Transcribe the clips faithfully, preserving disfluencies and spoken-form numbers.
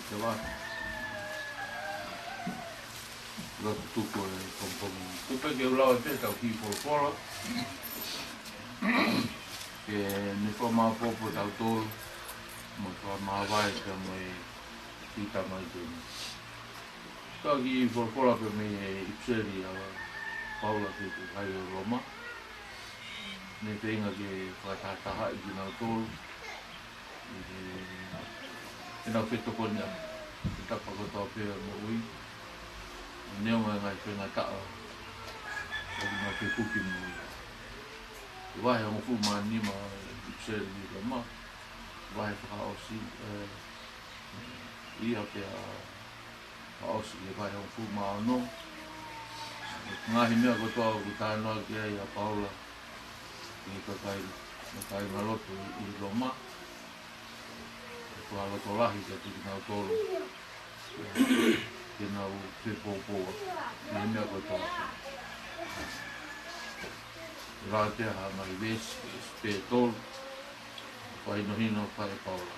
Te va. Lotu tuku e pongipongi ni. Tuku pē ke u lau pē ʻetau kiʻi folofola. Ke ne fakamāopoopo kitautolu. Mo fakamāvae pea mo e kiʻi tamai ko eni. Ko e kiʻi folofola pē mei he ʻipiseli ʻa Paula ki he kakai ʻo Loma. Ne feinga ke fakatahatahaʻi kinautolu ʻi he, ʻenau fetokoniʻaki ʻi he tapa kotoa pē ʻo e moʻui. Neongo e ngaahi faingataʻa ʻoku nau fekuki mo ia. Vahe hongofulu mā nima ʻipiseli ki Loma. Vahe fakaʻosi, ē, ia pea fakaʻosi ki he vahe hongofulu mā ono. Ngaahi meʻa kotoa ʻoku talanoa ki ai ʻa Paula ki he kakai, kakai kāingalotu ʻi Loma. Ko e fakalotolahi kiate kinautolu ke nau fepōpou ʻi he meʻa kotoa. Lea pē ha ngaahi veesi, veesi pē ʻe tolu, fakahinohino ʻa Paula.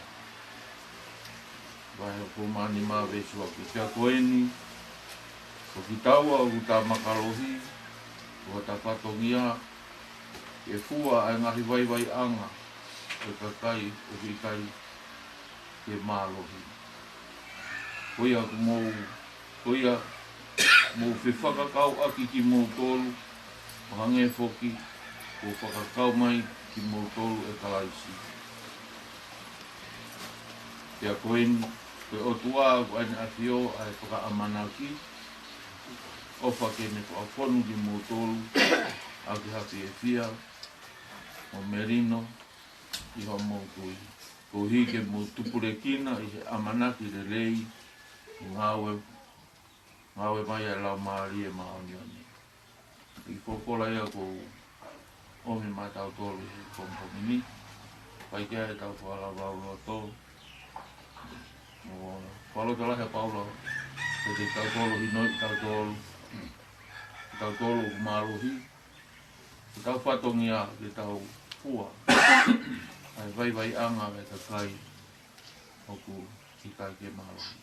Vahe hongofulu mā nima veesi ua ki he, pea ko eni, ko kitaua ʻoku ta mālohi, ko hota fatongia, ke fua ʻa e ngaahi vaivaiʻanga ʻo e kakai ʻoku ʻikai ke mālohi. Ko ia ʻoku mou, ko ia mou fefakakauʻaki kimoutolu, ʻo hangē foki kuo fakakau mai kimoutolu ʻe Kalaisi. Pea ko eni, ko e ʻOtua ʻoku ʻikai ʻafio ʻa e fakaʻamanaki, ʻofa ke ne fakafonu kimoutolu ʻaki ha fiefia mo melino ʻi hoʻomou tui, koeʻuhi ke mou tupulekina ʻi he ʻamanaki lelei ʻi he ngāue, ngāue mai ʻa e Laumālie Māʻoniʻoni. ʻI he folofola ia ʻoku ʻomi maʻatautolu ʻi he pongipongi ni, ʻikai ke ʻi ai haʻatau fakalaulauloto, mo fakalotolahi ʻa Paula, ke tau toloi kitautolu, kitautolu ʻoku mālohi, ko hotau fatongia ke tau fua ʻa e vaivaiʻanga ʻo e kakai ʻoku ʻikai ke mālohi.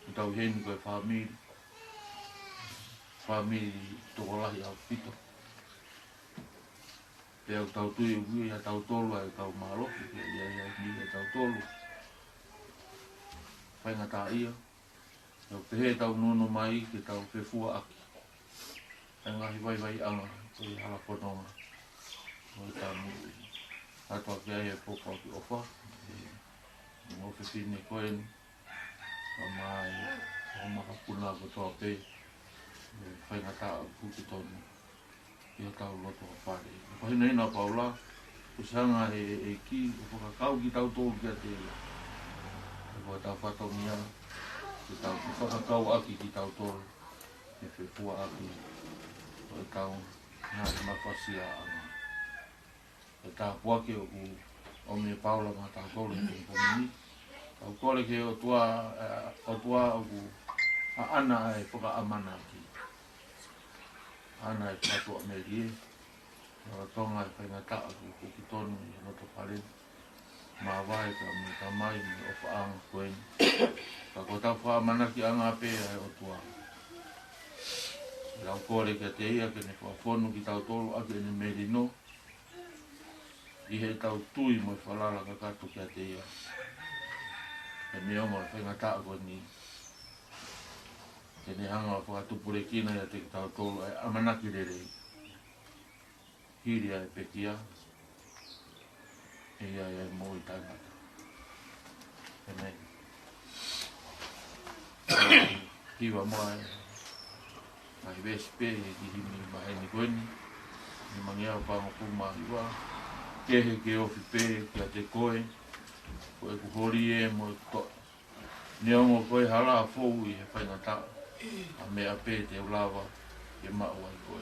Ko hotau heni ko e fāmili, fāmili tokolahi ʻaupito. Pea ʻoku tau tui ʻoku ʻiate kitautolu ʻa e kau mālohi, ʻoku ʻi ai, ʻi ai, ʻiate kitautolu faingataʻaʻia. ʻOku pehē ʻetau nunu mai ke tau fefuaʻaki ʻa e ngaahi vaivaiʻanga ʻo e hala fononga ʻo ʻetau moʻui. ʻOatu ʻaki ai e pōpoaki ʻofa ʻi he ongo fefine ko eni, ʻa e ongo makapuna kotoa pē, ʻa e faingataʻa ʻoku hoko tonu ʻi hotau loto fale. Ko e fakahinohino ʻa Paula, kuo ʻosi hanga ʻe he ʻEiki ʻo fakakau kitautolu kiate ia. Ko hotau fatongia ke tau fakakauʻaki kitautolu, ke fefuaʻaki ʻa ʻetau ngaahi mafasiaʻanga. Ko e tāpuaki ʻoku ʻomi ʻe Paula maʻatautolu he pongipongi ni. Tau kole ki he ʻOtua, ʻa e ʻOtua ʻoku ʻaʻana ʻa e fakaʻamanaki, ʻaʻana ʻa e fakatuʻamelie, lolotonga e faingataʻa ʻoku hoko tonu ʻi he loto fale. Māvae pea mo e tamai mo e ʻofaʻanga ko eni. Ka ko hotau fakaʻamanakiʻanga pē ʻa e ʻOtua. Tau kole kiate ia ke ne fakafonu kitautolu ʻaki ʻene melino, ʻi heʻetau tui mo e falala kakato kiate ia. Pea neongo e faingataʻa ko eni, ke ne hanga ʻo fakatupulekina ʻiate kitautolu ʻa e ʻamanaki lelei, hili ʻa e pekia, ʻe ʻi ai ʻa e moʻui taʻengata. ʻĒmeni. Hiva mai ʻa e veesi pē ʻi he kiʻi himi maheni ko eni, nimangeau fāngofulu mā hiva. Kehe ke ofi pē kiate koe, ko ʻeku holi ē mo ʻeku toʻa. Neongo ko e hala fou ʻi he faingataʻa, ʻa e meʻa pē te u lava ke maʻu ai koe.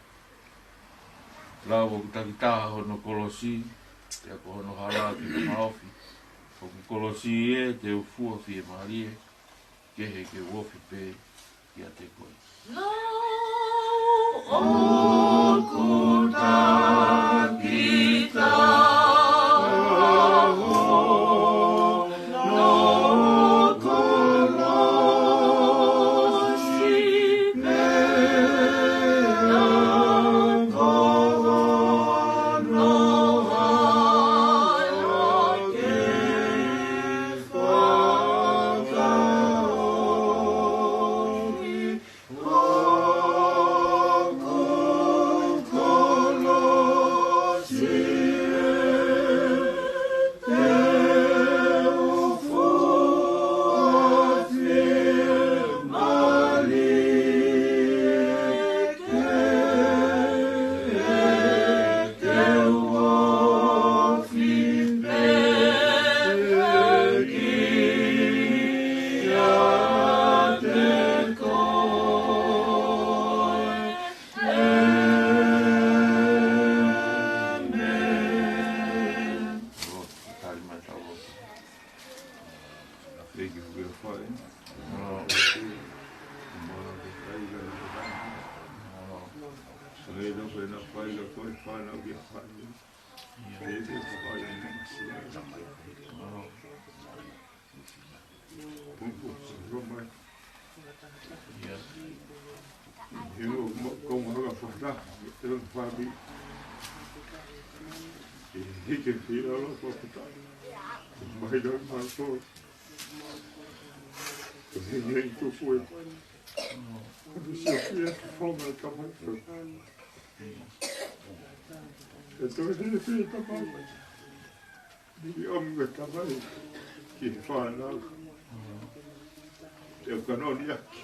Lau ʻoku takitaha hono kolosi, pea ko hono hala ke maofi. ʻOku kolosi ē, te u fua fiemālie, kehe ke u ofi pē kiate koe. Lau ʻoku takitaha hono kolosi, pea ko hono hala ke fakaofi. ʻOku kolosi ē, te u fua fiemālie, kehe ke u ofi pē kiate koe. ʻĒmeni. Thank you for your fire. E toe hili pē Tamai. Ni ʻomi e Tamai ki he fānau. ʻE ʻukanoni ʻaki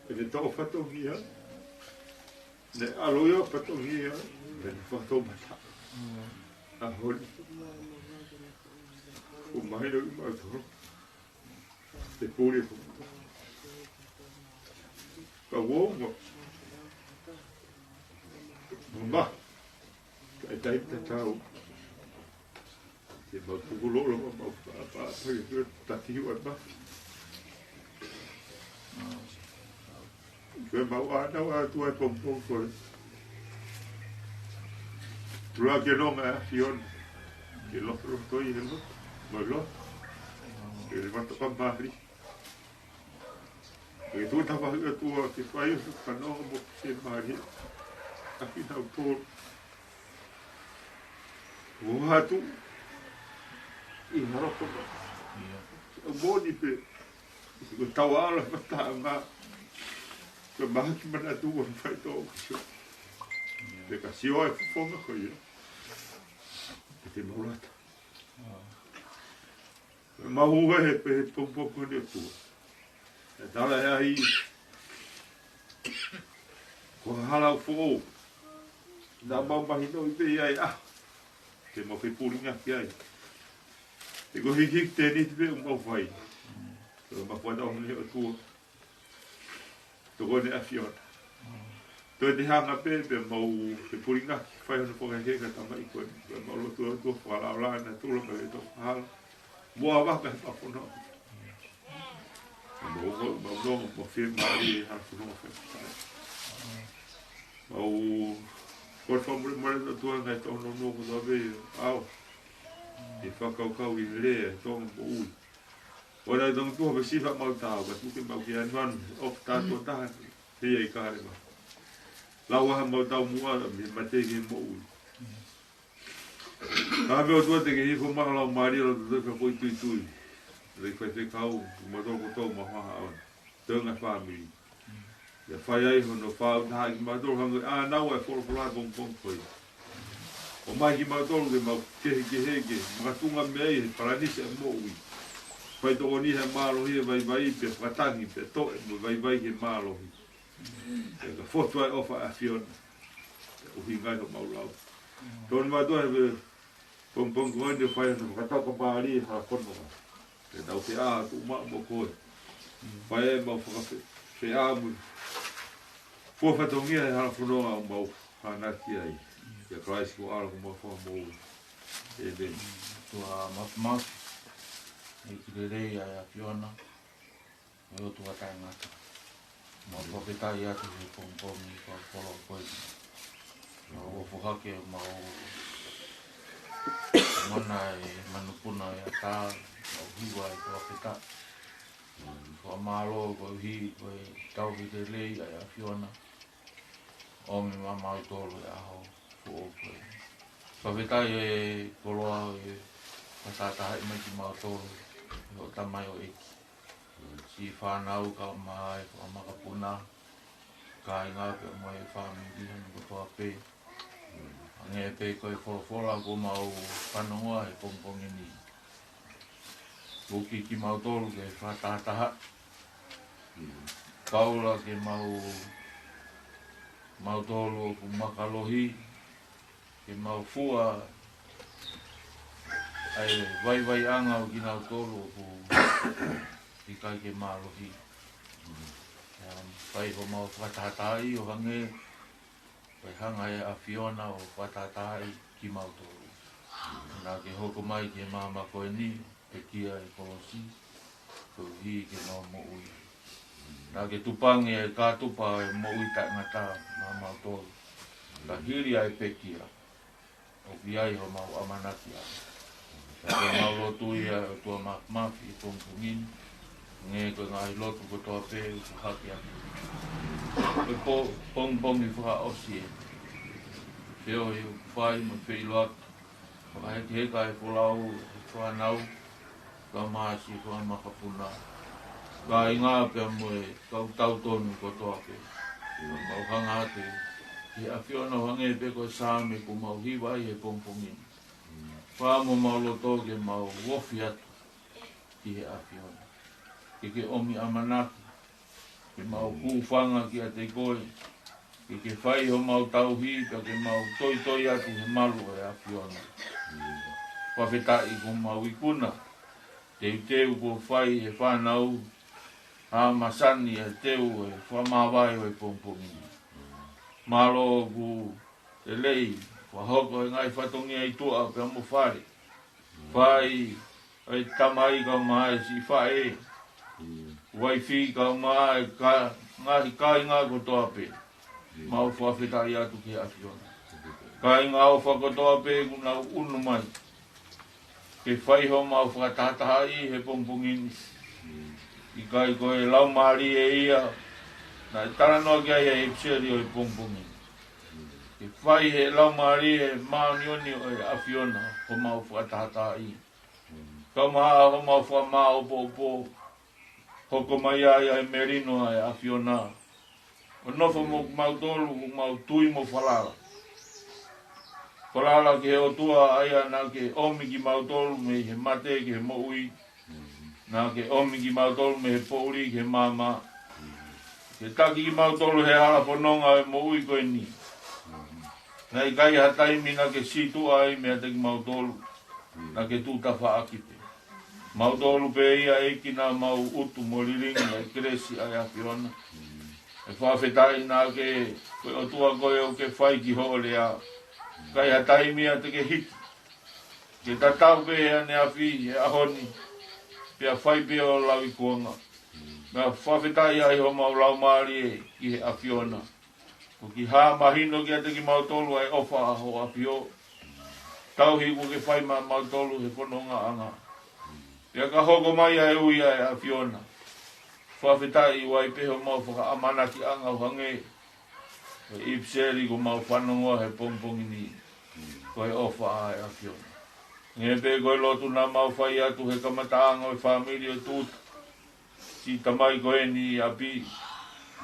ʻene tō fatongia. Ne ʻaloʻi ʻo fatongia. Ne fato mata. ʻA holi. ʻO mahino ki mautolu. Te pule ko. Ka uongo. Ma, kae taimi tatau. Te mau tukulolo ma mau pa pa pa ke tati ua ma. Ko e mau ʻānaua atu ai pongipongi ko ē. Tula ke nonga ʻa e ʻAfiona. Ke loto loto i he loto. Mai loto. Ke le matoka mali. Ke tuʻu tapa ʻOtua ke fai ʻo fanongo mo ke mali. ʻA kinautolu. ʻO hatu ʻi ha loko ma. ʻIo. ʻA moni pē. Ko tau ala mata nga. Ko mahaki mana tu ko fai tō. ʻIo. Te ka sio ai fofonga ko ia. Te mau lata. Mau ue he pē he pongipongi ko eni ʻOtua. ʻE tala ʻe ai. Ko ha hala foʻou. Naʻa mau mahinoʻi pē ia ʻe ʻaho. Te mau fepulingaki ai. Te ko hiki tēniti pē ʻoku mau fai. Ko mau fua tau mene ʻOtua. Tokoni ʻAfiona. Toe te hanga pē, pea mau fepulingaki, fai hono fakaheka tamaiki ko eni. Pea mau lotu atu ʻo fakalaulā na tula ka le tō fahala. Mua vaka he pafono. Mau ko, mau no, mau fie mali, ha fono fie. Mau, ko e fakamole mole na tua ngai tō no no ko tō pē, au. Te fakakaukau i he lea, tō mo ui. ʻO nai tō tuha pē sifa mau tau, ka tuke mau ke anuanu, ʻo tātou taha, he ia i ka hale ma. Lau aha mau tau mua, me mate ke moʻui. Ka me ʻOtua te ke hifo ma lau mali, lau tō ka koi tui tui. Rei fai te kau, ma tō ko tō ma haha on. Tō ngā fāmili. ʻIa fai ai hono fāʻūtaha kimautolu hangē ʻa nau e folofola pongipongi ko ē. ʻOmai kimautolu ke mau kehekehe ke makatunga mei ai he palanisi ʻa e moʻui. Fai tokoni he mālohi e vaivai pea fakatangi pea toʻe mo e vaivai ke mālohi. Pea ka fotu ai ʻofa ʻa e ʻAfiona. Pea ʻuhinga ai homau lau. Tō ni mātou he pongipongi ko eni ʻo fai hono fakatauka mali ha fononga. Te tau feʻā atu ma mo koe. Fai e mau fakafe, feʻā mo. Fua fatongia he hala fononga ʻo mau hanaki ai. ʻIa Kalaisi ko ʻAlo ko mau Fakamoʻui. ʻĒmeni. Tuʻa mafimafi. ʻEiki lelei ʻa e ʻAfiona. ʻE ʻOtua taʻengata. Mau fakafetaʻi atu he pongipongi fakakoloa ko eni. Mau ʻofohake mau mana e manupuna e ʻatā, mau hiva e fakafetaʻi. Fakamālō koeʻuhi ko e tauhi lelei ʻa e ʻAfiona. ʻOmi ma mautolu e ʻaho foʻou ko ē. Fakafetaʻi e koloa ʻe fakatahatahaʻi mai kimautolu ʻe hoʻo tamaioʻeiki. Siʻi fānau kae ʻumaʻā e kau makapuna, kāinga pea mo e fāmili hono kotoa pē. Hangē pē ko e folofola kuo mau fanongoa he pongipongi ni. Tuki kimautolu ke fakatahataha. Paula ke mau, mautolu ʻoku makalohi, ke mau fua ʻa e vaivaiʻanga ʻo kinautolu ʻoku ʻikai ke mālohi. ʻIa fai homau fakatahatahaʻi ʻo hangē, ko e hanga ʻe he ʻAfiona ʻo fakatahatahaʻi kimautolu. Naʻa ke hoko mai ki he māmani ko eni, pekia e kolosi, koeʻuhi ke mau moʻui. Naʻa ke tupangi e kātoa pē e moʻui taʻengata maʻamautolu. Ka hili ʻa e pekia, ʻoku ʻi ai homau ʻamanaki ai. Ka ko ʻemau lotu ia ʻOtua mafimafi he pongipongi ni, hangē ko e ngaahi lotu kotoa pē ʻoku hake atu. Ko e po, pongipongi fakaʻosi ē. Feohi ʻoku fai mo feʻiloaki. Fakahekeheka e folau e fānau, kae ʻumaʻā siʻi kau makapuna. Kāinga pea mo e kau tautonu kotoa pē. ʻIa mau hanga atu ki he ʻAfiona ʻo hangē pē ko e Saame kuo mau hiva ai he pongipongi ni. Fai mo homau loto ke mau ofi atu ki he ʻAfiona. Ke ke ʻomi ʻamanaki, ke mau hūfanga kiate koe, ke ke fai homau tauhi, ka ke mau toitoi atu he malu ʻo e ʻAfiona. Fakafetaʻi kuo mau ikuna, teuteu kuo fai he fānau, ʻa e masani e teu e fakamāvae ʻo e pongipongi ni. Mālō ʻoku Lelei, fakahoko e ngaahi fatongia ʻi tuʻa pea mo fale. Fai ʻa e tamai kae ʻumaʻā e siʻi faʻē. Uaifi kae ʻumaʻā e ka-, ngaahi kāinga kotoa pē. Mau fakafetaʻi atu ki he ʻAfiona. Kāinga ʻofa kotoa pē kuo nau ʻunu mai ke fai homau fakatahatahaʻi he pongipongi ni. ʻIkai ko e Laumālie ia naʻe talanoa ki ai e ʻipiseli ʻo e pongipongi ni. Ke fai he Laumālie Māʻoniʻoni ʻo e ʻAfiona homau fakatahatahaʻi. Kae ʻumaʻā homau fakamāʻopoʻopo, hoko mai ai ʻa e melino ʻa e ʻAfiona. ʻO nofo mo kimautolu, ʻoku mau tui mo falala. Falala ki he ʻOtua ʻa ia naʻa ke ʻomi kimautolu mei he mate ki he moʻui. Naʻa ke ʻomi kimautolu mei he poʻuli ki he maama. Ke taki kimautolu he hala fononga ʻo e moʻui ko eni. Naʻe ʻikai ha taimi naʻa ke sītuʻa ai meiate kimautolu. Naʻa ke tuʻu tafaʻaki pē. Mautolu pē ia ʻEiki naʻa mau utu mo lilingi ʻa e kelesi ʻa e ʻAfiona. ʻE fakafetaʻi naʻa ke, ko e ʻOtua koe ʻoku ke fai ki hoʻo lea. ʻIkai ha taimi ia te ke hiki. Ke tatau pē ʻaneafi he ʻaho ni. Pea fai pē ʻo lauikuonga. Meʻa fakafetaʻi ai homau laumālie ki he ʻAfiona. ʻOku ke hā mahino kiate kimautolu ʻa e ʻofa ʻa hoʻo ʻAfio. Tauhi kuo ke fai maʻamautolu he fonongaʻanga. Pea ka hoko mai ʻa e ui ʻa e ʻAfiona. Fakafetaʻi ʻoku ʻi ai pē homau fakaʻamanakiʻanga ʻo hangē ko e ʻipiseli kuo mau fanongoa he pongipongi ni. Ko e ʻofa ʻa e ʻAfiona. Hangē pē ko e lotu naʻa mau fai atu he kamataʻanga ʻo e fāmili ʻo Tuta. Siʻi tamai ko eni ʻi ʻapi.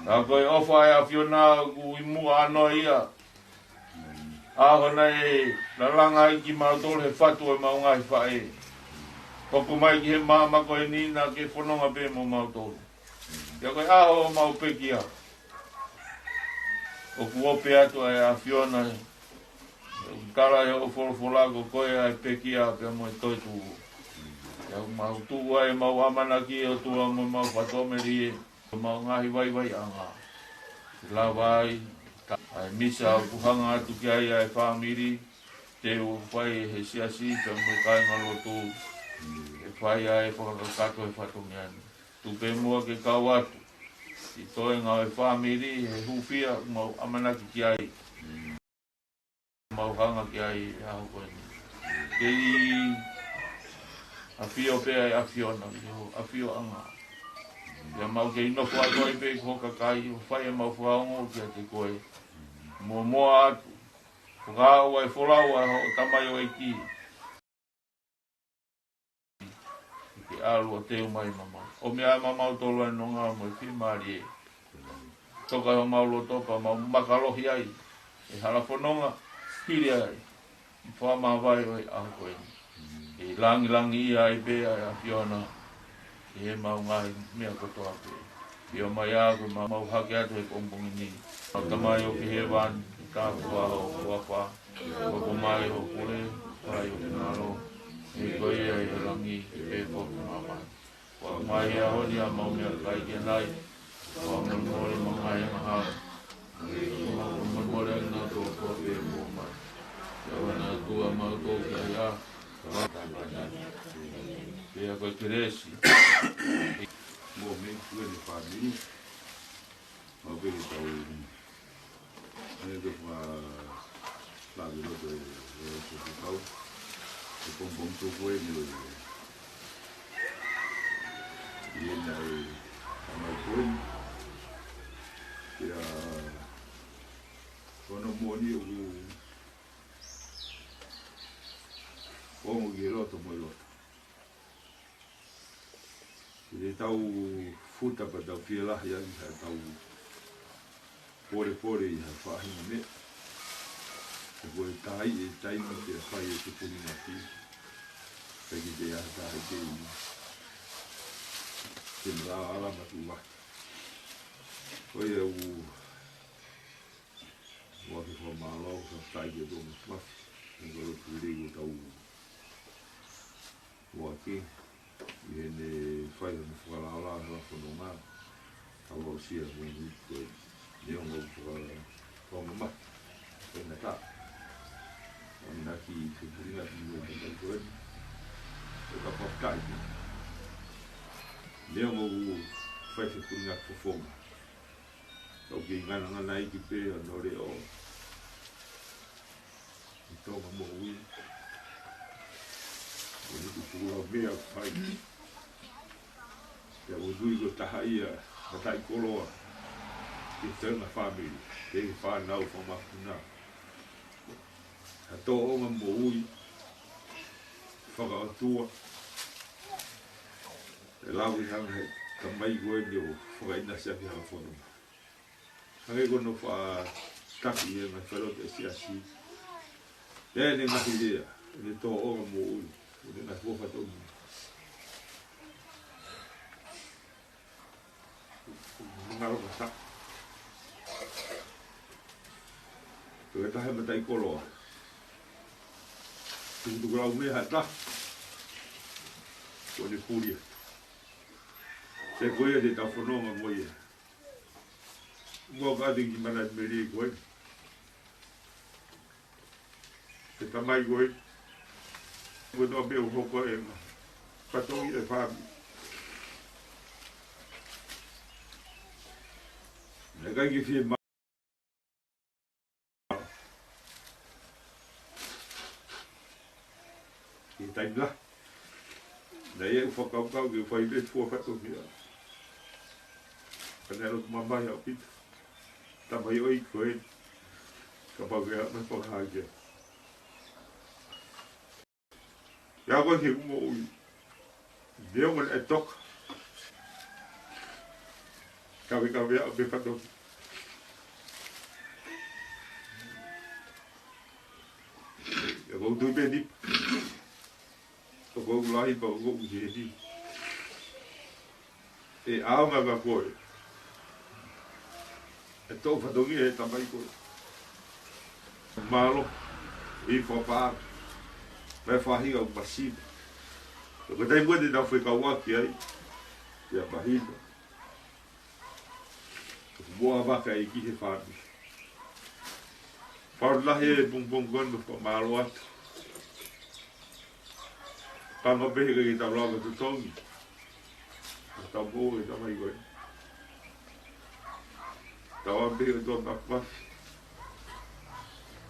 Ka ko e ʻofa ʻa e ʻAfiona ʻoku ʻi muʻa ʻanoa ia. ʻAho naʻe lalanga ai kimautolu he fatu ʻo ʻemau ngaahi faʻē. Hoko mai ki he maama ko eni naʻa ke fononga pē mo mautolu. Pea ko e ʻaho ʻo mau pekia. ʻOku ope atu ʻa e ʻAfiona. ʻOku tala ʻe hoʻo folofola ko koe ʻa e pekia pea mo e toetuʻu. Pea ʻoku mau tuʻu ai ʻemau ʻamanaki ʻOtua mo ʻemau fakatomelie. Ko ʻemau ngaahi vaivaiʻanga. Ke lava ai, ta-, ʻa e misa ʻoku hanga atu ki ai ʻa e fāmili. Te u fai he siasi pea mo e kāingalotu. ʻE fai ʻa e fakakakato he fatongia ni. Tuku pē muʻa ke kau atu. Siʻi toenga ʻo e fāmili he hūfia ʻoku mau ʻamanaki ki ai. Mau hanga ki ai he ʻaho ko eni. Kei ʻafio pē ʻa e ʻAfiona, ʻi hoʻo ʻafioʻanga. Pea mau kei nofo atu ai pē ko ho kakai, ʻo fai ʻemau fakaongo kiate koe. Muʻomuʻa atu, fakaaʻu ʻa e folau ʻa hoʻo tamaioʻeiki. Ke ʻalu ʻo teu mai maʻamautolu. ʻOmi ʻa maʻamautolu ʻa e nonga mo e fiemālie. Toka ʻi homau loto pea mau makalohi ai. ʻE hala fononga, hili ai. ʻI he fakamāvae ʻo e ʻaho ko eni. ʻE langilangiʻia ai pē ʻa e ʻAfiona. ʻI heʻemau ngaahi meʻa kotoa pē. ʻIo mai ā ko ʻemau hake atu he pongipongi ni. ʻOku mau Tamai ʻoku ʻi hēvani, ke tāpuhā ho huafa. Hoko mai hoʻo pule, fai ho finangalo, hangē ko ia ʻi langi, pehē foki ʻi māmani. Foaki mai he ʻaho ni haʻamau meʻakai ki ʻanai. Fakamolemole ʻemau ngaahi angahala. Fakamolemole ʻa kinautolu kotoa pē ʻoku ʻomai. Ke ʻoua naʻa tuku ʻa mautolu ki he ʻahiʻahi. Pea ko e kelesi. Mo e meʻa ko eni fāmili. Mau pehē ke tau ʻai ke fakalave loto e, e, e, e kau. E pongipongi tuku eni ʻo e. ʻI heʻene ʻai, ʻa mai ko eni. Pea, ko hono moʻoni ʻoku, ʻoku ongo ki he loto mo e loto. Ke tau futa pea tau fielahi ai ha tau polepole ʻi ha faʻahinga meʻa. He ko e taimi, e taimi ke fai e tupuninga ki. Pea ki te ʻai ha taha ke ʻi. Ke mala ala matu wa. Ko ia u, ua ke fakamālō, fakafetaʻi ki he Tōmasi Mafi. He ko e lotu lelei ʻoku tau ʻoatu, ʻi heʻene fai hono fakalakalaka hala fononga, tau aʻusia mo ni ko e neongo fakalakalaka. Ko mama, ko Nata. Amanaki fepulina ki mo e takai ko eni. ʻO ka fakataʻi. Neongo ʻoku fai fepulina fofonga. Kau kei nganangana iki pē ʻa e nole ʻo. ʻI Tonga moʻui. ʻOku tuku lau meʻa fai. Pea ʻoku tui ko e taha ia, mataʻikoloa. Ki he tena fāmili, ki he fānau fakamafana. Ha tōʻonga moʻui, fakaʻotua. ʻE lau ʻi hanga he tamai ko eni ʻo fakaʻinasi ʻaki ha fononga. Hangē ko hono fakataki ʻe he ngaahi falelotu ʻa e siasi. ʻE ne ngaahi lea, ʻene tōʻonga moʻui, ʻene ngaahi fuofua tōʻonga. Ngalo ka sa. Ko e taha mataʻikoloa. Tukutuku lau meʻa ha taha. Ko ʻene puli atu. Te ko ia te tau fononga mo ia. Mo ka te ki mana meli ko e. Te tamai ko e. Ko e toa pē ʻo hoko e ma. Fatongia e fāmili. Naʻe ʻikai ke fie ma. ʻI he taimi lahi. Naʻe ʻi ai ʻeku fakakaukau ke fai pē fua fatongia. Ka naʻe loto mamahi ʻaupito. Tamai ʻo i ko e. Kapau ke ʻa mai fakahā kia. ʻIa ko e he moʻui. Neongo ʻene toka. Kavekave ʻa pē fatongia. ʻIa ko e tui pē ni. Ko e lahi pē ko e ʻuhi ni. ʻE ʻaonga ka ko e. ʻE tō fatongia he tamai ko e. Mālō, ʻi fakapā, mai faʻahinga ʻo masina. Ko e taimi ko ē te nau fekauʻaki ai, ʻia mahino. Moa vaka e ki he fāmili. Pau lahi e pongipongi ko eni mo fakamālō atu. Panga pehē ke tau lava totongi. Tau pō e tamai ko e. Tau ame pehē ke tau makumafi.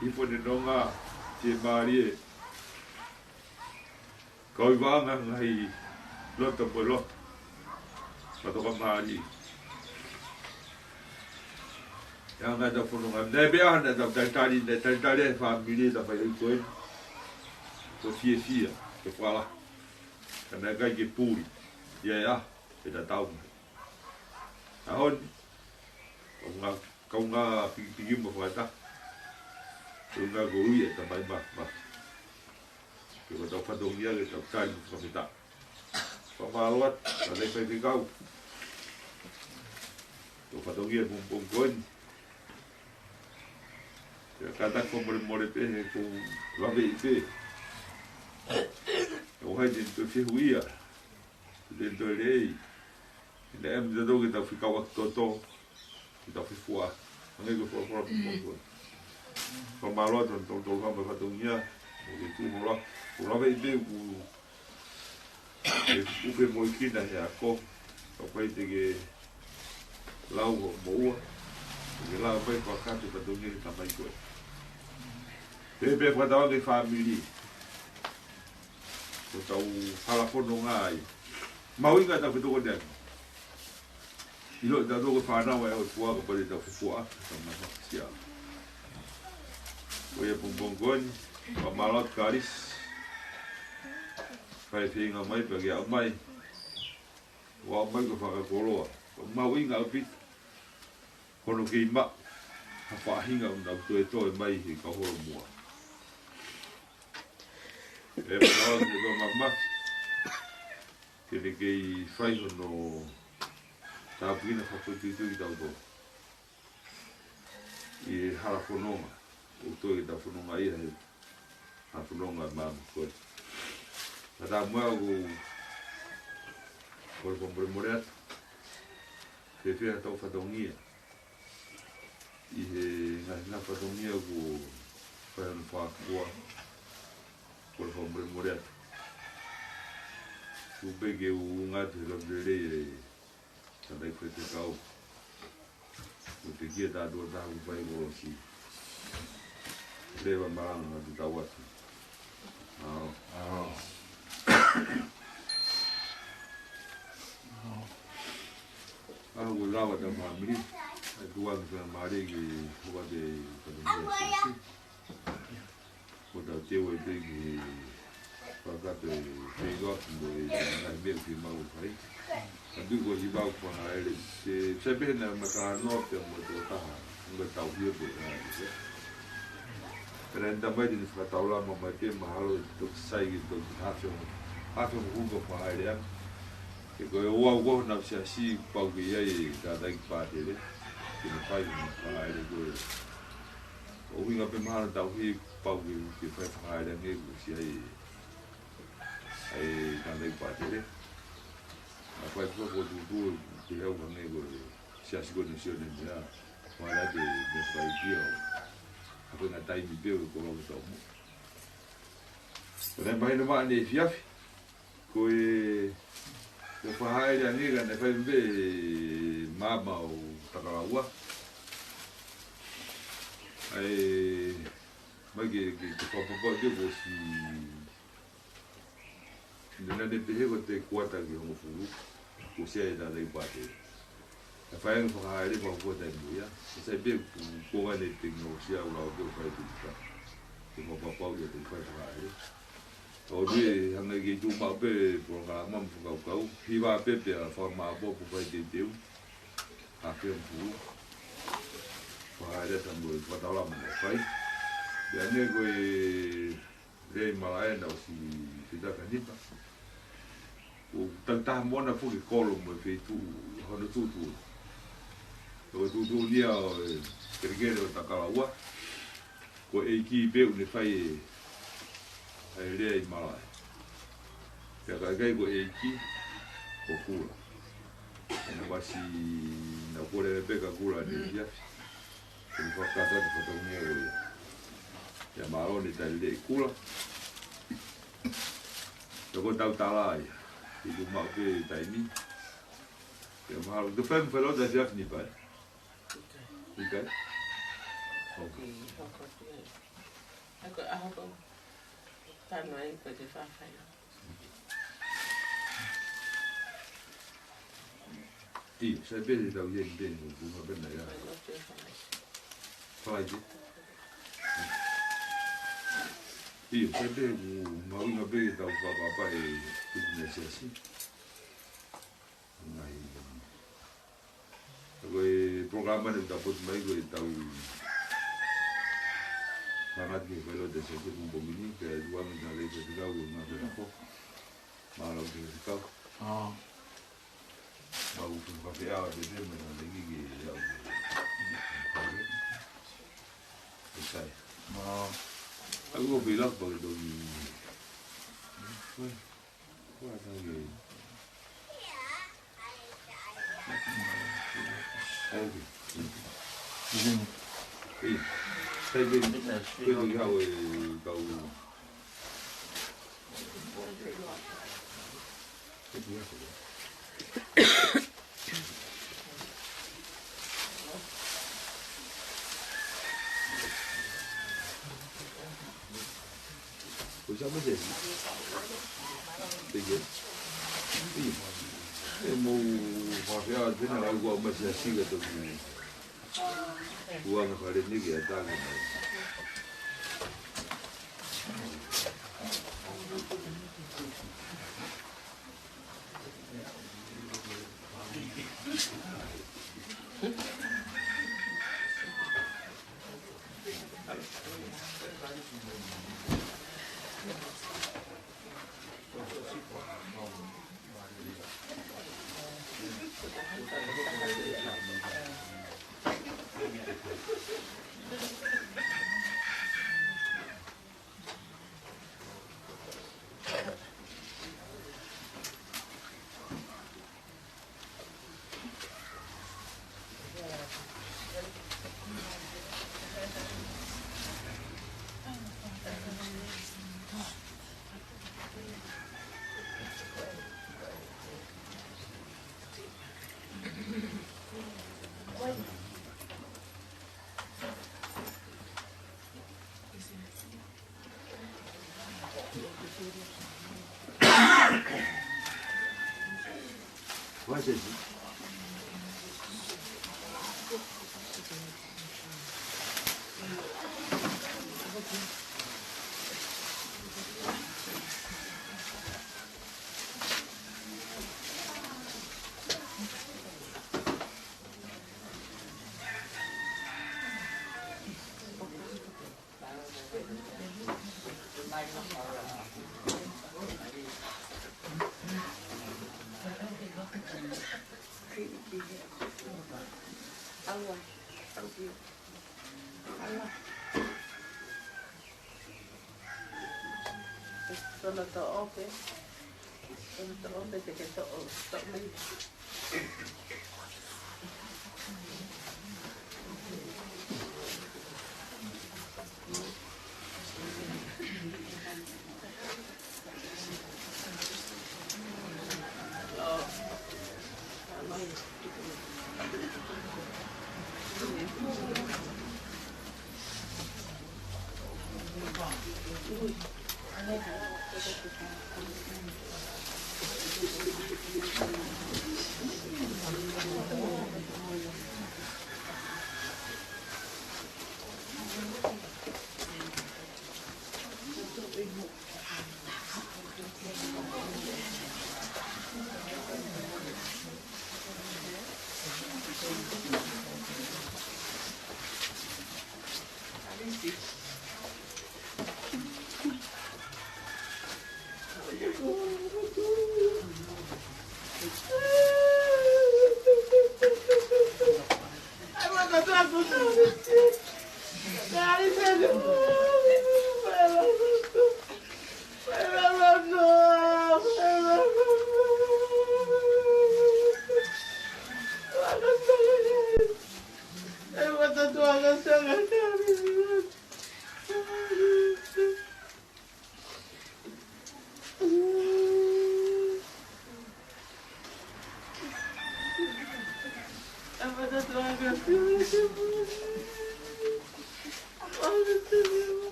Hifo ne nonga, tie mālie. Kau i vanga ngaahi loto mo e loto. Matoka mālie. ʻE anga tau fononga. Naʻe pea naʻa tau talitali, naʻe talitali e fāmili ta fai ʻi ko e. Ko fiefia, ko fala. Ka naʻe ʻikai ke puli. ʻIa ʻe ʻa, ʻe tatau mai. ʻAho ni, kaungā, kaungā pikipiki mo fakata. Kaungā ko ui e tamai ma, ma. Ke ko tau fatongia ke tau tali mo fakamita. Fakamālō atu, ka nei fai ke kau. Tau fatongia mo pongipongi ko eni. Ia kātaki fakamolemole pē he ʻoku ou lave ʻi pē. ʻOku ʻi ai te tau fehuʻia. Te tau lei. Naʻe ʻi ai mo tautolu ke tau fekauʻaki toto. Ke tau fefua. Hangē ko e folofola pongipongi ko eni. Fakamālō atu ʻa tautolu hama fatongia. ʻOku ke tuʻu mo la. ʻOku lave ʻi pē ʻoku ke kupe mo i kina he ako. Ka pai te ke lau ho moʻua. Te ke lau mai fakakātoa fatongia he tamai ko e. Pea pea fakatauange fāmili. Ko tau hala fononga ai. Mahuʻinga tau fetoko nei. ʻIlo ʻe tautolu ko e fānau ʻa e ʻOtua ka pai te tau fefua, tau mamasia. Ko ia pongipongi ko eni, fakamālō atu Kalisi. Fai feinga mai, pea ke aʻu mai. ʻO aʻu mai ko e fakakoloa. Ko e mahuʻinga ʻaupito. Hono kei maʻu, ha faʻahinga ʻoku nau toetoe mai he kau holomua. ʻE, pea ʻoku ne tō mamahi. Ke ne kei fai hono tāpuekina fakafoʻituitui kitautolu. ʻI he hala fononga, ʻoku toe ke tau fononga ia he hala fononga ʻa e māmani ko e. Ka tā muʻa ʻoku ou kole fakamolemole atu. Fēfē haʻatau fatongia. ʻI he ngaahi ngaahi fatongia kuo fai hono fakakua, ko e fakamolemole atu. Tuku pē ke u ngāueʻaki e lelei ʻa e tangataʻeiki faifekau. Ko e pekia tātuʻa taha kuo fai kolosi. Leva malanga atu tau atu. ʻAo. ʻAo. ʻAho ko e lava ta fāmili, ʻa e tuʻa ki fakamālō ki he ʻofa ʻa e fatongia ʻo e siasi. Ko ʻetau teu ai pē ki he fakakakato e pay off mo e ngaahi meʻa ʻoku fiemaʻu ke fai. Ka tuku ko e hiva ʻoku fakahā ʻe he, sai pē naʻe mata noa pē mo e tokotaha, mo e tauhi pē ʻa e. Pea naʻe talamai te ne fakataulama mai pē mahalo toki sai ke toki hafe mo, hafe mo kuka fakahā ʻe ia. He ko e ouau ko ē ʻo e siasi pau ke ʻi ai e tangataʻeiki pātele, ke ne fai mo fakahā ʻe ia ko e ʻuhinga pē mahalo tauhi pau ke, ke fai fakahā ʻe ia ange kuo ʻosi ʻi ai e tangataʻeiki pātele. ʻA e fai pē ko e tuʻutuʻu ke hau hangē ko e siasi ko eni ʻo Sione meʻa. Mahalo te ne fai kia ʻo. ʻA e ngaahi taimi pē ʻoku ʻi ai ke tau mo. Pea naʻe mahino mai ʻanai efiafi. Ko e, ko e fakahā ʻe ia ange ka naʻe fai pē ʻe Maama ʻo Takalaua. ʻAi, mai ke, ke, ke fakapapau ke kuo ʻosi. Naʻa ne pehē ko e kuata ki he hongofulu, kuo ʻosi ʻi ai e tangataʻeiki pātele. Ka fai ange fakahā ʻe ia, fakapapau taimi ia. Sai pē kuo, kuo ngane te ngau sia ula o te o fai pē ka. Ke fakapapau ia te fai fakahā ʻe ia. ʻO te hanga ke tuʻu maʻu pē polokalama mo fakakaukau. Hiva pē pea fakamāʻopoʻopo fai teuteu. Ka ke hongofulu. Fakahā ʻe ia ta mo e fakataulama mo fai. Pea ne ko e lea ʻi malaʻe naʻe ʻosi fitaka nipa. ʻO tau taha mo na foki kolo mo e feituʻu, hono tuʻutuʻuni. Ko e tuʻutuʻuni ia ʻo e kelekele ʻo Takalaua. Ko e ʻeiki pē ʻoku ne fai e, e lea ʻi malaʻe. Pea ka ʻikai ko e ʻeiki, ko Kula. ʻE naʻa ku ʻosi, naʻa ku kole pē kia Kula ʻanai efiafi. Ko e fakakakato e fatongia ko ia. Pea mālō ne tali lelei ʻe Kula. Pea ko ʻetau tala ia. Ke tuʻu maʻu pē taimi. Pea mahalo, te fai mo fai lota efiafi ni pē. ʻIkai? ʻIkai? ʻOku hoko atu ia. ʻA ko e ʻaho ko tanu ai ko e te fafai. ʻIo, sai pē te tau ia ʻi pē ni, ʻoku ma pena ia. Falaite. ʻIo, sai pē ʻoku mahuʻinga pē ke tau fakapapauʻi e tuʻunga ʻo e siasi. Ngaahi. Ko e polokalama ni ʻoku tau potu mai ko ʻetau hanga atu ki he fai lota ʻa e siasi ʻi he pongipongi ni, pea ʻoku ʻi ai e tangataʻeiki faifekau ʻoku nau fai ako. Mālō ki he faifekau. ʻAo. Mau fai fakafeʻao atu pē mo e tangataʻeiki ke ʻi ai. ʻIkai. ʻAo. ʻOku ou fie lava pē ke toki. Ua tangi. Ko e siasi. Thank you. ʻE mou fakafeʻao atu pē naʻa ku ʻomai e siasi ka toki. Kuo anga fale ni ke ʻatā mai. Tono to ope. Tono to ope te ke to o. To me.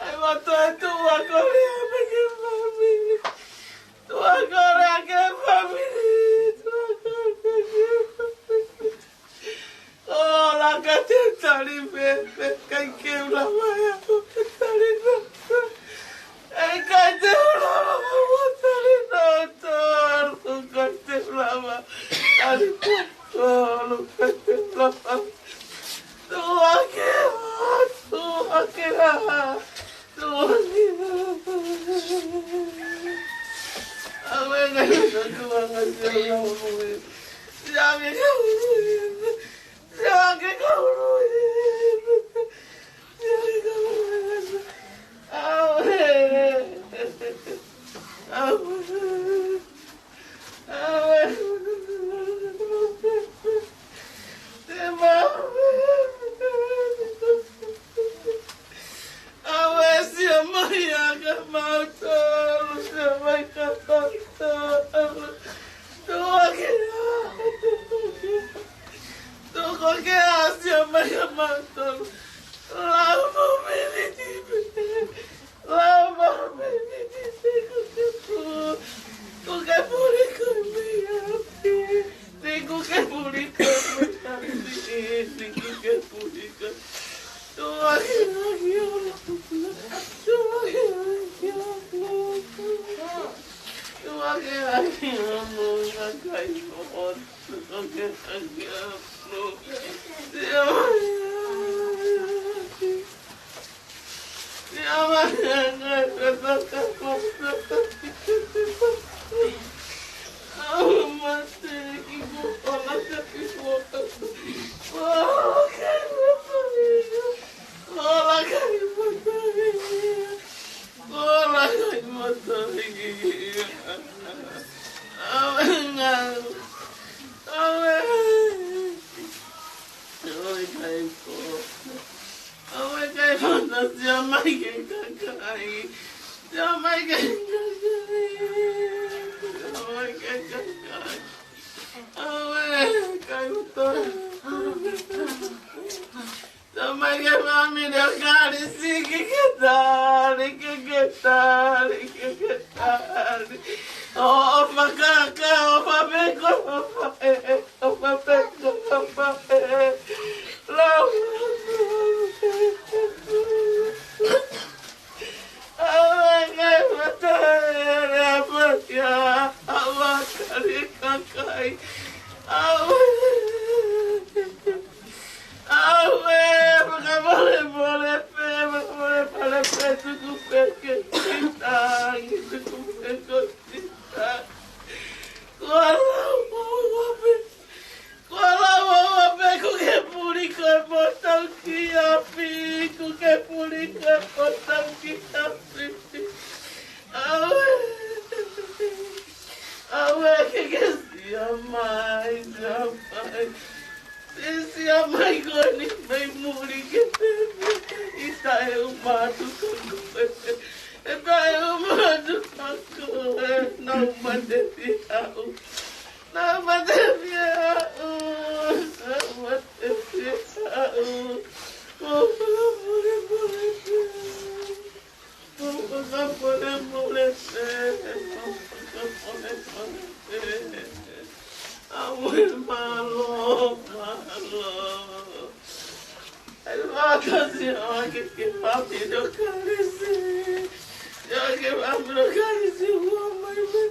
ʻAi, ʻoatu e tuʻa kole ʻa e fāmili. Tuʻa kole ʻa e fāmili. Tuʻa kole ʻa e fāmili. ʻOku ʻikai te u tali pē, pē ʻikai ke u lava ia, ʻoku ke tali nofo. ʻIkai te u lava ʻo tali nofo, ʻoku ʻikai te u lava tali nofo, ʻoku ʻikai te u lava. Tuʻa ke ʻoatu, tuʻa ke ʻoatu, tuʻa ke ʻoatu. ʻAuē, ngaahi tuʻa ngaahi tuʻa ngaahi. Ia ke, ia ke kaului. Ia ke kaului. ʻAuē. ʻAuē. ʻAuē, sio mai ā kia mautolu, sio mai kia mautolu. Tuʻa ke ʻoatu, tuʻa ke ʻoatu, sio mai kia mautolu. Lau mo miniti pē. Lau mo miniti pē, ʻoku ke pu-, ʻoku ke puli ko e meʻa pē. Ni ʻoku ke puli ko e meʻa pē. Ni ʻoku ke puli ko e. Tuʻa ke ʻoatu, tuʻa ke ʻoatu. Tuʻa ke ʻoatu, ngaahi kai moʻoni. Tuʻa ke ʻoatu. ʻAuē, kakai, sio mai ki he kakai. Sio mai ki he kakai. Sio mai ki he kakai. ʻAuē, kakai, sio mai ki he kakai. Tau mai ke mami ne o kali siki ke tali, ke ke tali, ke ke tali. ʻOfa kaka, ʻofa pē ko, ʻofa ē, ʻofa pē ko, ʻofa ē. Lau. Aua, ngai mata, ere, apatia, aua, kali kakai. Aua. Aua, fakamolemole pē, fakamolemole pē, tuku pē ke tita, tuku pē ko tita. Kuo lau ua pē. Kuo lau ua pē, kuo ke puli ko e potau ki ʻapi, kuo ke puli ko e potau ki ʻapi. Aue. Aue, ke ke sia mai, sia mai. Ke sia mai ko eni mei muli ke pehē. ʻE taʻeʻumatuku. ʻE taʻeʻumatuku. Nau mate pē au. Nau mate pē au. Nau mate pē au. ʻOfa pē, ʻofa pē. ʻOfa pē, ʻofa pē. ʻOfa pē, ʻofa pē. Aue, mālō, mālō. ʻAi, fakasi ʻo ke ke papi no kalisi. ʻIo, ke papi no kalisi, ua mai mai.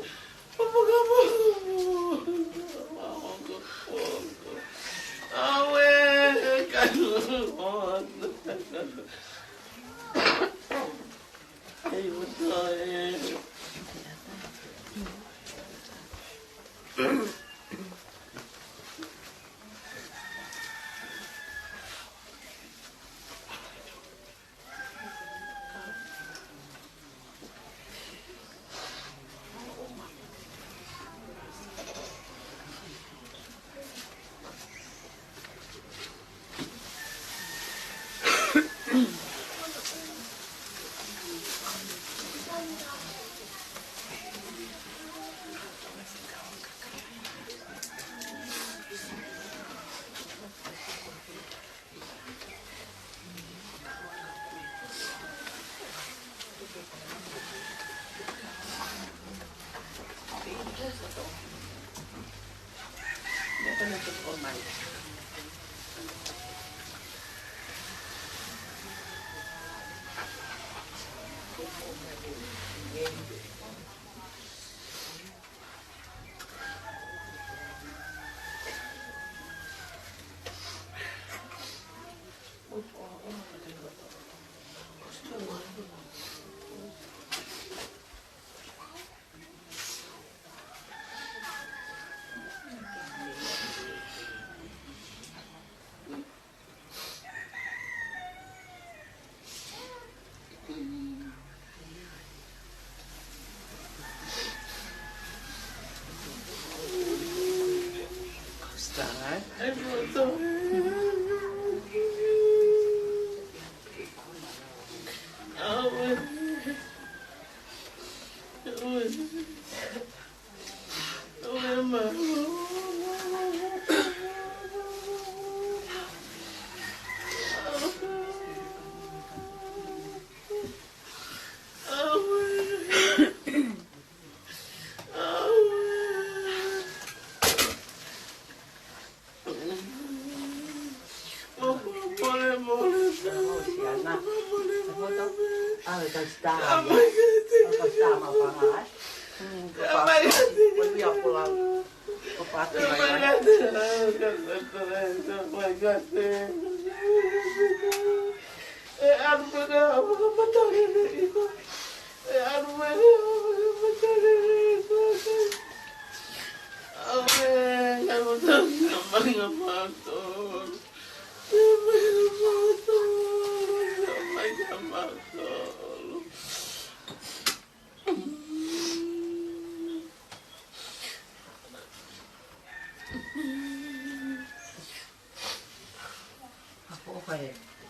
Apo ko e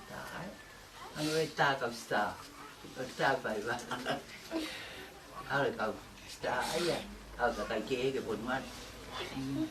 tā, ē? Ano e tā kau sita. Kau sita pai wa. Au le kau sita ia. Au ka kai ke ke ponu atu. Mm.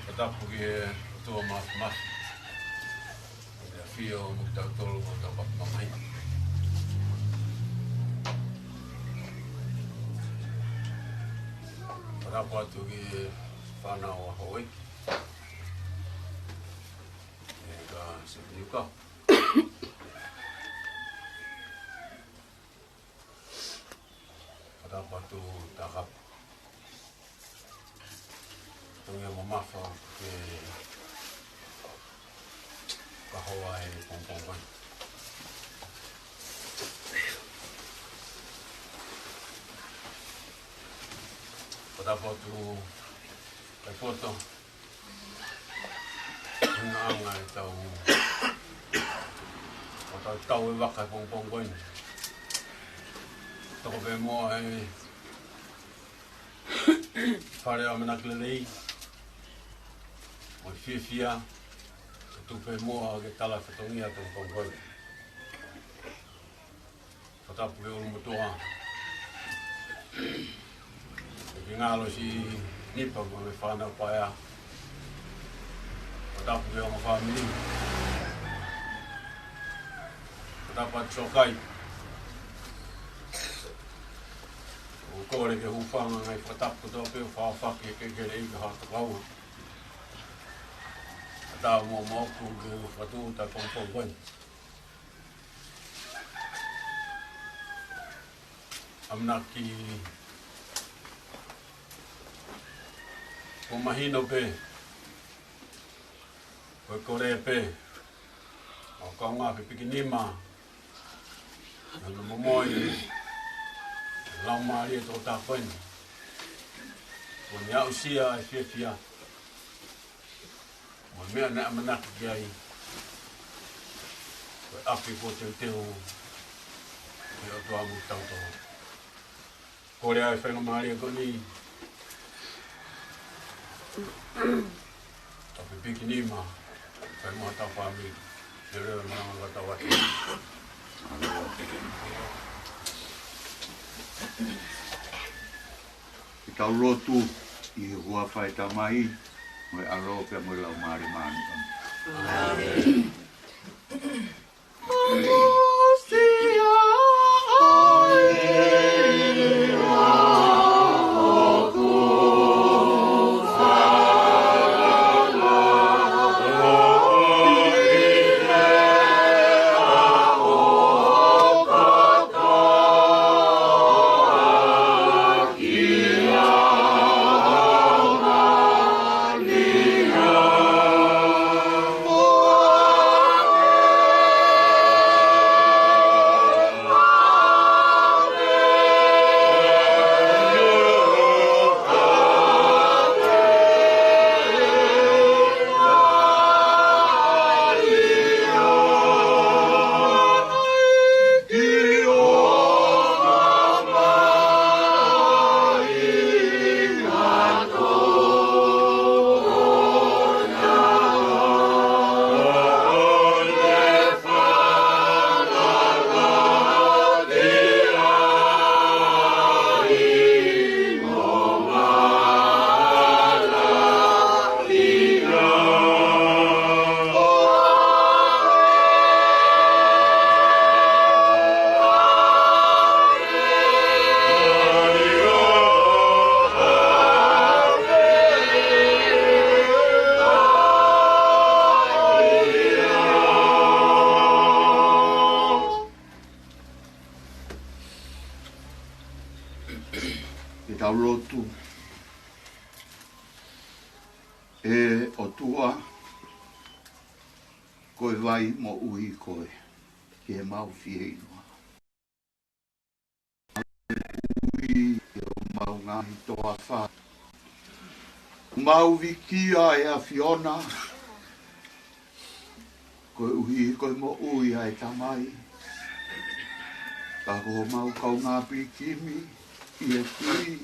Fakatapu ki he ʻOtua Māfimafi, ʻi he ʻafio mo kitautolu ʻo tau mamahi. Fakatapu atu ki he fānau ʻa Houʻeiki, ʻe ka Sepeniuka. Fakatapu atu Takapu. Tau ia mamafa ke kahoa e pongipongi ko eni. Fakatapu atu Kaipoto. Hinaʻanga e tau, ʻo tau tau e vaka e pongipongi ko eni. Toko pē muʻa e fale ʻo ʻAmanaki Lelei, mo e fiefia, ʻe tuʻu pē muʻa ke tala fatongia e pongipongi ko eni. Fakatapu ki he ʻulumotuʻa, ʻEiki Ngalo Sinipa mo e fānau paea. Fakatapu ki he ongo fāmili. Fakatapu atu Sokai. ʻOku kole ke hūfanga e ngaahi fakatapu kotoa pē ʻoku faʻa fai ki he kekele ʻi ka hata kaua. Fakatapu mo moku ke fakatū ta pongipongi ko eni. ʻAmanaki ʻoku mahino pē Ko e kole pē ʻa e kaungā pipiki nima, naʻa nau momoi e laumālie ʻo e tokotaha ko eni, kuo ne aʻusia e fiefia mo e meʻa naʻe ʻamanaki ki ai, ko e ʻapi kuo teuteu ʻe he ʻOtua mo kitautolu. Kole ʻa e faingamālie ko eni, tau pipiki nima, fai mo hotau fāmili, leveleva e malanga ʻo hotau ʻAfio. Ke tau lotu. ʻI he huafa ʻo e Tamai, mo e ʻAlo pea mo e Laumālie Māʻoniʻoni. ʻĀmeni. Ke tau lotu. ʻE ʻOtua, ko e vai moʻui koe ki heʻemau fieinua. Ui ʻi homau ngaahi toafa, mau vikia e ʻAfiona, koeʻuhi ko e moʻui ʻa e Tamai. Ka ko homau kaungā pilikimi ʻi he kui,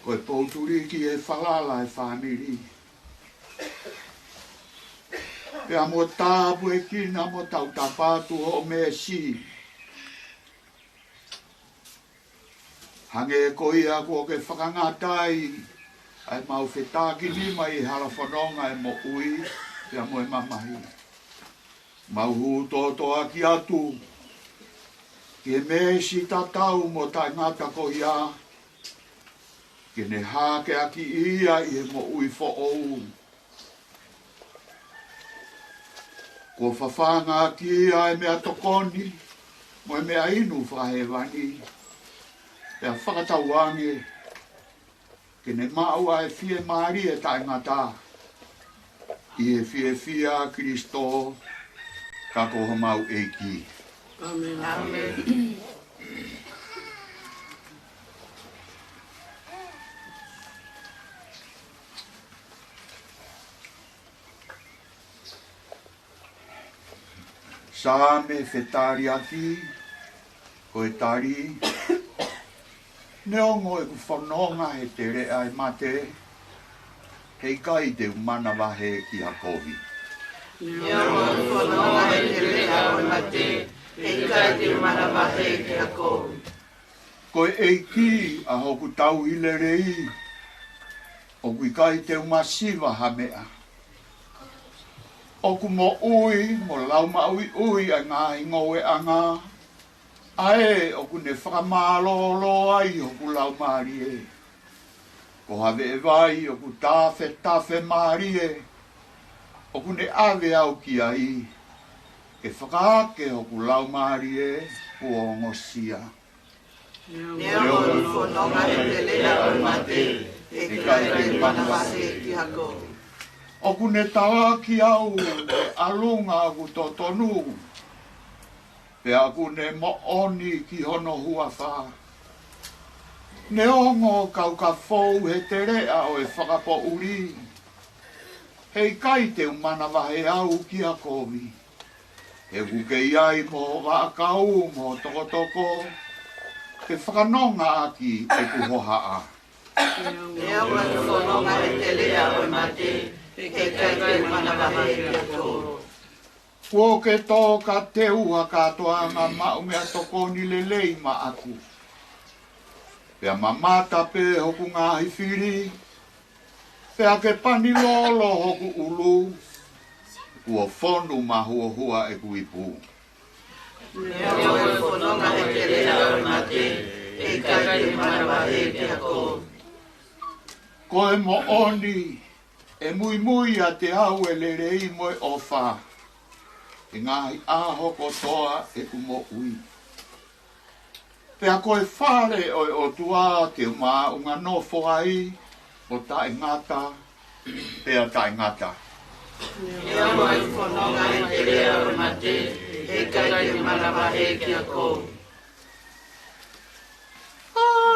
ko e poutuliki e falala e fāmili, pea mo tāpuekina mo tautapa atu hoʻo meesi. Hangē ko ia kuo ke fakangata ai ʻemau fetakinima ʻi he hala fononga e moʻui pea mo e mamahi. Mau hū tōtōaki atu ki he meesi tatau mo taʻengata ko ia, ke ne hākeakiʻi ia ʻi he moʻui foʻou. Kuo fafangaʻaki ia ʻe he meʻatokoni mo e meʻainu fakahēvani, pea fakatauange ke ne maʻu ʻa e fiemālie taʻengata, ʻi he fiefia ʻa Kilisitō, ka ko homau ʻEiki. ʻĀmeni. ʻĀmeni. Saame fetaliaki, ko e tali: Neongo ʻeku fononga he teleʻa ʻo e mate, heʻikai te u manavahē ki ha kovi. Neongo ʻeku fononga he teleʻa ʻo e mate, heʻikai te u manavahē ki ha kovi. Ko e ʻEiki ʻa hoku tauhi lelei, ʻoku ʻikai te u masiva ha meʻa. ʻOku moʻui mo laumaʻuiʻui ʻa e ngaahi ngoueʻanga, ʻa ē ʻoku ne fakamālōlō ai hoku laumālie. Ko ha veʻe vai ʻoku tafetafe mālie, ʻoku ne ʻave au ki ai, ke fakaake hoku laumālie kuo ongosia. Neongo ʻeku fononga he teleʻa ʻo e mate, heʻikai te u manavahē ki ha kovi. ʻOku ne tauaki au he ʻalunga ʻoku totonu, pea ʻoku ne moʻoni ki hono huafa. Neongo kau ka fou he teleʻa ʻo e fakapoʻuli, heʻikai te u manavahē au ki ha kovi. He ʻoku kei ʻi ai mo ho vaʻakau mo ho tokotoko, ke fakanonga ʻaki ʻeku hohaʻa. Neongo ʻeku fononga he teleʻa ʻo e mate, heʻikai te u manavahē ki ha kovi. Kuo ke tō kiate au ha kātoanga maʻu meʻatokoni lelei maʻaku, pea mamata pē hoku ngaahi fili, pea ke pani lolo hoku ʻulu, kuo fonu mahuohua ʻeku ipu. Neongo ʻeku fononga he teleʻa ʻo e mate, heʻikai te u manavahē ki ha kovi. Ko e moʻoni, ʻe muimui ʻiate au e lelei mo e ʻofa, he ngaahi ʻaho kotoa ʻeku moʻui. Pea ko e fale ʻo e ʻOtua te u maʻunga nofo ai, ʻo taʻengata pea taʻengata. Neongo ʻeku fononga he teleʻa ʻo e mate, heʻikai te u manavahē ki ha kovi. Mo e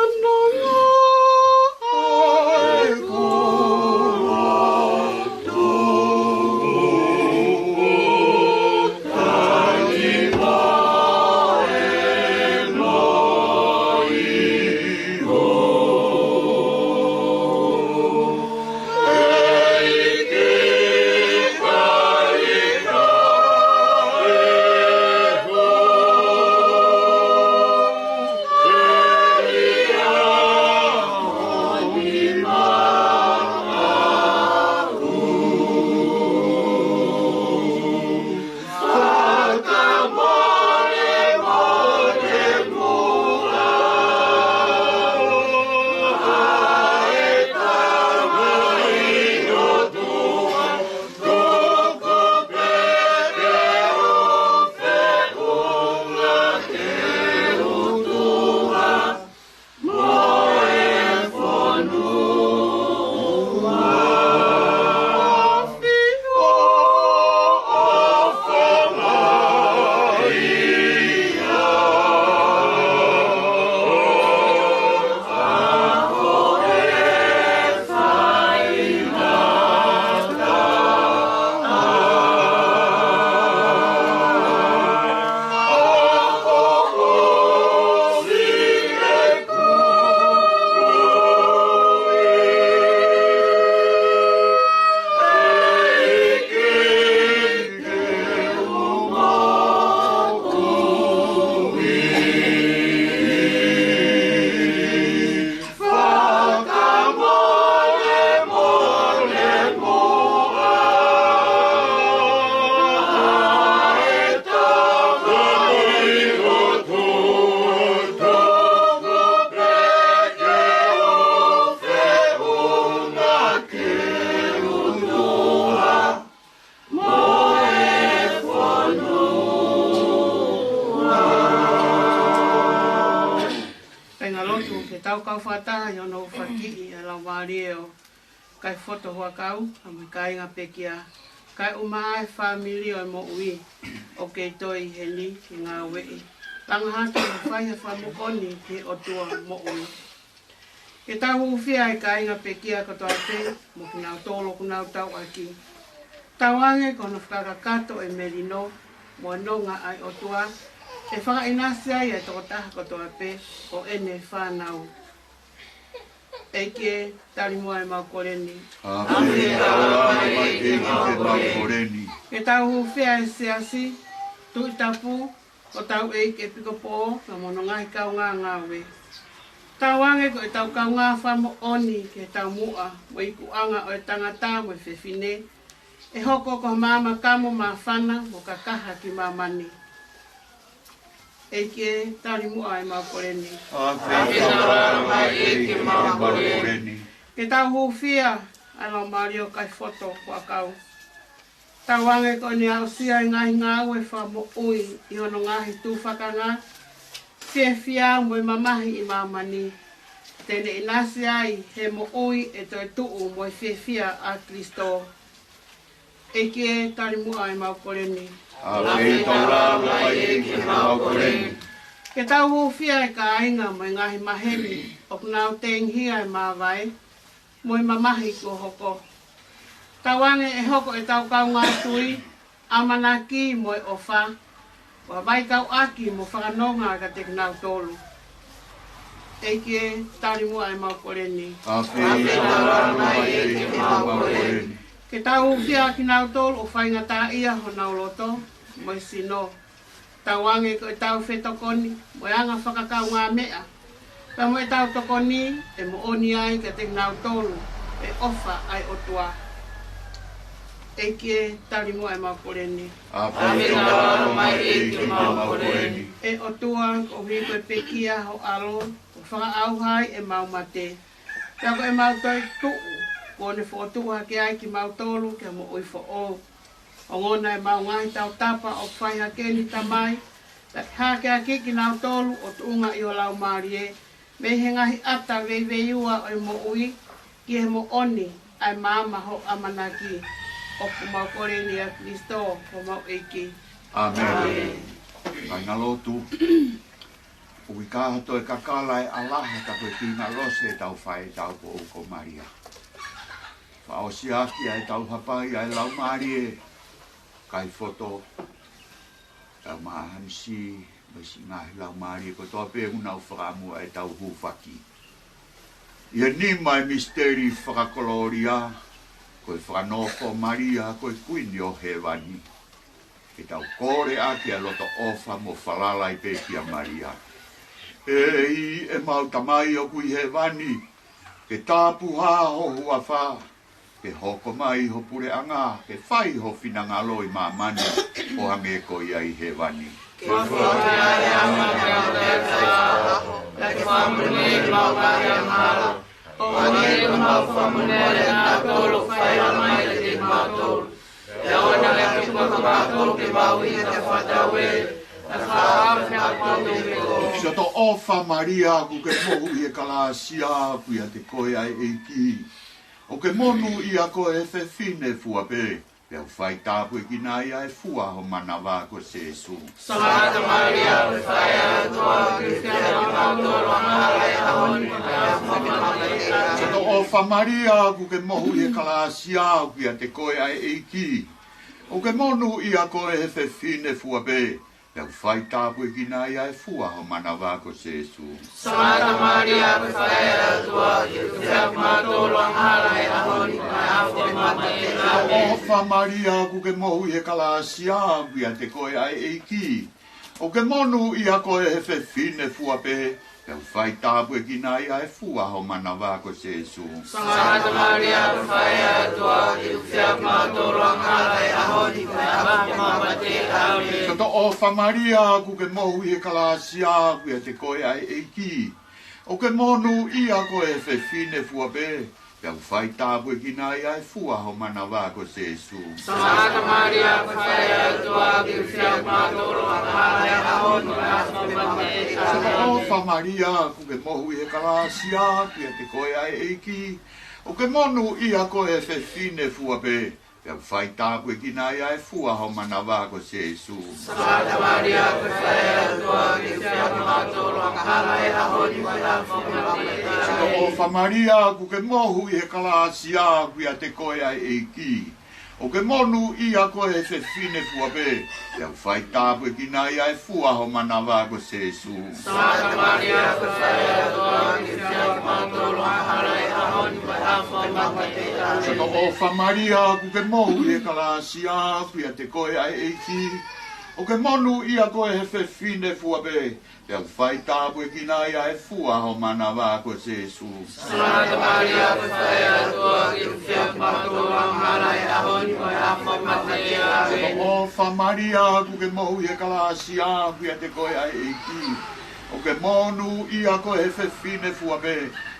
fonua. Kāinga lotu, ke tau kau fakataha ʻi hono fakiʻi ʻa e laumālie ʻo Kaifoto Huʻakau, ʻa mo e kāinga pekia, kae ʻumaʻā e fāmili ʻo e moʻui ʻoku kei toe ʻi heni ke ngāueʻi. Langa hake mo fai ha fakamoʻoni ki he ʻOtua moʻui. Ke tau hūfia e kāinga pekia kotoa pē, mo kinautolu ʻoku nau tauʻaki. Tauange ko hono fakakakato e melino mo e nonga ʻa e ʻOtua, ʻe fakaʻinasi ai e tokotaha kotoa pē ʻo ʻene fānau. ʻEiki ē, tali muʻa ʻemau kole ni. Afe ʻa e ola mai ʻEiki ke mau kole ni. Ke tau hūfia e siasi, tuʻi tapu, ko hotau ʻEiki ʻEpikopō, pea mo hono ngaahi kaungā ngāue. Tauange ko ʻetau kaungā fakamoʻoni ki he taumuʻa mo e ikuʻanga ʻo e tangata mo e fefine, ʻe hoko ko ha maama kamo māfana mo kakaha ki māmani. ʻEiki ē, tali muʻa ʻemau kole ni. Afe ʻa e ola mai ʻEiki ke mau kole ni. Ke tau hūfia ʻa e laumālie ʻo Kaifoto Huʻakau. Tauange ko ʻene aʻusia e ngaahi ngāue fakamoʻui ʻi hono ngaahi tufakanga, fiefia mo e mamahi ʻi māmani, te ne ʻinasi ai he moʻui ʻe toetuʻu mo e fiefia ʻa Kalaisi. ʻEiki ē, tali muʻa ʻemau kole ni. ʻAfeʻi taulalo mai ʻEiki ʻemau kole ni. Ke tau hūfia e kāinga mo e ngaahi maheni ʻoku nau tengihia e māvae mo e mamahi kuo hoko. Tauange ʻe hoko ʻetau kaungā tui, ʻamanaki mo e ʻofa, ʻo vaikauʻaki mo fakanonga kiate kinautolu. ʻEiki ē, tali muʻa ʻemau kole ni. ʻAfeʻi taulalo mai ʻEiki ʻemau kole ni. Ke tau hūfia kinautolu ʻo faingataʻaʻia honau loto mo e sino. Tauange ko ʻetau fetokoni mo e anga fakakaungāmeʻa, pea mo ʻetau tokoni, ʻe moʻoni ai kiate kinautolu e ʻofa ʻa e ʻOtua. ʻEiki ē, tali muʻa ʻemau kole ni. ʻAfeʻi taulalo mai ʻEiki ʻemau kole ni. ʻE ʻOtua, koeʻuhi ko e pekia ho ʻAlo, kuo fakaʻauha ai ʻemau mate, pea ko ʻemau toetuʻu kuo ne fokotuʻu hake ai kimautolu ki ha moʻui foʻou. Ongona ʻemau ngaahi tautapa ʻoku fai hake ni, Tamai, pea ke hakeakiʻi kinautolu ʻo tuʻunga ʻi ho Laumālie, mei he ngaahi ʻata veiveiua ʻo e moʻui, ki he moʻoni ʻa e maama ho ʻamanaki. ʻOku mau kole ni ʻia Kalaisi ko homau ʻEiki. ʻĀmeni. ʻĀmeni. Kāinga lotu, ʻoku ʻikai ha toe kakala e ʻalaha, ka ko e kingalosi ʻetau fai ʻetau poʻou ko Malia. Fakaʻosi ʻaki ʻa ʻetau hapai ʻa e Laumālie, kai foto, tau mahanisi, mo e siʻi ngaahi laumālie kotoa pē ʻoku nau fakaʻamu ʻa ʻetau hūfaki ʻi he nima e misiteli fakakolōlia, ko e fakanofo Malia ko e Kuini ʻo Hēvani. Ke tau kole ʻaki ʻa e loto ʻofa mo falala ai pē kia Malia. ʻEiki ʻemau Tamai ʻoku ʻi Hēvani, ke tapuhā ho huafa, ke hoko mai ho puleʻanga, ke fai ho finangalo ʻi māmani ʻo hangē ko ia ʻi Hēvani. Ke foaki mai ʻa e ʻaho ni haʻamau meʻakai fakaʻaho, pea ke fakamolemole ʻemau vale angahala, ʻo hangē ko ʻemau fakamolemole ʻa kinautolu ʻoku fai angahala mai kiate kimautolu. Pea ʻoua naʻa ke tuku kimautolu ke mau ʻi he fakatauele, ka ke fakahaofi kimautolu mei he kovi. Siʻoto ʻofa Malia, ʻoku ke mohu ʻi he kalasia, ʻoku ʻiate koe ʻa e ʻEiki. ʻOku ke monūʻia koe ʻi he fefine fua pē, pea ʻoku fai tāpuekina ai ʻa e fua ho manava ko Sēsū. Sangata Malia, ʻoku ke fai ʻa e ʻOtua, ke ke fia kimautolu angahala ʻi he ʻaho ni mo e ʻaho ʻo ʻemau mate. Siʻoto ʻofa Malia, ʻoku ke mohu ʻi he kalasia, ʻoku ʻiate koe ʻa e ʻEiki. ʻOku ke monūʻia koe ʻi he fefine fua pē, pea ʻoku fai tāpuekina ai ʻa e fua ho manava ko Sēsū. Sangata Malia, ʻoku ke fai ʻa e ʻOtua, ke ke fia kimautolu angahala ʻi he ʻaho ni mo e ʻaho ʻo ʻemau mate. ʻĀmeni. ʻOfa Malia, ʻoku ke mohu ʻi he kalasia, ʻoku ʻiate koe ʻa e ʻEiki. ʻOku ke monūʻia koe ʻi he fefine fua pē, pea ʻoku fai tāpuekina ai ʻa e fua ho manava ko Sēsū. Sangata Malia, ʻoku ke fai ʻa e ʻOtua, ke ke fia kimautolu angahala ʻi he ʻaho ni mo e ʻaho ʻo ʻemau mate. ʻĀmeni. Siʻoto ʻofa Malia, ʻoku ke mohu ʻi he kalasia, ʻoku ʻiate koe ʻa e ʻEiki. ʻOku ke monūʻia koe ʻi he fefine fua pē, pea ʻoku fai tāpuekina ai ʻa e fua ho manava ko Sēsū. Sangata Malia, ʻoku ke fai ʻa e ʻOtua, ke ke fia kimautolu angahala ʻi he ʻaho ni mo e ʻaho ʻo ʻemau mate. Siʻoto ʻofa Malia, ʻoku ke mohu ʻi he kalasia, ʻoku ʻiate koe ʻa e ʻEiki. ʻOku ke monūʻia koe ʻi he fefine fua pē, pea ʻoku fai tāpuekina ai ʻa e fua ho manava ko Sēsū. Sangata Malia, ʻoku ke fai ʻa e ʻOtua, ke ke fia kimautolu angahala ʻi he ʻaho ni mo e ʻaho ʻo ʻemau mate. Siʻoto ʻofa Malia, ʻoku ke mohu ʻi he kalasia, ʻoku ʻiate koe ʻa e ʻEiki. ʻOku ke monūʻia koe ʻi he fefine fua pē, pea ʻoku fai tāpuekina ai ʻa e fua ho manava ko Sēsū. Sangata Malia, ʻoku ke fai ʻa e ʻOtua, ke ke fia kimautolu angahala ʻi he ʻaho ni mo e ʻaho ʻo ʻemau mate. ʻĀmeni. Siʻoto ʻofa Malia, ʻoku ke mohu ʻi he kalasia, ʻoku ʻiate koe ʻa e ʻEiki. ʻOku ke monūʻia koe ʻi he fefine fua pē, pea ʻoku fai tāpuekina ai ʻa e fua ho manava ko Sēsū. Sangata Malia, ʻoku ke fai ʻa e ʻOtua, ke ke fia kimautolu angahala ʻi he ʻaho ni mo e ʻaho ʻo ʻemau mate. ʻĀmeni. Siʻoto ʻofa Malia, ʻoku ke mohu ʻi he kalasia, ʻoku ʻiate koe ʻa e ʻEiki. ʻOku ke monūʻia koe ʻi he fefine fua pē,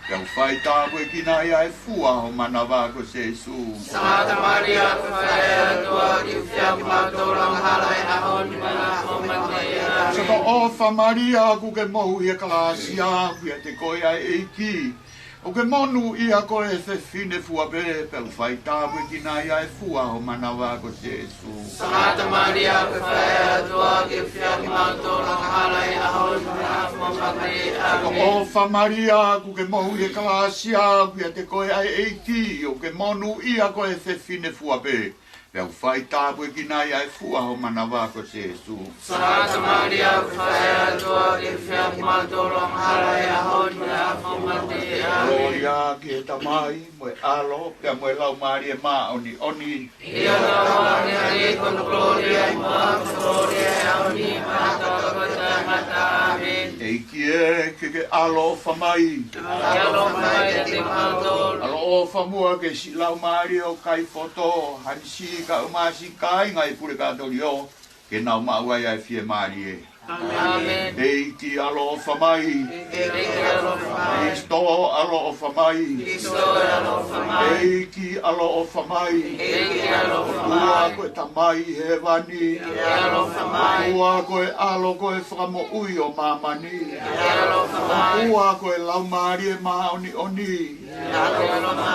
pea ʻoku fai tāpuekina ai ʻa e fua ho manava ko Sēsū. Sangata Malia, ʻoku ke fai ʻa e ʻOtua, ke ke fia kimautolu angahala ʻi he ʻaho ni mo e ʻaho ʻo ʻemau mate. ʻĀmeni. Siʻoto ʻofa Malia, ʻoku ke mohu ʻi he kalasia, ʻoku ʻiate koe ʻa e ʻEiki. ʻOku ke monūʻia koe he fefine fua pē, pea ʻoku faitāpuekina ia ʻe he fua ho manava ko Sēsū. Sangata Malia, ʻoku ke fai ʻa e ʻOtua, ke fai kimautolu angahala ʻi he ʻaho ni mo e ʻaho ʻo e māmani. ʻĒmeni. ʻOfa Malia, ʻoku ke mohu ʻi he kalāsia, ʻoku ʻiate koe ʻa e ʻEiki, ʻoku ke monūʻia koe he fefine fua pē, pea ʻoku faitāpuekina ia ʻe he fua ho manava ko Sēsū. Sangata Malia, ʻoku ke fai ʻa e ʻOtua, ke fai kimautolu angahala ʻi he ʻaho ni mo e ʻaho ʻo e māmani. ʻĒmeni. Kolōlia ki he Tamai, mo e ʻAlo, pea mo e Laumālie Māʻoniʻoni. ʻIo, naʻa ne ʻi he ʻaho ni, ko hono kolōlia ʻi muʻa, ko hono kolōlia ʻi he ʻaho ni, mātuʻaki taʻengata. ʻĒmeni. ʻEiki ē, ke ke ʻaloʻofa mai. ʻAloʻofa mai kiate kimautolu. ʻAloʻofa muʻa ki he siʻi laumālie ʻo Kaipoto, Hanisi, kae ʻumaʻā siʻi kāinga ʻi Pulekatōlio, ke nau maʻu ai ʻa e fiemālie. ʻĒmeni. ʻEiki ʻaloʻofa mai. ʻEiki ʻaloʻofa mai. Kalaisi ʻaloʻofa mai. Kalaisi ʻaloʻofa mai. ʻEiki ʻaloʻofa mai. ʻEiki ʻaloʻofa mai. ʻOtua ko e Tamai ʻi hēvani. ʻEiki ʻaloʻofa mai. ʻOtua ko e ʻAlo ko e Fakamoʻui ʻo māmani. ʻEiki ʻaloʻofa mai. ʻOtua ko e Laumālie Māʻoniʻoni.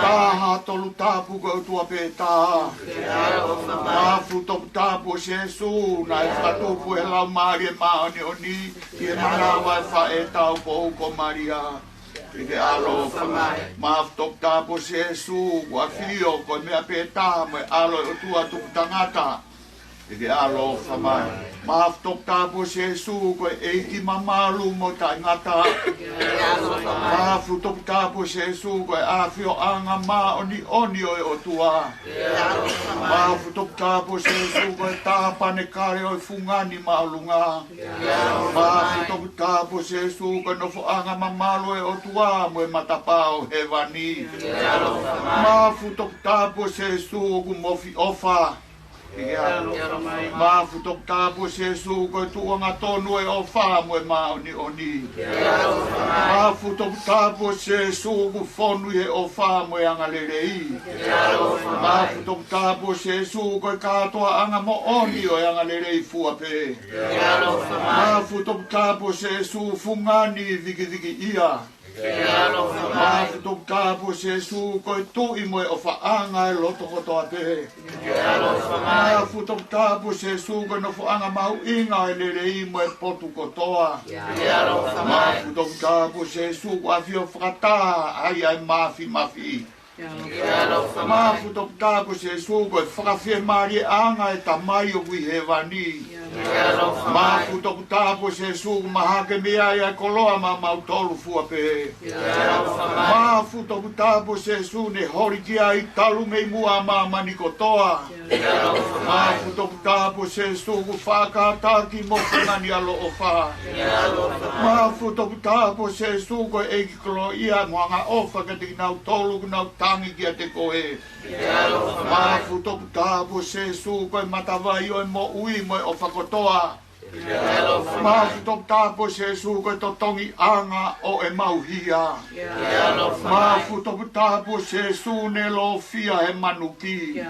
Taha Tolu Tapu ko e ʻOtua pē taha. Mafu Toputapu ʻo Sēsū, naʻe fakatupu ʻe he Laumālie Māʻoniʻoni ʻi he manava ʻo e faʻē taupou ko Malia. Ke ke ʻaloʻofa mai. Mafu Toputapu ʻo Sēsū, kuo ʻafio ko e meʻa pē taha mo e ʻAlo ʻo e ʻOtua Tukutangata. Ke ke ʻaloʻofa mai. Mafu Toputapu ʻo Sēsū, ko e ʻEiki mamalu mo taʻengata. Mafu Toputapu ʻo Sēsū, ko e ʻAfioʻanga Māʻoniʻoni ʻo e ʻOtua. Mafu Toputapu ʻo Sēsū, ko e tāpanekale ʻo e fungani māʻolunga. Mafu Toputapu ʻo Sēsū, ko e nofoʻanga mamalu ʻo e ʻOtua mo e matapā ʻo hēvani. Mafu Toputapu ʻo Sēsū, ʻoku mofi ʻofa. Mafu Toputapu ʻo Sēsū, ko e tuʻu angatonu ʻo e ʻofa mo e māʻoniʻoni. Mafu Toputapu ʻo Sēsū, ʻoku fonu ʻi he ʻofa mo e angalelei. Mafu Toputapu ʻo Sēsū, ko e kātoaʻanga moʻoni ʻo e angalelei fua pē. Mafu Toputapu ʻo Sēsū, fungani vikivikiʻia. Mafu Toputapu ʻo Sēsū, ko e tuʻi mo e ʻofaʻanga ʻo e loto kotoa pē. Mafu Toputapu ʻo Sēsū, ko e nofoʻanga mahuʻinga ʻo e lelei mo e potu kotoa. Mafu Toputapu ʻo Sēsū, kuo ʻafio fakataha ai ʻa e māfimafi. Mafu Toputapu ʻo Sēsū, ko e fakafiemālieʻanga ʻo e Tamai ʻoku ʻi hēvani. Mafu Toputapu ʻo Sēsū, ʻoku mahaki mei ai ʻa e koloa maʻamautolu fua pē. Mafu Toputapu ʻo Sēsū, ne holi ki ai talu mei muʻa ʻa māmani kotoa. Mafu Toputapu ʻo Sēsū, ʻoku faʻa kātaki mo fungani ʻaloʻofa. Mafu Toputapu ʻo Sēsū, ko e ʻEiki koloaʻia mo angaʻofa kiate kinautolu ʻoku nau tangi kiate koe. Mafu Toputapu ʻo Sēsū, ko e matavai ʻo e moʻui mo e ʻofa kotoa. Mafu Toputapu ʻo Sēsū, ko e totongiʻanga ʻo ʻemau hia. Mafu Toputapu ʻo Sēsū, ne lofia he manuki.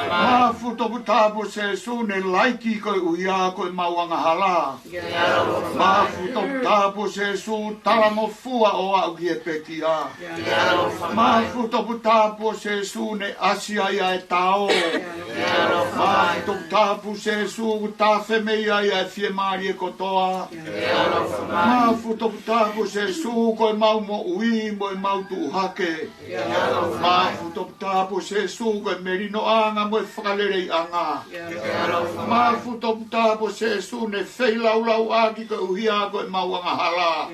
Mafu Toputapu ʻo Sēsū, ne laiki koeʻuhi ko ʻemau angahala. Mafu Toputapu ʻo Sēsū, talangofua ʻo aʻu ki he pekia. Mafu Toputapu ʻo Sēsū, ne ʻasi ai ʻa e tao. Mafu Toputapu ʻo Sēsū, ʻoku tafe mei ai ʻa e fiemālie kotoa. Mafu Toputapu ʻo Sēsū, ko ʻemau moʻui mo ʻemau tuʻu hake. Mafu Toputapu ʻo Sēsū, ko e melinoʻanga mo e fakaleleiʻanga. Mafu Toputapu ʻo Sēsū, ne feilaulauʻaki koeʻuhi ko ʻemau angahala.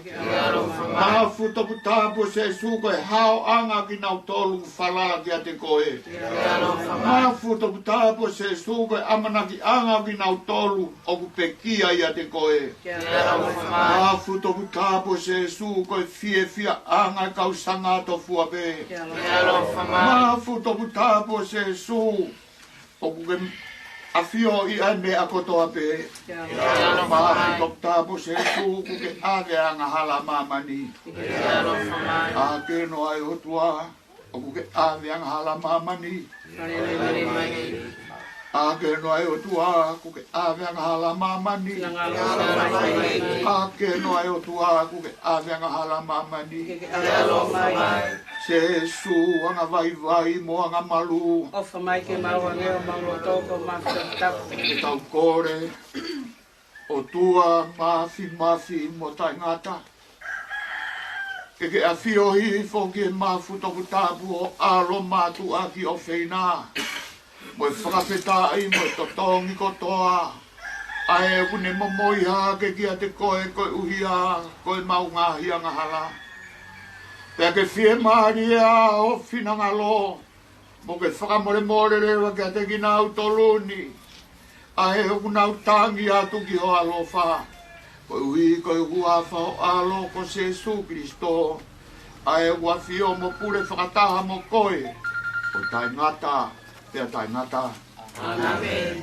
Mafu Toputapu ʻo Sēsū, ko e haoʻanga ʻo kinautolu ʻoku falala kiate koe. Mafu Toputapu ʻo Sēsū, ko e ʻamanakiʻanga ʻo kinautolu ʻoku pekia ʻiate koe. Mafu Toputapu ʻo Sēsū, ko e fiefiaʻanga ʻo e kau sangato fua pē. Mafu Toputapu ʻo Sēsū, ʻoku ke ʻafioʻi ʻa e meʻa kotoa pē. Mafu Toputapu ʻo Sēsū, ʻoku ke ʻave ʻa e angahala ʻa māmani. ʻAkē noa ʻe ʻOtua, ʻoku ke ʻave ʻa e angahala ʻa māmani. ʻAke noa ʻe ʻOtua, kuo ke ʻave angahala ʻa māmani. Finangalo ʻofa mai. ʻAke noa ʻe ʻOtua, kuo ke ʻave angahala ʻa māmani. Ke ke ʻaloʻofa mai. Sēsū, anga vaivai mo anga malū. ʻOfa mai ke mau ange ʻo mau loto ko mafi tapu. Ke tau kole, ʻOtua Māfimafi mo Taʻengata, ke ke ʻafioʻi foki e mafu toputapu ʻo e ʻAlo mātuʻaki ʻofeina, mo e fakafetaʻi mo e totongi kotoa, ʻa ē ʻoku ne momoi hake kiate koe koeʻuhi ko ʻemau ngaahi angahala. Pea ke fiemālie ʻa ho finangalo, mo ke fakamolemole leva kiate kinautolu ni, ʻa ē ʻoku nau tangi atu ki ho ʻaloʻofa. Koeʻuhi ko e huafa ho ʻAlo ko Sēsū Kilisitō, ʻa ē ʻoku ʻafio mo pule fakataha mo koe, ʻo taʻengata pea taʻengata. ʻĀmeni.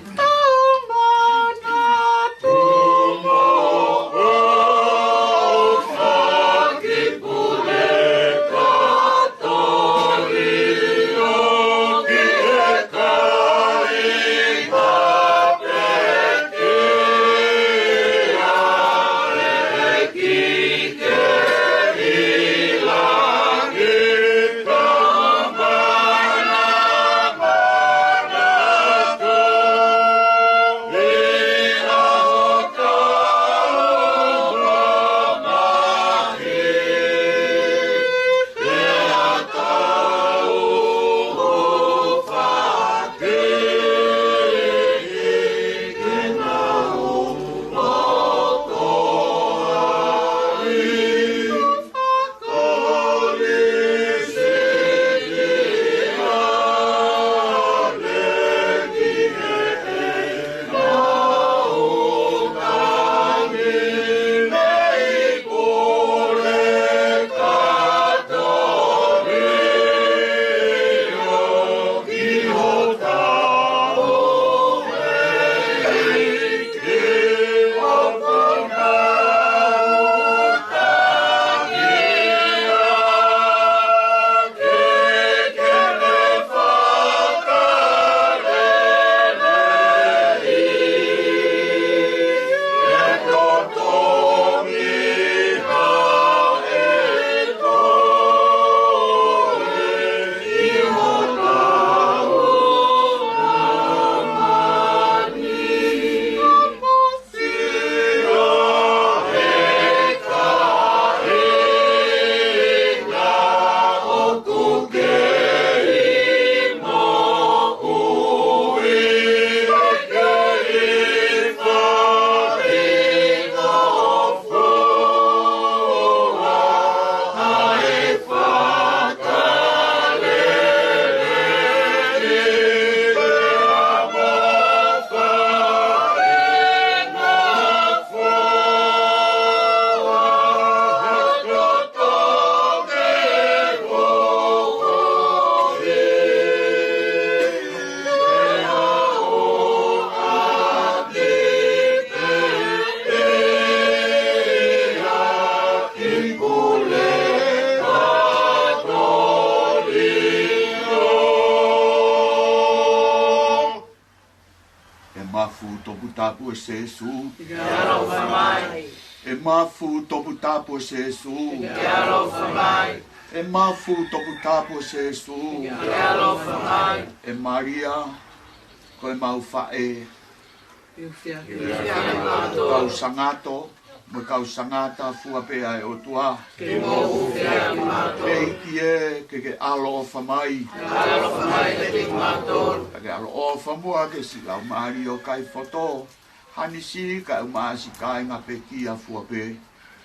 E mafu toputapu ʻo Sēsū. Ke ke ʻaloʻofa mai. E mafu toputapu ʻo Sēsū. Ke ke ʻaloʻofa mai. E mafu toputapu ʻo Sēsū. Ke ke ʻaloʻofa mai. ʻE Malia, ko ʻemau faʻē. Ke ke ʻaloʻofa mai. Kau sangato, mo e kau sangata fua pē ʻa e ʻOtua. Ke mou hūfia kimautolu. ʻEiki ē, ke ke ʻaloʻofa mai. Ke ke ʻaloʻofa mai kiate kimautolu. Ke ke aloʻofa muʻa ki he siʻi laumālie ʻo Kaipoto, Hanisi, kae ʻumaʻā siʻi kāinga pekia fua pē,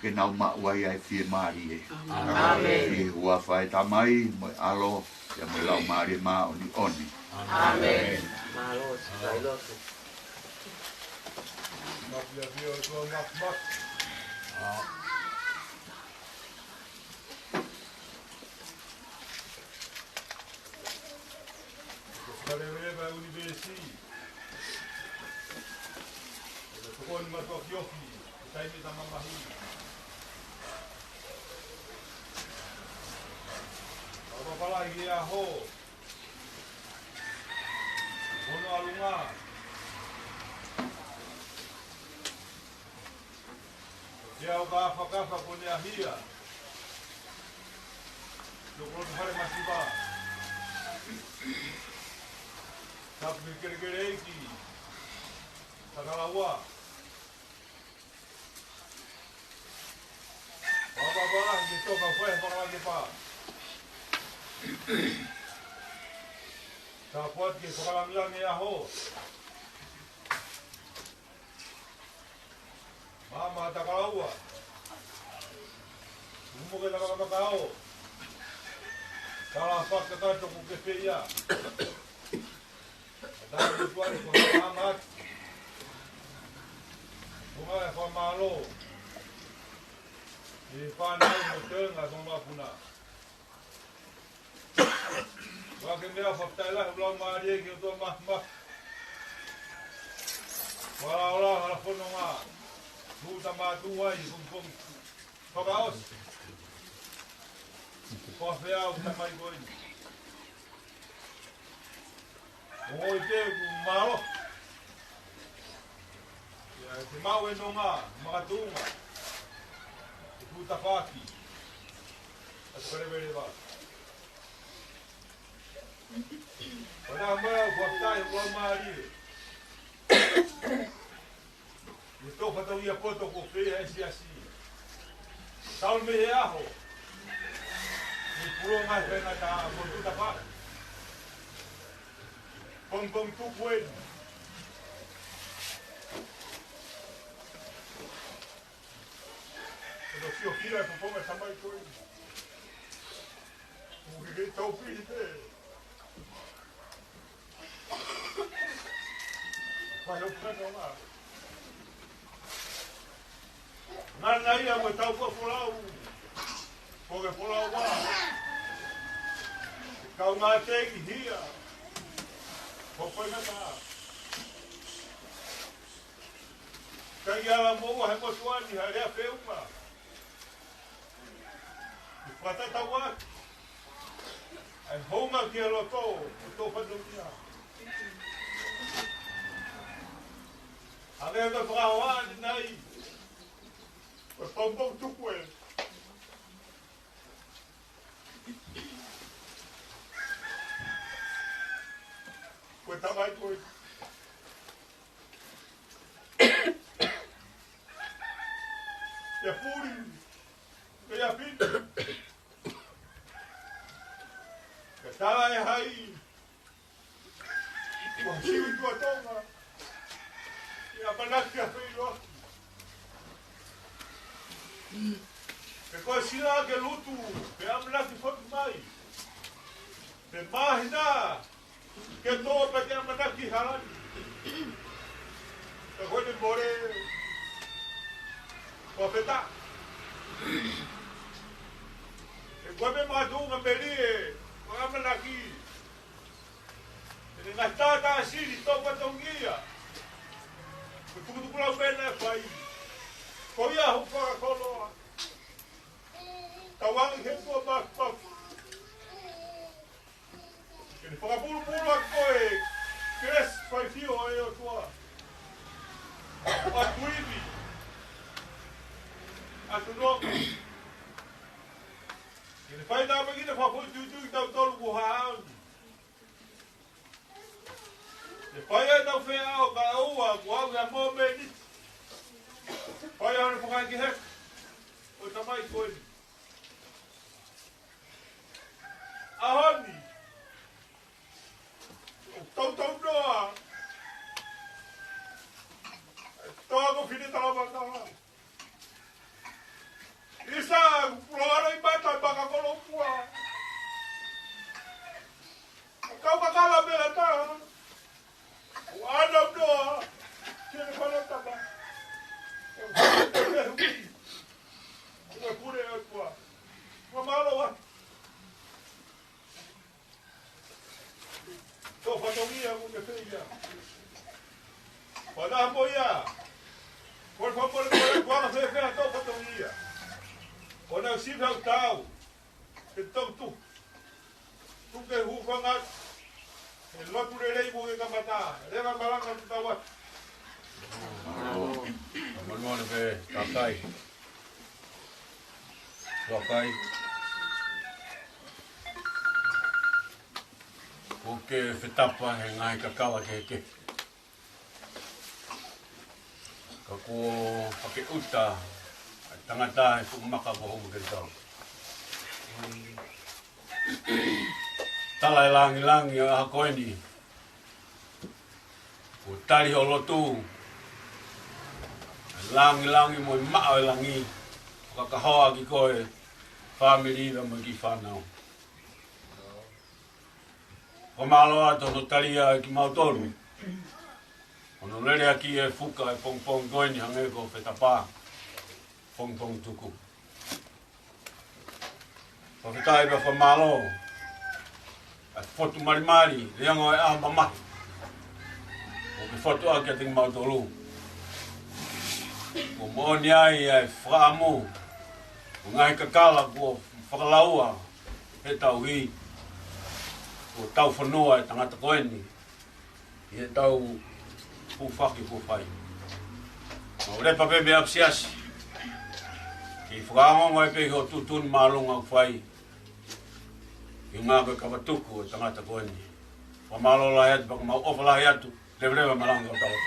ke nau maʻu ai ʻa e fiemālie. ʻĀmeni. ʻI he huafa ʻo e Tamai, mo e ʻAlo, pea mo e Laumālie Māʻoniʻoni. ʻĀmeni. Mālō, siʻi failotu. Fakaleleva ʻa e ʻunivēsi. ʻE tokoni mātuʻaki ofi, ʻi he taimi ʻo e mamahi. Fakapapālangi ʻa hoʻo hono ʻalunga. Ke au ka fakafā ko ne ahia. Tokoloto fale masiva. Tapu ki he kelekele ʻeiki. Takalaua. Pāpāpā, ke toka fai, fakalake pā. Tapu atu ke fakalangilangi ʻaho. Māmā Takalaua. Umo ke takalamakao. Tala fakakakato ko ke feia. Tala tuai ko māmā. Ko ngā e fakamālō. ʻI he fānau mo e toenga ʻo e mapuna. Ka ke meʻa fakataila he lau mālie ke ʻOtua mafimafi. Wala ola hala fononga. Tuta mātuʻa ʻi pongipongi. Fakaʻosi. Ko fea ʻoku tamai ko eni. ʻOi te ku mālō. ʻIa, te mau e nonga, makatuʻunga. Te ku tafaʻaki. ʻA te kare vele vā. Pana mai au, fakafetaʻi, lau mālie. ʻI he tō fatongia poto ko fē ʻa e siasi. Tau mei he ʻaho. ʻI he pulonga he ngata mo tuta pa. Pongipongi tuku eni. Ko e sio kila e popongi tamai ko eni. Ko e ke tau pili pē. Vai o pena o la. Ngana ia mo tau ko folau. Ko ke folau vā. Kau ngā teki hia. Ko koe ngata. Kai ala mo ua he motuani, ha lea feuma. ʻI fakatatau atu. ʻA e hounga ki he loto, ʻo tō fatongia. ʻA ke ka fakahoa ni nai. Ko e pongipongi tuku e. Ko e tamai ko e. Ia puli. Ia pili. Ka tala e hai. Ua siu i tua tonga. Ia manaki a fei loa. Pe ko e sila ke lutu. Pe amanaki foki mai. Pe mahina. Ke tō pē ke amanaki halani. Ka ko e mole. Ko feta. Ke ko e me mātuʻa melie. Ko amanaki. Ke ne ngata ta sili tō fatongia. Ko tukutuku lau pē na fai. Ko ia ho fakakoloa. Tauangi he tua mafimafi. Ke ne fakapulupulu ʻa koe, kelesi faifio ʻa e ʻOtua. ʻA tuivi. ʻA tunoka. Ke ne fai tāpuekina fakafoʻituitui kitautolu kuo haʻu ni. Ke fai ʻetau feʻao kae ʻoua kuo aʻu ki he momeniti. Fai ʻa hono fakaʻekeʻeke. ʻO tamai ko eni. ʻAho ni. ʻOku tautau noa. Toa ko fine tala mata. ʻIsa, ʻoku puloa ʻi mata, maka kolopua. Kau kakala mela ta. ʻOku ana noa. Kele fana tama. ʻOku pule ʻa tua. Mamalo wa. Tō fatongia mo ke feia. Pala mo ia. Ko e fāmole ko e kuanga fēfē tō fatongia. Ko nau sifa tau. Ke tau tu. Tu ke hūfanga. He lotu lelei mo ke kamata. Leva malanga tu tau atu. Manuana pe kakai. Tuʻa kai. Kuo ke fetapa he ngaahi kakala kehekehe. Ka kuo fakeuta ʻa e tangata he fuʻu maka ko Houmakeletau. Tala e langilangi ʻo e ʻaho ko eni. Kuo tali hoʻo lotu. Langilangi mo e maʻa ʻo e langi. Fakakahoa ki koe, fāmili, pea mo e kiʻi fānau. Fakamālō atu hono tali ʻa kimautolu. Hono lele ʻaki e fuka e pongipongi ko eni hangē ko e fetapa pongipongi tuku. Fakafetaʻi pea fakamālō. ʻA e fotu malimali, lelei ange ʻa e ʻaho mamahi. ʻOku ke fotu ʻaki kiate kimautolu. Kuo moʻoni ai ʻa e fakaʻamu. Ko e ngaahi kakala kuo fakalaua he tauhi. Kuo tau fonua e tangata ko eni. ʻI heʻetau hūfaki kuo fai. Mau lepa pē mei ʻapi siasi. Ke fakaongoongo ai pē ki hoʻo tuʻutuʻuni māʻolunga kuo fai. ʻI he ngāue ko e kavatuku ʻo e tangata ko eni. Fakamālō lahi atu, pea mau ʻofa lahi atu. Leveleva malanga ʻo tawa.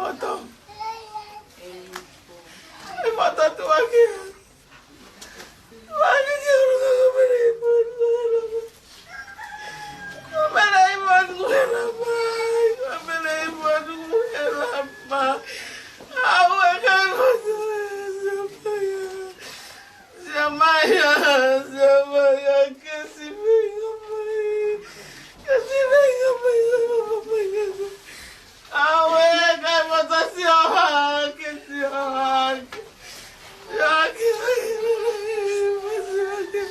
Ato. Ai, mata tu ake. Lagi ke ora ka ka pele i pon ka ka lama. Ka pele i pon ka ka lama. Ka pele i pon ka ka lama. Au e kai mata e siapa ia. Siapa ia, siapa ia, ke si feinga mai. Ke si feinga mai, siapa mai, siapa. Aue, kai mata sia hake, sia hake. Sia hake, sia hake.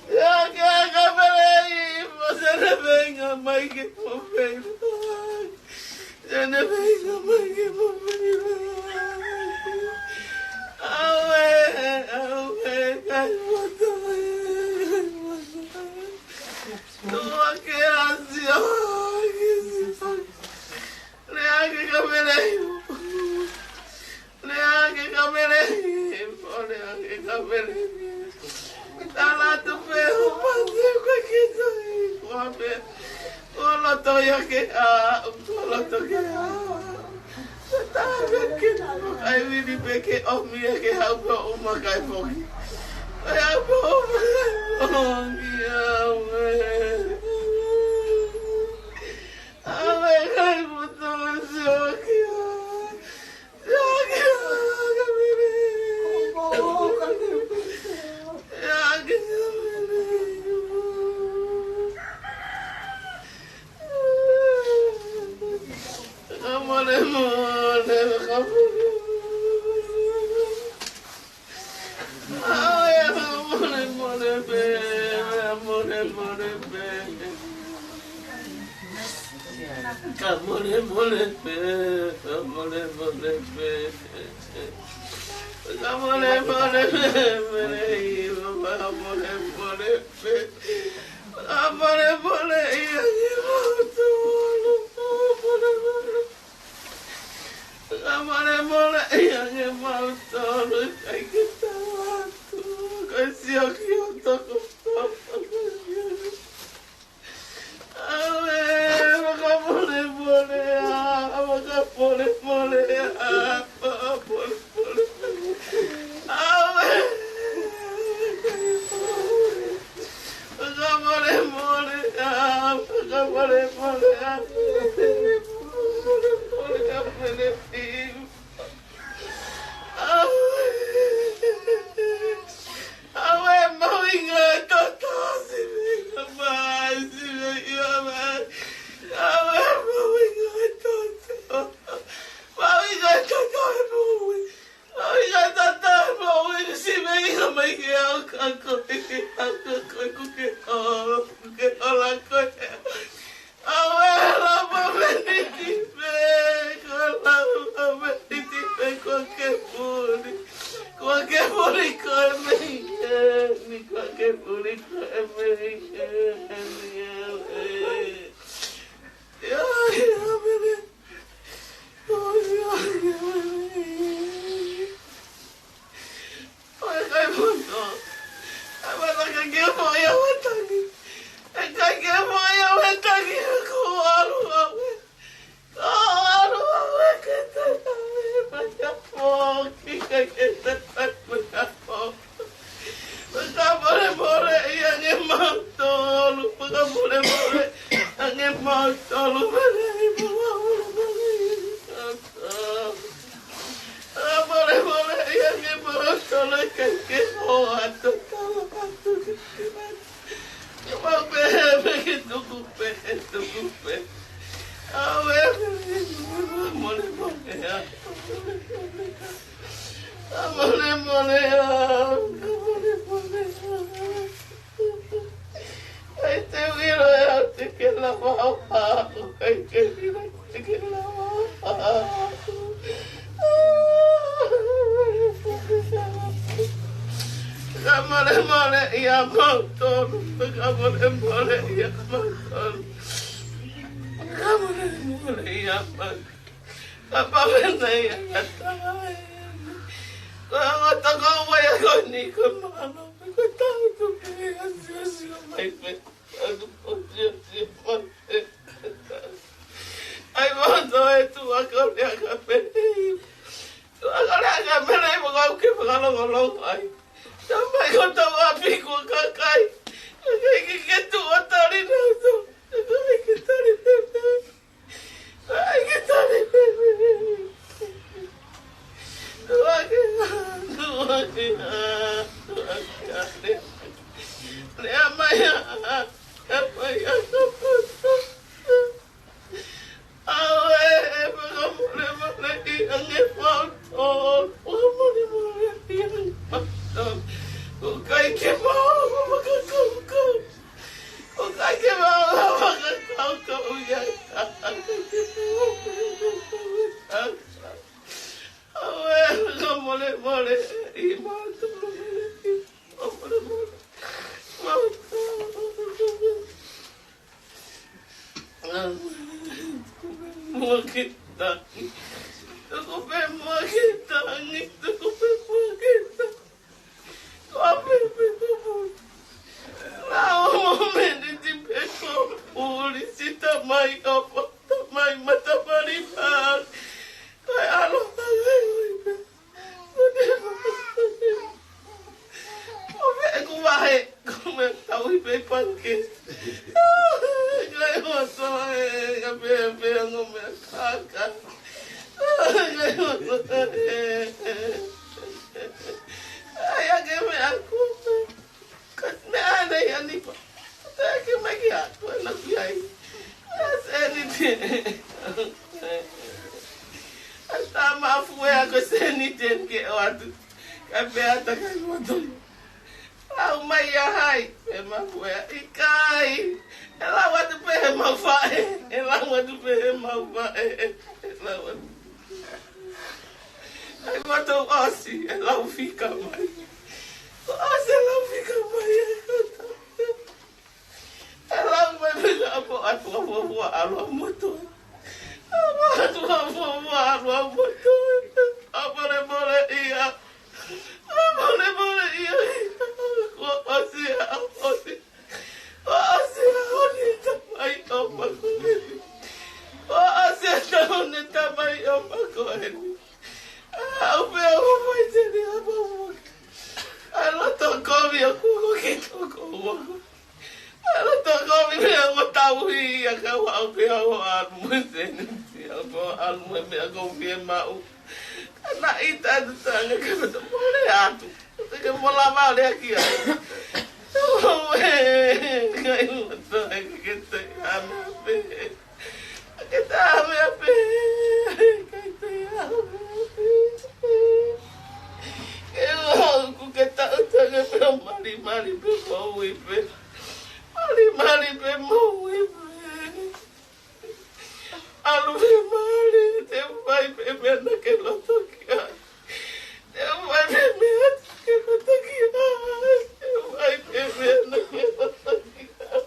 Sia hake, ka pele i pon, sia ne feinga mai ke mo feinga. Sia ne feinga mai ke mo feinga. Aue, aue, kai mata mai, kai mata mai. Tua ke asi, ai, ke si. Lea ke ka pele i pon. Lea ke ka pele i pon, lea ke ka pele i pon. Tala tu pe o pasi ka ke sai kua pe. Ko loto ia ke a, ko loto ke a. Tala ke ai vini pe ke omi e ke hau pe o uma kai foki. Ai hau pe o uma kai foki, aue. Aue, kai mata sia hake. Sia hake, sia hake. Ka mole mole, ka mole mole. Aue, ka mole mole pē, ka mole mole pē. Ka mole mole pē, ka mole mole pē. Ka mole mole pē, pele i pon, ka mole mole pē. Ka mole mole ia ke mau tolu, ka mole mole. Ka mole mole ia ke mau tolu, kai ke tau atu, kai sia ki o toko. Aue, ka mole mole a, ka mole mole a, ka mole mole. Aue. Ka mole mole a, ka mole mole a. Mole mole a, mole mole. Aue, aue, mahuʻinga e toto, si feinga mai, si feinga mai. Aue, mahuʻinga e toto. Mahuʻinga e toto e moʻui. Mahuʻinga e toto e moʻui, si feinga mai ke au ka ko e ke au ka ko e kuke o, kuke o la ko e. Aue, lava meniti pē, ko lava meniti pē ko ke puli. Ko ke puli ko e mei eni, ko ke puli ko e mei eni, aue. Ia, ia, mene. Ia, ia, mene. ʻOe kai moto. ʻAi mata ka ke mo ia wetangi. ʻE kai ke mo ia wetangi ko alu awe. Ko alu awe ke te awe. Mata foki kai ke te awe mata foki. Fakamolemole ia ke mau tolu. Fakamolemole ia ke mau tolu. Mele i mua ulu mele i mua. Fakamolemole ia ke mau tolu, ke ke hoa atu, tala atu, ke ke atu. Ke mau pehē, pehē, tuku pehē, tuku pehē. Aue, fakamolemole ia. Fakamolemole ia, fakamolemole ia. ʻAi te u ʻilo ʻe au te ke lava ʻo haʻu, ʻai ke ʻilo te ke lava ʻo haʻu. Fakamolemole ia mau tolu, fakamolemole ia mau tolu. Fakamolemole ia mau Ka pavena ia ka tala eni. Ko e anga toko ua ia ko eni ko e mālō pē ko e tau tu pē ia sio sio mai pē. Aku pō sio sio mai pē. ʻAi, mau Tuʻa ko e lea ka pehē. Tuʻa ko e lea ka pehē, mo kau ke fakalongolongo ai. Tamai, ko hotau ʻapi ko e kakai. Kakai ke ke tuʻu ʻo tali nautolu. Kakai ke tali nautolu. Kakai ke tali nautolu. Tuʻa ke, tuʻa ke, tuʻa ke. Lea mai ā, lea mai ā, ka poto. ʻAuē, fakamolemoleʻi ange mautolu, fakamolemoleʻi ange mautolu. ʻOku ʻikai ke mau fakakaukau. ʻOku ʻikai ke mau fakakaukau ia. ʻOku ʻikai ke mau fakakaukau ia. ʻAuē, fakamolemoleʻi mautolu, fakamolemoleʻi mautolu. Tuku pē muʻa ke tangi. Tuku pē muʻa ke tangi. Tuku pē muʻa ke tangi. Tuku pē muʻa ke tangi. Lau mo meni ti pe ko puli si tamai ʻofa, tamai matapali pā. Ko e ʻaloʻofa ʻoku ʻi ai pē. ʻO me ku vahe, ko me tau i pe panke. Kai hoto e, ka pe, pe ango me kaka. Kai hoto e. Ai, ake me aku. Ka me ane i anipa. Te ke mai ki a, ko e na ki ai. A seni te. A tā mafu e a ko seni te ke o atu. Ka pe ata kai moto. Lau mai a hai, pe mafu e a. ʻIkai. E lau atu pe he mau faʻē. E lau atu pe he mau faʻē. E lau atu. Ai, moto ʻosi, e lau fika mai. ʻOsi e lau fika mai, ai, ko tā. E lau mai pē ka ʻapo atu a fuafua ʻalu a moto. ʻApo atu a fuafua ʻalu a moto. ʻApo le mole ia. ʻApo le mole ia. Kuo ʻosi, ʻosi. Kuo ʻosi, ʻosi, tamai ʻofa ko eni. Kuo ʻosi, ʻosi, tamai ʻofa ko eni. ʻAu pē ʻofa mai teni ʻapo ʻofa. ʻAi loto kovi ʻoku ko ke toko ʻofa. Ala toko mi mea mo tauhi ia ka ua au pea o alu mo e seni. Ia ko alu mo e meʻa ko fie maʻu. Ka naʻe ʻita atu tanga ke mata mole atu. Te ke mola male aki ai. Ue, kai mata ke te ame pe. Ke te ame pe. Kai te ame pe. Ke o ku ke ta uta ke pe mali mali pe mo ui pe. Mali, mali pē mo ui pē. ʻAlu pē mali, te u fai pē meʻa naʻa ke loto ki ai. Te u fai pē meʻa naʻa ke loto ki ai. Te u fai pē meʻa naʻa ke loto ki ai.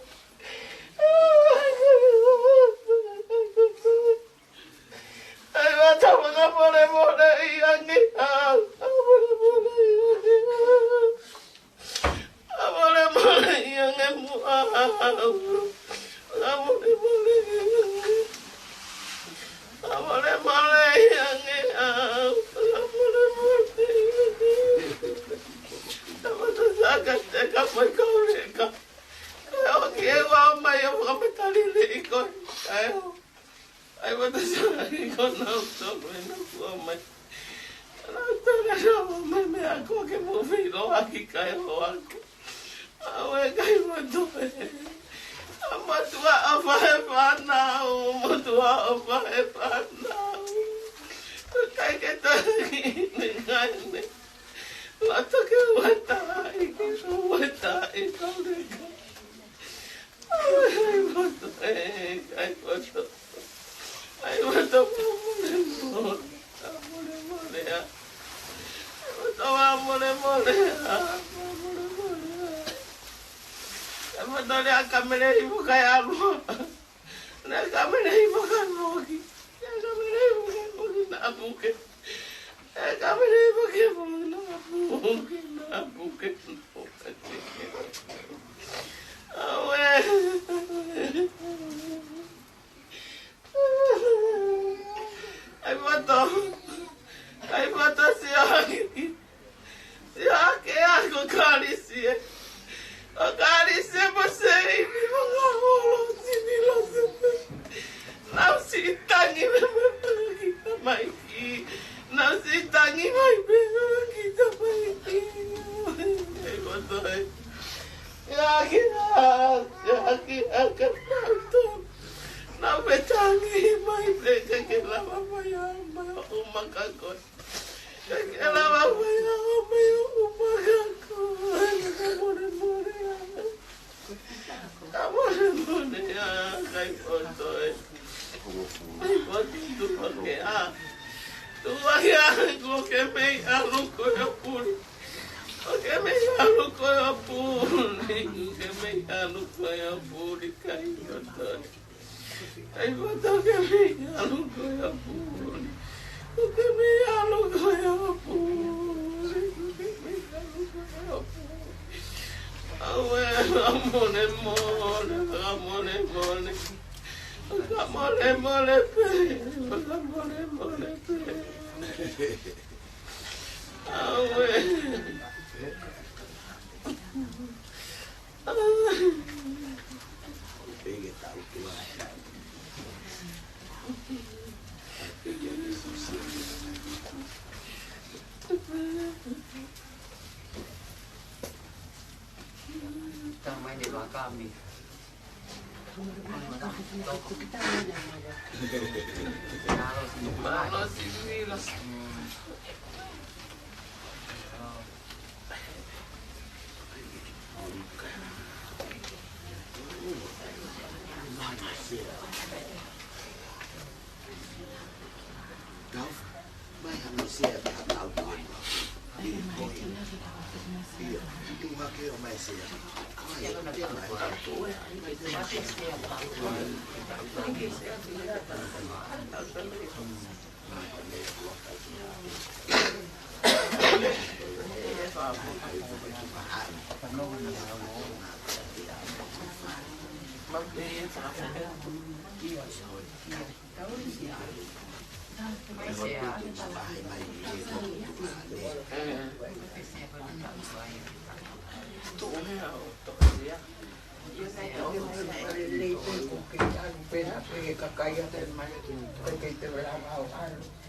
ʻAi, ʻa tama ka mole mole ʻi ange au. Ka mole mole ʻi ange au. Ka mole mole ʻi ange muʻa au. Ka mole mole ʻi ange. Ka mole mole ʻi ange au. Ka mole mole ʻi ange. Ka mata saka te ka mai ka ule ka. Ka o ki e ua mai o ka mata lili ʻi koe. Ka e o. ʻAi, mata saka ʻi kona o tolu e na fua mai. Na tana na o mai me a ko ke mo fei lo aki kai lo aki. ʻAuē kai moto e. ʻA motuʻa ʻofa he fānau, motuʻa ʻofa he fānau. Kai ke taki ne kai ne. Loto ke uata i ki su uata i kauleka. ʻAi, moto e, kai moto. ʻAi, moto, mole mole. Mole mole a. Moto a, mole mole a. Mole mole a. ʻAi, moto lea ka mele i muka e alu. Lea ka mele i muka e moki. Lea ka mele i muka e moki na puke. Lea ka mele i muka e moki na puke, na puke. ʻAuē. ʻAi foto. ʻAi foto, sio hake. Sio hake ā ko Kalisi ē. Ko Kalisi ē, mo Seini, mo Ngaholo, Sini, Losepe. Nau siʻi tangi mai pē ki tamaiki. Nau siʻi tangi mai pē ki tamaiki. ʻAi foto ē. Ia ki a, ia ki a ka nau tō. Nau pē tangi mai pē ke ke lava mai ā, mai ʻo ʻuma ka ko. Ke ke lava mai ā, mai ʻo ʻuma ka ko. Ka mole mole ā. Ka mole mole ā, ʻai foto ē. ʻAi foto, tuʻu hake ā. Tuʻu hake ā, ko ke mei ʻalu ko ē ʻo puli. Ko ke mei ʻalu ko ē ʻo puli. Ko ke mei ʻalu ko ē ʻo puli, ʻai foto ē. ʻAi foto, ke mei ʻalu ko ē ʻo puli. Ko ke mei ʻalu ko ē ʻo puli. Ko ke mei ʻalu ko ē ʻo puli. Auē, ka mole mole, ka mole mole. Ka mole mole pē, ka mole mole pē. Auē. Tamai ne vakami. Malo si mila. Tau, mai hano sea ka tau tau. Ia, tuʻu hake ʻo mai sea. Ai, te mai tau tau.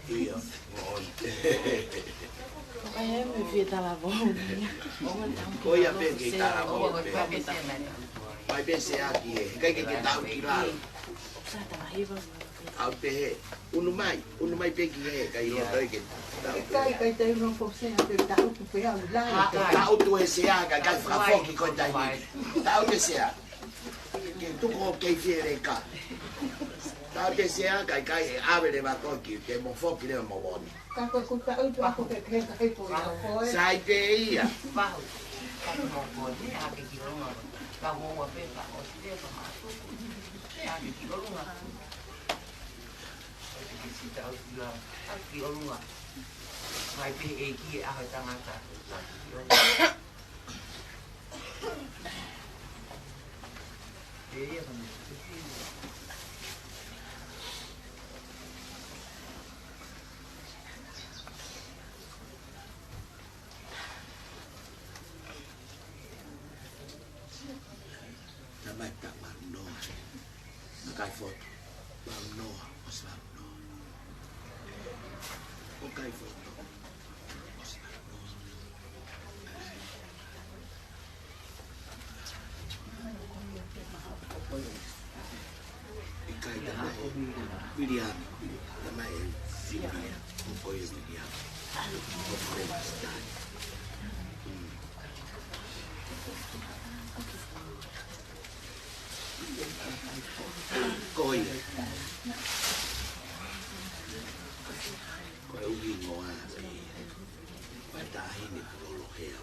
Ia, moʻoni. Ai, ai, me fie talavou. Ko ia pē ke talavou pē. Mai pē sea ki hē, ʻikai ke ke tau ki lalo. Au pē hē, unu mai, unu mai pē ki hē, ʻikai loto ke tau. ʻIkai, ʻikai te u ʻilo ko sea, te u tau tu pē au lai. Tau tu e sea, ka ʻikai fakafoki ko e taimi. Tau tu e sea. Ke tuku ʻo kei fie leka. Tau tu e sea, ka ʻikai ʻave leva koe ki, ke mo foki leva mo voni. Ka ko e kuta utu ako ke ke ka hei ko ia ko e. Sai pē ia. Pahu. Ka ko mo ko ni a ke ki longa. Ka mo ua pē ka o si pē ka ma. Ke a ke ki longa. Ke si ta utu la. A ki longa. Mai pē e ki a tangata. Tamai ta vau noa. Ka ʻai foto. Vau noa, ʻosi vau noa. ʻO ʻai foto. ʻOsi vau noa. ʻIkai tamai Viliami, tamai Viliami, ko koe Viliami. Ko koe Viliami. Ko ia. Ko e ʻuhinga ia. Ko e taʻahine pulolo hea.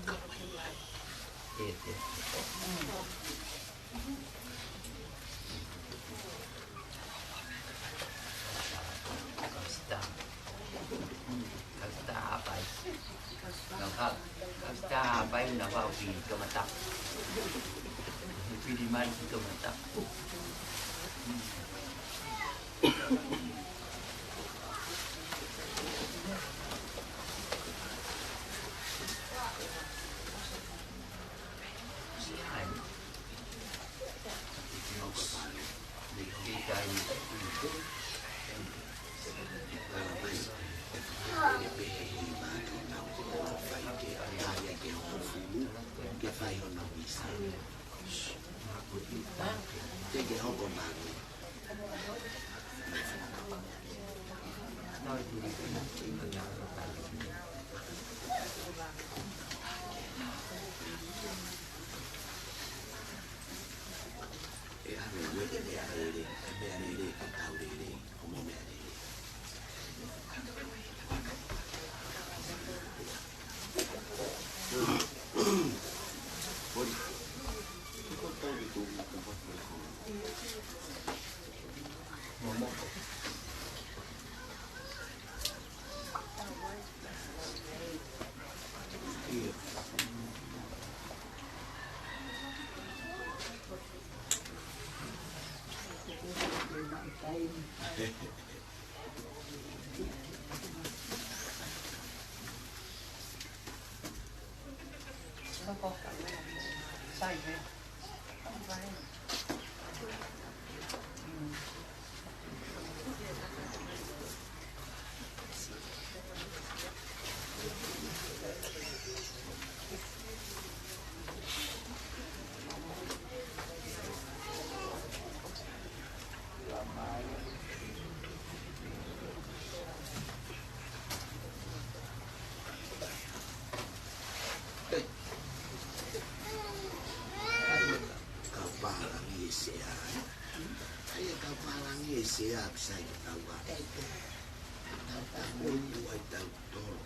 ʻE, ʻe. Kausita. Kausita Haʻapai. Nau hau. Kausita Haʻapai, nau hau ki Toʻomatapu. Pili mai ki Toʻomatapu. Kau pālangi e sea. ʻAi, kau pālangi e sea, sai ki tau ua. Tau tau ua i tau tolo.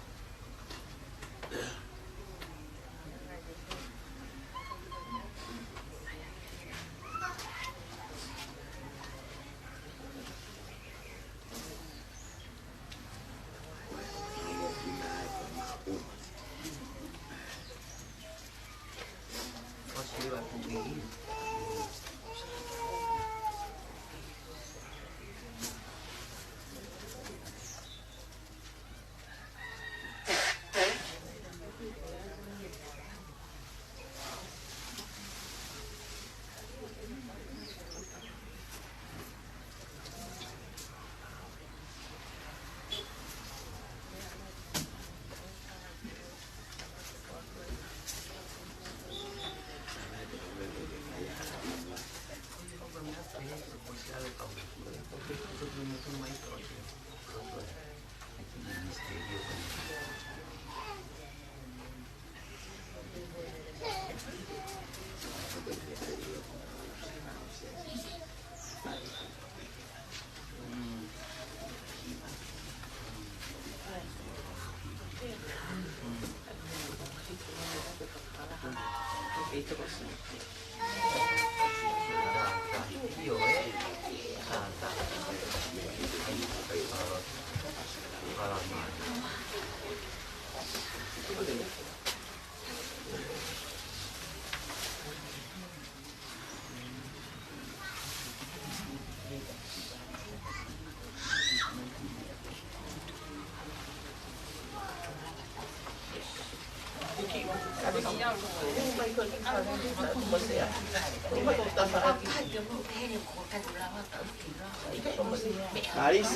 Kalisi.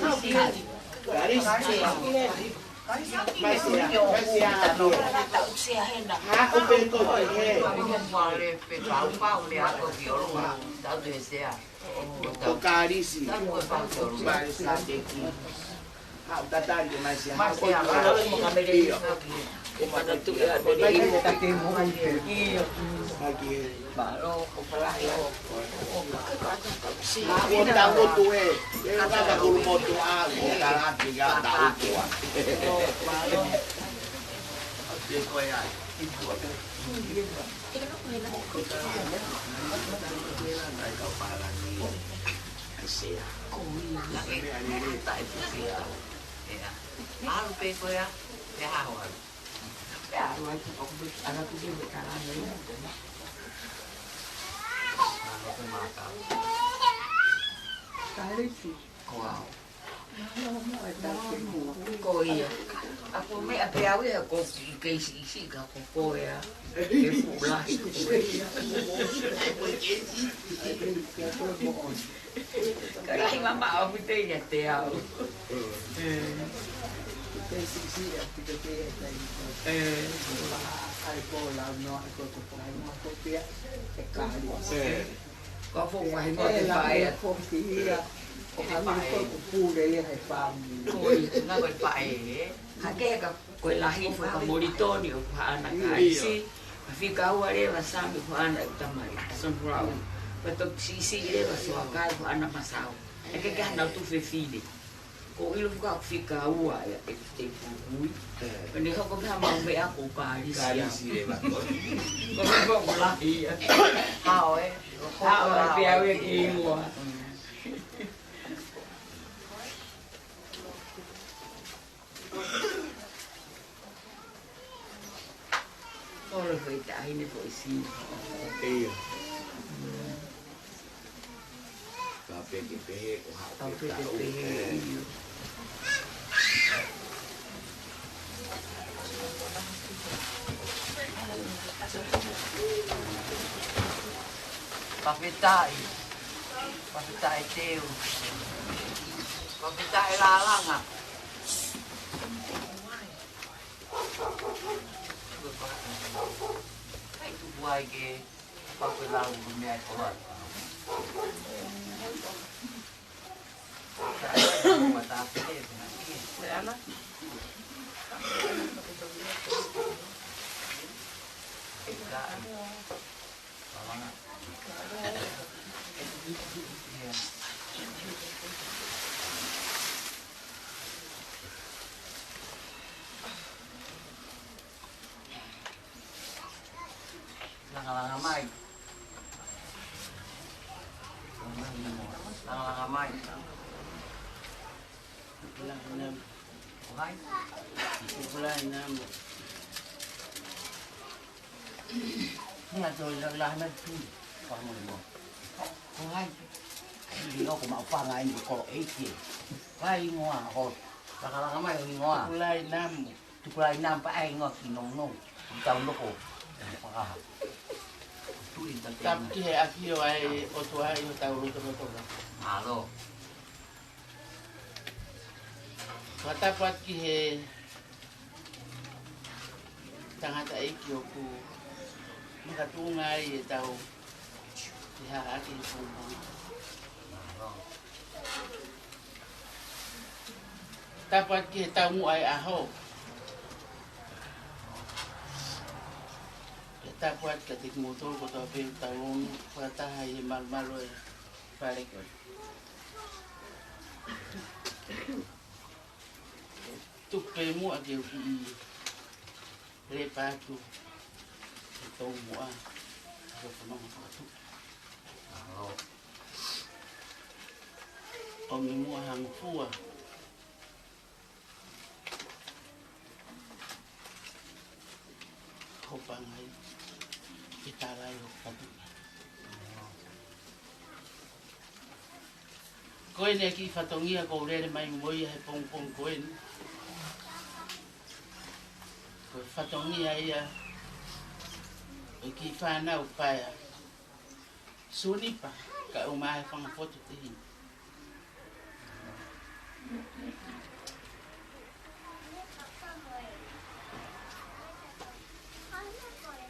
Kalisi. Mai sea, mai sea atu. Haʻu pē koe he. Ko Kalisi. Mai sa teki. Haʻu tatali mai sea. Mai sea. Haʻu koe. ʻIo. Mai ki he. Mālō, ko Palaio. Ko tau motu ē. E kata kulu motu a, ko kalati ka tau tua. Mālō. Te koe ai. Ko ia. ʻA ko e meʻa pē au ia ko e kei siʻisiʻi ka ko koe ā. Ke fuʻu lahi ko koe. Ka lahi mamaʻo ʻaupito ia ʻiate au. ʻE. ʻE. Ko e foʻi faʻahinga ʻo e faʻē. Ko e hangē ko e pule ia he fāmili. Ko ia, ko e faʻē, ē. Ka ke ka ko e lahi faka Molitoni ʻoku haʻana kaisi. Ka fika ua leva Sami ʻoku haʻana ʻeku tamai, Sami Brown. Ka toki siʻisiʻi leva Soakai ʻoku haʻana Masau. ʻE ke ke hana utu fefine. Ko ʻilo fika ʻoku fika ua ia ʻe te pukui. Ka ne hoko ke hama meʻa ko Kalisi. Kalisi leva ko. Ko ko ko lahi ia. Hao ē. Hao ē pea ue ke ua. Olo foʻi taʻahine foʻi sino. Ia. Ka peke pehe ko haʻu peke pehe. Fakafetaʻi. Fakafetaʻi Teu. Fakafetaʻi Lalanga. Kai tuku ai ke paku e lau ko mea e koloa. Langalanga mai. Langalanga mai. Langalanga mai. ʻOhai. Langalanga mai. Nga to la la na tu. Ka mo mo. ʻOhai. Li oko ma fanga i ko e ki. Ka hingoa ho. Langalanga mai hingoa. Kulai namu. Tukulai namba ai ngoa ki nongo. Tau loko. Fakaha. Tui ta te. Tapu ki he ʻafio ʻa e ʻOtua ʻi hotau loto loto. Mālō. Fakatapu atu ki he tangataʻeiki ʻoku makatuʻunga ai ʻetau feʻaʻuhinga ʻi he pongipongi. Mālō. Tapu atu ki he taumuʻa ʻo e ʻaho. Pea tapu atu kiate kimoutolu kotoa pē ʻoku tau ō ʻo fakataha ʻi he malumalu ʻo e fale ko eni. Tuku pē muʻa ke u kiʻi lepa atu he taumuʻa ʻo e fononga fakatuʻa. ʻOmi muʻa ha ngofua. Hopangai. Ke tala ai hoku fatu. Ko eni e kiʻi fatongia ʻoku ou lele mai mo ia he pongipongi ko eni. Ko e fatongia ia ʻo e kiʻi fānau paea. Sunipa, kae ʻumaʻā e fanga fotu tehina.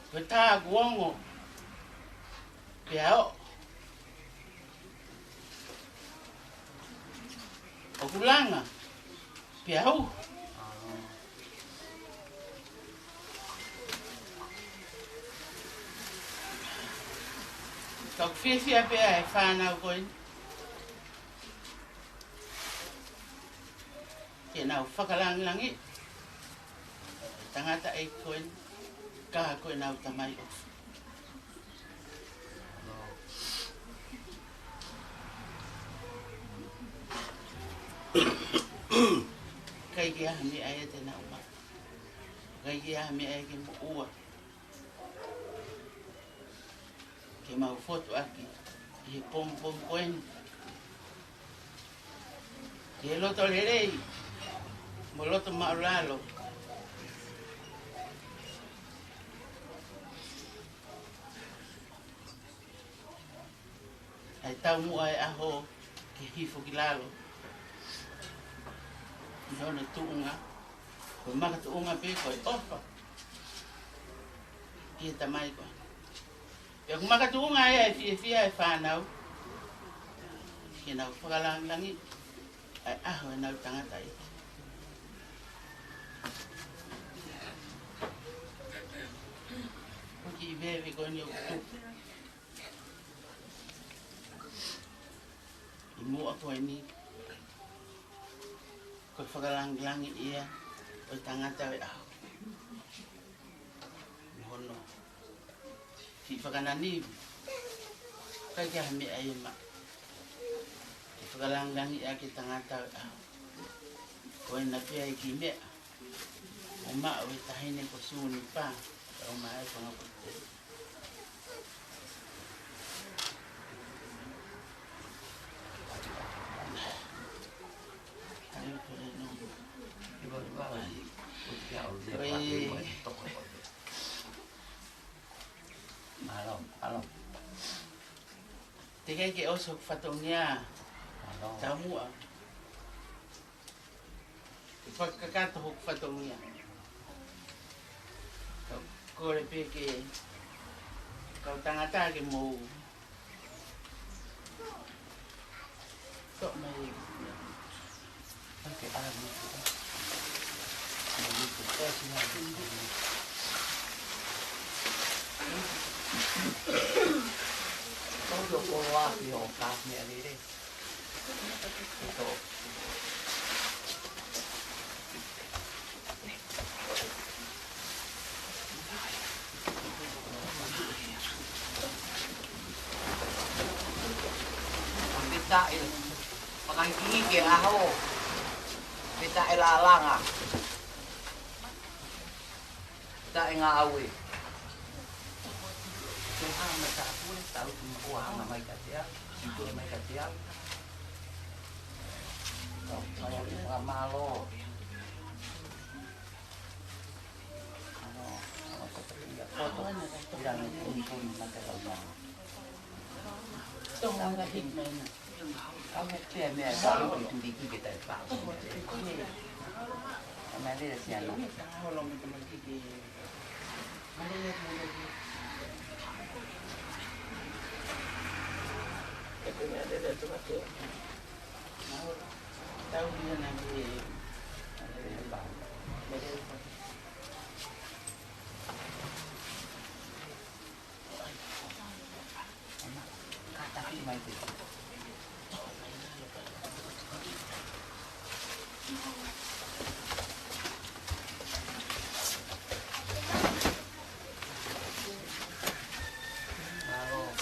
Ko e tā kuongo, pea ʻoku langa, pea u. Ka ʻoku fiefia pē ʻa e fānau ko eni. Ke nau fakalangilangi. Tangataʻeiki ko eni. Ka ko ʻenau Tamai ʻofa. ʻIkai ke ʻi ai ha meʻa ia te nau maʻu. ʻIkai ke ʻi ai ha meʻa ia ke moʻua. Ke mau fotu ʻaki ʻi he pongipongi ko eni. Ke loto lelei, mo loto maʻulalo. ʻA e taumuʻa e ʻaho ke hifo ki lalo. ʻI hono tuʻunga, ko e makatuʻunga pē ko e ʻofa ki he Tamai ko ē. Pea ko e makatuʻunga ia e fiefia e fānau, ke nau fakalangilangiʻi ʻa e ʻaho ʻenau tangataʻeiki. Ko e kiʻi veve ko eni ʻoku tupu ʻi muʻa ko eni, ko e fakalangilangi ia ʻo e tangata ʻo e ʻaho. Mo hono kiʻi fakananivi. ʻIkai ke ʻi ai ha meʻa ia maʻu ke fakalangilangiʻi ʻaki e tangata ʻo e ʻaho. Ko ena pē ia e kiʻi meʻa ʻoku maʻu ʻe he taʻahine ko Sunipa, ʻo maʻu ʻe he fanga potu. Mālō, mālō. Teʻeki ke ʻosi hoku fatongia. Mālō. Taumuʻa ke fakakakato hoku fatongia. Ka kole pē ke kau tangata ke mou toʻo mai. Oke, ʻalu. Kau tō koloa ki o ka meʻa lele. Ito. Pita e. Pakaiki ke aho. Pita e lalanga. Taʻe ngāue. Ke hanga tāpuni, tau tumu kua hanga mai kiate au, sio mai kiate au. Tau, tau, fakamālō. Ano, ano, ia poto, ila ne tumu, tumu, mate lau nā. Tō hanga hik mai nā. Kau meʻa pē meʻa ka ʻoku tuli ki ke tai pā. Ka meʻa lele si ano.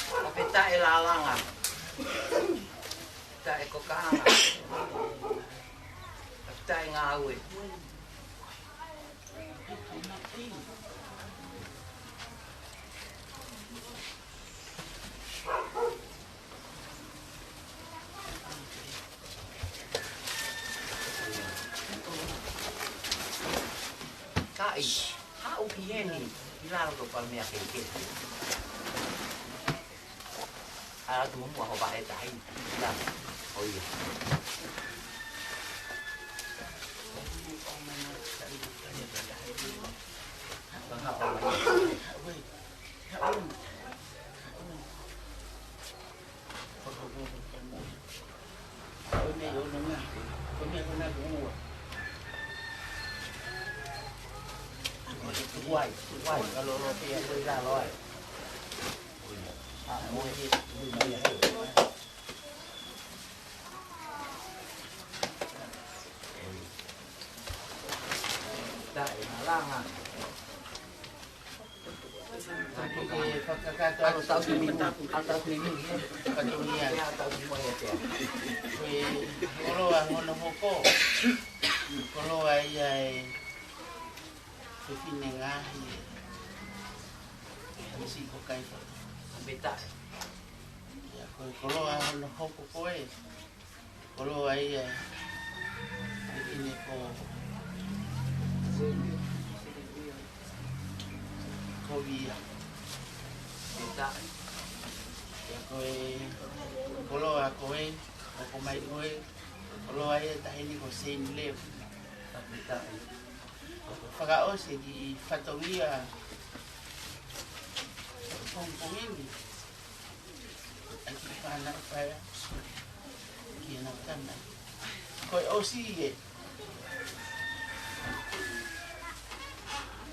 Ka pita e lalanga. Pita e kokaʻanga. Ka pita e ngāue. Kaʻi, haʻu ki heni, ʻi lalo ko e palomea kehekehe. ʻAlu atu muʻa ho vaʻe tahi. Ia. ʻO ia. Tuai, tuai, ka lolo pē ia ko ē ʻi lalo ai. Taʻe malanga. Kakato ʻAlo tau ki minu, ʻalo tau ki minu, ʻe. Fatongia. Ko e koloa hono hoko. Koloa ia ʻe fefine ngaahi ʻe. Tamasiʻi ko Kaifa. Peta. Ia ko e koloa hono hoko ko ē. Koloa ia ʻe fefine ko Kovia. Peta. Ia ko e koloa ko ē, ʻoku ʻomai ko ē, koloa ia ʻe taʻahine ko Saint Lev. Peta. Fakaʻosi ki he fatongia pongipongi ni. ʻA e kiʻi fānau paea. Ki heʻenau tama. Ko e ʻosi ē.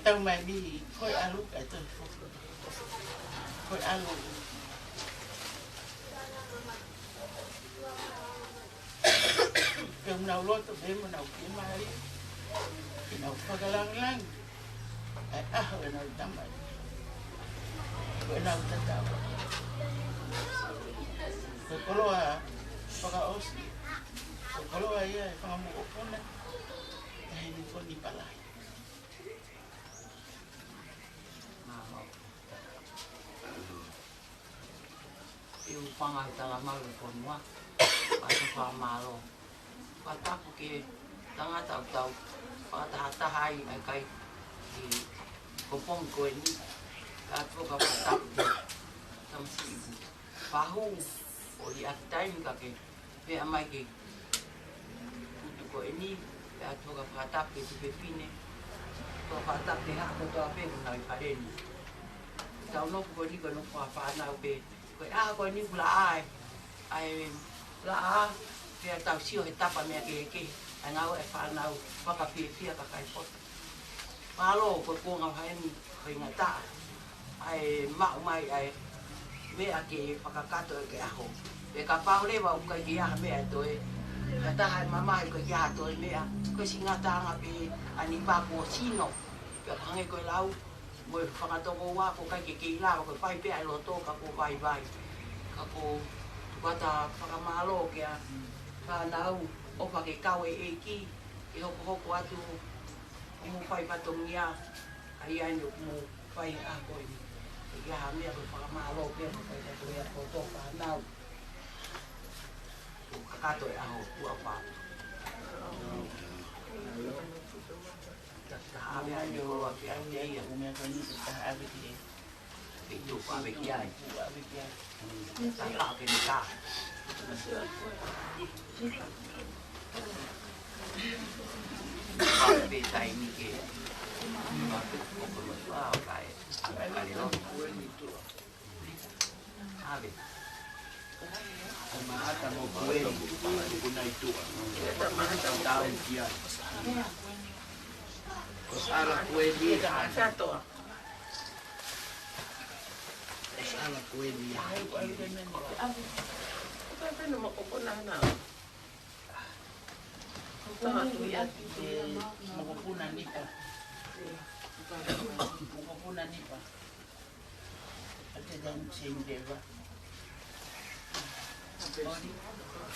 Tau mai ni, ko e ʻalu, ʻe toe foki. Ko e ʻalu. Pea ʻoku nau loto pē mo nau kiʻi mali. Ke nau fakalāngilangi ʻa e ʻaho ʻenau tama. Ko ʻenau tatau. Ko e koloa fakaʻosi. Ko e koloa ia ʻe fanga mokopuna. Taʻahine ko Nipa Lahi. ʻI he ʻū fanga ʻi he talamalu ʻo e fonua, ʻoku ou fakamālō. Fakatapu ki he tangata ʻoku tau fakatahataha ai ʻa e kai ʻi he pongipongi ko eni. Ka ʻoku ou fakatapu ki he tamasiʻi ʻoku fahu ʻo liʻaki taimi ka ke meʻa mai ki he kutu ko eni, pea ʻoku ou fakatapu ki he tuofefine, ʻoku ou fakatapu ki he haʻa kotoa pē ʻoku nau ʻi fale ni. Tau nofo ko eni ko e nofo ʻa e fānau pē, ko e ʻaho ko eni ʻoku laʻā ē, ʻa e laʻā, pea tau sio he tapa meʻa kehekehe, ʻa e ngāue ʻa e fānau, fakafiefia kakai poto. Mālō ko e kuonga ʻo e ʻaho ni, ko e ngataʻa ʻa e maʻu mai ʻa e meʻa ke fakakakato ʻaki e ʻaho. Pea kapau leva ʻoku ʻikai ke ʻi ai ha meʻa ʻe toe, ka taha e mamahi ʻoku ʻikai ke ʻi ai ha toe meʻa, ko e siʻi ngataʻanga pē ʻa Nipa kuo sino. Pea hangē ko e lau mo e fanga tokoua, ʻoku ʻikai ke kei lava, ko e fai pē ʻa e loto ka kuo vaivai. Ka ʻoku ou tuku atu ʻa e fakamālō ki he fānau, ʻofa ke kau e ʻEiki, ke hokohoko atu ʻo mou fai fatongia, ʻa ia ʻoku mou fai he ʻaho ko eni. ʻIkai ha meʻa, ko e fakamālō pē mo e fai fatongia ki he fānau. Kakato e ʻaho, ʻoku ʻaupito. Taha ʻave ʻa e koloa kiate ia. Pea ʻoku ʻave ki ai. Taha ke ne ka. Pea pē taimi ke. Pea pē ko ko ma pa ka e. ʻAve. ʻAve. Ko Maʻata mo Kueni, ko nai tuʻa. Tau ki ai. Ko Sala Kueni. Sala Kueni. Ko pē pē no mo ko ko na na. Tau atu ia. Mokopuna Nipa. Mokopuna Nipa. Ate dan sendeva.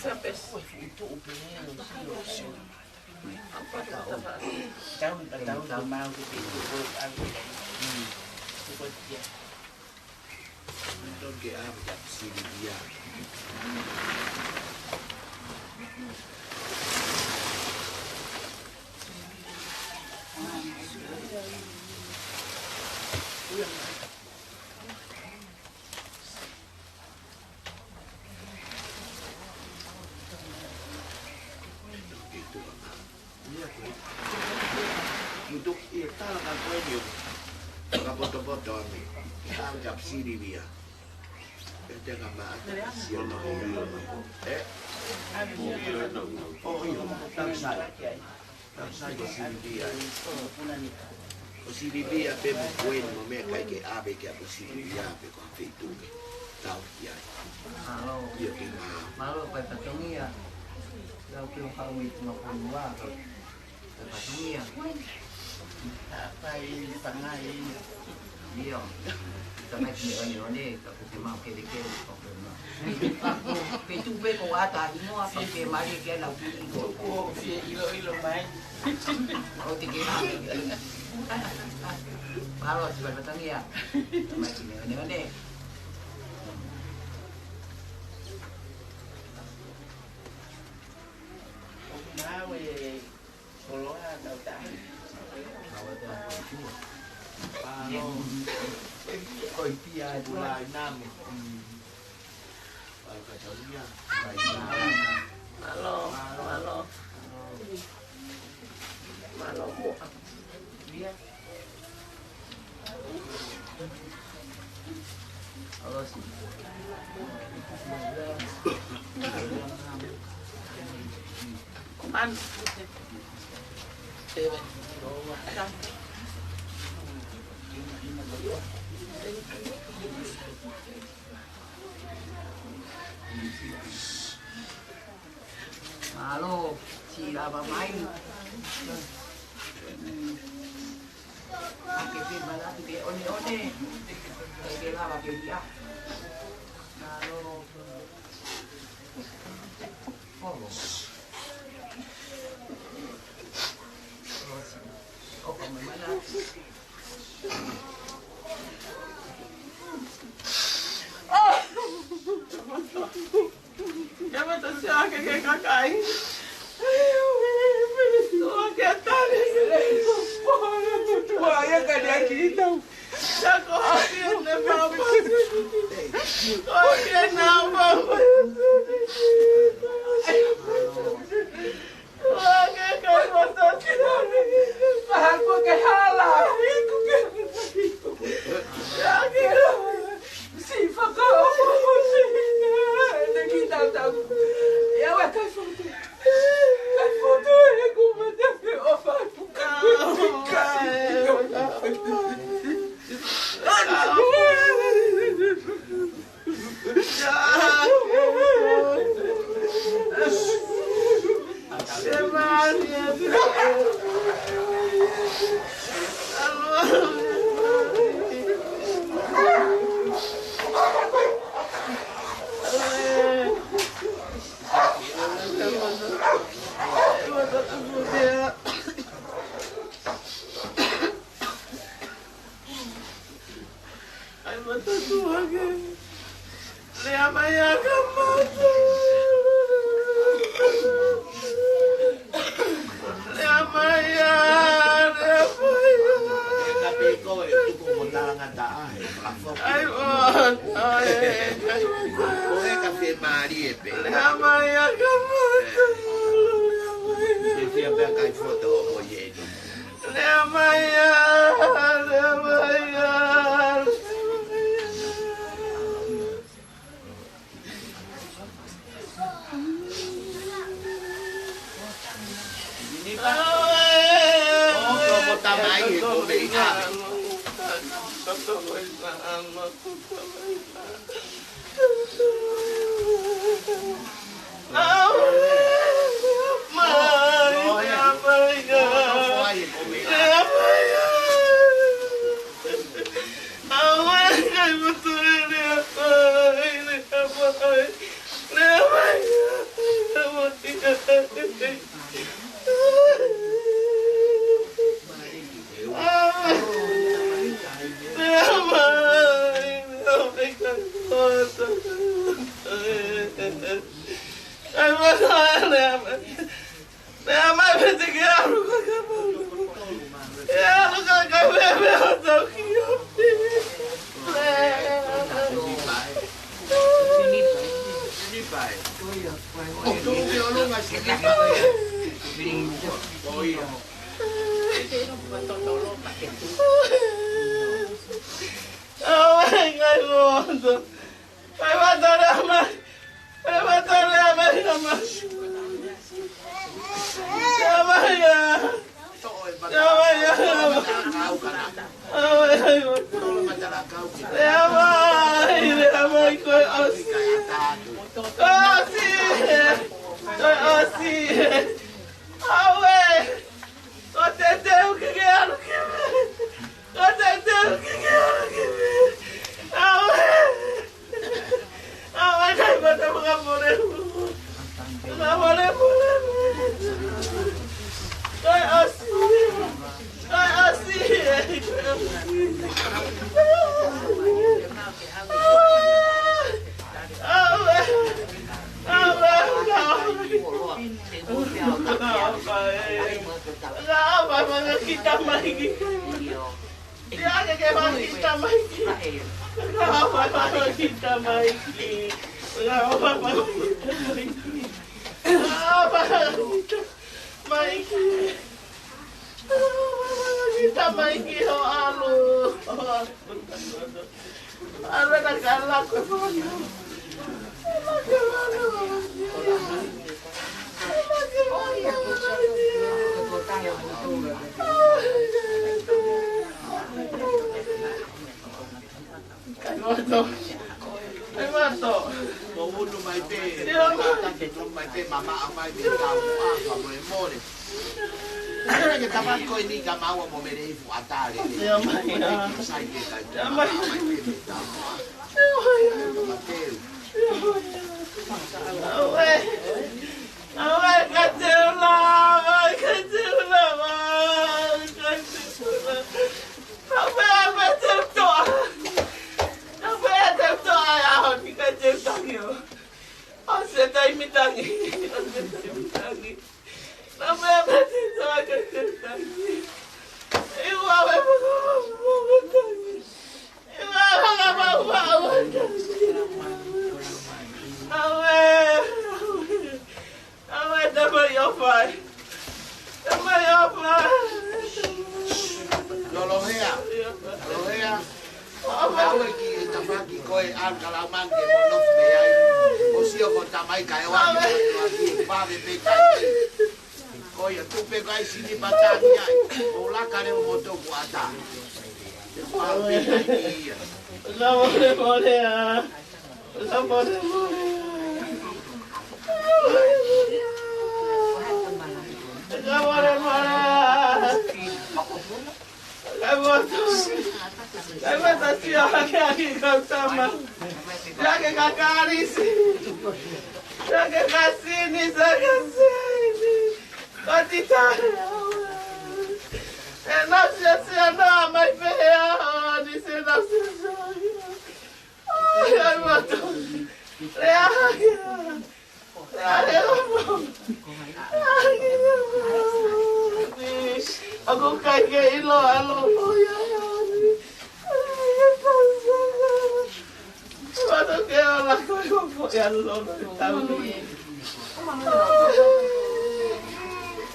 Sapes. Ue fu tu upele lo sio sio. Tau, tau, tau mau ke te ko au. Ko tia. Tonke ʻa Silivia. Mutu ia tala ka ko eni ʻo fakapotopoto ange. Ka ka Silivia. E te ka ma ata sio no. E? O io. Tau sai. Tau sai ko Silivia. Ko Silivia pē mo Kueni mo meʻa ʻikai ke ʻave ki ai ko Silivia pē ko ha feituʻu ke tau ki ai. Mālō. Ia ke mā. Mālō, ko e fatongia. Lau ke o hau i tuna fonua. Ko e fatongia. Ka pai, pangai. ʻIo. Tamaiki meʻoneʻone, ka kuo ke maʻu kelekele, ko ke ma. Pe tuʻu pē ko ʻata hingoa, ka ke mali ke lau ki ko. Ko fie ʻiloʻilo mai. ʻO te ke maʻu. Mālō, siʻi Palimatangi ia. Tamaiki meʻoneʻone. Mālō e koloa tau tahi. Mālō. Ko e pia e pula i nami. Mālō, mālō. Mālō muʻa. Mālō, siʻi lava mai. Ake pe mala tu ke one one. Ke lava ke ia. Mālō. Oh. Oh, ka mai mana. Ia mata siʻa ke ke kakai. Ua ke tali. Ua ia ka dia kita. Ia ko haki e te papa. Ko haki e na papa. Ai, mata tuake. Lea mai ʻa Kamata. Lea mai ʻa, lea mai ʻa. Ka pe ko e tuku mo talangataʻa he fakafoki. Ai, o, ai, ai. Ko e ka fiemālie pē. Lea mai ʻa Kamata. Lea mai ʻa. Ke fia pē kai foto mo e. Lea mai ʻa, lea mai ʻa. Ka ʻofa mai ki tamaiki. Ka ʻofa mai ki tamaiki. Ka ʻofa mai ki tamaiki. Ka ʻofa mai ki tamaiki ho ʻalu. Alo na ka la ko. Kaimato. Kaimato. Mo unu mai pē. Ia, mai. Taki tonu mai pē, mamaʻo mai pē, tau ʻafa mo e mole. Kena ke tapa ko eni ka maua mo mele ifu atale. Ia, mai, ia. Sai ke kai. Ia, mai. Mamaʻo mai pē, tau ʻafa. Ia, mai. Mateu. Aue. Aue, ka te ula, aue, ka te ula, aue, ka te ula. Aue, aue, te toa. Aue, te toa, ia, ni ka te tangi o. O se taimi tangi, o se taimi tangi. Aue, aue, te toa, ka te tangi. Iwa, aue, aue, aue, tangi. Lolohea. Lolohea. Aue ki he tafaʻaki ko e ʻalu ka lau mangi mo nofo mei ai. ʻO sio ko tamaiki ʻo ʻalu ki he pave pē kai. Ko ia tupe kai sini patani ai. ʻO laka leo mo toku ata. Pau pē kai ia. Ka mole mole a. Ka mole mole a. Ka mole mole a. Ka moto. Ka moto sio hake hake kau tama. Sake kakalisi. Sake kasini, sake sini. Kati tare. E nau sio sio noa mai pehē ʻaho ni se nau sio sio. Ai, ai, mato. Lea hake. Lea hake. Lea hake. Ako kai ke ʻilo ʻa e loto ia. Ai, ai, ai. Mato ke ala ko e ko e alo no tau ni.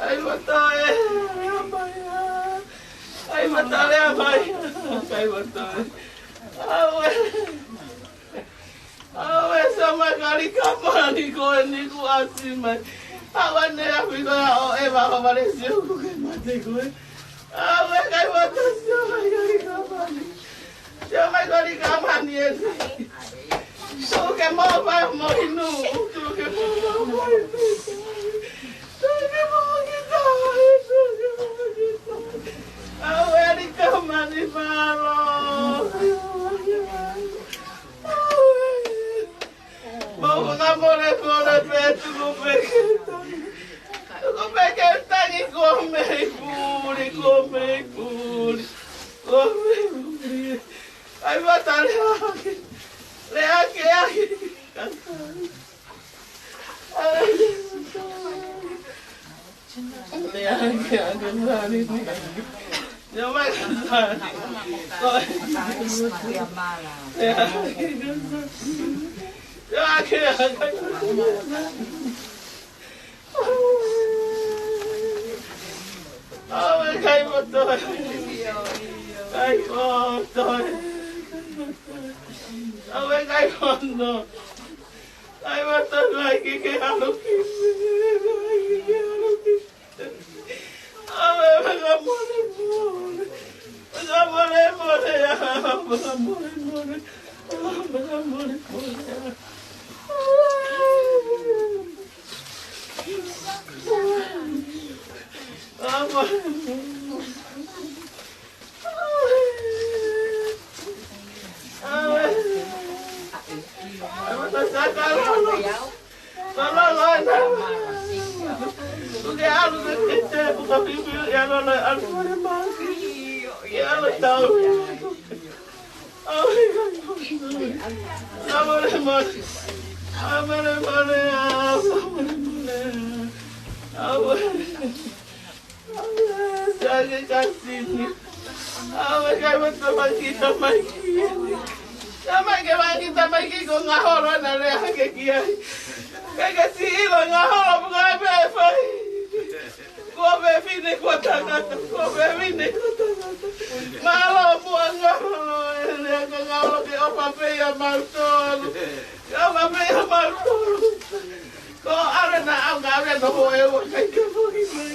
Ai, mato e, lea mai a. Ai, mato lea mai a. Ai, mato e. Aue. Aue, sa mai kali kamani ko eni kuo ʻasi mai. Aue, ne a piko ia ʻo e vaka vale siu kuke mate ko e. Aue, kai mato sio mai kali kamani. Sio mai kali kamani eni. Tuku ke mau vai mo inu, tuku ke mau vai mo inu. Tuku ke mau kita, tuku ke mau kita. Aue, kali kamani palo. Aue. Mau fakamole, mole pē tuku pē ke tangi. Tuku pē ke tangi, ko mei puli, ko mei puli, ko mei puli. Ai, matale ake. Lea ake, ake. Ai, matale. Lea ake, ake, lea ake. Lea mai, lea ake. Lea ake, ake. Aue, kai moto. Kai moto. Aue, kai moto. Kai moto, kai ke ke ʻalu ki. Kai ke ke ʻalu ki. Aue, fakamolemole. Fakamolemole, fakamolemole. Fakamolemole. Fakamolemole. Aue. Aue, ta saka lolo. Lolo, lolo. Uke alu ke te, uke pipi, ia lolo, alu mole maki. Ia lolo tau. Aue, aue, aue. Aue, mole. Aue, mole, mole. Aue, mole, mole. Aue. Aue, sake kasini. ʻAve kai mo tamaiki, tamaiki. Tamaiki, tamaiki, tamaiki, ko Ngaholo naʻe lea hake ki ai. Kai ka si ilo Ngaholo, puka pe fai. Ko e fefine ko e tangata, ko e fefine ko e tangata. Mālō muʻa Ngaholo, ʻe lea ko Ngaholo ke ʻofa pē ʻia mautolu. Ke ʻofa pē ʻia mautolu. Ko ʻAve na au ngave no ho e ua kai ke foki mai.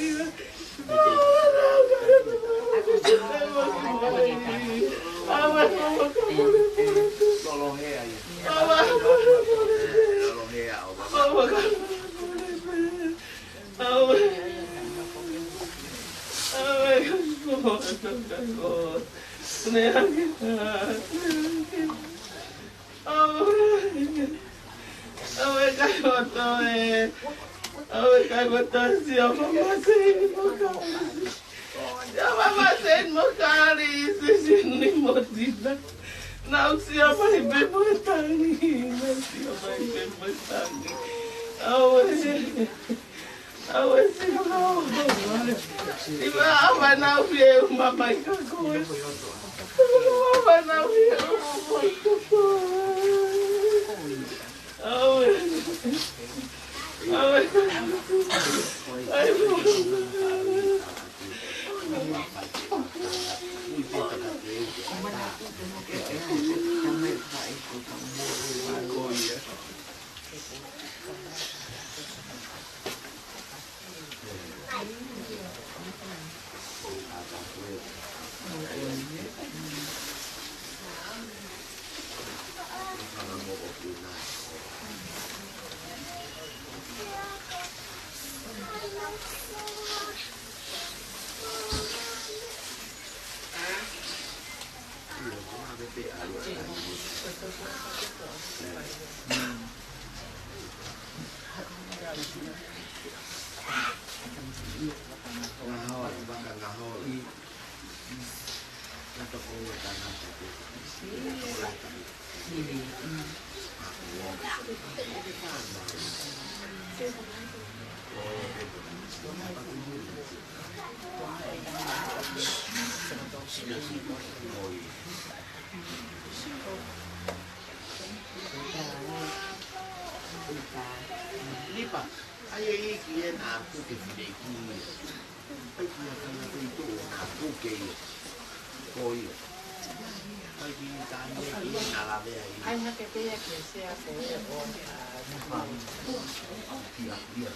ʻAve kai mo toe, ʻave kai mo toe, sio mama sen mo kali. Sio mama sen mo kali, sio sen ni mo tina. Nau sio mai pē mo tangi, nau sio mai pē mo tangi. ʻAve. ʻAve si ko. Iwa ʻavanau fie uma mai ka koe. ʻAvanau fie uma mai ka koe. ʻAve. ʻAve. ʻAve. Lipa, ʻai e iiki ʻe na kuke fineʻeiki. ʻAi ki he kakai ʻoku tuʻu na kuke ia. Ko ia. ʻAi ki he kakai ʻoku na lavea ia. ʻAi hake pē ia ki he sea ko ia ko. Ia, ia.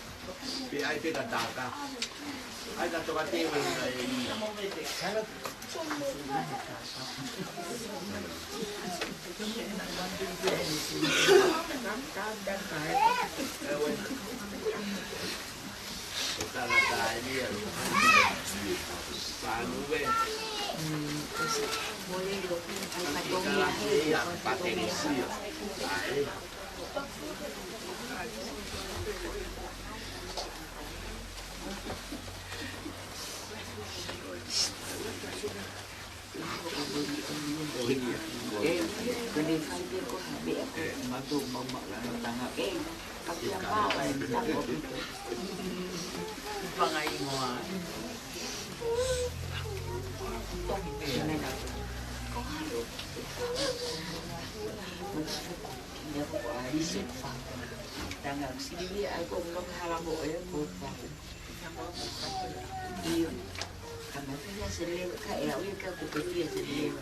Pe ʻai pē ka taka. ʻAi ka toka te ua ina e ia. ʻIo. Ka mafia se leva, ka e au ia ka ko pefia se leva.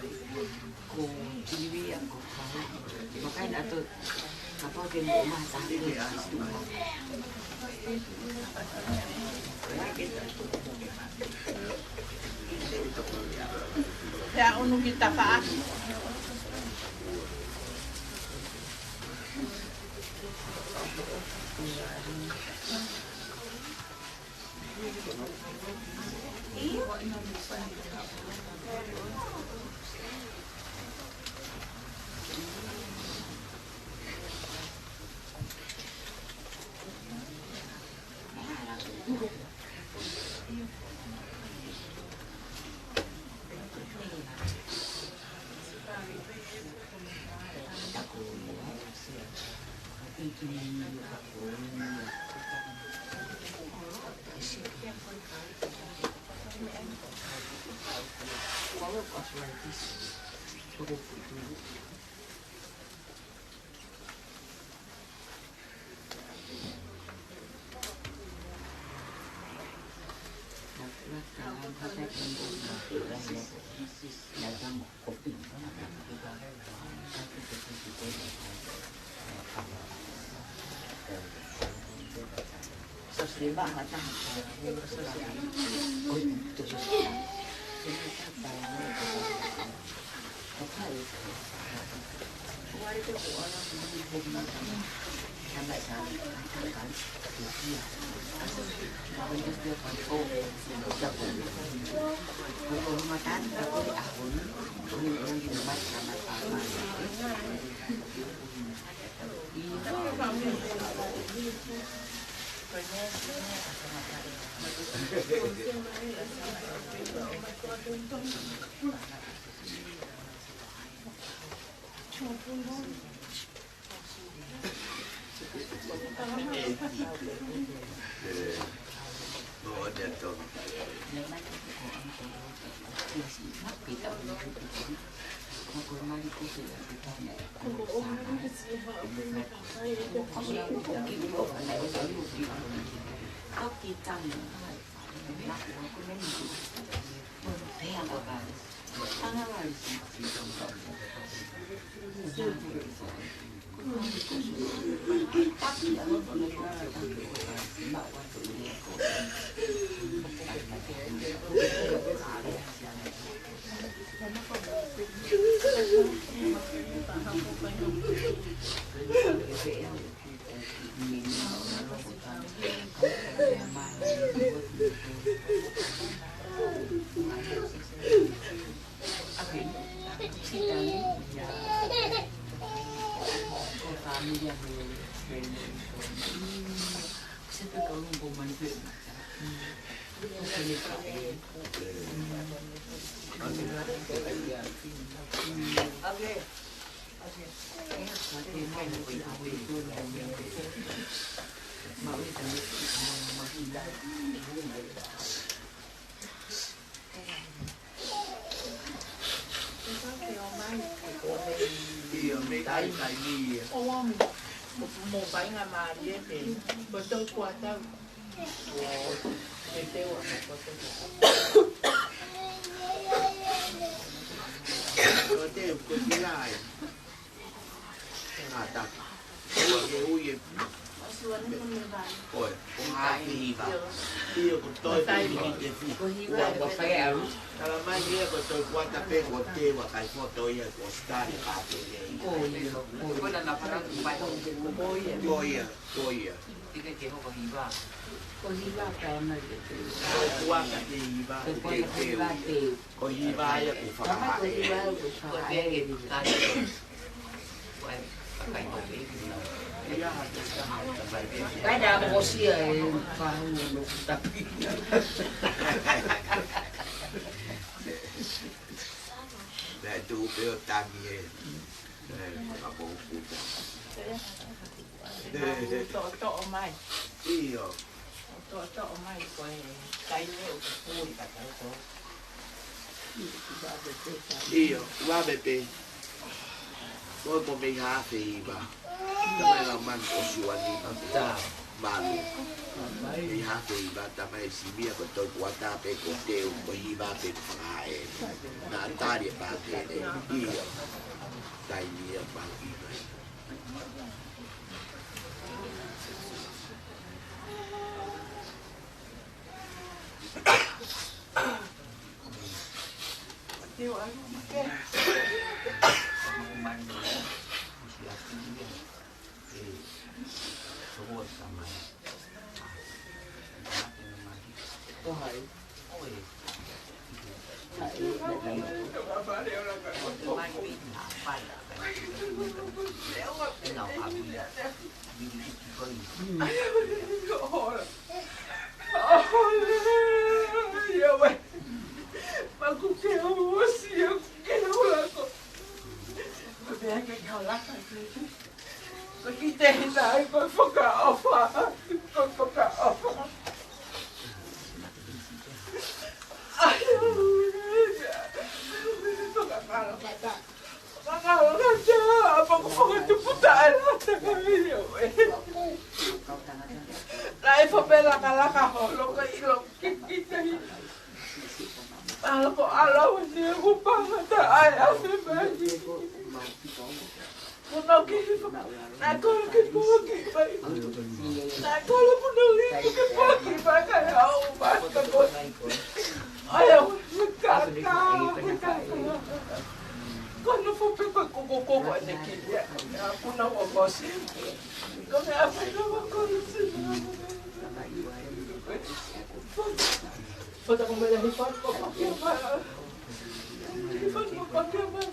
Ko Silivia ko Fala. Makaina ato kapau ke mo maha taha ke. Pea unu ki tafaʻaki. ʻIo, mei ai kai ni ia. Mo painga mālie pē. Ko tau kuata. Ko te, ko te ai. Ngā taki. Ua ke ui e. ʻOsi ua ni ko me vai. Ko e, ko ngā ke hiva. ʻIo, ko toe ko hiva te fi. Ko hiva. Ua, ua fai alu. Tala mai ia ko toe kuata pē ko te ua kai foto ia ko stari ka te ia. Ko ia, ko ia. Ko ia, ko ia. Tika ke hoko hiva. Ko hiva ka mai ke te. Ko kuata ke hiva, ko kuata ke hiva te. Ko hiva ia ku fakahaʻele. Kae ʻosi ia e fahu no tapi. Naʻe tuʻu pē ʻo tangi e. E, fakapoʻuputa. Toʻotoʻo mai. ʻIo. Toʻotoʻo mai ko e taimi ʻoku puli ka tau ko. ʻIo, ua me pē. Ko ko mei hafe hiva. Tamai la man ko siwa ni ma ta malu. Mei hafe hiva tamai si mia ko tau kuata pē ko teu ko hiva pē ko fakahaʻele. Naʻa tali e pātele. ʻIo. Taimi ia pau hiva. Ko ki te hina ai ko fakaʻofa, ko fakaʻofa. Ai, Ala mata. Kaka, kaka, apa ko fakatupu taʻe lata ka mili o e. Naʻe fapela ka laka holo ka ʻilo kikita i. Ala ko ala wene ku panga taʻe afe mai. Kuno ki, naʻe kole ke poki mai. Naʻe kole kuno ki ke poki mai ka e au mai ka ko. Ai au, kaka, kaka. Ko no fo pe ko ko ko ko ne ki. Kuno ko ko si. Ko ne afe ko ko si. Fota ko mele hifan ko ko ke ma. Hifan ko ko ke ma.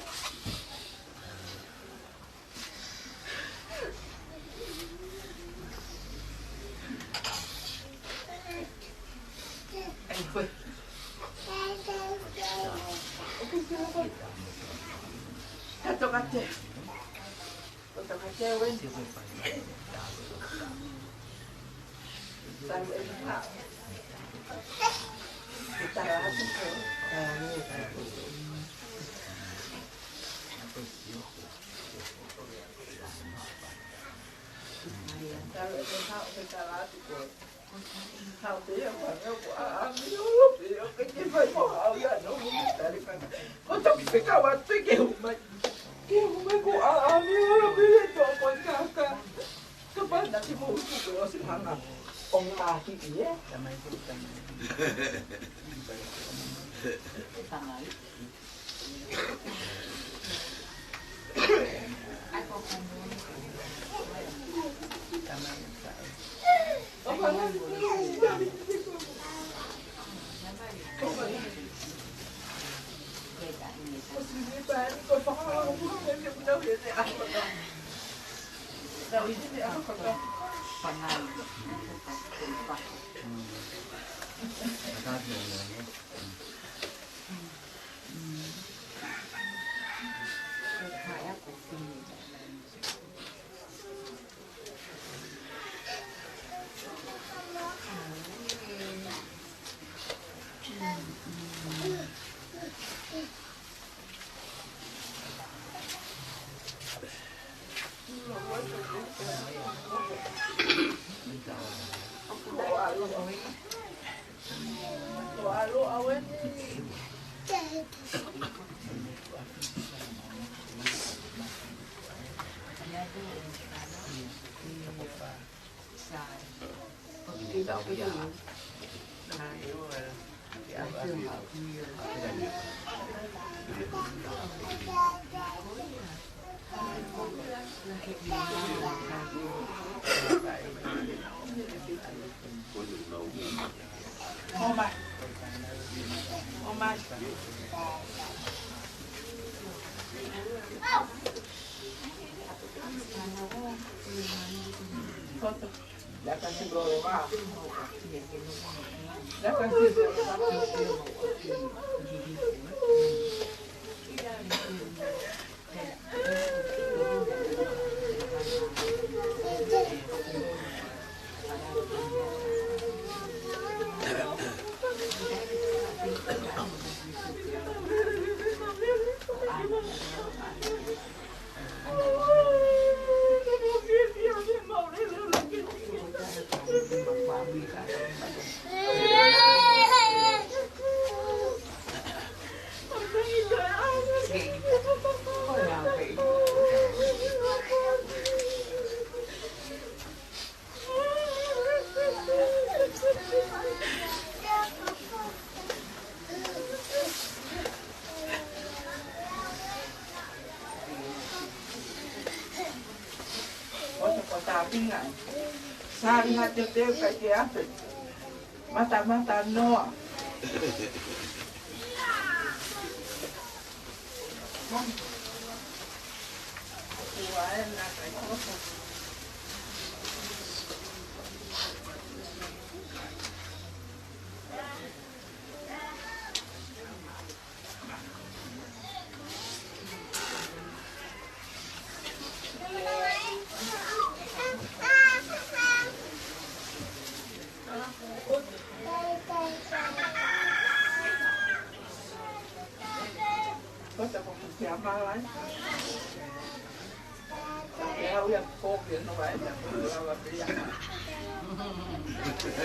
Oto ko tāpinga. Sāli ha teuteu kai ke ape. Mata mata noa. Ua e na kai koto.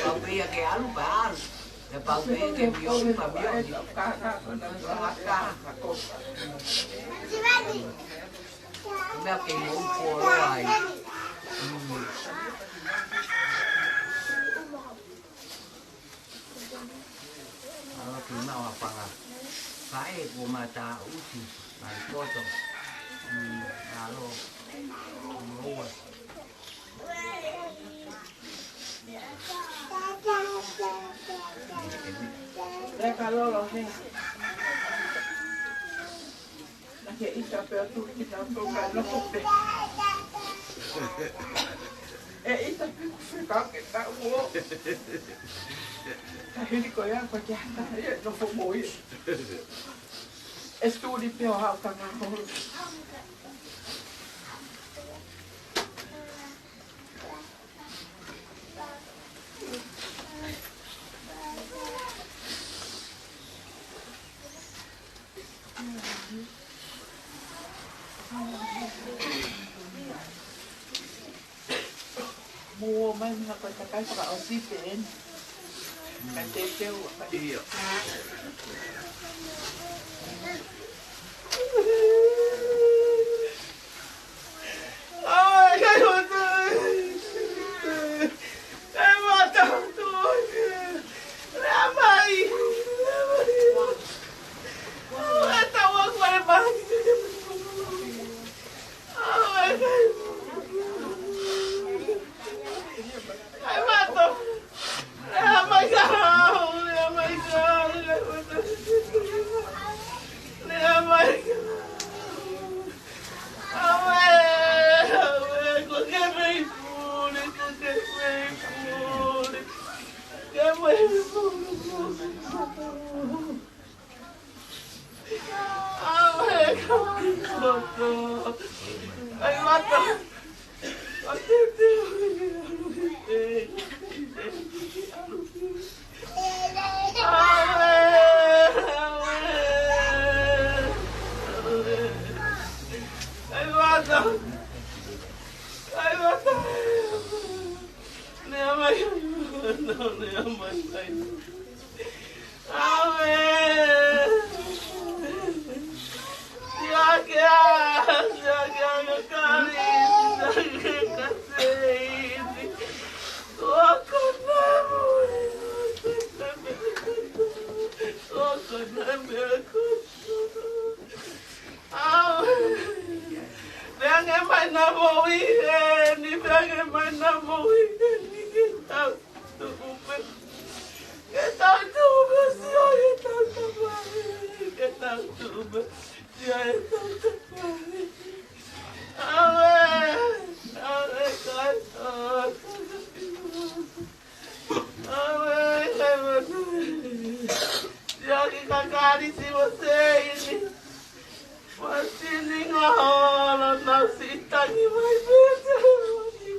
Pau pē ia ke ʻalu, pea ʻalu. Pea pau pē ke mioʻi, pea mioʻi. Meʻa ke mou koloa ai. ʻAlu ki maʻu ʻa Panga. Kae kuo mata uti, kai koto. Mm, ʻalu. Moua. Leka lolo he. Naʻe ʻita pē ʻo tuʻu ki tautolu kae nofo pē. ʻE ʻita pē kuo fekau ke tau ō. Ka hili ko ia ko ke hata ia nofo mo ia. ʻE tuli pē ʻo haʻu ka ngā holo. Mou ō mai mei ha ko e kakai fakaʻosi pē eni. Ka te teu a kai. ʻIo. ʻAi, kai hoto. Kai mata hoto. Lea mai. Lea mai. ʻAi, tau aku ai mai. ʻAi, kai. Kai mata. Lea mai ka. Lea mai ka. Lea mai ka. ʻAue, ʻaue, ko ke mei pule, ko ke mei pule, ke mei pule. ʻAue, ko ke koto. ʻAi mata. Pea ke mai na mo i eni, pea ke mai na mo i eni, ke tau tuʻu pē. Ke tau tuʻu pē, sio e tau tapahi, ke tau tuʻu pē, sio e tau tapahi. ʻAue, ʻaue, kai, ʻaue. ʻAue, kai, ʻaue. Sio ki kakali si mo seini. Masini ngaholo nau siʻi tangi mai pē telefoni.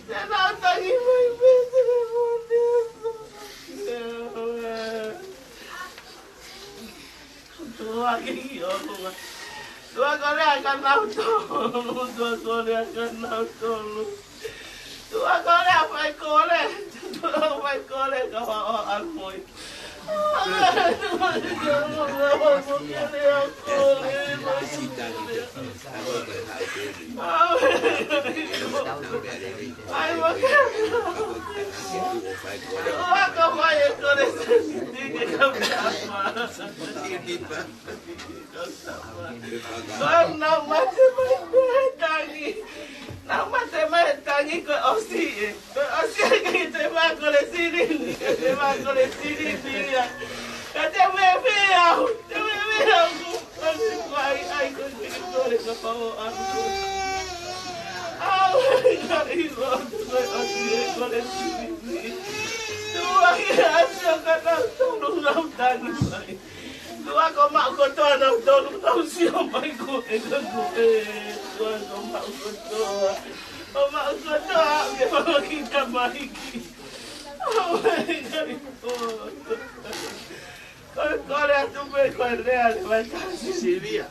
Te nau tangi mai pē telefoni. Tua ki ʻolunga. Tua kole ʻa kinautolu. Tua kole ʻa kinautolu. Tua kole ʻa faikole. Tua faikole ka wa o almoi. Ua ka mai e kole sini ke kau tama. Ua nau mate mai pē tangi. Nau mate mai tangi ko ʻosi e. Ko ʻosi e ki te mā kole sini ni, ki te mā kole sini ni ia. Ka te mea pē au, te mea pē au. Ai, ai, ko te kole ka pau ʻalu. Au, ai, ai, ko te kole sini ni. Tua ki ʻasia ka nau tonu nau tangi mai. Tua ko maʻu kotoa nautolu, nau sio mai ko e ka ko e. Tua ko maʻu kotoa. Ko maʻu kotoa, ke maʻu ki tamaiki. Au ai kai koto. Ko e kole atu pē ko e lea le vai kasi. Silivia.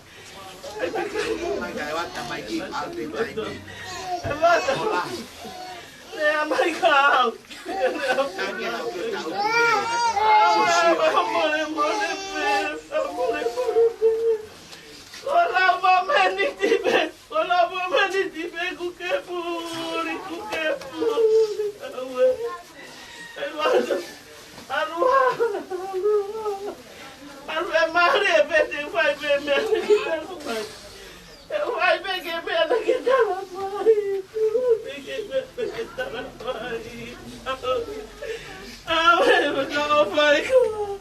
Mai kae ʻoatu mai ki ʻapi mai ki. E vata. Hola. Lea mai ka au. Tangi au ke tau tu. Mole, mole pē. Mole, mole pē. Ko lau mameniti pē. Ko lau mameniti pē kuo ke puli, kuo ke puli. Aue. ʻAlu ā, ʻalu ā, ʻalu ā. ʻAlu ē Mali ē pē te u fai pē meʻa naʻa ke tala mai. Te u fai pē ke meʻa naʻa ke tala mai. Te u fai pē ke meʻa naʻa ke tala mai. ʻAue, ʻaue, ʻaue, ʻaue.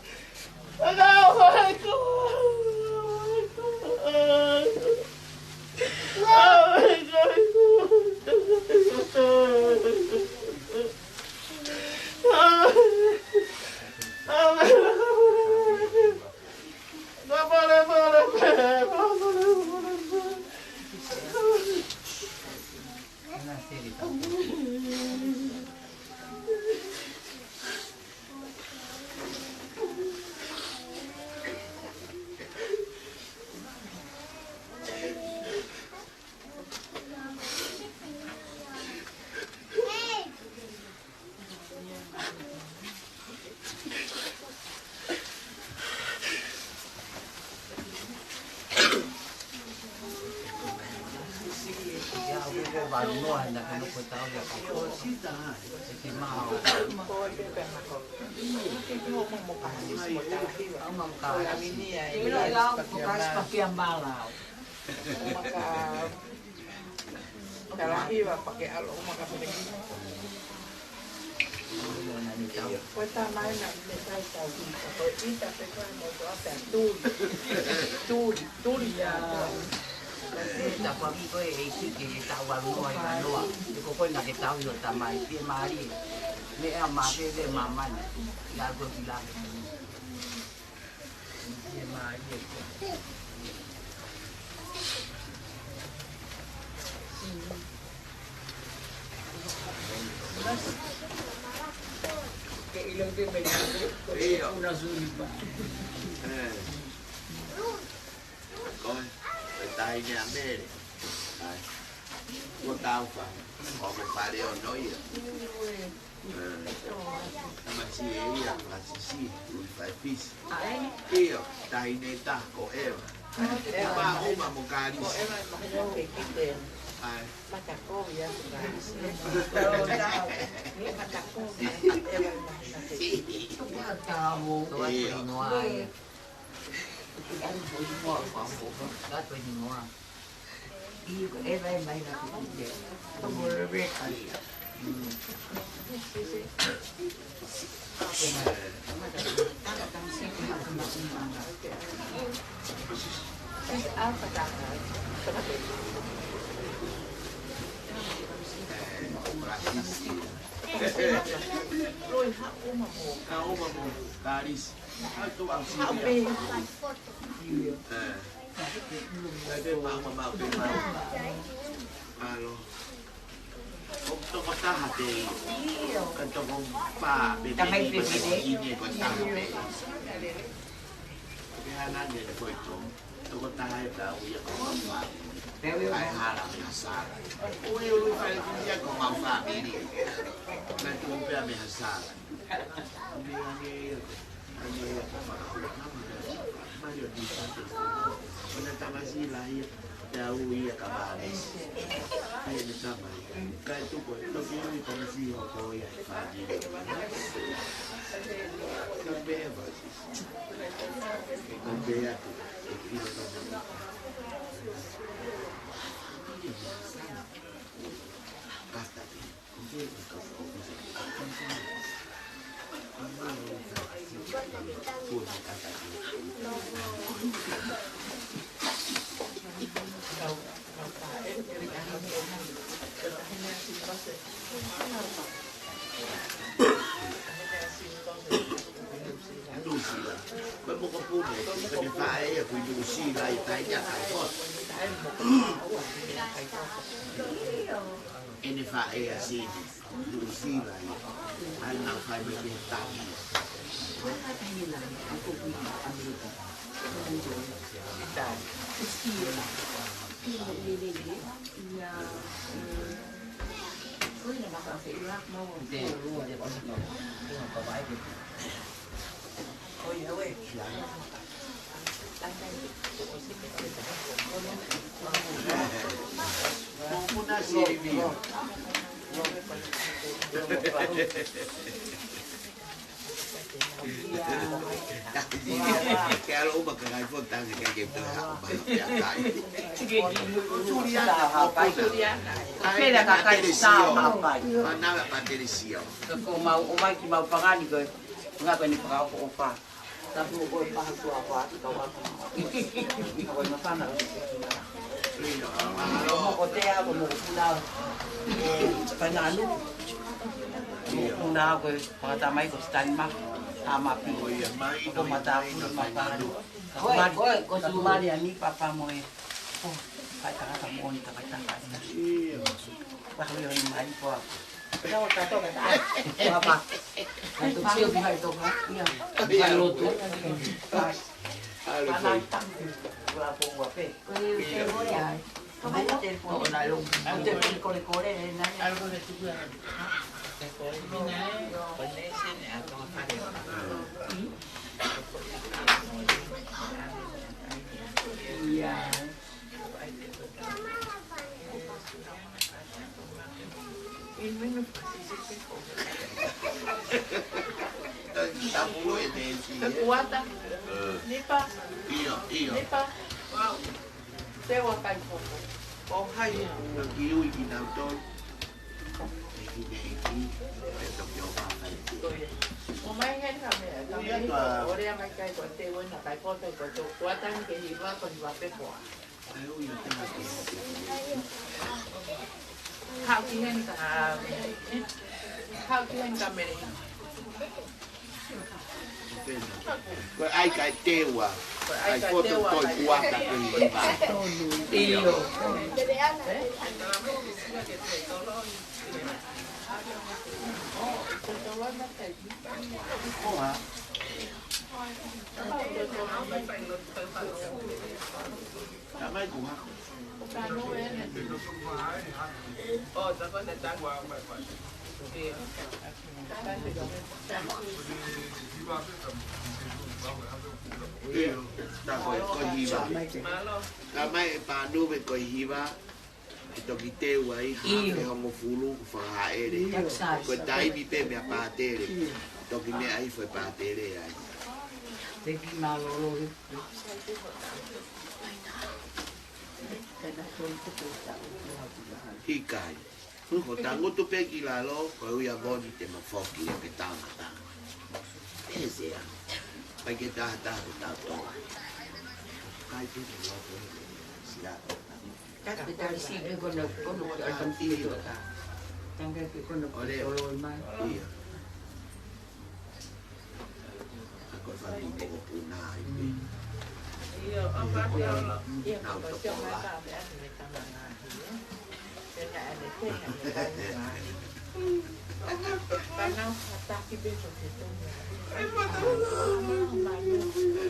Maka talahiva pake alo maka pake. Ko e tamai na me tai tau ita. Ko e ita pē ko e motu ʻa pea tuli. Tuli, tuli ia. Tapu ʻaupito ʻEiki ke tau ʻalu noa ʻi vanoa. Ko koe naʻa ke tauhi ho tamai, pea mālie. Meʻa makehe māmani. Ia ko ki la. Ko e taʻahine ʻa Mele. ʻAi. Ko Taufa. Ko ko fale ʻo Noia. Tamasiʻi ʻe ia, Pasisi, Ui Faifisi. ʻIo, taʻahine ʻe taha ko Eva. Eva, Uma mo Kalisi. ʻAi. ʻIo. ʻAi pē maʻu, maʻu pē maʻu. ʻAlo. ʻOku toko taha pē ia. Ka toko fā pē. Tamai pē pē. Ko e taha pē. Ko e hana ne ko e toko. Toko taha ʻe tau ia ko e fā. ʻAi hala mei ha sala. Ui ui fai ia ko mau fāmili. Ka tuku pē mei ha sala. Ko e hana ia ko. Nuʻusila. Ko e mokopuna, ko e faʻē ia ko Nuʻusila ʻi Tainga kai ko. ʻEne faʻē ʻa Sini, Nuʻusila ia. ʻAi nau fai mai ki he tangi. Ke ʻalu ʻo ʻuma kakai fo tangi ke ke toe haʻu mai pea kai. Suliana, mokuna. Pele kakai Patelisio. Sāma pai. Manava Patelisio. Ko mau ʻomai ki mau pangani ko e ngā ko eni fakaʻofoʻofa. Tapu ko e paha tua ko atu kau aku. Ko e mafana ko te kina. Ko te ako mo kuna. Ko Pananu. Mo kuna ko e fakatamai ko Stanima. Amapi. Ko Matapu, Mapanu. Ko e, ko e, ko Sumali ani papa mo e. Oh, kai tangata moʻoni, kai tangata. Pahali o ni mai ko. Ia, o tato ka ta. Papa. Ka tu sio ki hai toka. Ia. Ia. Ka lotu. Ai. Ai, ai. Ko e telefoni ai. Ko e telefoni. Ko e telefoni kole kole, e nani. Ia. Tapu ʻe te si, ē? Kuata. Ē. Nipa. ʻIo, ʻio. Nipa. Wow. Te ua kai koko. ʻO hai. Ki ui ki nau tolu. ʻEiki, ʻEiki, ʻe toki ʻo makai. Ko ia. ʻO mai heni ka mea, ka mea. ʻO lea mai kai ko te ua na kai koko ko tō kuata ni ke hiva ko hiva pē koa. Haʻu ki heni ka, haʻu ki heni ka mele. Ko e ʻai kai teua. Ko e ʻai kai teua, ko e kuata ko e hiva. ʻIo. Ko ha. Tamai kuha. ʻIo, tā ko e, ko e hiva. Tamai e pānuve ko e hiva. Ke toki teu ai, ʻio, hake hongofulu, ko fakahaʻele. Ko e taimi pē meʻa pātele. Toki meʻa ai fo e pātele ai. Te ki mālōlō. ʻIkai. Ko e tangutu pē ki lalo, ko e ui a moni te ma foki e pe tangata. ʻE sea. Pai ke taha taha ko tau tō. Kai te te loko e sila tō. Ka te tali si pe kono, kono ki ai kam si tō. Tangai pe kono ki tō loi mai. ʻIo. Ako fatu mokopuna ai pē. ʻIo, ʻo fatu ʻo lo. ʻIo, ko tō mai ka me atu me tama ngā hi, ē. Tena ane, tena ane, tena ane. Ka nau hataki pe ko te tō mai. Ai, mata.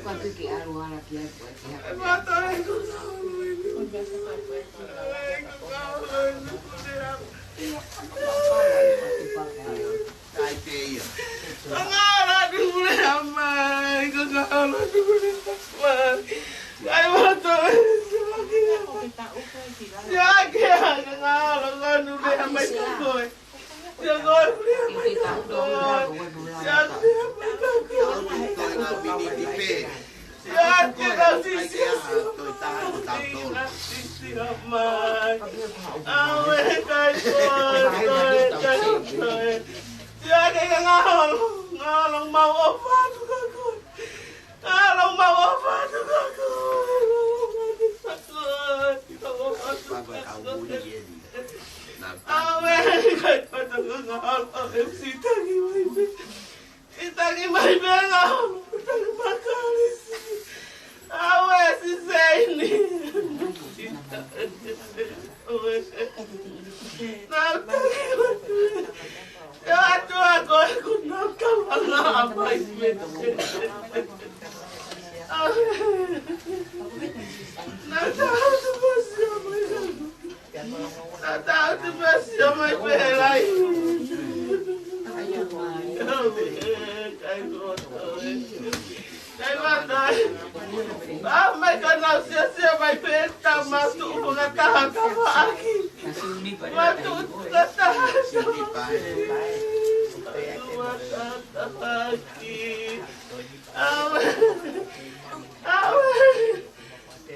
Ka te ke ʻalu ala ki ai, ko e ke haka. Ai, mata, ai, ko. Ko te haka, ko e ko. Ai, ko. Ai, pē ia. Ka ngalo atu mule amai, ka ngalo atu mule amai. Ai, mato, ia ke, ka ngalo atu mule amai, ka koe. Ia koe, mule amai, ka koe. Ia ke amai, ka koe. Ia ke ka sisi. Ia ke ka ngalo, ngalo mau ʻofa atu ka koe. Ngalo mau ʻofa atu ka koe. Ngalo mau ʻofa atu ka koe. Ngalo mau ʻofa atu ka koe. Awe, kai pata ka ngalo, e si taki mai pē. Sitaki mai pē ngā, sitaki mai kalisi. Awe, si seini. Awe. Nau taki mai pē. Ia atu ako e ku nau tala ngā mai pē. Tau te pēsio mai pē lai. Kai koto e. Kai mata e. Pā mai ka nau siosio mai pē ta matu ʻupu ka taha ka maʻaki. Matu ka taha ka maʻaki. Matu ka taha ki. Awe. Awe.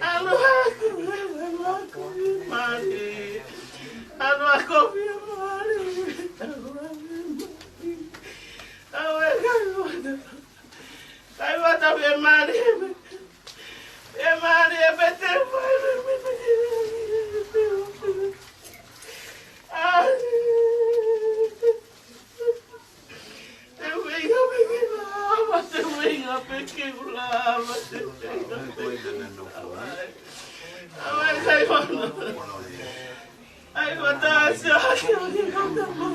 Aloha aku, aloha aku, mali. Aloha aku, mali. Awe, kai mata. Kai mata, mali. Mali, e pete, mali. Te uinga pē ke lava, te uinga pē ke lava, te uinga pē ke lava. Awe, kai mata. Ai, mata, se ake, ake, kau tama.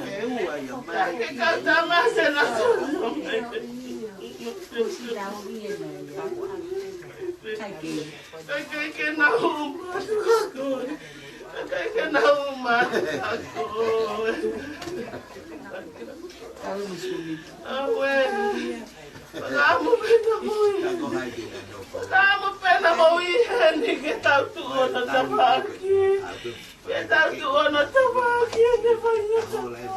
Ake, kau tama, se na, se na. Kai, kai, ke na uma atu ka koe. Kai, kai, ke na uma atu ka koe. Awe. Pakamu pena mui. Pakamu pena mui heni ke tau tuʻu ʻo na tavaki. Ke tau tuʻu ʻo na tavaki ʻene fai na tavaki.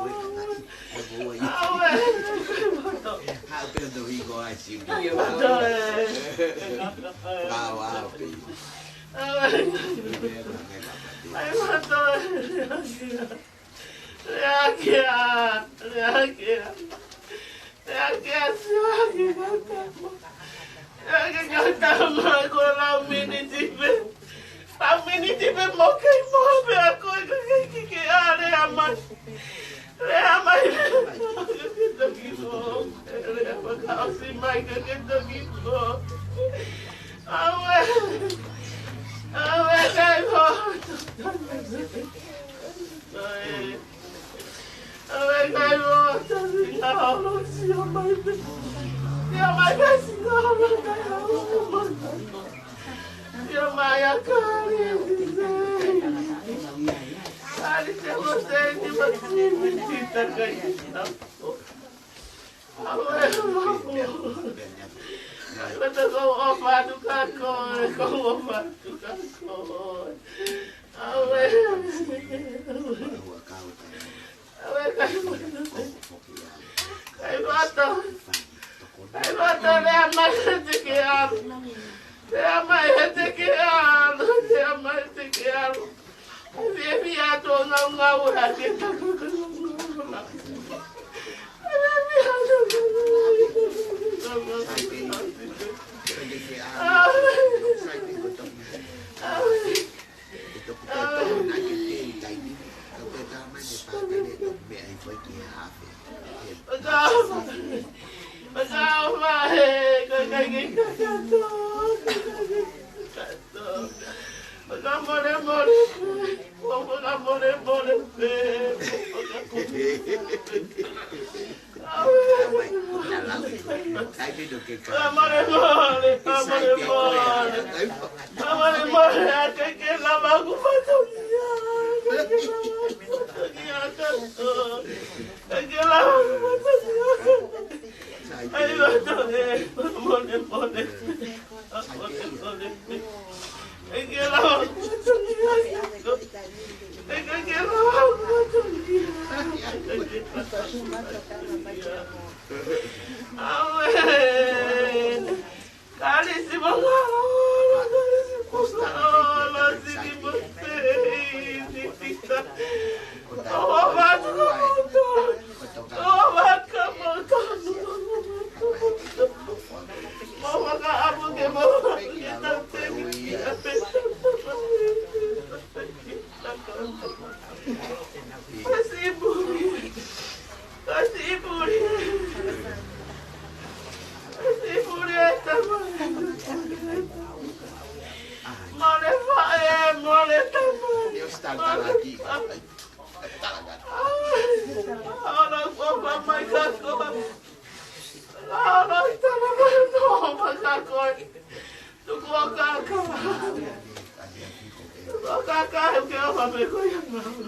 Awe. Awe. Ai, mato. Leakea, leakea. Leakea, siaki, mato. Leakea, mato, ko lau miniti pē. Lau miniti pē mo kei mo pē a koe ka kei kike a lea mai. Lea mai, lea mai, ka ke toki ko. Lea mai, ka ʻosi mai, ka ke toki ko. Awe. Awe, kai mo. Awe, kai mo. Tasi ngalo, sio mai pē. Sio mai pē, sio mai pē. Sio mai a kali. Kali te mo sei ni ma simi tita kai. Awe. Ko te ko o fatu ka koe, ko o fatu ka koe. Awe. Awe, kai mata. Kai mata. Kai mata, lea mai he te ke ʻalu. Lea mai he te ke ʻalu. Lea mai he te ke ʻalu. Efiafi atu ʻo ngaungau hake. Efiafi atu ʻo ngaungau hake. Makaʻofa, makaʻofa, he, ko e kai ke kakato, ko e kai ke kakato. Makamolemole, makamolemole, makamolemole. Makamolemole, makamolemole. Makamolemole, ʻikai ke lava hoku fatongia, ʻikai ke lava hoku fatongia, ʻikai ke lava hoku fatongia. Ai, loto e, makamolemole, makamolemole. ʻIkai ke lava hoku fatongia, ʻikai ke lava hoku fatongia. Amen. Kalisi mangalo, kalisi mangalo, siki mate, siki ta. Tau vatu ka moto, tau vatu ka moto. Mau maka apu ke mau ke tau temi ki a pe. Kasi puli. Kasi puli. Kasi puli e tama. Mole faʻē, mole tama. Mole faʻē. Ana ko fa mai kako. Ana tama mai no ma kako. Tuku ʻo kaka. Tuku ʻo kaka, he ʻoku ke ʻofa pē koe ia maʻu.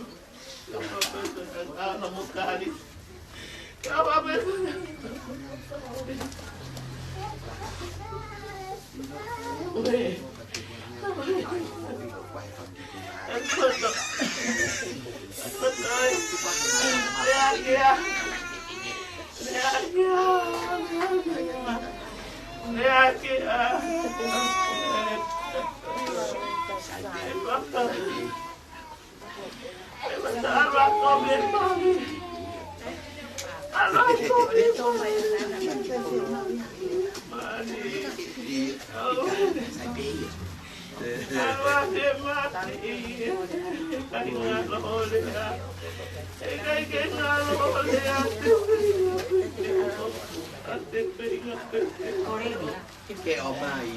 Ke ʻomai.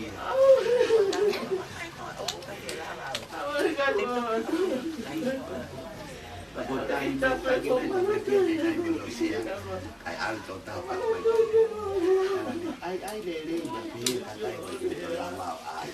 Ko tai mai taki mai taki mai taki mai losia. Ai, ʻalu tō tau ka mai. Ai, ai, lelei, ma pē ka tai mai ki tō lava ai.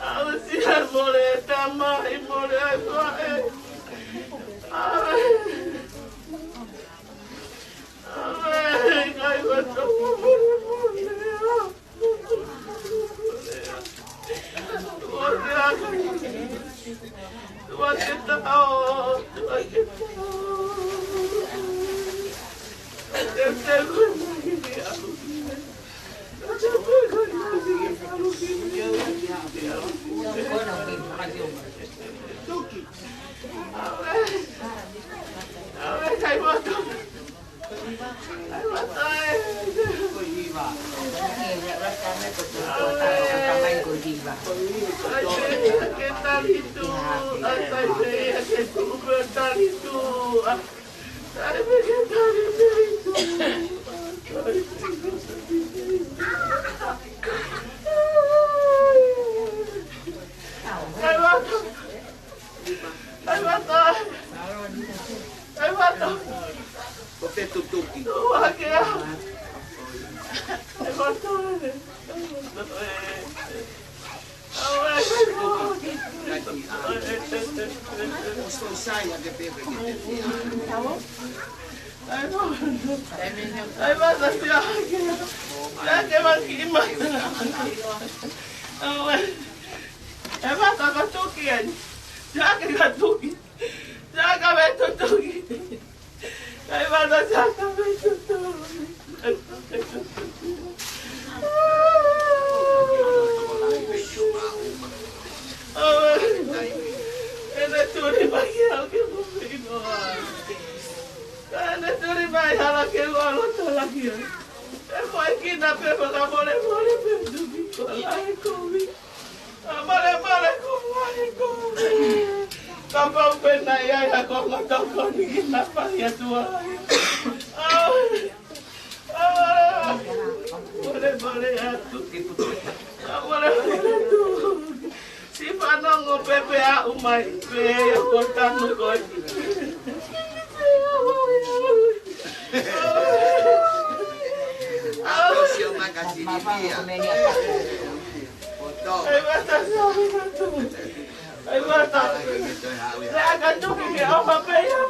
Aʻusia mole tamai, mole faʻē. ʻAve. ʻAve, kai ua tau mole mole. Ua ke aka. Ua ke tau. Ua ke tau. Ua ke tau. Ko te tutuki. Ai, mata sia. Ia ke maki mata. Aue. E mata ka tuki ai. Ia ke ka tuki. Ia ka me tutuki. Ai, mata sia ka me tutuki. Aue. E ne tuli mai au ke mui noa. Ka ne tuli mai hala ke ua loto laki ai. E koe kina pē fakamolemole pē tuki ko lahi kovi. A molemole ko lahi kovi. Kapau pē naʻe ʻi ai ha konga tokoni kina fai atu ai. Ai. Ai. Molemole atu. A molemole atu. Siʻi fanongo pē pea aʻu mai pē ia ko tanu ko ē. Aʻu sio mai ka sini pia. Ai, mata, ai, mata. Ai, mata. Lea ka tuki ke ʻofa pē ia.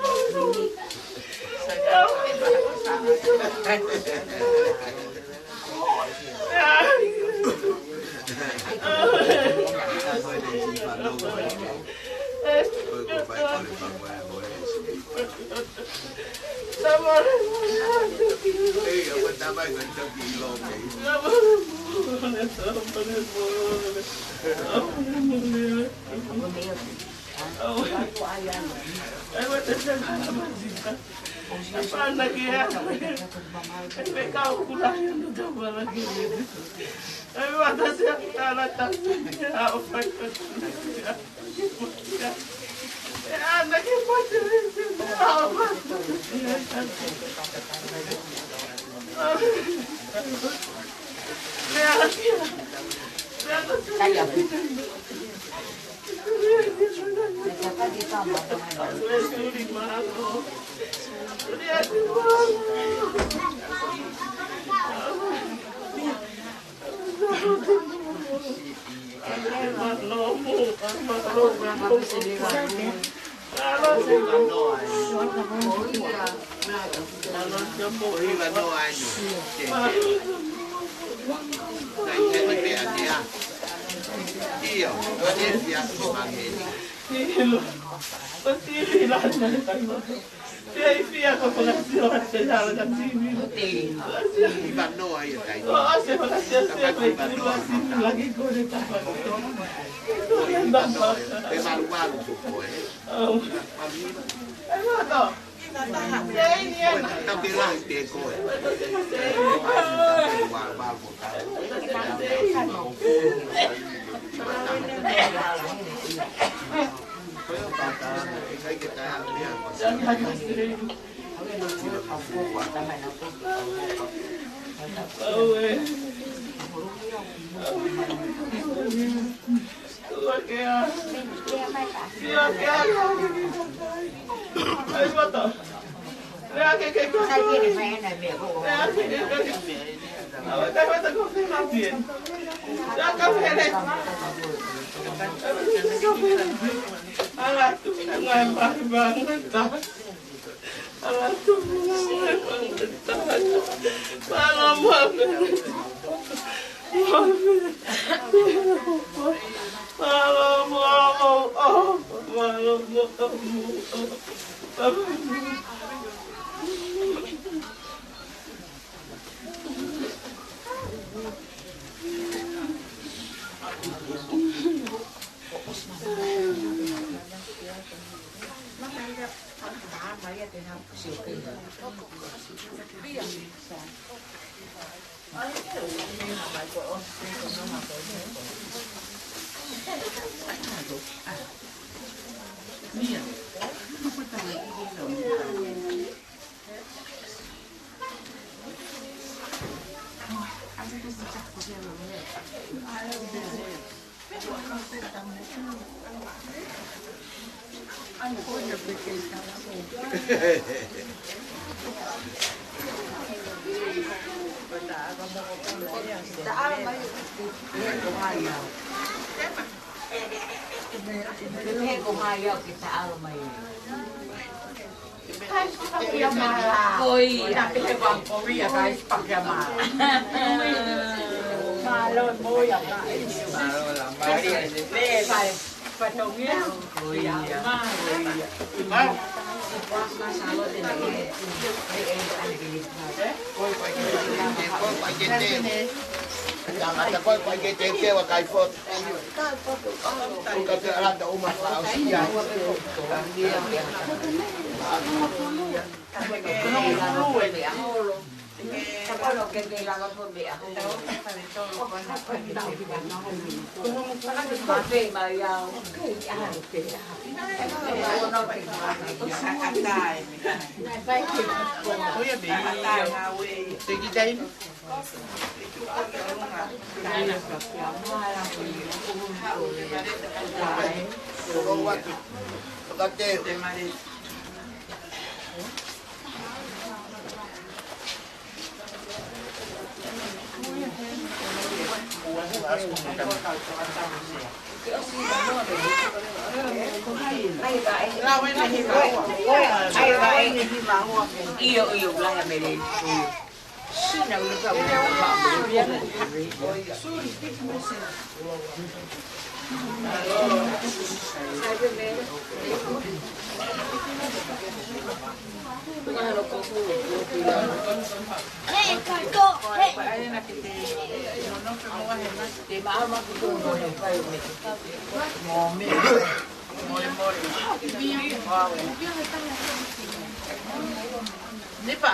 Nipa.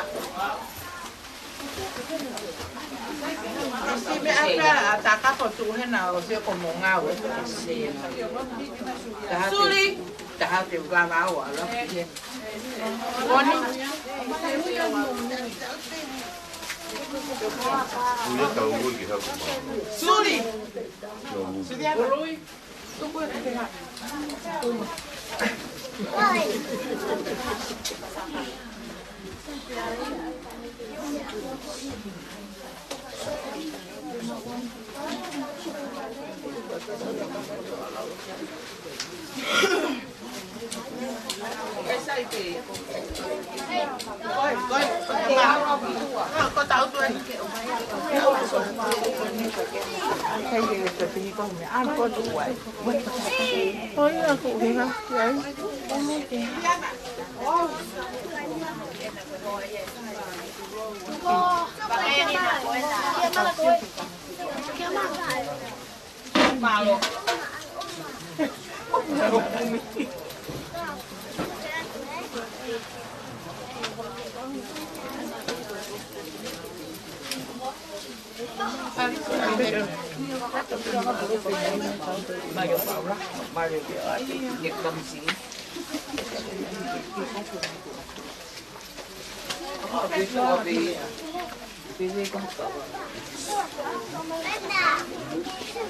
Siʻi meʻa pē ʻa Takapo tuʻu hena ʻo sio ko mo ngau. Taha te, Suli. Taha te vava au ala. Moni. Suli. Suli.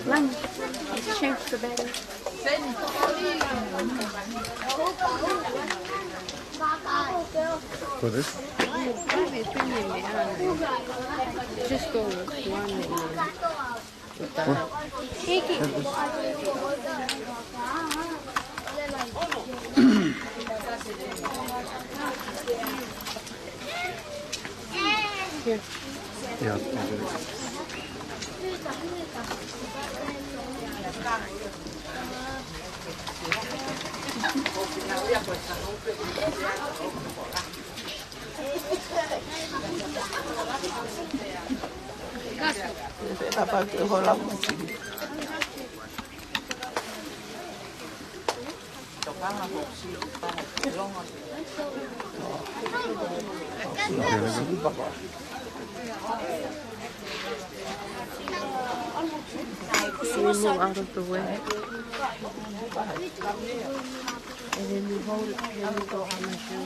Lani, change the battery. For this? Just go with one and then. Here. Yeah, I'll do it. Move out of the way. And then you hold it, then you go on the shoe.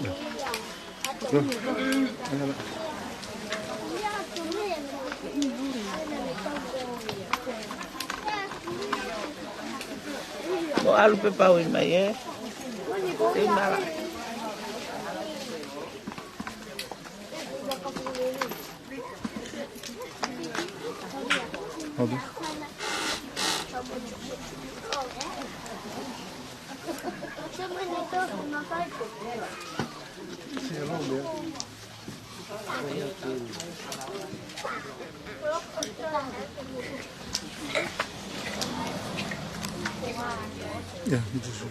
Ko ʻalu pē pau i mai, ē? Te mara. Hold it. Yeah, you just.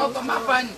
Opa, mapani.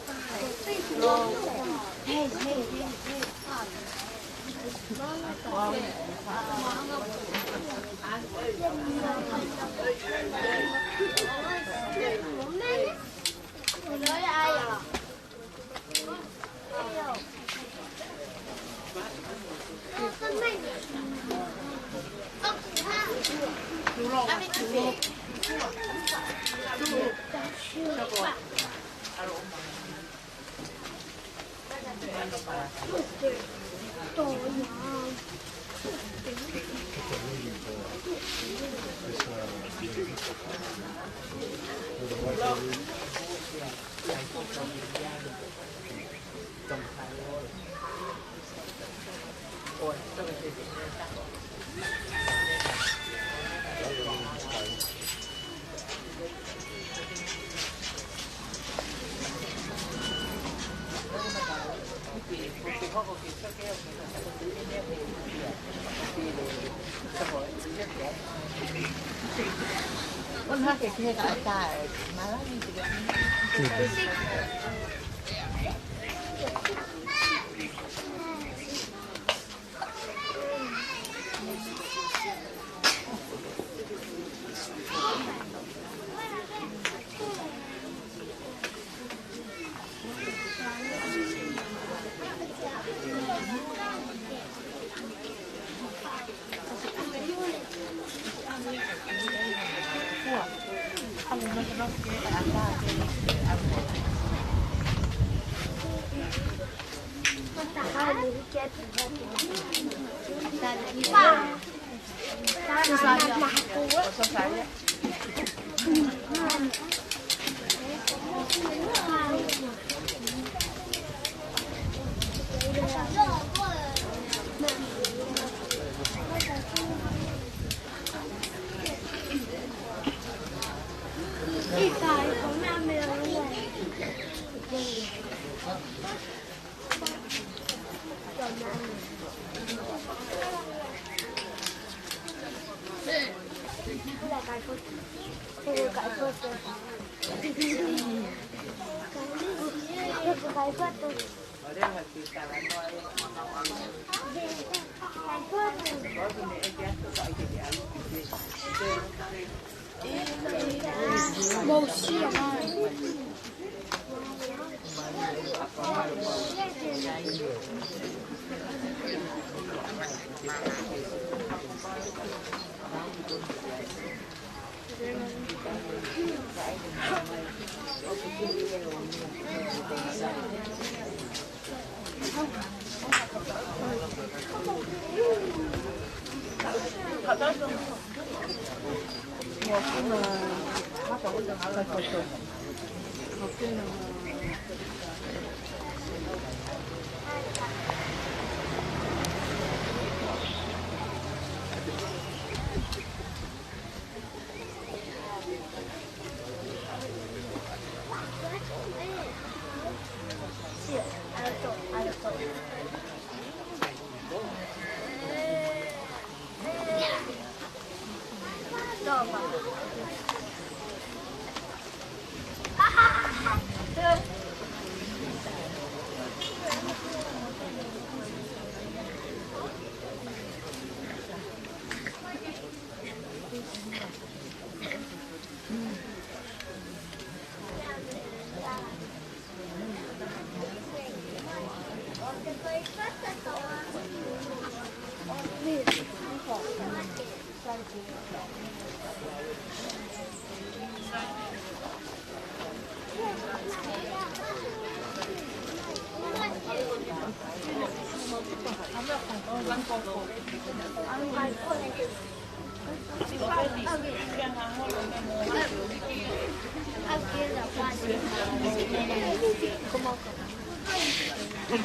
Eh?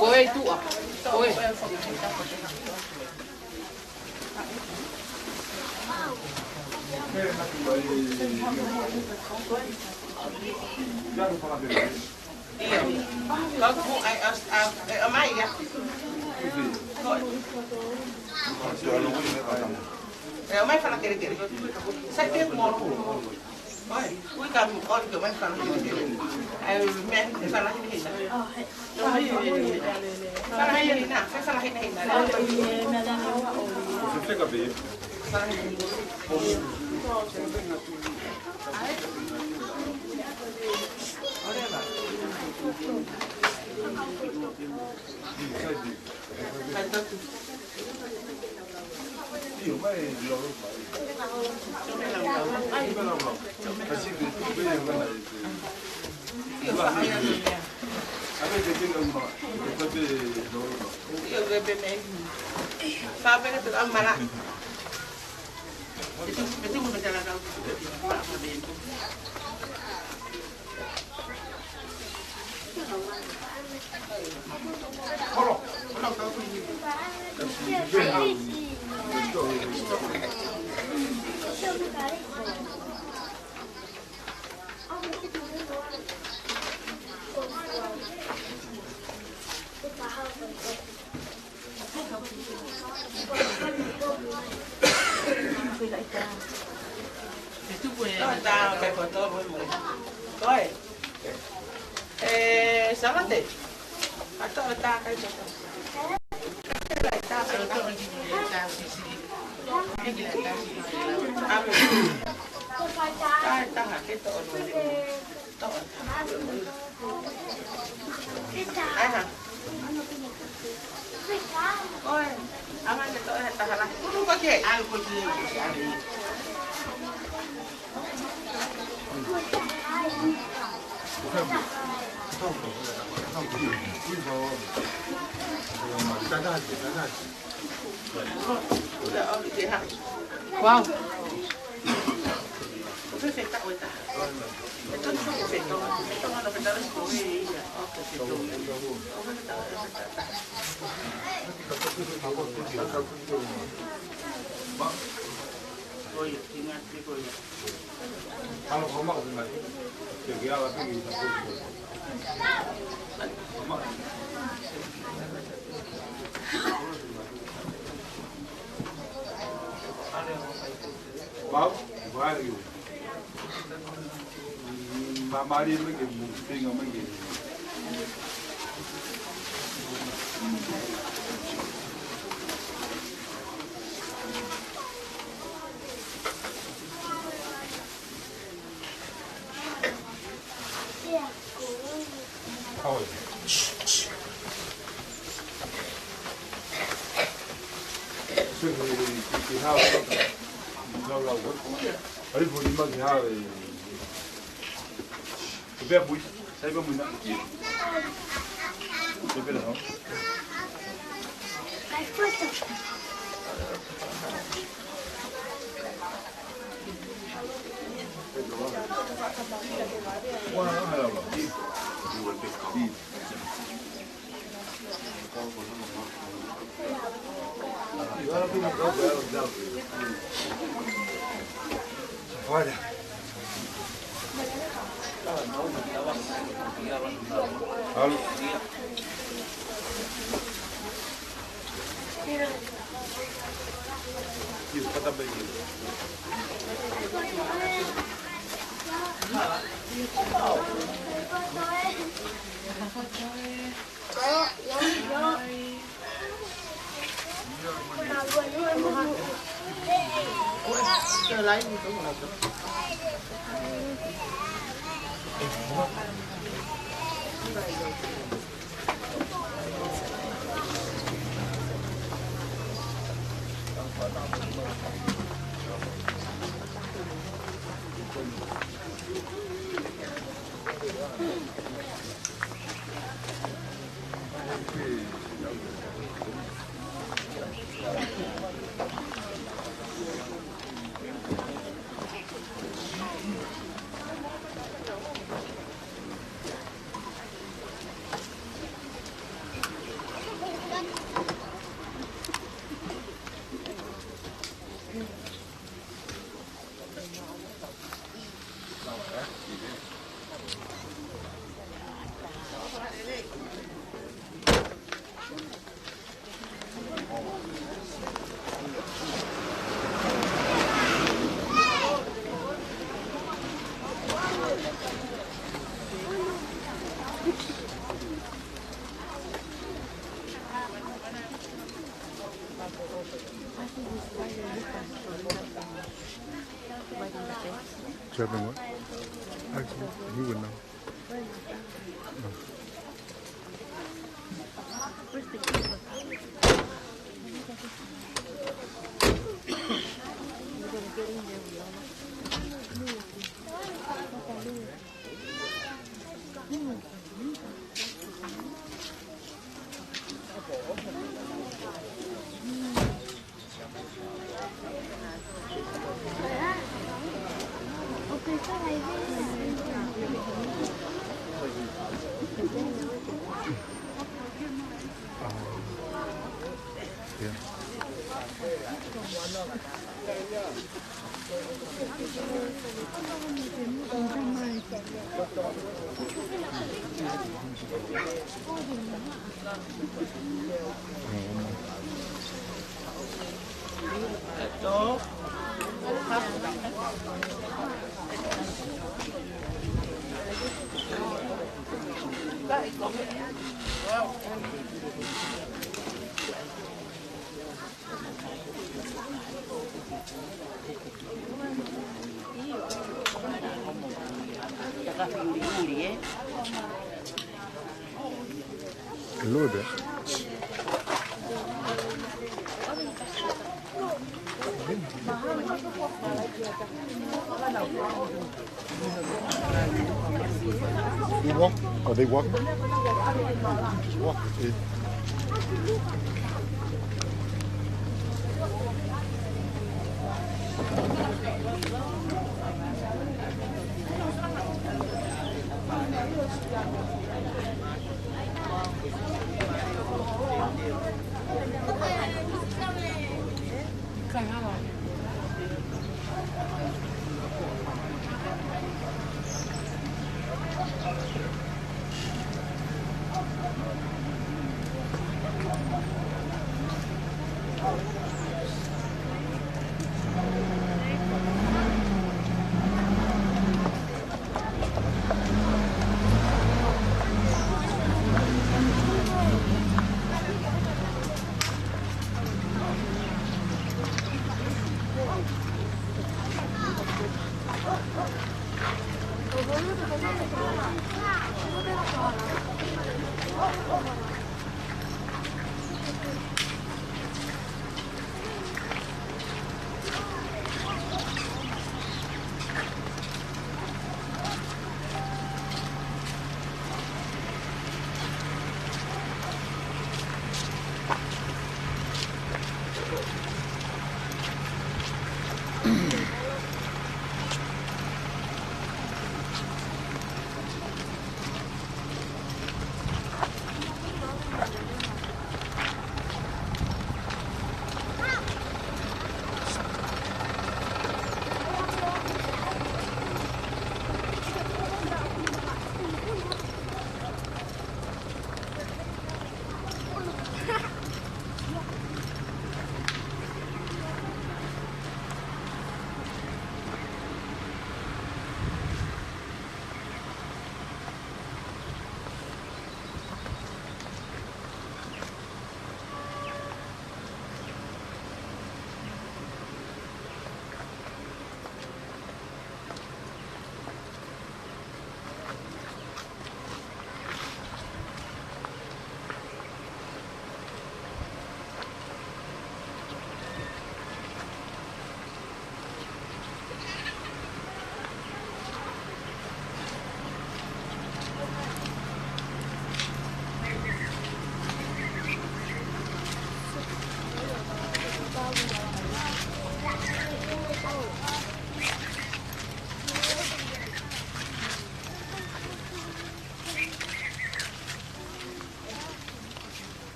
Ko e tuʻa. Ko e. ʻIo. Kau ku ai as a, e, ʻomai ia. Ko e. E, ʻomai fala kelekele. Sai pē kuo ʻoi, ui ka ʻomai fala kelekele. Ai, meʻa, e fala hinehina. Fala hinehina, fai fala hinehina. Fala hinehina. Ko e tā, kai kotoa mo e mo. Ko e. E, Salate. Kato e tā kai kotoa. Kato e tā kai kotoa. Ame. Tā e taha ke toʻo. Toʻo. Aha. Ko e, ʻa mai ke toʻo e taha lahi. Kutu ko ke. ʻAlu ko ke. Wow. Mau, vai, ma, mari mai ke mu, tenga mai ke. Trapping what? Actually, he would know. A little bit. You walk? Are they walking? Walk. Eh.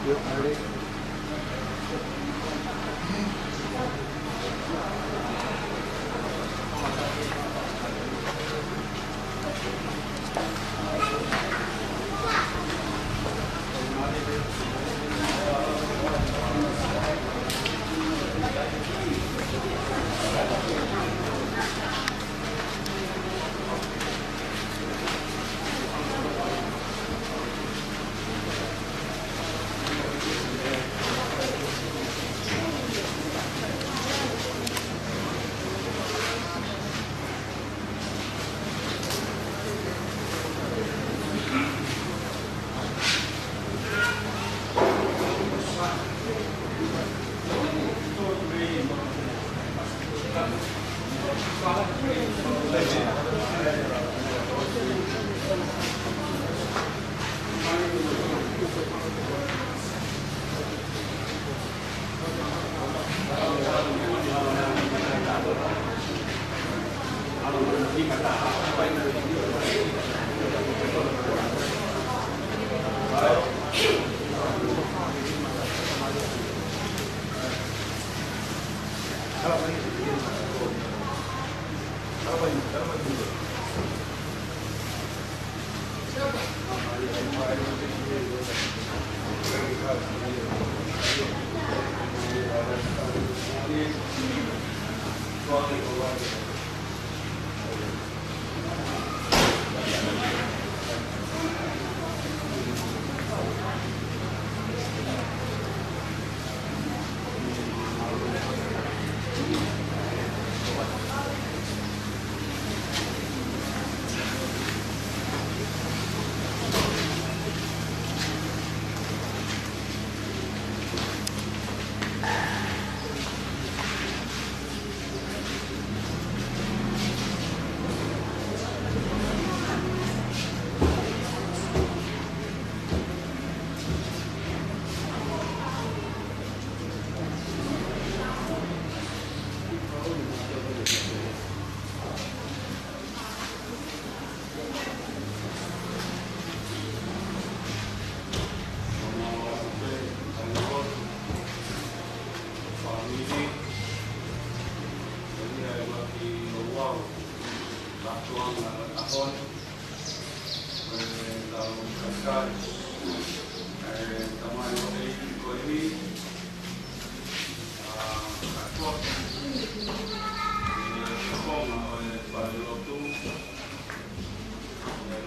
Yep, ready.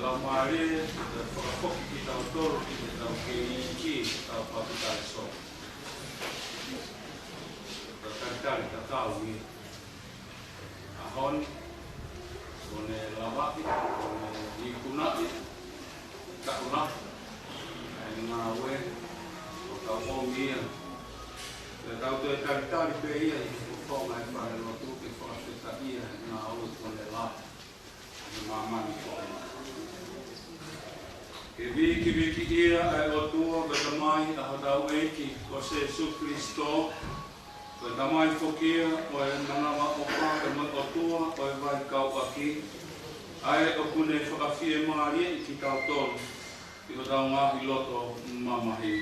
Laumālie, ke fakafoki kitautolu ki heʻetau kei iiki, tau papitaiso. Tau talitali tatau ʻi he ʻaho ni, ʻo ne lavaʻi, ʻo ne ikunaʻi, taʻu lahi, ʻa e ngāue, ʻo tau ʻomi ia. Pea tau toe talitali pē ia ʻi he fofonga ʻo e falelotu ke fakafetaʻi ia he ngāue kuo ne lavaʻi. Māmani ko eni. Ke vikivikiʻia ʻa e ʻOtua ko e Tamai ʻa hotau ʻEiki ko Sīsū Kalaisi, ko e Tamai foki ia ʻo e manavaʻofa, pea mo e ʻOtua ʻo e vaikauʻaki, ʻa ē ʻoku ne fakafiemālieʻi kitautolu ʻi hotau ngaahi loto mamahi.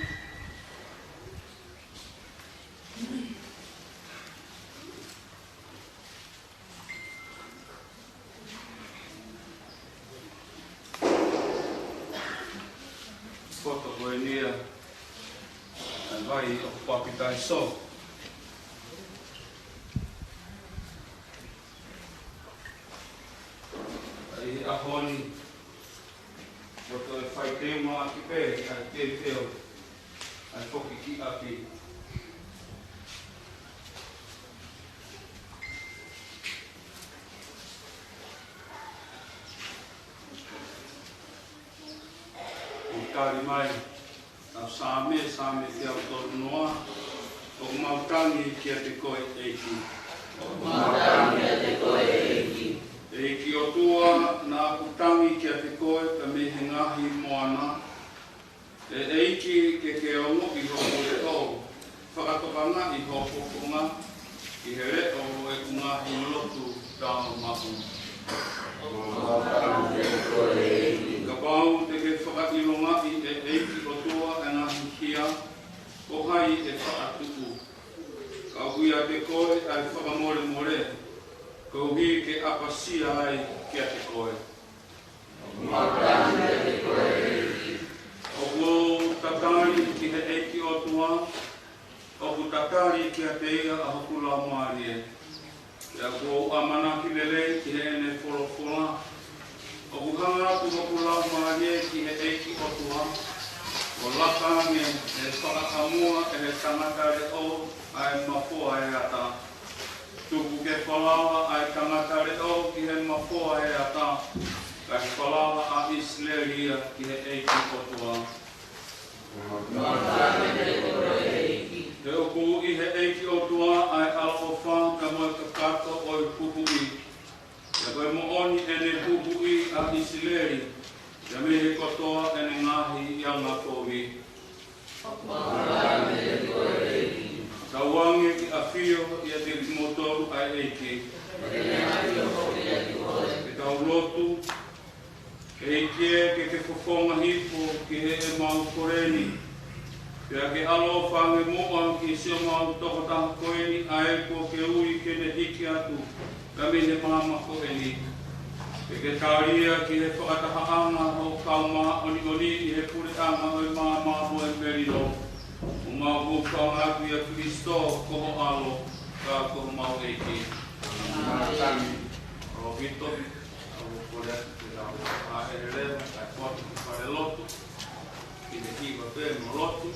Poto ko eni ia ʻa e vai ʻo e papitaiso. ʻI he ʻaho ni, poto e fai teumaʻaki pē ʻa e teuteu ʻa e foki ki ʻapi. ʻOku tali mai ʻa e Saame, Saame teau tolu noa: ʻOku mau tangi kiate koe, ʻEiki. ʻOku mau tangi kiate koe, ʻEiki. ʻEiki ʻOtua, naʻa ku tangi kiate koe pea mei he ngaahi moana. ʻE ʻEiki, ke ke ongoʻi hoku leʻo, fakatokangaʻi hoku fofonga, ʻi he leʻo ʻo ʻeku ngaahi lotu tāumaʻu. Kapau te ke fakaʻilongaʻi, ʻe ʻEiki ʻOtua, ʻa e ngaahi hia, ko hai ʻe faʻa tuʻu? Ka ʻoku ʻiate koe ʻa e fakamolemole, koeʻuhi ke ʻapasia ai kiate koe. ʻOku ou tatali ki he ʻEiki ʻOtua, ʻoku tatali kiate ia ʻa hoku laumālie. Pea ʻoku ou ʻamanaki lelei ki heʻene folofola. ʻOku hanga atu hoku laumālie ki he ʻEiki ʻOtua, ʻo laka ange ʻe fakaʻamua ʻe he tangata leʻo ʻa e mafoa ʻo e ata. Tuku ke falala ʻa e tangata leʻo ki he mafoa ʻo e ata, kae falala ʻa ʻIsileli ia ki he ʻEiki ʻOtua. He ʻoku ʻi he ʻEiki ʻOtua ʻa e ʻaloʻofa pea mo e kakato ʻo e huhuʻi. Pea ko e moʻoni ʻene huhuʻi ʻa ʻIsileli, pea mei he kotoa ʻene ngaahi angakovi. Tau ange ke ʻafio ʻiate kimoutolu ʻa e ʻEiki. Ke tau lotu. ʻEiki ē, ke ke fofonga hifo ki heʻemau kole ni. Pea ke ʻaloʻofa ange muʻa ki siʻomau tokotaha ko eni ʻa ē kuo ke ui ke ne hiki atu mei he maama ko eni. Ke ke tali ia ki he fakatahaʻanga ʻo e kau māʻoniʻoni ʻi he puleʻanga ʻo e maama mo e melino. ʻOku mau hūfanga ʻia Kalaisi ko ho ʻAlo, ka ko homau ʻEiki. ʻĀmeni. ʻOku ou kole atu ke tau ʻā ʻelele, kae poto ki fale lotu, ki he hiva pē mo lotu,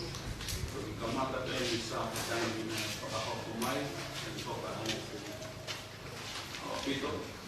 ʻo ki kamata pē ʻeni Sāpate ni naʻe fakahoko mai, ʻe toka ai. ʻOku ou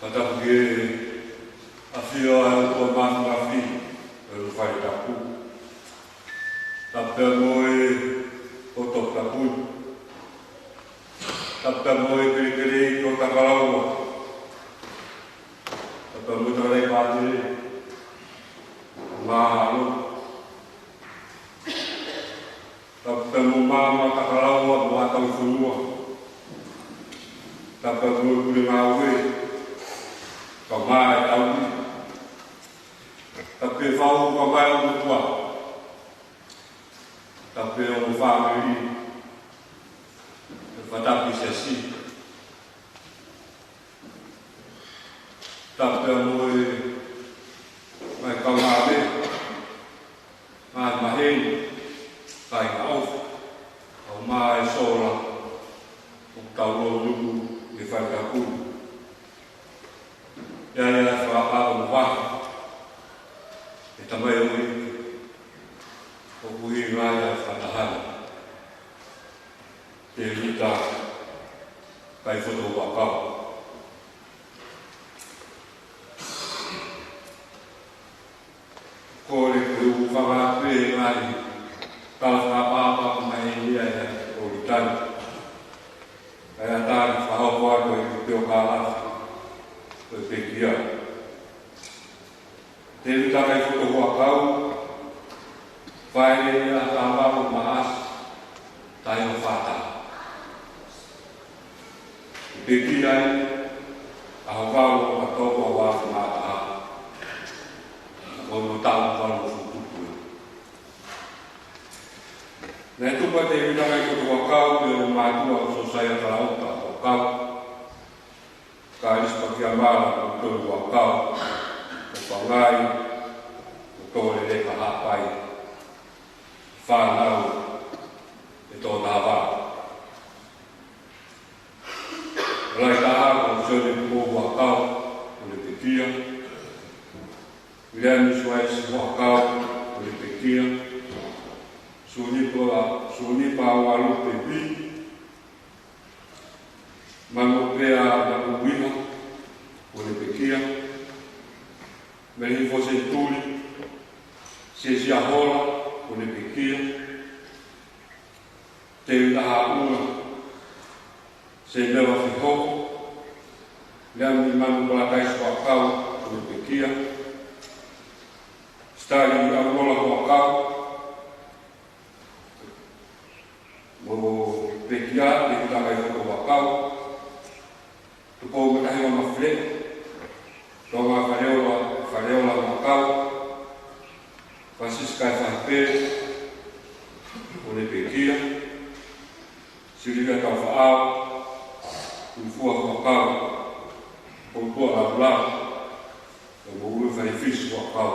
Fakatapu ki he ʻafio ʻa e ʻOtua Māfimafi ʻi hono fale tapu. Tapu pea mo e ʻOtua Tapu. Tapu pea mo e kelekele ʻi ʻOtua Kalaua. Tapu pea mo e takalai pātele. Mahalo. Tapu pea mo Maama Takalaua mo ʻAtaufonua. Tapu pea mo e pule ngāue, kae ʻumaʻā e tauhi. Tapu pea mo e fau kae ʻumaʻā e ʻOtua. Tapu pea mo e fāmili. Fakatapu ki he siasi. Tapu pea mo e ngaahi kaungāmeʻa, ngaahi maheni, kāinga ʻofa, kae ʻumaʻā e sola, ʻoku tau lōnuku ʻi he fale tapu. ʻI ai ʻa e fakaʻapaʻapa mo e vahe ʻa e tamaioʻeiki, ʻoku ʻi ai ʻa e fakataha. Tēvita Kaifotohuʻakau. Kole ke u hūfanga atu he ngaahi tala fakaʻapaʻapa ʻoku maheni ai ʻa e ʻOlitali. ʻA ia ʻoku tali fakahoko atu ʻe he peokalasi ʻo e pekia. Tēvita Kaifotohuʻakau, fāʻeleʻi ʻi he taʻu ʻa Maʻasi, taʻu ʻe fā taha. Pekia ai, ʻaho valu ʻo ʻOkatopa ua afe mā taha. Ko hono taʻu valungofulu tupu. Naʻe tupu ʻa Tēvita Kaifotohuʻakau mei he ongo mātuʻa ʻo Siosaia Kalaua Huʻakau, Kalisi Pakiamala mo Toni Huʻakau, ʻo Pangai, ʻo Tōleleka Haʻapai. Fānau ʻe toko taha valu. Laʻi taha ko Sione Tupou Huʻakau, kuo ne pekia. Viliami Suaisi Huʻakau, kuo ne pekia. Sunipa, Sunipa Ualupe Vī. Manupea Manuʻuiha, kuo ne pekia. Melihifo Senituli, Siesia Hola, kuo ne pekia. Tēvita Haʻunga, Sēmela Fihoko, Leami Manu Palataisi Huʻakau, kuo ne pekia. Sitali ʻAulola Huʻakau, mo pekia, Tēvita Kaifotohuʻakau. Tupou Matahiva Mafile, Tonga Faleola, Faleola Huʻakau, Pasisikai Fahipe, kuo ne pekia, Silivia Taufaʻāu, Tuʻifua Huʻakau, Poutua Laulala, mo Ue Faifisi Huʻakau,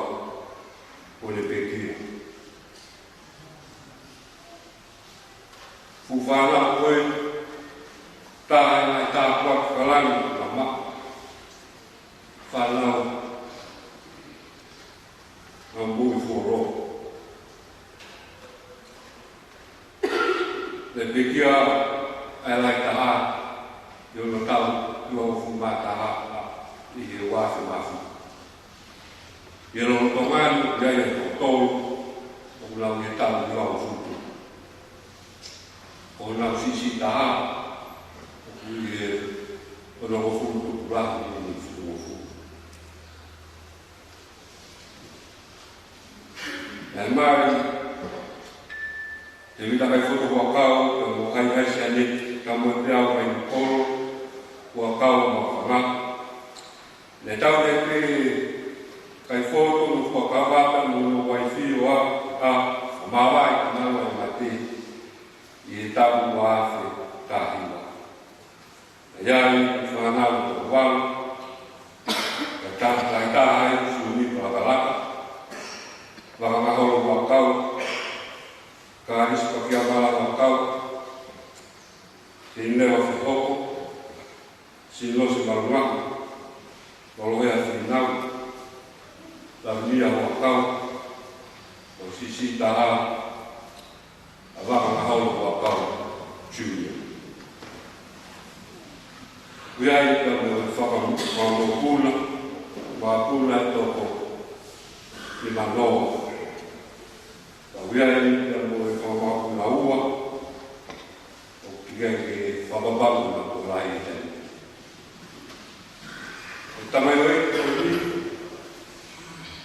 kuo ne pekia. Fuʻu fānau ko ē, taha ʻi he ngaahi tāpuaki fakalangi ʻo e maama. Fānau, ngaahi moʻui fuoloa. Naʻe pekia ʻa e laʻi taha, ʻi hono taʻu ua afe mā taha, ʻi he ua afe mā fitu. ʻI he lolotonga ni, ʻoku ʻi ai e toko tolu ʻoku nau ʻi he taʻu ua afe mā fitu. Ko honau siʻisiʻi taha, ʻoku ʻi he onongofulu tupu lahi ʻi he fitungofulu. Naʻe mali ʻe Tēvita Kaifotohuʻakau, pea mo Haihai Sianeti Kamoepeau Vainikolo Huʻakau Maʻufanga. Naʻe tau ʻe Kaifoto mo Fuakava pea mo hono uaifi ʻo ʻAfa, ʻo māvae ki māmani mate ʻi he taʻu ua afe taha hiva. Kala Huʻakau, Sineua Fehoko, Sinosi Malunga, Lolohea Finau, Lavenia Huʻakau, mo e siʻisiʻi taha, ʻa Vaka Ngaholo Huʻakau Junior. ʻOku ʻi ai pea mo e faka-, fakamokopuna, makapuna ʻe toko nimanoa. Pea ʻoku ʻi ai pea mo e fakamakapuna ua, ʻoku ʻikai ke fakapapau naʻa kuo lahi ʻi he taimi. ʻE tamaioʻeiki ko eni,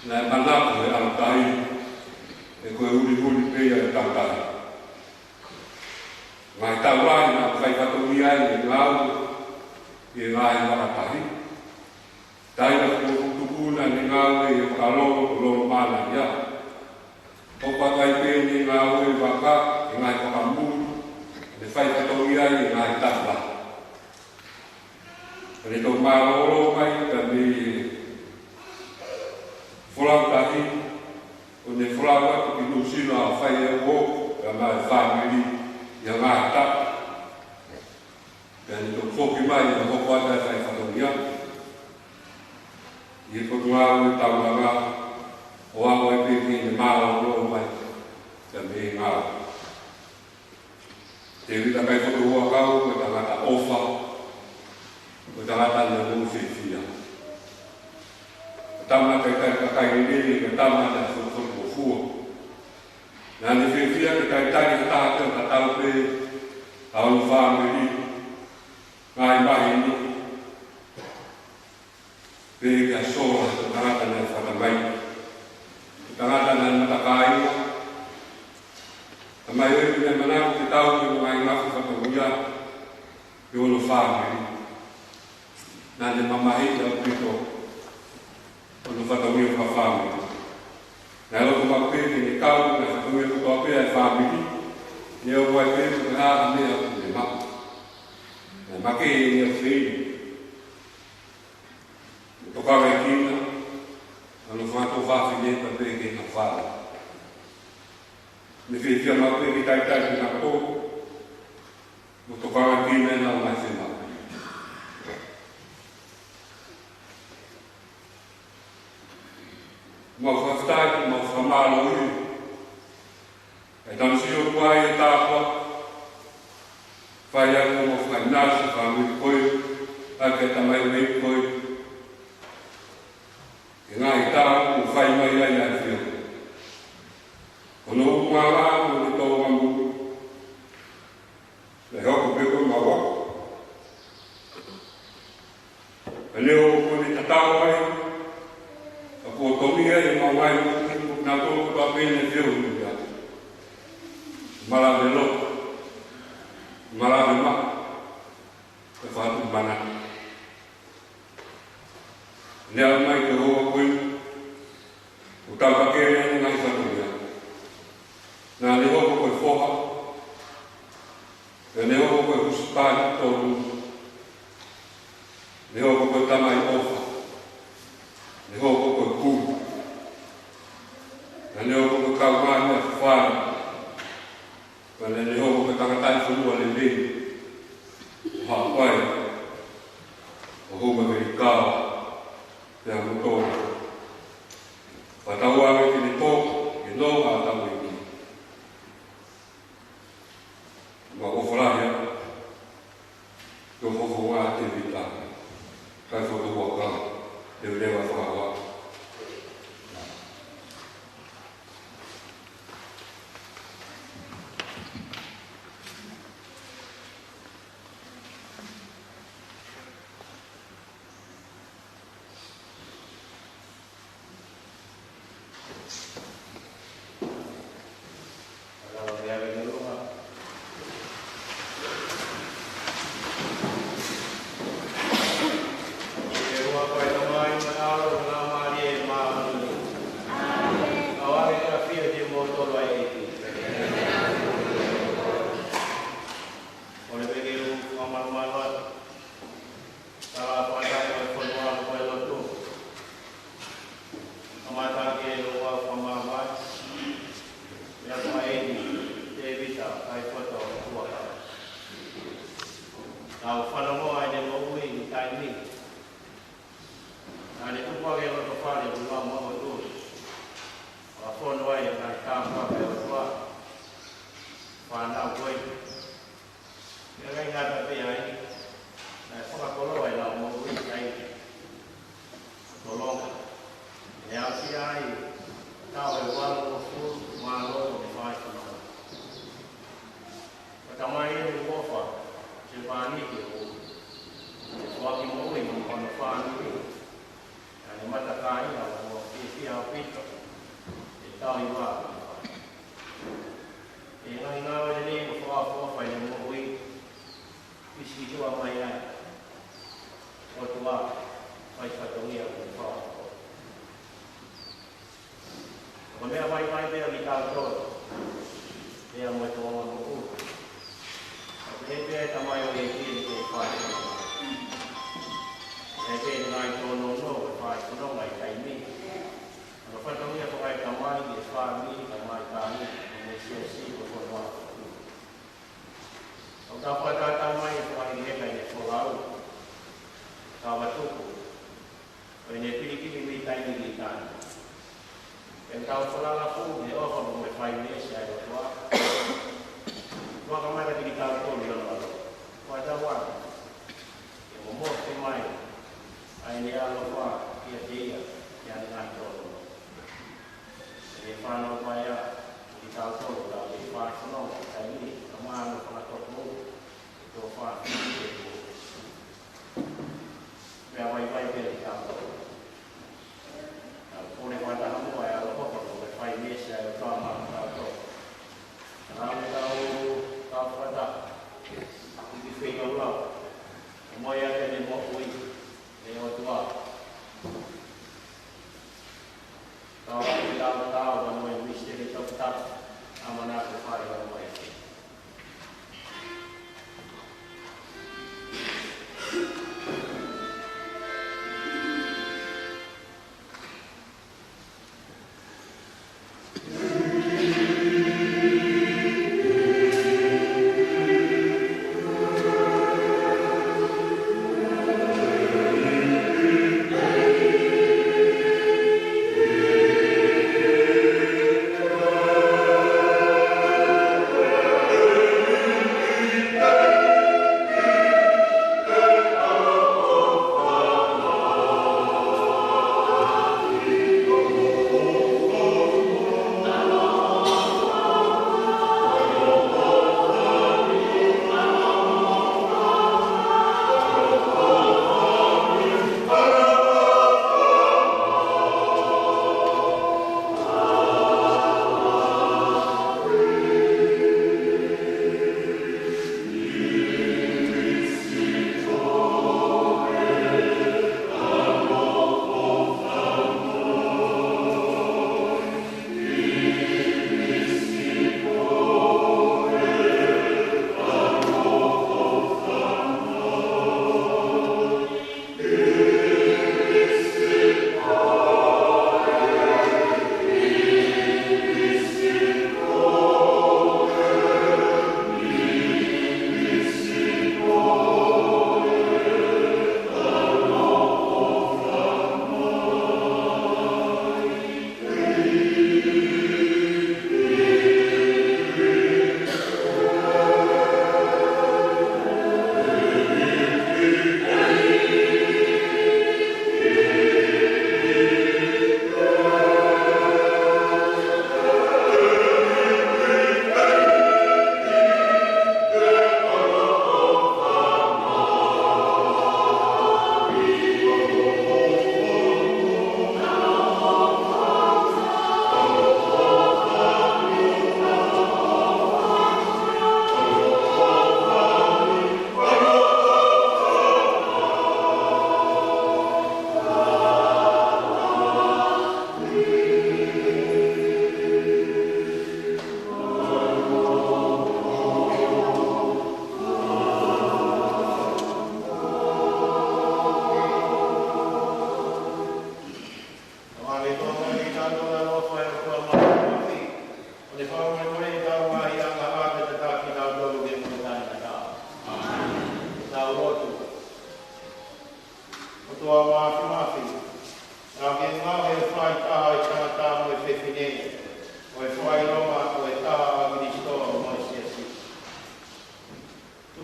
naʻe manako ʻe he ʻalotahi, he ko e hulihuli pē ia ʻo e tangataʻeiki. Ngaahi taʻu lahi naʻa ku fai fatongia ai ʻi he ngāue ʻi he ngaahi vaka tahi. Taimi naʻa ku tuku naʻa ne ngāue ʻi he vakalolo, ko Lolomānaia. Hoko atu ai pē ʻene ngāue ʻi he vaka, ʻi he ngaahi vakamuli, ne fai fatongia ai ʻi he ngaahi taʻu lahi. Ka ne toki mālōlō mai, ka ne folau tahi, ʻo ne folau atu ki Nuʻusila ʻo fai e ʻofa, pea mo e fāmili ʻi he ngaahi taʻu. Pea ne toki foki mai ʻo hoko atu ʻa e fai fatongia ʻi he Potungāue Taulanga, ʻo aʻu ai pē ki heʻene mālōlō mai, pea mei he ngāue. Tēvita Kaifotu Huʻakau, ko e tangata ʻofa, ko e tangata naʻe moʻui fiefia. Ko e tama naʻe talitali kakai lelei, ko e tama naʻe fotofotongofua. Naʻa ne fiefia ke talitali ha taha pē ʻo tatau pē ʻa hono fāmili, ngaahi maheni, pea kia Sola, ko e tangata naʻe fata mai, ko e tangata naʻe matakāinga. Tamaioʻeiki naʻe manako ke tau ki he ngaahi ngafa fatongia ʻi hono fāmili. Naʻa ne mamahiʻi ʻaupito hono fatongia fakafāmili. Naʻe loto maʻu pē ke ne kau ki he ngaahi fatongia kotoa pē ʻa e fāmili, neongo ai pē pe ko e hā ha meʻa ʻoku ne maʻu. Naʻe makehe ʻene ʻofeina, mo tokangaekina hono fanga tuofāfine pea pehē ki he kau fānau. Ne fiefia maʻu pē ke talitali kinautolu, mo tokangaekina ʻenau ngaahi fiemaʻu. Mau fakafetaʻi, mau fakamālō ʻi he tamasiʻi ʻoku ʻi ai e tāpuaki, fai ai mo fakaʻinasi, fāmili ko ē, ʻa e tamaioʻeiki ko ē, ʻi he ngaahi taʻu kuo fai mai ai ʻa e ʻAfio. Ko hono ʻuhinga ko ʻene tō mamu, naʻe hoko pē ko e mau ako. Pea neongo ko ʻene tatau ai, ka kuo tonu ia ʻi he mau ngaahi moʻui, ko kinautolu kotoa pē naʻe feohi mo ia. Malave loto, malave maʻu, pea fakatuʻumanatu. Ne aʻu mai ki he ʻaho ko eni, ʻoku tau kakele ai ʻi he ngaahi fatongia. Naʻa ne hoko ko e foha, pea ne hoko ko e husepāniti tonu, ne hoko ko e tamai ʻofa, ne hoko ko e kumi, naʻa ne hoko ko e kaungāmeʻa fafine, pea naʻa ne hoko ko e tangataʻi fonua lelei, ʻo haʻu ai ʻo hū mai mei Tonga, pea mo Tonga. Fakatauange ke ne tō, ke nonga ʻa e tamaiki. Mau ʻofa lahi atu ki ho fofonga Tēvita Kaifotu Huʻakau, te u leva fakahā. Tau fanongoa ʻene moʻui ʻi he taimi ni. Naʻa ne tupu hake he loto fale ʻo e ʻOtua mo e ʻOtua. Fakafonu ai ʻa e ngaahi tāpuaki ʻa e ʻOtua. Fānau ko ē. Pea ʻikai ngata pē ai, naʻe fakakoloa ʻenau moʻui ʻi he taimi ni. Tolonga. ʻE aʻusia ai, taʻu ʻe valungofulu mā loto ʻene fai fononga. Ko e tamai ʻoku ʻofa, sevāniti ʻoku, ʻe foaki moʻui mo hono fāmili. Naʻa ne matakāina ʻo fiefia ʻaupito, ʻe tau i vā. ʻI he ngaahi ngāue lelei mo fakaʻofoʻofa ʻene moʻui, fisikituʻa mai ai. ʻOtua, fai fatongia mo fakaʻofoʻofa. Ko e meʻa vaivai pē ʻa kitautolu, pea mo e tōʻonga moʻui. ʻOku pehē pē ʻa e tamaioʻeiki ke ne fai fononga. Pehē pē ʻene ngaahi tōnounou ke fai fononga ʻi he taimi ni. Ko e fatongia ko ē ʻa e tamai ki he fāmili, tamai tahi, mo e siasi, mo e fonua. ʻOku tau fakatātā mai ʻa e fakahekeheka ʻene folau, tau ʻa tuku, ʻo ʻene pilikimi mei taimi ki taimi. ʻE tau falala fuʻu he ʻofa mo e fai meesi ʻa e ʻOtua. Fakamatala kiate kitautolu ʻi hono ʻAlo. Fakatauange ke momose mai ʻa ʻene ʻaloʻofa kiate ia, ʻi heʻene ngaahi tōnounou. ʻE fānau mai ʻa kitautolu, tau kei fai fononga ʻi he taimi ni, ka mahalo fakatokouke, ʻe tō fānau. Meʻa vaivai pē ʻa kitautolu. Tau kole fakataha muʻa ʻa e ʻaloʻofa mo e fai meesi ʻa e ʻOtua maʻa kitautolu. Ka naʻa mo tau, tau fakataha. ʻI he feilaulau. ʻOmai ʻa ʻene moʻui, ʻe ʻOtua. Tau ʻa kitautolu, tau ʻa mo e misiteli toputapu, ʻamanaki ke fai ʻa e moʻui.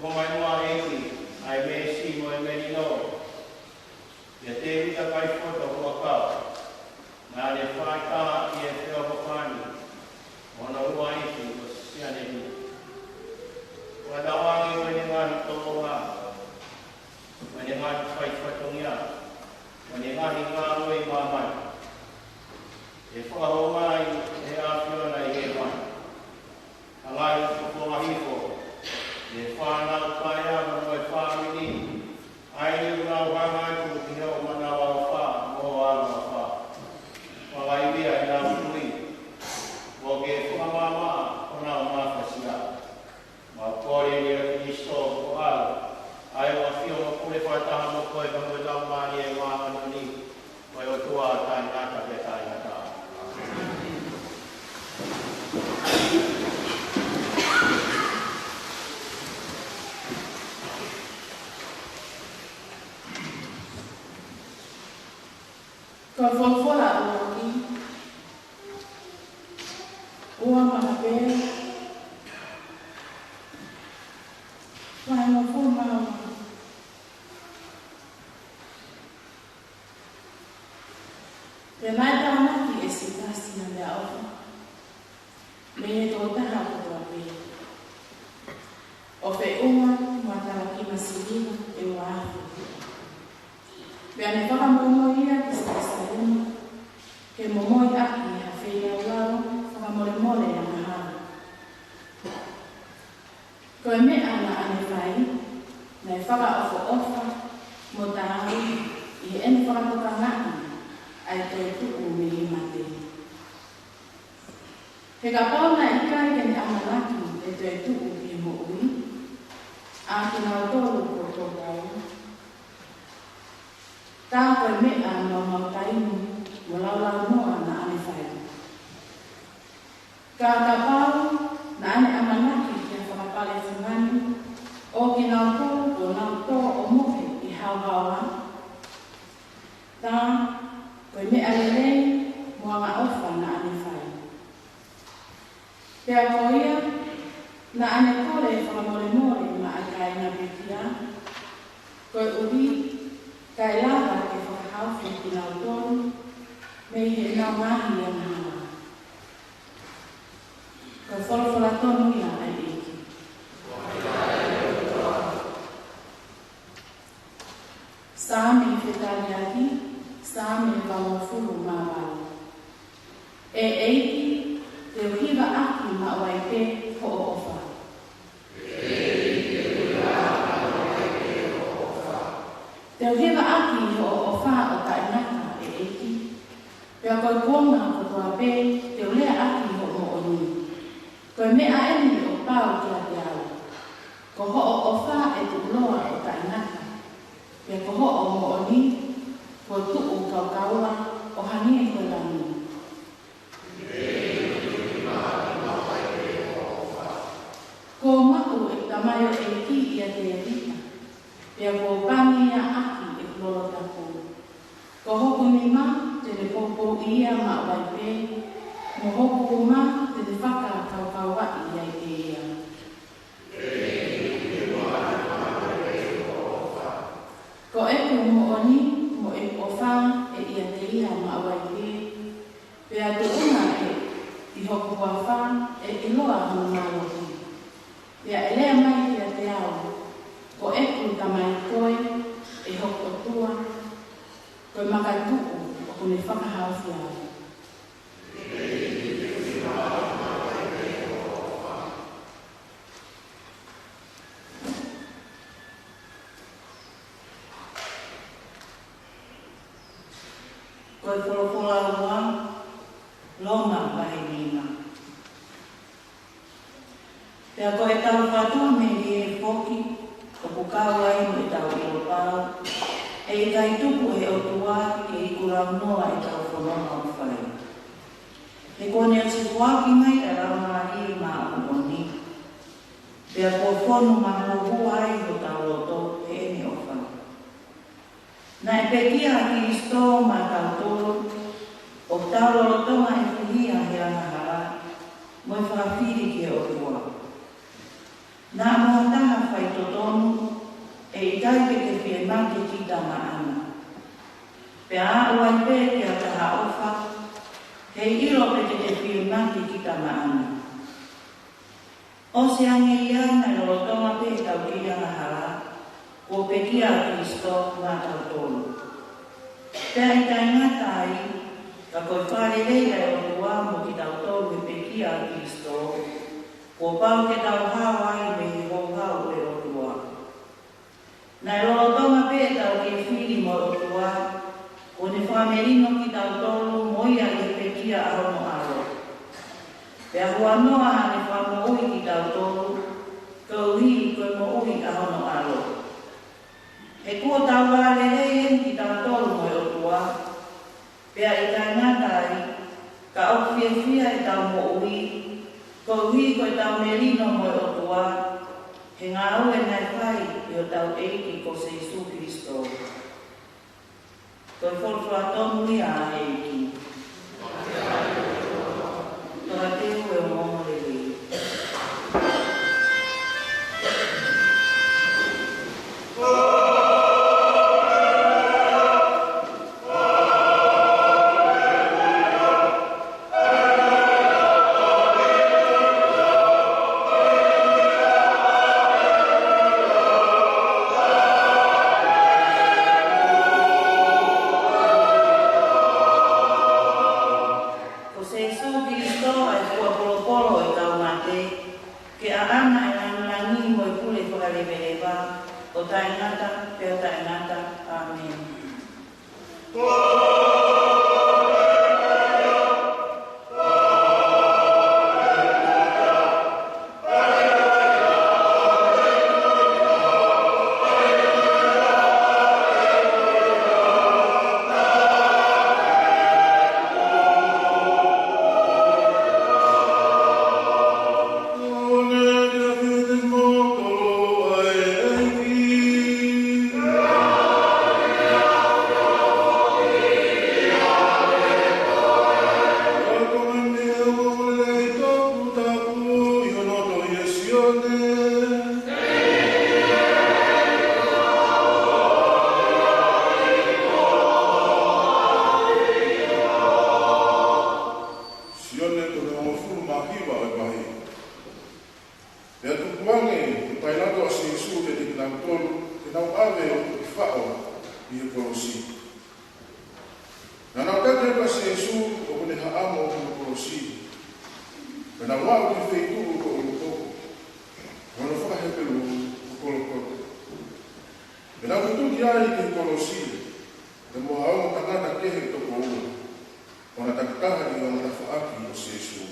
Ko mai mo e ʻEiki, ʻa e meesi mo e melino. ʻIa Tēvita Kaifoto Huʻakau, naʻa ne fāitaha ʻi he feʻofoʻofani ʻo hono uaifi ko Sianeli. Ua tauange mo ʻene ngaahi tōʻonga, mo ʻene ngaahi faifatongia, mo ʻene ngaahi ngāue ʻi māmani. ʻE fakahoungaʻi ʻe he ʻAfiona ʻi hēvani. Hangē ko Fongahifo, ʻe fānau taʻeʻaho mo e fāmili, ʻa ia ʻoku nau hanga atu ki hoʻo manavaʻofa mo hoʻo ʻaloʻofa. Fakaivia ʻenau tui, ʻo ke fakamaʻamaʻa honau mafasia. Mau kole ni ʻia Kalaisi ko ʻAlo, ʻa ia ʻoku ʻafio mo pule fakataha mo koe pea mo e Laumālie Māʻoniʻoni, ko e ʻOtua taʻengata pea taʻengata. Ko e folofola ʻuluaki, ua Makapē, vahe hongofulu mā ua. Pea naʻe tānaki ʻe Sītasi ʻa e meʻaʻofa mei he tokotaha kotoa pē, ʻo feʻunga mo ha talakima siliva ʻe ua afe. Pea ne fakamoimoi ia ki Selūsalema, ke momoi ʻaki ha feilaulau fakamolemole angahala. Ko e meʻa naʻa ne fai, naʻe fakaʻofoʻofa mo taau ʻi heʻene fakatokangaʻi ʻa e toetuʻu mei he mate. He kapau naʻe ʻikai ke ne ʻamanaki ʻe toetuʻu ki he moʻui ʻa kinautolu kuo tō taau, tā ko e meʻa maumau taimi mo laulaunoa naʻa ne fai. Ka kapau naʻa ne ʻamanaki ki he fakapale fungani ʻo kinautolu kuo nau tō ʻo mohe ʻi he haohaoa, tā ko e meʻa lelei mo angaʻofa naʻa ne fai. Pea ko ia, naʻa ne kole fakamolemole maʻa e kāinga pekia, koeʻuhi kae lava ke fakahaofi kinautolu mei heʻenau ngaahi angahala. Ko e folofola tonu ia ʻa e ʻEiki. Saame fetaliaki, Saame valungofulu mā valu. ʻE ʻEiki, te u hiva ʻaki maʻu ai pē hoʻo ʻofa. Te u hiva ʻaki hoʻo ʻofa ʻo taʻengata, ʻe ʻEiki. Pea ko e kuonga kotoa pē te u lea ʻaki hoʻo moʻoni. Ko e meʻa eni ʻoku pau kiate au. Ko hoʻo ʻofa ʻe tuʻuloa ʻo taʻengata. Pea ko hoʻo moʻoni kuo tuʻu kaukaua ʻo hangē ko e langi. Kuo maʻu ʻe he tamaioʻeiki ʻia Tēvita, pea kuo pangi ia ʻaki ʻeku lolo tapu. Ko hoku nima te ne poupouʻi ia maʻu ai pē, mo hoku uma te ne fakakaukauaʻi ai pē ia. Ko ʻeku moʻoni mo ʻeku ʻofa ʻe ʻiate ia maʻu ai pē, pea tuʻunga ʻe ʻi hoku huafa ʻe ʻiloa hono mālohi. Pea ʻe lea mai kiate au, ko ʻeku Tamai koe, ʻe hoku ʻOtua, ko e makatuʻu ʻoku ne fakahaofi au. Ko e folofola ua, Loma vahe nima. Pea ko ʻetau fatu melie foki, ʻoku kau ai mo ʻetau ʻilo pau, ʻe ʻikai tuku ʻe he ʻOtua ke iku launoa ʻetau fononga ʻoku fai. He kuo ne ʻosi foaki mai ʻa e Laumālie Māʻoniʻoni. Pea kuo fonu mahuohua ai hotau loto heʻene ʻofa. Naʻe pekia ʻa Kalaisi maʻatautolu, ʻo tau lolotonga ʻi he fihia he angahala, mo e fakafili ki he ʻOtua. Naʻa mo ha taha fai totonu, ʻe ʻikai ke ke fiemate kita maʻana. Pea aʻu ai pē ki ha taha ʻofa, heiʻilo pe te ke fiemate kita maʻana. ʻOsi ange ia naʻe lolotonga pē ʻetau kiʻi angahala, kuo pekia ʻa Kalaisi maʻatautolu. Pea ʻe taʻengata ai, ka ko e fakalelei ʻa e ʻOtua mo kitautolu he pekia ʻa Kalaisi, kuo pau ke tau hao ai mei he houhau ʻo e ʻOtua. Naʻe lolotonga pē ʻetau kiʻi fili mo e ʻOtua, kuo ne fakamelino kitautolu mo ia ʻi he pekia ʻa hono ʻAlo. Pea huanoa haʻane fakamoʻui kitautolu, koeʻuhi ko e moʻui ʻa hono ʻAlo. He kuo tau vālelei eni kitautolu mo e ʻOtua, pea ʻe taʻengata ai, ka ʻoku fiefia ʻetau moʻui, koeʻuhi ko ʻetau melino mo e ʻOtua, he ngāue naʻe fai ʻe hotau ʻEiki ko Sīsū Kalaisi. Ko e folofola tonu ia ʻa e ʻEiki. Tokateu e ongoongolelei. Ko Sīsū Kalaisi ʻa e fua polopolo ʻo e kau mate, ke ʻaʻana ʻa e lāngilangi mo e pule fakaleveleva, ʻo taʻengata pea taʻengata. ʻĀmeni. Sione hono hongofulu mā hiva ʻo e vahe. Pea tukuange ʻe Pailato ʻa Sīsū kiate kinautolu, ke nau ʻave ʻo toki faʻo ʻi he kolosi. Naʻa nau taki ʻa Sīsū ʻoku ne haʻamo ʻi hono kolosi. Pea nau aʻu ki he feituʻu ko ʻUlukoko, ko hono faka-Hepelū ko Kolokota. Pea nau tutuki ai ki he kolosi, pea mo ha ongo tangata kehe ʻe toko ua, ʻo na takitaha ʻi he ongo tafaʻaki ʻo Sīsū.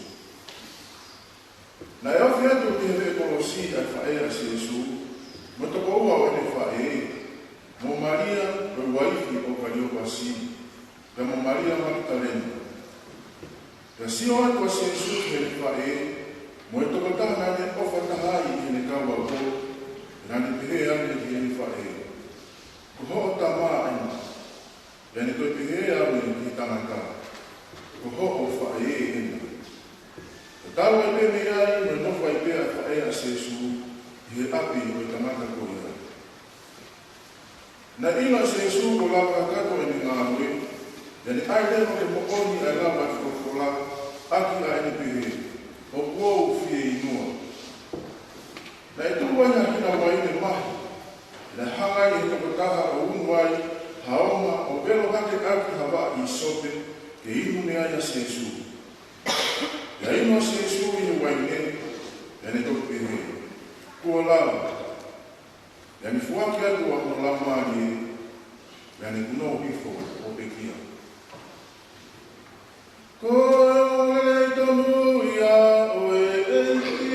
Naʻe ofi atu ki he veʻe kolosi ʻa e faʻē ʻa Sīsū, mo e toko ua ʻo ʻene faʻē, mo Malia ko e uaifi ʻo Kaliopasi, pea mo Malia Makitalena. Pea sio atu ʻa Sīsū ki heʻene faʻē, mo e tokotaha naʻa ne ʻofa taha ai ʻi heʻene kau auto, pea naʻa ne pehē ange ki heʻene faʻē, Ko hoʻo tama ena. Pea ne toe pehē ange ki he tangata, Ko hoʻo faʻē ena. Pea talu ai pē mei ai, mo e nofo ai pē ʻa e faʻē ʻa Sīsū ʻi he ʻapi ʻo e tangata ko ia. Naʻe ʻilo ʻa Sīsū kuo lava kakato ʻene ngāue, pea ne ʻai leva ke moʻoni ʻa e lava ʻa e folofola ʻaki ʻa ʻene pehē, ʻOku ou fieinua. Naʻe tuʻu ai ha hina uaine mahi, naʻe hanga ai ʻe he tokotaha ʻo unu ai ha onga ʻo velo hake ʻaki ha vaʻa ʻīsope, ke inu mei ai ʻa Sīsū. Pea inu ʻa Sīsū ʻi he uaine, pea ne toki pehē, Kuo lava. Pea ne foaki atu ʻa hono laumālie, pea ne kunou hifo ʻo pekia. Ko e ongoongolelei tonu ia ʻo e ʻEiki.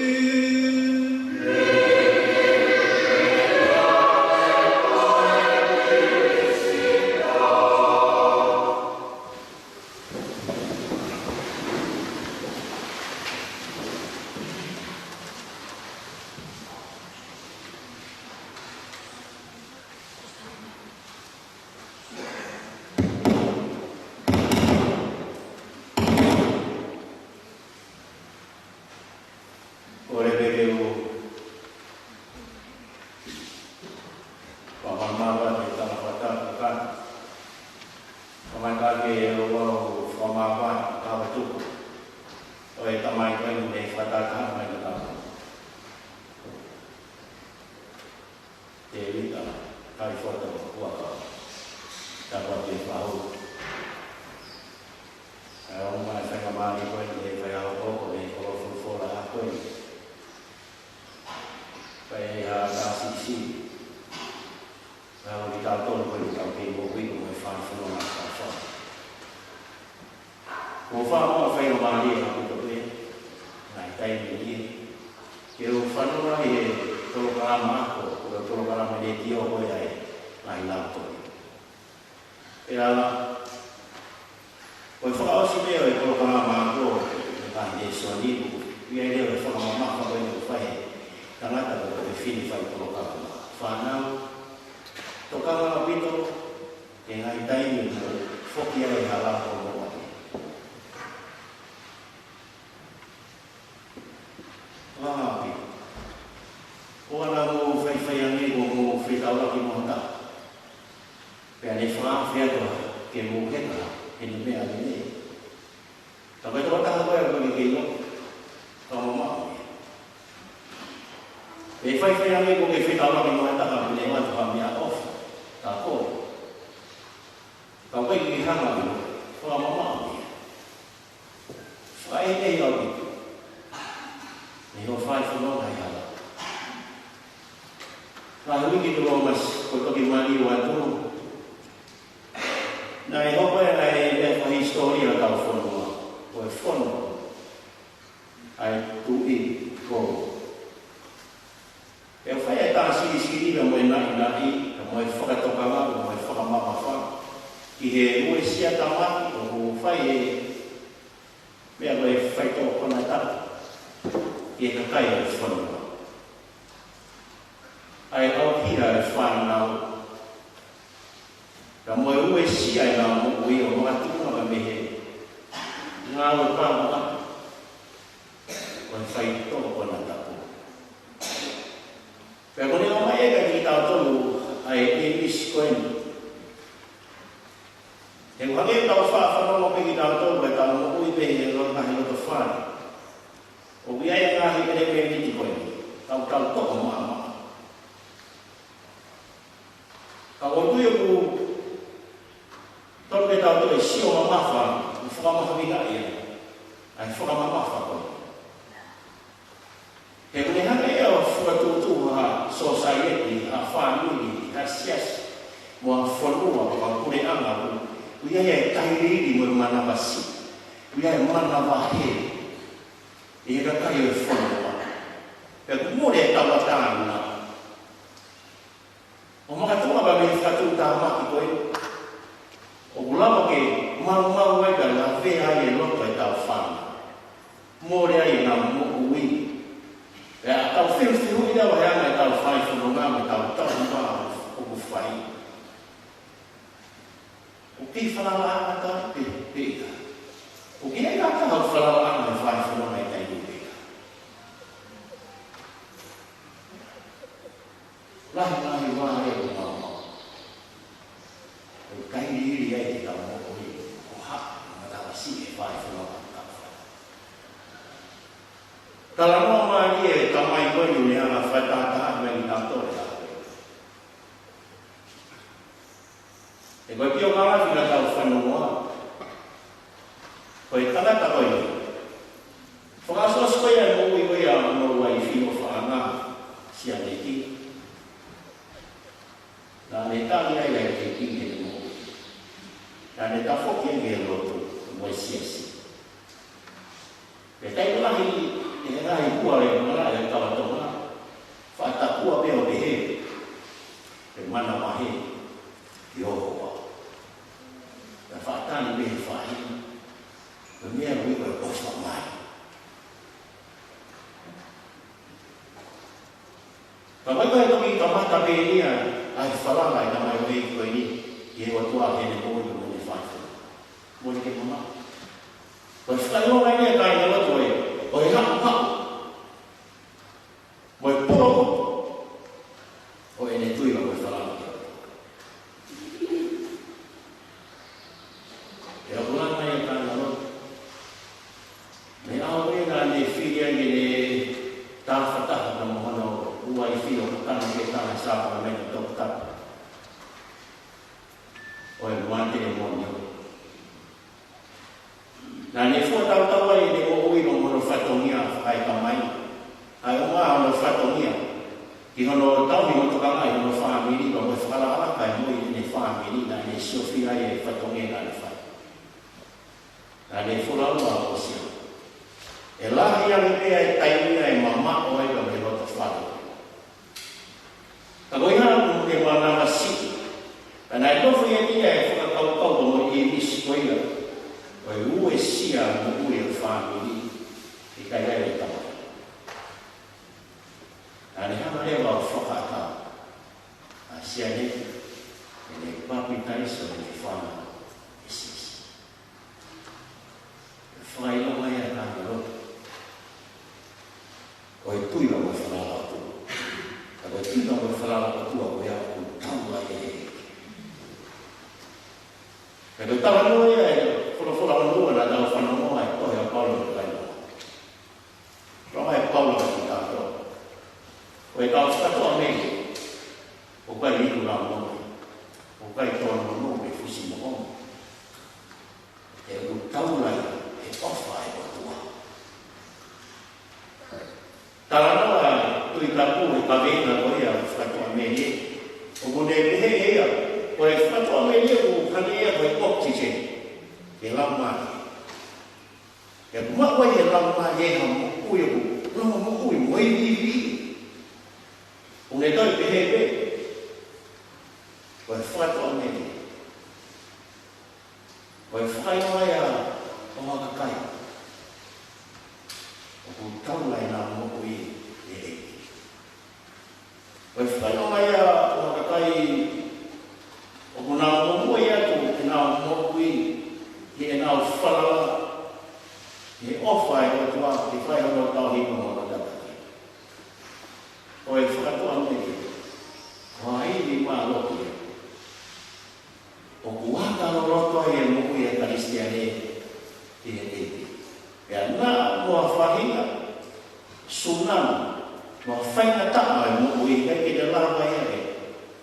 Tēvita, Kalifoto, Huaka, Tāpati Fahu. ʻA e ongo mai faingamālie ko eni, ʻe fai ʻa hoʻo ko e kolo folofola ko eni. Pea ʻi ha taha siʻisiʻi, ʻa e ongo kitautolu ko eni, tau kei moʻui ko e fai fononga fafau. Ko e fai mo e faingamālie ʻaupito pē, ngaahi taimi ni, ke u fanongo ʻi he polokalama ako, ko e polokalama letiō ko ia ʻa e ngaahi lautohi. Pea, ko e fakaʻosi pē ʻo e polokalama ako, ʻi he ngaahi lēsoni, ʻi ai leva e fakamamafa ko ē ʻoku fai ʻe he tangata ko e fefine fai polokalama. Fānau, tokanga ʻaupito, ki he ngaahi taimi ʻoku foki ai ha hala ʻo moʻui. Tokanga ʻaupito. ʻOua naʻa mou faifai ange kuo mou fetaulaki mo ha taha, pea ne fakaafe atu ke mou heka heʻene meʻa lelei. Ka ko e tokotaha ko ē ʻoku ke kei loto, fakamamaʻu ia. Pe faifai ange kuo ke fetaulaki mo ha taha, pea ne ʻoatu ha meʻaʻofa, ka ko e, ka ko e ke hanga ʻo ʻilo, fakamamaʻu ia. Fakaʻehiʻehi ʻaupito. Mei hoʻo fai fononga ʻi hala. Ngaahi uike kuo ʻomai, ko e toki maliu atu, naʻe hoko ai ʻa e meʻa fakahisitōlia ʻo hotau fonua, ko e fono ʻa e Tuʻi Koula. Pea fai ʻa e tā silisili pea mo e naʻinaʻi, pea mo e fakatokanga, pea mo e fakamamafa ki he uesia tāmaki ʻoku fai ʻe he meʻa ko e faitoʻo konatapu ki he kakai ʻo e fonua. ʻA e ʻauhia ʻa e fānau, pea mo e uesia ʻenau moʻui ʻo makatuʻunga mei he ngāue pāpā ʻo e faitoʻo konatapu. Pea ko ʻene ʻomai ʻe kitautolu ʻa e ʻīmisi ko eni. He ʻoku hangē ʻoku tau faʻa fanongo pē kitautolu ʻi heʻetau moʻui pē ʻi he loto, he loto fale. ʻOku ʻi ai e ngaahi ʻelemēniti ko eni. Tau, tau toko maʻamaʻa. Ka ʻoku ou tui ʻoku totonu ke tau toe sio mamafa, ʻo fakamahuʻingaʻi ʻa e fakamamafa ko ē. He ʻoku ne hanga ia ʻo fakatuʻutuʻu ha sōsaieti, ha fāmili, ha siasi, mo ha fonua, mo ha puleʻanga, ʻoku ʻi ai e tailiili mo e manavasiʻi, ʻoku ʻi ai e manavahē ʻi he kakai ʻo e fonua. Pea ʻoku mole e tauʻatāina. ʻO makatuʻunga pē mei he fakatuʻutāmaki ko ē, ʻoku lava ke maumau ai pea lavea ai e loto ʻetau fānau. Mole ai ʻenau moʻui. Pea tau fehuʻi leva he anga ʻetau fai fononga mo ʻetau tauhi ʻoku fai. ʻOku kei falalaʻanga tā pē, pē ʻikai. ʻOku kei ai ha taha ʻoku falalaʻanga he fai fononga ʻi he taimi pē ʻikai. Lahi ngaahi vāhenga ʻoku maumau. ʻOku tailiili ai ʻetau moʻui, ko ha manavasiʻi e fai fononga ʻoku tau fai. Talanoa mai e tamai ko eni ʻo ne hanga ʻo fakatātā mai kitautolu ʻa e He ko e pio kalafi naʻa tau fanongoa. Ko e tangata ko ē. Fakaʻosiʻosi ko ia e moʻui ko ia ʻa hono uaifi ʻofaʻanga, Sianeti. Naʻa ne tali ai ʻa e kei ki he moʻui. Naʻa ne tafoki ai ki he lotu mo e siasi. Pea taimi lahi, ʻi he ngaahi kua e malaʻe ʻo e kau Tonga, faʻa takua pē ʻo pehē, ʻe manavahē ki ho hoa. Pea faʻa tali pē he faʻahinga, ko e meʻa ʻoku ui ko e ʻofa mai. Ka ko e toki kamata pē eni ʻa e falala ʻa e tamaioʻeiki ko eni ki he ʻOtua heʻene moʻui mo ʻene fai fononga. Moʻoni ke mamaʻo. Ko e fakaʻilonga eni ʻa e kāingalotu ē, ʻo e haʻuhaʻu mo e polo ʻo ʻene tui mo e falala ki he ʻOtua. ʻE ʻoku langa ia kāingalotu. Mei he ʻaho ko ia naʻa ne fili ai ke ne tāfataha mo hono uaifi ʻo Tana ke tana sa ko me to ta. ʻO e mate e mo ni. Naʻa ne fua tautau ai ʻene moʻui mo hono fatongia fakaetamai. ʻA ia ʻoku ʻi ai hono fatongia ki hono tauhi mo tokanga ʻi hono fāmili, pea mo e fakalakalaka e moʻui ʻene fāmili, naʻa ne siofia ai e fatongia naʻa ne fai. Naʻa ne folaua ʻa ʻOsia. ʻE lahi ange pē ʻa e taimi ʻa e mamaʻo ai pea mo e loto fale. Ka ko ia ʻoku ne manavasiʻi. Ka naʻe nofo ia ʻi he fakakaukau ko e ʻīmisi ko ia ʻo e uesia moʻui ʻa e fāmili ʻikai ai e tama. Naʻa ne hanga leva ʻo fakaʻatā ʻa Sianeti ke ne papitaiso ʻene fānau ʻe Sīsū. Fakaʻilonga ia ʻa e lotu ʻo e tui mo e falala ʻOtua. Ka ko e tui mo e falala ʻOtua ko ia ʻoku taula ia ʻe. Ka ko e talanoa ia e folofola hono ua naʻa tau fanongoa e tohi ʻa Paula mo Kaino. Roma e Paula ki tato. Ko e kau fakatoʻa mei. ʻOku ʻikai iku na mo. ʻOku ʻikai tō no mo me fusi mo. ʻE ʻoku taula ia he ʻofa ʻa e ʻOtua. Talanoa Tohi Tapu he kaveinga ko ia ʻo e fakatoʻa melie. ʻOku ne pehē ʻe ia, ko e fakatoʻa melie ʻoku hangē ia ko e oxygen ki he laumālie. ʻE maʻu ai e laumālie ha moʻui ʻoku, ʻoku moʻui mo e ivi. ʻOku ne toe pehē pē, ko e fakatoʻa melie. Ko e fakaʻilonga ia ʻo ha kakai ʻoku taula ʻenau moʻui ʻi he ʻEiki. Ko e fakaʻilonga ia ʻo ha kakai ʻoku nau moʻui atu ʻenau moʻui ʻi heʻenau falala ʻi he ʻofa ʻa e ʻOtua ke fai hono tauhi mo hono tataki. Ko e fakatoʻa melie, ko e ivi mālohi ia. ʻOku ʻata loloto ai e moʻui ʻa e Kalisitiane ʻi he ʻEiki. Pea naʻa mo ha faʻahinga tsunami, mo ha faingataʻa e moʻui ʻikai ke ne lava ia ke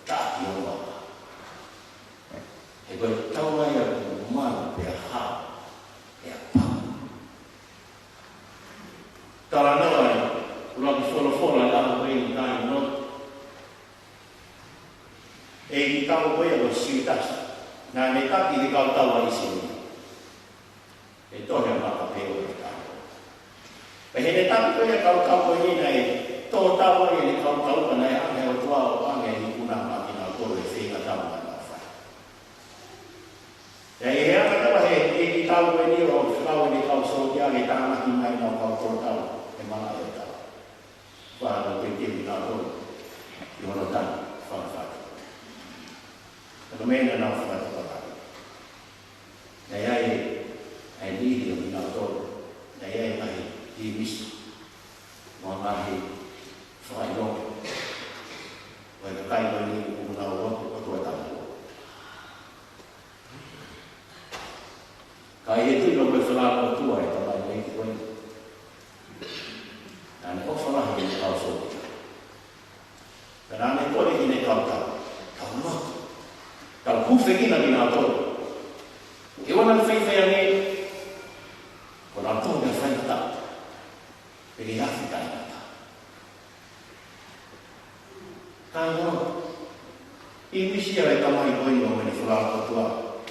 taʻaki ʻo lava. He ko e taula ia ʻoku malu pea hao, pea pau. Talanoa e ʻuluaki folofola ʻa e ʻaho ko eni, taimi ʻe niʻihi ʻe ʻikai tau ko ia ko Siutasi. Naʻa ne taki ʻi he kau tau ʻa ʻIsileli. ʻI he tohi ʻa Makapeo ʻe taha. Pea ʻi heʻene taki ko ia e kau tau ko eni naʻe tō tau ai ʻene kau tau ka naʻe hanga ʻe he ʻOtua ʻo ʻoange ʻa e ikuna maʻa kinautolu he feinga tau naʻa nau fai. Pea ʻi he anga leva he ʻikai tau ko eni ʻo fekau ʻene kau sōtia ke tānaki mai ʻenau kau tō tau he malaʻe ʻo tau. Pea nau teuteu kinautolu ki hono tanu fanga fatu. Ka ko e meʻa naʻa nau fakatokanga. Naʻe ʻi ai e niʻihi ʻo kinautolu. Naʻe ʻi ai e ngaahi ʻīmisi. Mo e ngaahi fakaʻilonga. Ko e kakai ko eni ʻoku nau lotu ʻOtua tapu. Ka ʻi he tui mo e falala ʻOtua ʻa e tamaioʻeiki ko eni. Naʻa ne ʻofa lahi ki heʻene kau sōtia. Pea naʻa ne kole ki heʻene kau tau. Tau lotu. Tau hūfekina kinautolu. Ke ʻoua naʻa faifai ange. Ko nautolu ʻoku faingataʻa. Pea ke afi taʻengata. Kae ʻoua, ʻīmisi ʻa e tamai ko eni ʻo ʻene falala ki he ʻOtua,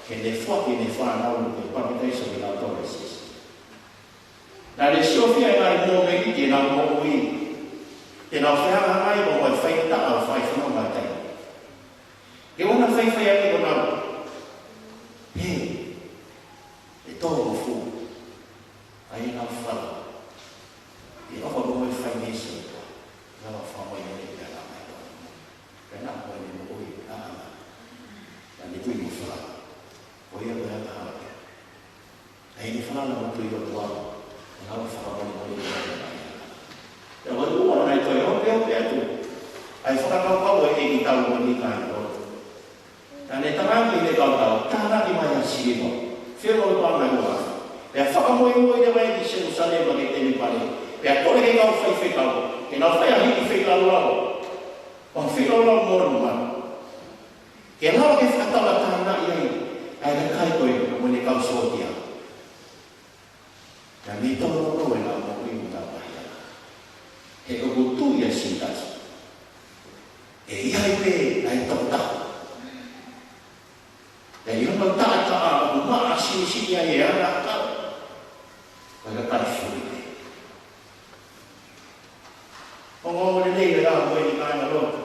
ke ne foaki ʻene fānau ke papitaiso kinautolu ʻe Sīsū. Naʻa ne siofia e ngaahi mōmeniti ʻenau moʻui, ke nau fehangahangai mo e faingataʻa ʻo e fai fononga ʻa e taimi. Ke ʻoua naʻa faifai ange ko nau. He, ʻe tō mo fua. ʻA ia naʻa nau falala. ʻE ʻofa mo e fai mei he ʻOtua. Naʻa nau fakamolemole pea naʻa nau ʻilo. Pea naʻa mo e moʻui, naʻa nau. Naʻa ne tui mo falala. Ko ia ko e anga hala. ʻA ia ne falala mo tui ʻOtua. Naʻa nau fakamolemole pea naʻa nau. Pea ko e ua naʻe toe hopehope atu. ʻA e fakakaukau ʻa e ʻEiki tau mo ni kai ʻo. Naʻa ne tangaki ʻene kau tau, tānaki mai ʻa e siliva, felo ʻe paʻanga ʻe ua afe. Pea fakamoimoi leva ia ki Selūsalema ki he temipale. Pea kole ki he kau faifekau, ke nau fai ʻa e hiki feilaulau. Ke lava ke fakatauʻatāinaʻi ai ʻa e kakai ko ē mo ʻene kau sōtia. Naʻe mei tōnounou ʻenau moʻui mo ʻenau mahiʻanga. He ʻoku tui ʻa Sītasi ʻe ʻi ai pē ʻa e tokotaha. Pea ʻi hono taʻataʻa ʻoku maʻa siʻisiʻi ai e ʻakau ʻo e kakai fulipē. Ongoongo lelei e lau ko eni, kāinga lotu.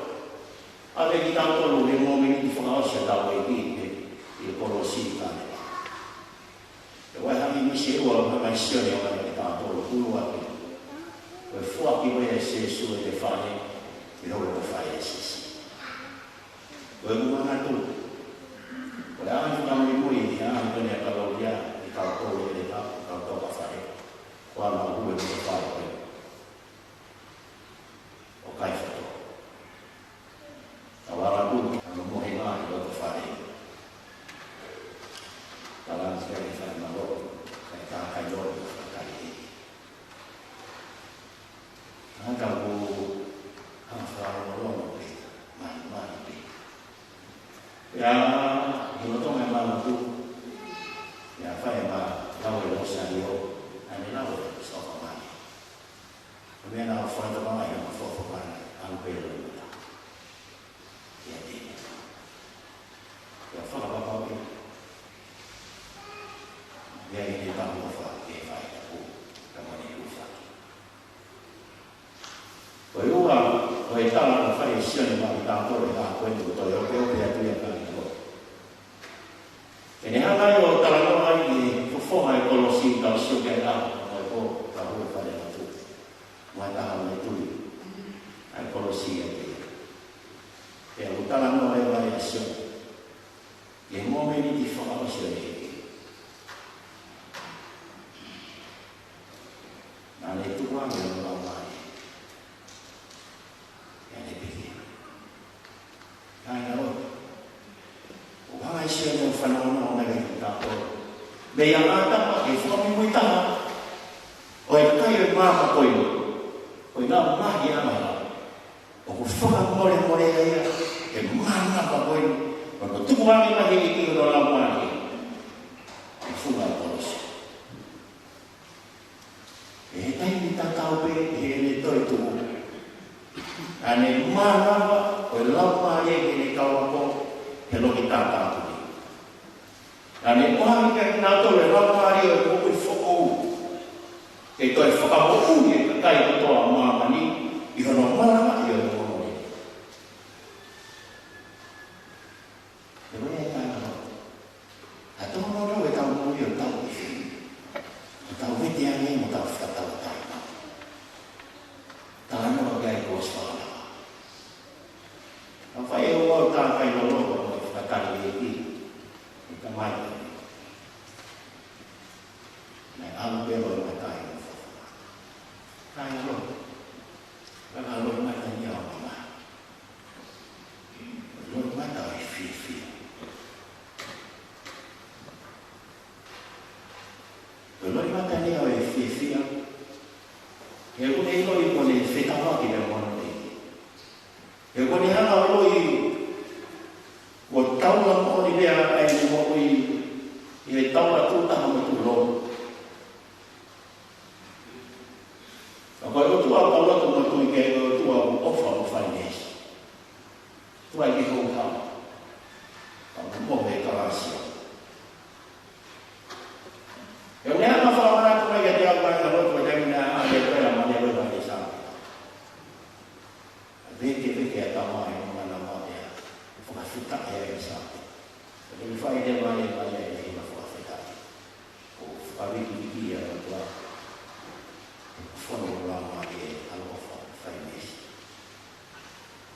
ʻAve kitautolu he mōmeniti fakaʻosi ʻetau ʻEiki ʻi he kolosi, kāinga. ʻE ʻi ai ha meʻa ʻe ua ʻoku hanga ʻe Sione ʻo ʻomai kiate kitautolu, ʻuluaki, ko e foaki ko ia ʻe Sīsū ʻene fale ʻi he houalotu ʻa e fale ʻo Sīsū. Ko e manatu, ko e ʻaho fakamuimui ʻi he ʻaho ko eni ʻa e kalolia, ʻe kitautolu ʻi he kau, kau tau ka fale, ko ʻene hū ʻene fale ko ē ʻo Kaifato. Tau ala pē ʻa e mohenga ʻi loto fale. Tala ʻe Sione fai malo, kai tā kai lo, kai. Anga ko ha fale lo pē, mai, mai pē. Pea, ʻi loto mai manatu, pea fai ʻema lau e Lōsalio, ʻa ʻene lau e Sōfomani. Ko e meʻa naʻe fai ʻe Tōmasi ʻi he Sōfomani, ʻalu pē loto mata. Ia te. Ia fakapapauʻi. Ia ʻi he tapu ʻofa ke fai tapu, ka mani ʻofa. Ko e ua, ko e tala naʻe fai ʻe Sione maʻa kitautolu he ʻaho ko eni, ko e toe opeope atu ia, kāinga lotu. ʻEne hanga ʻo talanoa ʻi he fofonga e kolosi, tau sio ki ai ʻa e ʻaho ko ē ʻoku hū ai e fale lotu. Mo e taha ʻo e tui ʻa e kolosi ʻa e ʻEiki. Pea ʻoku talanoa leva ʻa Sione ʻi he mōmeniti fakaʻosi ʻo e ʻEiki. Naʻa ne tukuange hono laumālie ʻi heʻene pekia. Kāinga lotu, ʻoku hanga ʻe Sione ʻo fanongonongo mai kiate kitautolu. Mei ʻĀtama ki he fakamuimui taha ʻo e kakai ʻo e maama ko eni, ko ʻenau mahiʻanga, ʻoku fakamolemole ia he maama ko eni, ʻoku tukuange mai ʻe he ʻEiki hono laumālie ʻi he funga ʻo e kolosi. ʻI he taimi tatau pē ʻi heʻene toetuʻu, naʻa ne mānava ʻa e laumālie ʻo ʻene kau ako he loki tātāpuni. Naʻa ne ʻoange kiate kinautolu e laumālie ʻo e moʻui foʻou, ke toe fakamoʻui e kakai kotoa ʻo māmani ʻi hono malanga ʻi hono moʻui. He ko e meʻa ia, kāinga lotu, ʻa e tōnounou ʻetau moʻui ʻo tau ʻi fē, ʻo tau vete ange mo tau fakatauʻatāina. Talanoa ki ai e kolosi fakalava. Naʻe fai ʻe ua ʻo e kakai loloto ʻo e fakatali ʻEiki, ʻe tamai, naʻe ʻalu pē loʻimatai mo fofo. Kāinga lotu, ka loʻimata ni ʻo mamahi. Loʻimata ʻo e fiefia. Loʻimata ni ʻo e fiefia. He ʻoku ne ʻiloʻi kuo ne fetaulaki pea mo hono ʻEiki. He ʻoku ne hanga ʻo ʻiloʻi kuo taula moʻoni pē ʻa ʻene moʻui ʻi he taula tuʻu taha mo e tuʻu lotu. Ka ko e ʻOtua ʻoku tau lotu mo tui ki ai, ko e ʻOtua ʻoku ʻofa mo fai meesi. ʻOtua ʻoku houhau. Ka ʻoku mohe e kalasi. He ʻoku ne hanga ʻo fakamanatu mai kiate au, kāinga lotu, ʻa e taimi naʻe ʻalu ai ʻa Mele ʻo ʻalu ki Sāpate. Vekeveke ʻa e tama ʻi hono manava pea fakafetaʻi ai ʻi Sāpate. Ka te u fai te Mele, Mele ʻi he hiva fakafetaʻi. ʻO fakavikiviki ʻa e ʻOtua. Fonu ʻo e Laumālie ʻaloʻofa fai meesi.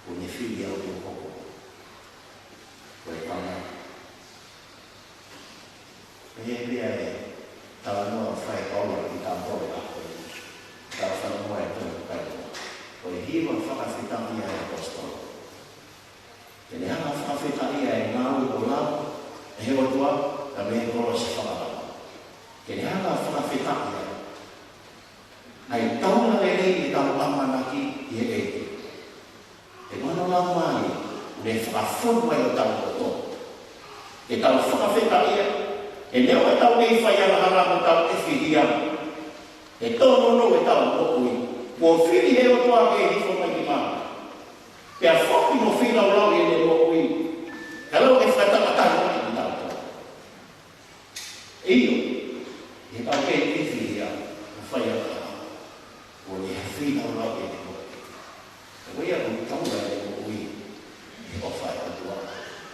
ʻO ne fili au ke u hoko ko e kama. Pehē pē ʻa e talanoa naʻe fai ʻe Paula ki he kau ʻaposetolo. Tau fanongo ai ki he tohi Paula. Ko e hiva fakafetaʻi ʻa e ʻaposetolo. Ke ne hanga ʻo fakafetaʻi ʻa e ngāue kuo lava ʻe he ʻOtua, ka mei he kolosi fakalava. Ke ne hanga ʻo fakafetaʻi ʻa e taula lelei ʻetau ʻamanaki ʻi he ʻEiki. He ko hono Laumālie, Ne fakafonu ai hotau loto ke tau fakafetaʻia, he neongo ʻetau kei faiangahala mo tau ʻefihia, he tōnounou ʻetau moʻui kuo fili ʻe he ʻOtua ke hifo mai ki māmani, pea foki mo feilaulau ʻi heʻene moʻui, kae lava ke fakatapatapa mai kitautolu. ʻIo, ʻi heʻetau kei ʻefihia mo faiangahala, kuo ne feilaulau ʻi heʻene moʻui. Ko ia ʻoku taula ʻene moʻui he ʻofa ʻa e ʻOtua,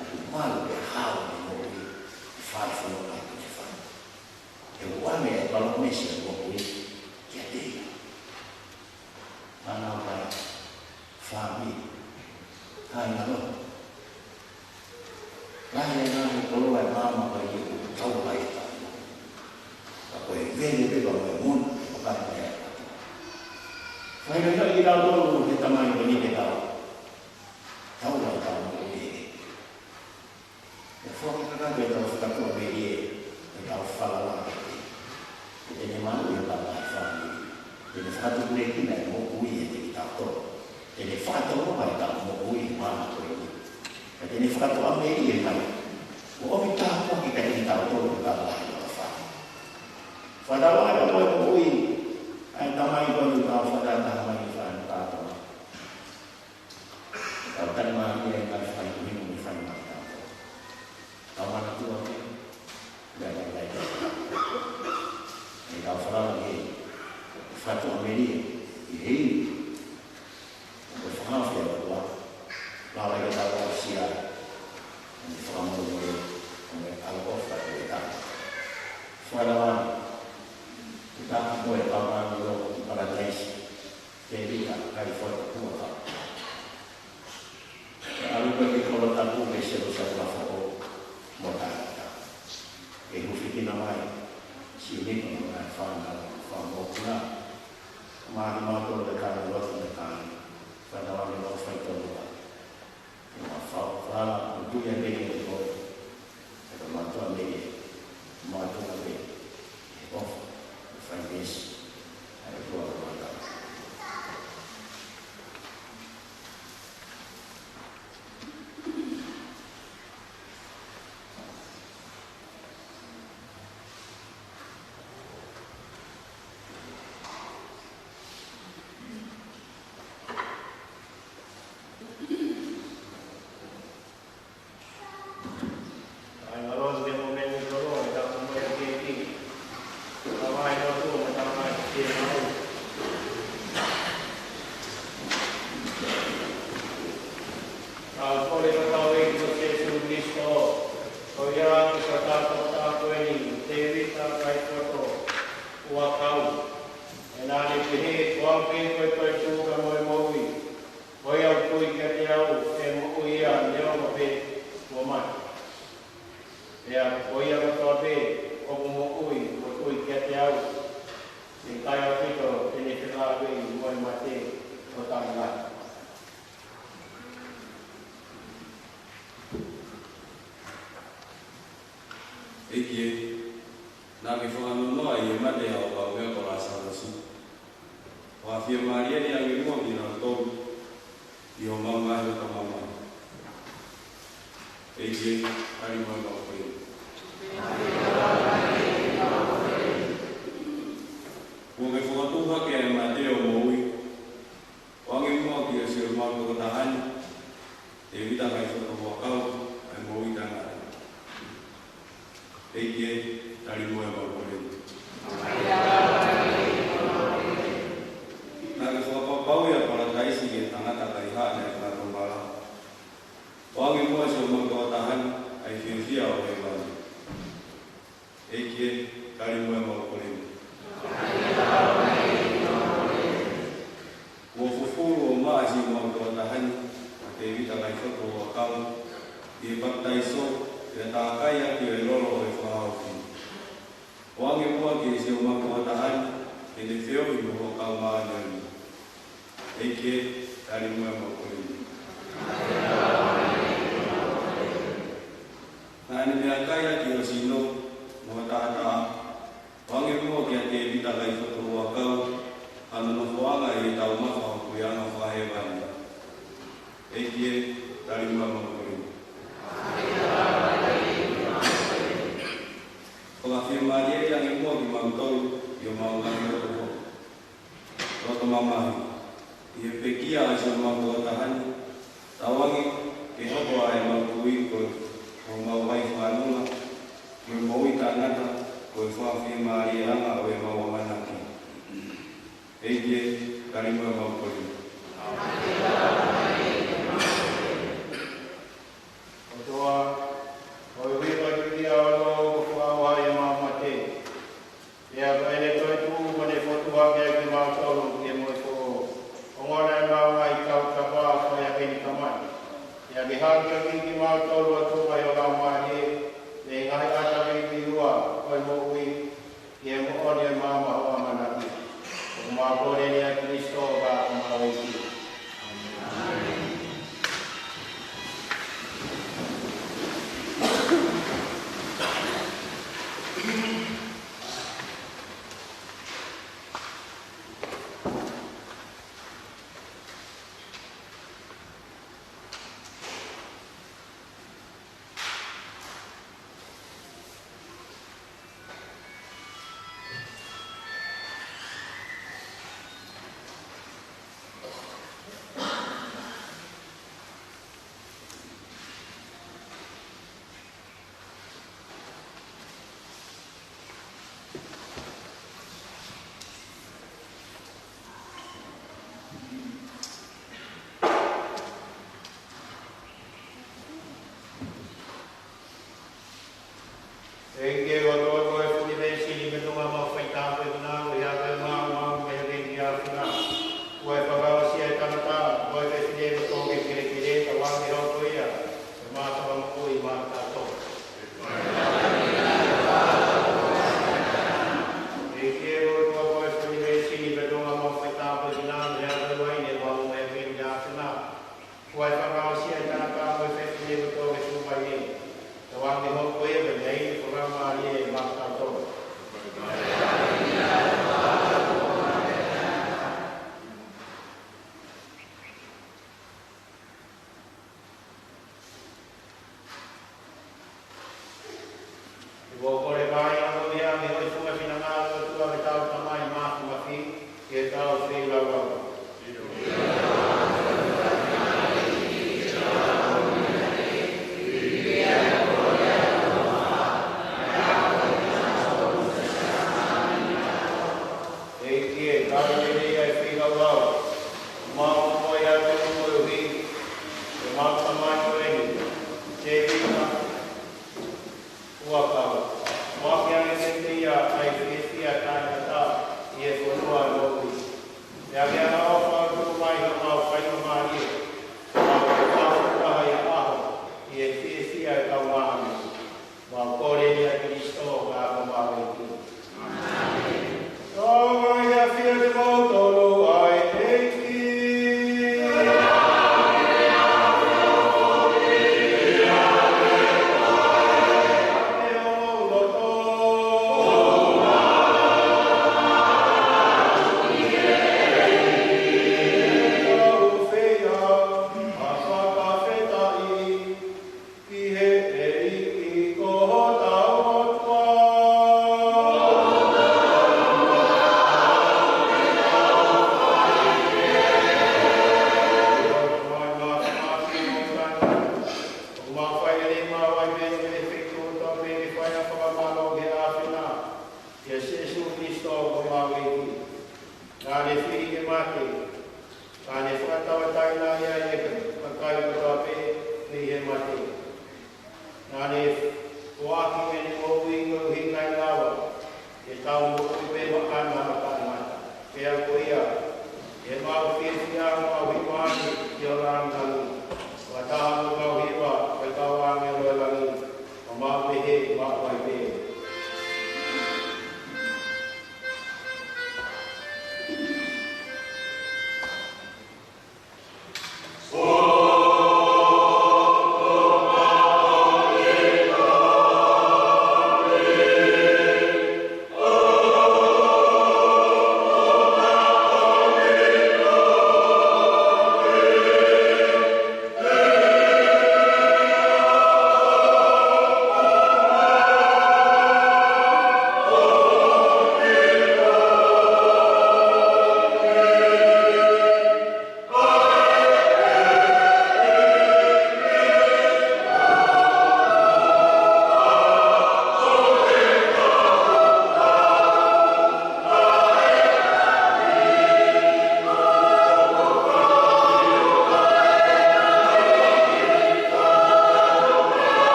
ʻoku malu pea hao ʻene moʻui, ʻe fai fononga ʻi he fai. He ʻoku ʻoange ʻa e palōmesi ʻo e moʻui kiate ia. Fānau, fāmili, kāinga lotu. Lahi e ngaahi koloa ʻi māmani ko ia ʻoku taula ai ʻetau moʻui. Ka ko e vele pē pea mo e muna, ʻoku ʻikai ke ʻi ai ha. Faingataʻa kitautolu he tamai ko eni ke tau taula ʻetau moʻui he ʻEiki. ʻE foaki kakato ʻetau fakatuʻamelie, ʻetau falala ki he ʻEiki, ke te ne maluʻi hotau ngaahi fāmili, te ne fakatupulekina e moʻui ʻiate kitautolu, te ne fakatolonga ʻetau moʻui he māmani ko eni, ka te ne fakatuʻamelie mai, ʻo ʻomi tāpuaki kiate kitautolu mo hotau ngaahi loto fale. Fakatauange pea mo e moʻui ʻa e tamai ko eni, tau fakataha mai ki he fānau kātoa. Tau talimālie ʻi he ngaahi faingamālie mo e faingamālie. Tau manatua pē, ʻi he ngaahi, ʻi he ngaahi falala ni, fakatuʻamelie, ʻi he ʻi, ko e fakaafeʻi ʻa e ʻOtua, lava ke tau aʻusia ʻene fakamolemole mo e ʻaloʻofa ʻi he taʻu. Fakatauange ke taki koe ʻe he Tamai ʻi Palataisi, Tēvita Kaifoto Huʻakau. Ke ʻalu koe ki he kolo tapu, ki Selusalema Foʻou mo Tākita. Ke hūfekina mai siʻi nima mo e ngaahi fānau, fānau mokopuna, mo kimautolu ʻoku kāinga lotu mo e kāinga. Fakatauange ʻoku faitotonu ai. Ke mau fai, fai, mo tui ʻa e meʻa ʻoku tō. Ke tau mātuʻa meʻa, mātuʻa meʻa, ʻofa, fai meesi, ʻa e tua mātuʻa. ʻAi, mālō, te mo meni tolo, e ka mo e keiki. Ka mai no tu, mo ka mai ke mau. Ka u kole ka tau e ko Sēsū Kalaisi, ko ia ko sa ta ko ta ko eni, Tēvita Kaifoto Huʻakau. ʻE naʻa ne pehē, ko au pē ko e toetuʻu pea mo e moʻui. Ko ia ʻoku tui kiate au ʻe moʻui ia neongo pe kuo mate. Pea ko ia kotoa pē ʻoku moʻui ʻo tui kiate au, ʻe ʻikai ʻaupito te ne fekauʻi mo e mate ʻo taʻengata. ʻEiki ē, naʻa ke fakanonoa ʻi he mate ʻa ho kaumeʻa ko Lāsalosi, ʻo fiemālie ange muʻa kinautolu ʻi hoʻo ngaahi ʻofa mamahi. ʻEiki ē, tali mai ʻemau kole. Kuo ke fakatupu hake ʻa e mate ʻo moʻui, ʻoange muʻa kiate siʻomau tokotaha ni, Tēvita Kaifoto Huʻakau, ʻa e moʻui taʻengata. ʻEiki ē, tali mai ʻemau kole. Naʻa ke fakapapauʻi ʻa Palataisi ki he tangata kaihaʻa naʻe fakatomala. ʻOange muʻa siʻomau tokotaha ni ʻa e fiefia ʻo hēvani. ʻEiki ē, tali mai ʻemau kole. Kuo fufulu ʻo maʻa siʻomau tokotaha ni, ʻa Tēvita Kaifoto Huʻakau, ʻi he papitaiso, pea tākai ʻaki ʻa e lolo ʻo e fakahaofi. ʻOange muʻa kiate siʻomau tokotaha ni, ke ne feohi mo ho Huʻakau Māʻoniʻoni. ʻEiki ē, tali mai ʻemau kole. Naʻa ne meʻakai ʻaki ho sino mo ho taʻataʻa, ʻoange muʻa kia Tēvita Kaifoto Huʻakau, hano nofoʻanga ʻi he taumafa ʻo e puleʻanga fakahēvani. ʻEiki ē, Tali muʻa maʻu pē. ʻOfa fiemālie ʻi he ʻEiki kimautolu, ʻi homau ngaahi loto. Loto mamahi. ʻI he pekia ʻa siʻomau tokotaha ni, tauange ke hoko ʻa ʻemau tui ko homau vai fanongo, mo e moʻui taʻengata ko e fakafiemālieʻanga ʻo ʻemau ʻamanaki. ʻEiki, tali muʻa maʻu pē. ʻOtua, ʻoku ʻi ai pē ʻa e ʻOtua ʻoku fakaʻauha ʻi heʻemau mate. Pea ko ʻene toetuʻu kuo ne fotu hake ʻa kimautolu ke moʻui foʻou. Ongona ʻemau ngaahi tautapa ʻo fai ʻaki ʻene Tamai. Pea ke hākeakiʻi kimautolu ʻa e tuʻunga ʻo e Laumālie, mei he ngaahi ʻata pikiua ʻo e moʻui, ki he moʻoni ʻo ʻemau maʻu ʻamanaki. ʻOku mau kole ni ʻia Kalaisi ko homau ʻEiki. ʻEiki, ʻoku ʻi ai ʻa e fuʻu veesi ni pē ʻoku mau fai tāpuekina, ʻi he ʻaho ni ʻoku mau ʻi he ʻaho ni ʻoku mau fai tāpuekina. ʻOku ʻi ai e fakaʻosi ʻa e tangata, ʻoku ʻi ai e fefine ʻoku tō ke kelekele, tauange ke hoko ia ko e mā fakamoʻui maʻatautolu. ʻEiki, ʻoku ʻi ai ʻa e fuʻu veesi ni pē ʻoku mau fai tāpuekina, ʻi he ʻaho ni ʻoku mau ʻi he ʻaho ni ʻoku mau fai tāpuekina. ʻOku ʻi ai e fakaʻosi ʻa e tangata mo e fefine ʻoku tō ke sūpai ai. Tauange ke hoko ia ko e meʻa fakamālie maʻatautolu. ʻOku mau kole mai ʻa e ngaahi ʻofa mo e finangalo ʻo e ʻOtua ko e Tamai Māfimafi, ke tau feilaulau. ʻEiki, tau lelei ʻa e feilaulau. Mau moʻui atu koeʻuhi ko homau tamai ko eni, Tēvita Huʻakau. Mau ʻoange kiate ia ʻa e fiefia taʻengata ʻi he fonua ʻo e moʻui. Pea ke angaʻofa ʻo tuku mai homau faingamālie, mau kau fakataha ʻi he ʻaho, ʻi he fiefia ʻo e kau māhina. Mau kole ni ʻia Kalaisi ko homau ʻEiki. ʻĒmeni. Tau mai ʻa e fiefia kiate kimoutolu ʻa e ʻEiki.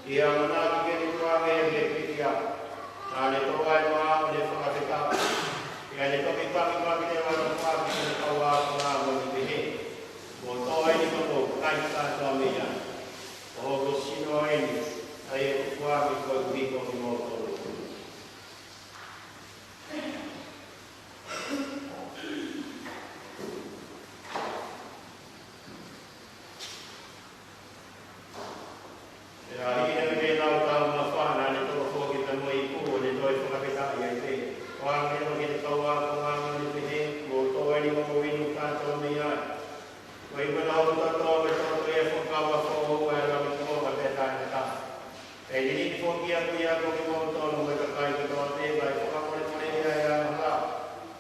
ʻI he ʻamanaki ke ne tukuange ʻi he pekia, naʻa ne toʻo ʻa e maau ʻo ne fakafetaʻi, pea ne toki pakipaki ʻo ne fakafetaʻi ki heʻene kau ākonga ʻo ne pehē, Mou tō eni ʻo kai kātoa mei ai. Ko hoku sino eni, ʻa ia ʻoku tukuange koeʻuhi ko kimoutolu. Pea hili ʻene taumafa, naʻa ne toʻo foki pea mo e ipu, ʻo ne toe fakafetaʻi ai pē. ʻO ʻoange ʻo ne kau ākonga ʻo ne pehē, Mou tō eni ʻo mou inu kātoa mei ai. Ko e ipu ʻa hoku toto, ko e toto ʻo e fuakava foʻou ʻa e Lami kuonga pea taʻengata. Pea ʻe liliu foki ʻe au ia ko kimoutolu mo e kakai kotoa pē, kae fakamolemoleʻi ʻa e angahala.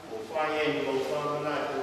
Mou fai eni, mou fakamanatu.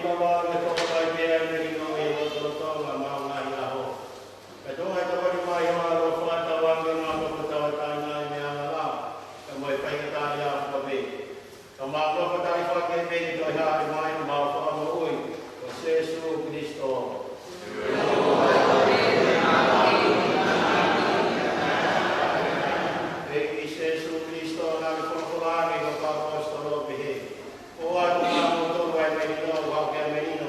Lava ke tō mai pē ʻa e melino ʻi he lotolotonga ʻo e ngaahi ʻaho. Kae tuku ai ʻa e tokoni mai ʻo e ʻaloʻofa, tauange ʻa e ngaahi ʻofa ʻa e tauʻatāina ʻi he meʻa angahala, kae mo e faingataʻaʻia ʻo e ʻaho ni. Kae ʻumaʻā ʻa e talitali fakahēʻi pē ki he Tamai ʻoku ʻikai ke mamaʻo, ʻa e Fakamoʻui ko Sīsū Kalaisi. ʻEiki Sīsū Kalaisi, naʻe folofola ange ki he kau ʻaposetolo ʻo pehē: ʻOatu kiate kimoutolu ʻa e melino, ʻoku ʻikai ha melino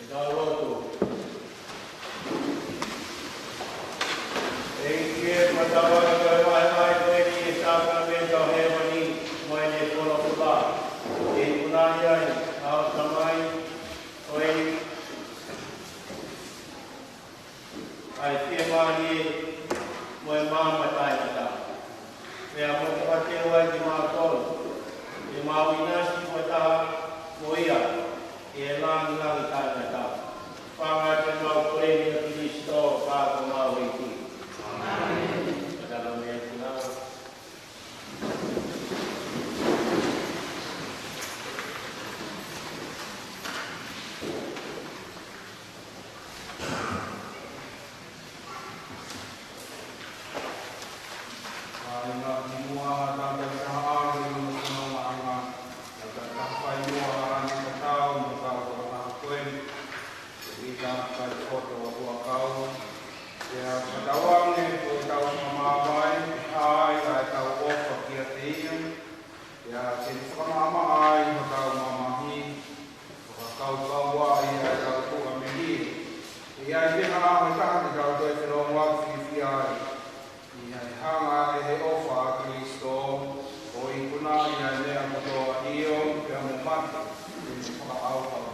Tau lotu. ʻEiki, ʻoku mau tauange koe, vahevahe koe ʻi he sākalamēniti ʻo hēvani mo ʻene folofola. ʻOku ikunaʻi ai ʻa e Tamai, ʻa e fiemālie mo e maama taʻengata. Pea mo tokateu ai kimautolu ke mau ʻinasi fakataha mo ia ʻi he lāngilangi taʻengata. Fakaʻaongaʻi ʻemau kole ni ʻia Kalaisi ko homau ʻEiki. ʻĒmeni. Ka tau lau mei he finangalo. Kāinga, kimuʻa ha tau takitaha ʻalu ʻi hono fonongaʻanga, ha tau takitaha fai muʻa ʻa e ʻaho ni, ka tau mo tau fakataha ko eni. ʻI he ʻikai foto ʻa e Huʻakau. Pea fakatauange ko ʻetau fakamāvae, ʻe hā ai ʻa ʻetau ʻofa kiate ia. Pea ke ne fakamaʻamaʻa ai hotau mamahi, fakakaukauaʻi ʻa ʻetau tuʻa mei heni. ʻE ʻi ai pē ha ʻaho ʻe taha te tau toe felōngoaki fiefia ai. ʻI he hanga ʻe he ʻofa ʻa Kalaisi, ʻo ikunaʻi ʻa e meʻa kotoa, ʻio, pea mo mate, ke ne fakaʻauha mo.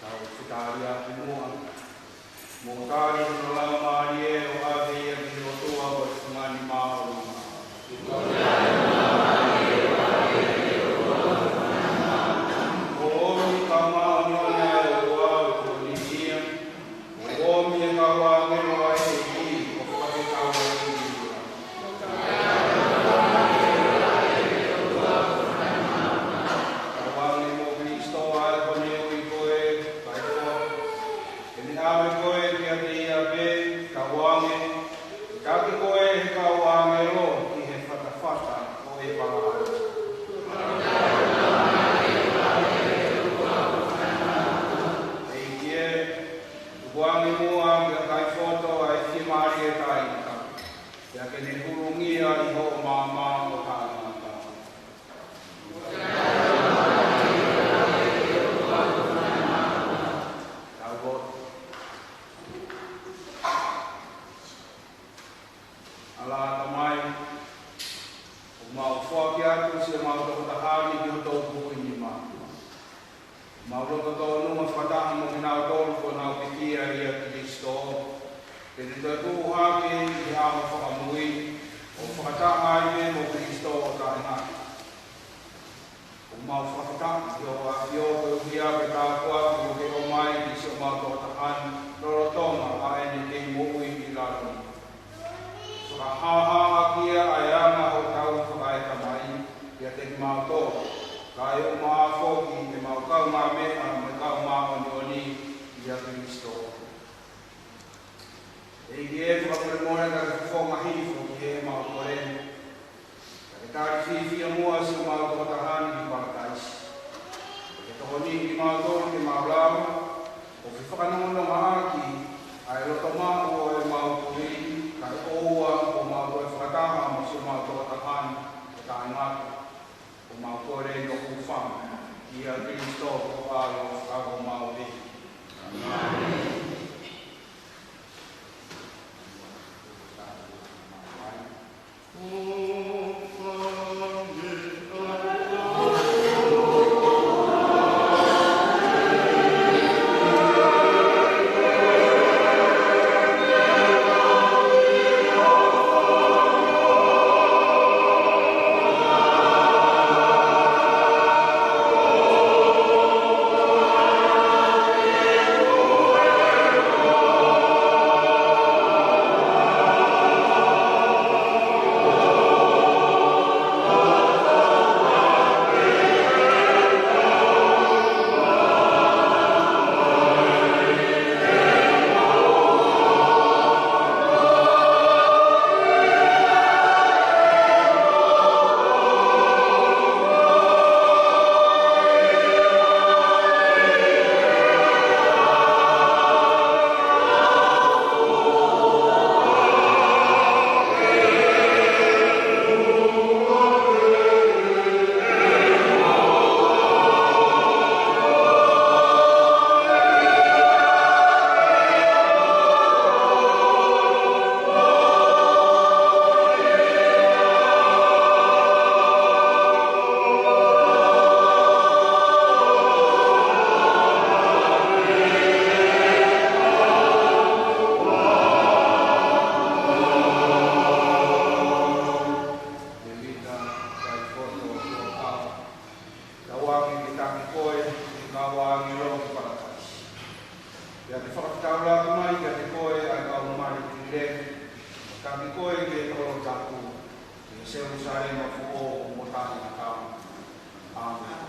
Tau fetaulaki muʻa. Mou tali hono laumālie ʻo ʻave ia ki he ʻOtua ko e fungani māʻolunga. ʻO ʻomi kae māʻoniʻoni ʻa e ʻOtua ʻoku ko eni ia. ʻO ʻomi e kau ʻāngelo ʻa e ʻEiki ʻo fakafetaulaki ki ai. Tauange mo Kalaisi ʻa e hone ui ko e kaifo. Ke ne ʻave koe kiate ia pē, tauange, ʻe taki koe ʻe he kau ʻāngelo ki he fatafata ʻo ʻĒpalahame. ʻEiki ē, tukuange muʻa kia Kaifoto ʻa e fiemālie taʻengata, pea ke ne hulungia ʻi hoʻo maama ʻo taʻengata. Tau lotu. ʻAlā Tamai, ʻoku mau foaki atu siʻemau tokotaha ni ki ho tuʻutuʻuni ni. Mau loto tōnunga fakataha mo kinautolu kuo nau pekia ʻia Kalaisi, ke ne toe tuʻu hake ʻi he ʻaho fakamui, ʻo fakataha ai pē mo Kalaisi ʻo taʻengata. ʻOku mau fakafetaʻi ki hoʻo ʻAfio koeʻuhi ko e tāpuaki kuo ke ʻomai ki siʻomau tokotaha ni lolotonga ʻa ʻene kei moʻui ʻi lalo ni. Fakahāhā ʻaki ia ʻa e anga hoʻo tauhi fakaetamai kiate kimautolu, kae ʻumaʻā foki ʻemau kaungāmeʻa mo e kau māʻoniʻoni ʻia Kalaisi. ʻEiki ē, fakamolemole ka ke fofonga hifo ki heʻemau kole. Ka ke tali fiefia muʻa siʻemau tokotaha ni ki Palataisi. Ka ke tokoniʻi kimautolu ke mau lava ʻo fefakanongonongoʻaki ʻa e loto maʻu ʻo ʻemau tui, kae ʻoua kuo mau toe fakataha mo siʻemau tokotaha ni ʻo taʻengata. ʻOku mau kole ʻi ho huafa. ʻia Kalaisi ko e ʻAlo ʻo e Laumālie. Tau ange ke tangi koe, ʻe kau ʻāngelo ki Palataisi. Pea ke fakafetaulaki mai kiate koe ʻa e kau mali ki leni, tangi koe ki he tolo tapu, ki Selusalema foʻou mo taʻengata. ʻĀmeni.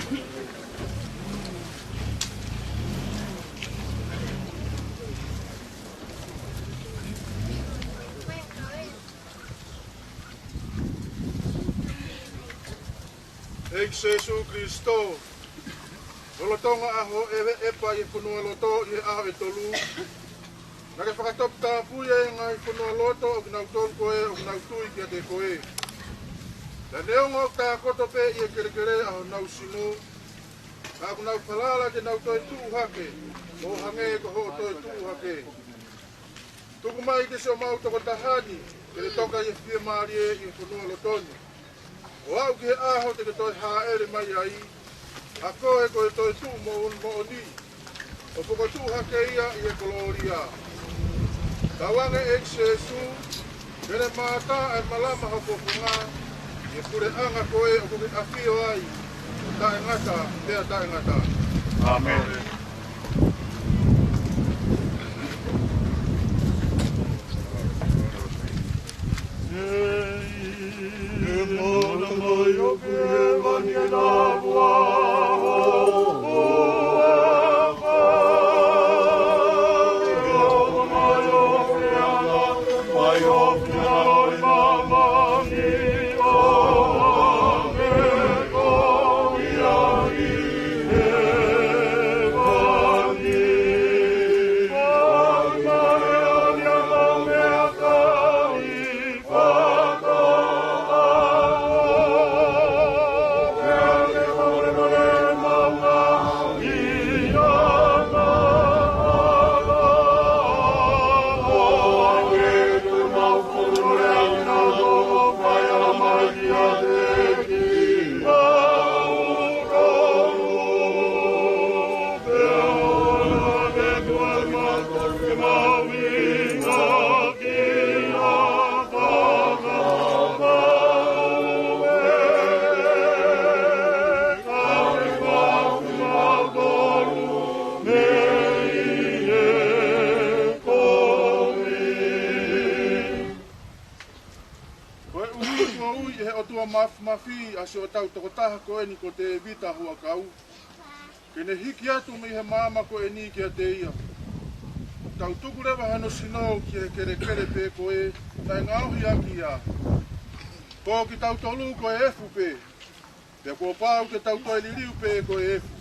ʻEiki Sēsū Kalaisi, lolotonga ʻa hoʻo ʻeveʻeva ʻi he fonualoto ʻi he ʻaho ʻe tolu, naʻa ke fakatoputapui ʻa e ngaahi fonualoto ʻo kinautolu ko ē ʻoku nau tui kiate koe. Pea neongo ʻoku tākoto pē ʻi he kelekele ʻa honau sino, ka ʻoku nau falala ke nau toe tuʻu hake, ʻo hangē ko hoʻo toe tuʻu hake. Tuku mai ke siʻomau tokotaha ni ke ne toka ʻi he fiemālie ʻi he fonualoto ni, ʻo aʻu ki he ʻaho te ke toe hāʻele mai ai, ʻa koe ko e toetuʻu moʻoni, ʻo fokotuʻu hake ia ʻi he kolōlia. Tauange ʻEiki Sēsū, ke ne mātā ʻa e malama ho fofonga, ʻi he puleʻanga ko ē ʻoku ke ʻafio ai, taʻengata pea taʻengata. ʻĀmeni. Ko e ʻuhinga ʻoku ui ʻe he ʻOtua Māfimafi ʻa siʻotau tokotaha ko eni ko Tēvita Huʻakau, ke ne hiki atu mei he maama ko eni kiate ia. Tau tuku leva hano sino ki he kelekele pē ko ē naʻe ngaohi ʻaki ia. Ko kitautolu ko e efu pē, pea kuo pau ke tau toe liliu pē ko e efu.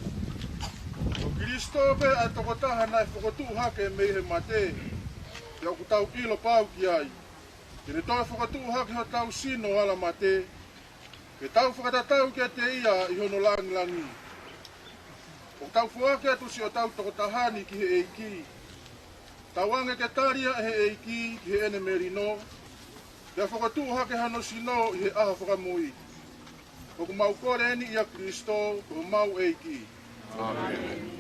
Ko Kalaisi pē ʻa e tokotaha naʻe fokotuʻu hake mei he mate, pea ʻoku tau ʻilo pau ki ai. Ke ne toe fokotuʻu hake hotau sino ala mate, ke tau fakatatau kiate ia ʻi hono langilangi. ʻOku tau foaki atu siʻotau tokotaha ni ki he ʻEiki. Tauange ke tali ia ʻe he ʻEiki ki heʻene melino, pea fokotuʻu hake hano sino ʻi he ʻaho fakamui. ʻOku mau kole eni ʻia Kalaisi ko homau ʻEiki. ʻĀmeni.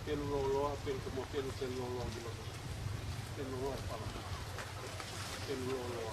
Pelu lōloa, pelu, pelu lōloa. Pelu lōloa.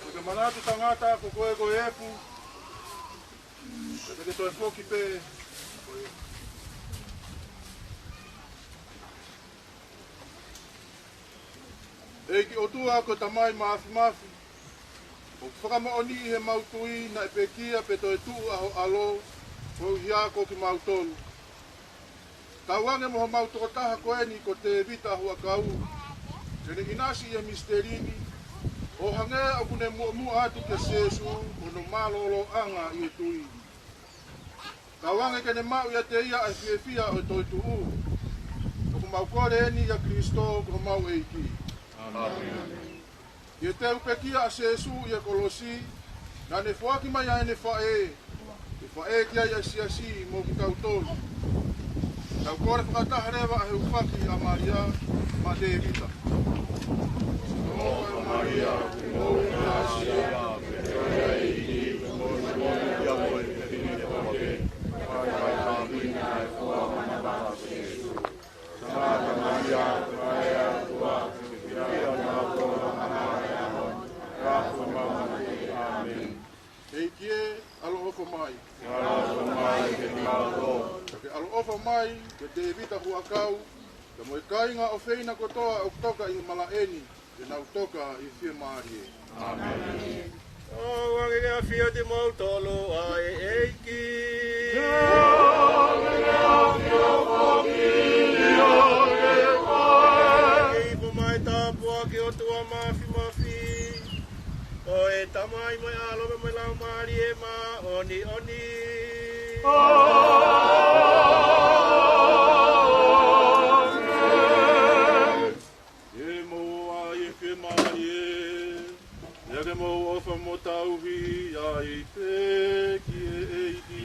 Ko e manatu tangata ko koe ko e efu, ka te ke toe foki pē. ʻEiki ʻOtua ko e Tamai Māfimafi, ʻoku fakamoʻoniʻi ʻemau tui naʻe pekia pea toe tuʻu ʻa ho ʻAlo, koeʻuhi ko kimautolu. Tauange mo homau tokotaha ko eni ko Tēvita Huʻakau, ke ne ʻinasi ʻi he misiteli ni, ʻo hangē ʻoku ne muʻomuʻa atu kia Sēsū, ko hono mālōlōʻanga ʻi he tui. Tauange ke ne maʻu ʻiate ia ʻa e fiefia ʻo e toetuʻu. ʻOku mau kole eni ʻia Kilisitō ko homau ʻEiki. ʻĒmeni. ʻI he teu pekia ʻa Sēsū ʻi he kolosi, naʻa ne foaki mai ʻa ʻene faʻē, ke faʻē ki ai ʻa e siasi mo kitautolu. Tau kole fakataha leva ʻa e hūfaki ʻa Malia maʻa Tēvita. ʻOfa ʻa Malia, ʻoku ʻi ai ʻa e ʻEiki, ko e moʻui ʻa e ʻEiki, ko e moʻui ʻa e ʻEiki. ʻEiki ē, ʻaloʻofa mai. Ke ʻaloʻofa mai kia Tēvita Huʻakau, pea mo e kāinga ʻofeina kotoa ʻoku toka ʻi he malaʻe ni, ke nau toka ʻi he fiemālie. ʻĀmeni. ʻOange ke ʻafio ʻiate kimoutolu ʻa e ʻEiki. Ke ʻi homau tāpuaki ʻOtua Māfimafi, ko e Tamai mo e ʻAlo mo e Laumālie Māʻoniʻoni. ʻĒmeni. Ke mou ō ʻi he fiemālie, pea ke mou ʻofa mo tauhi ai pē ki he ʻEiki.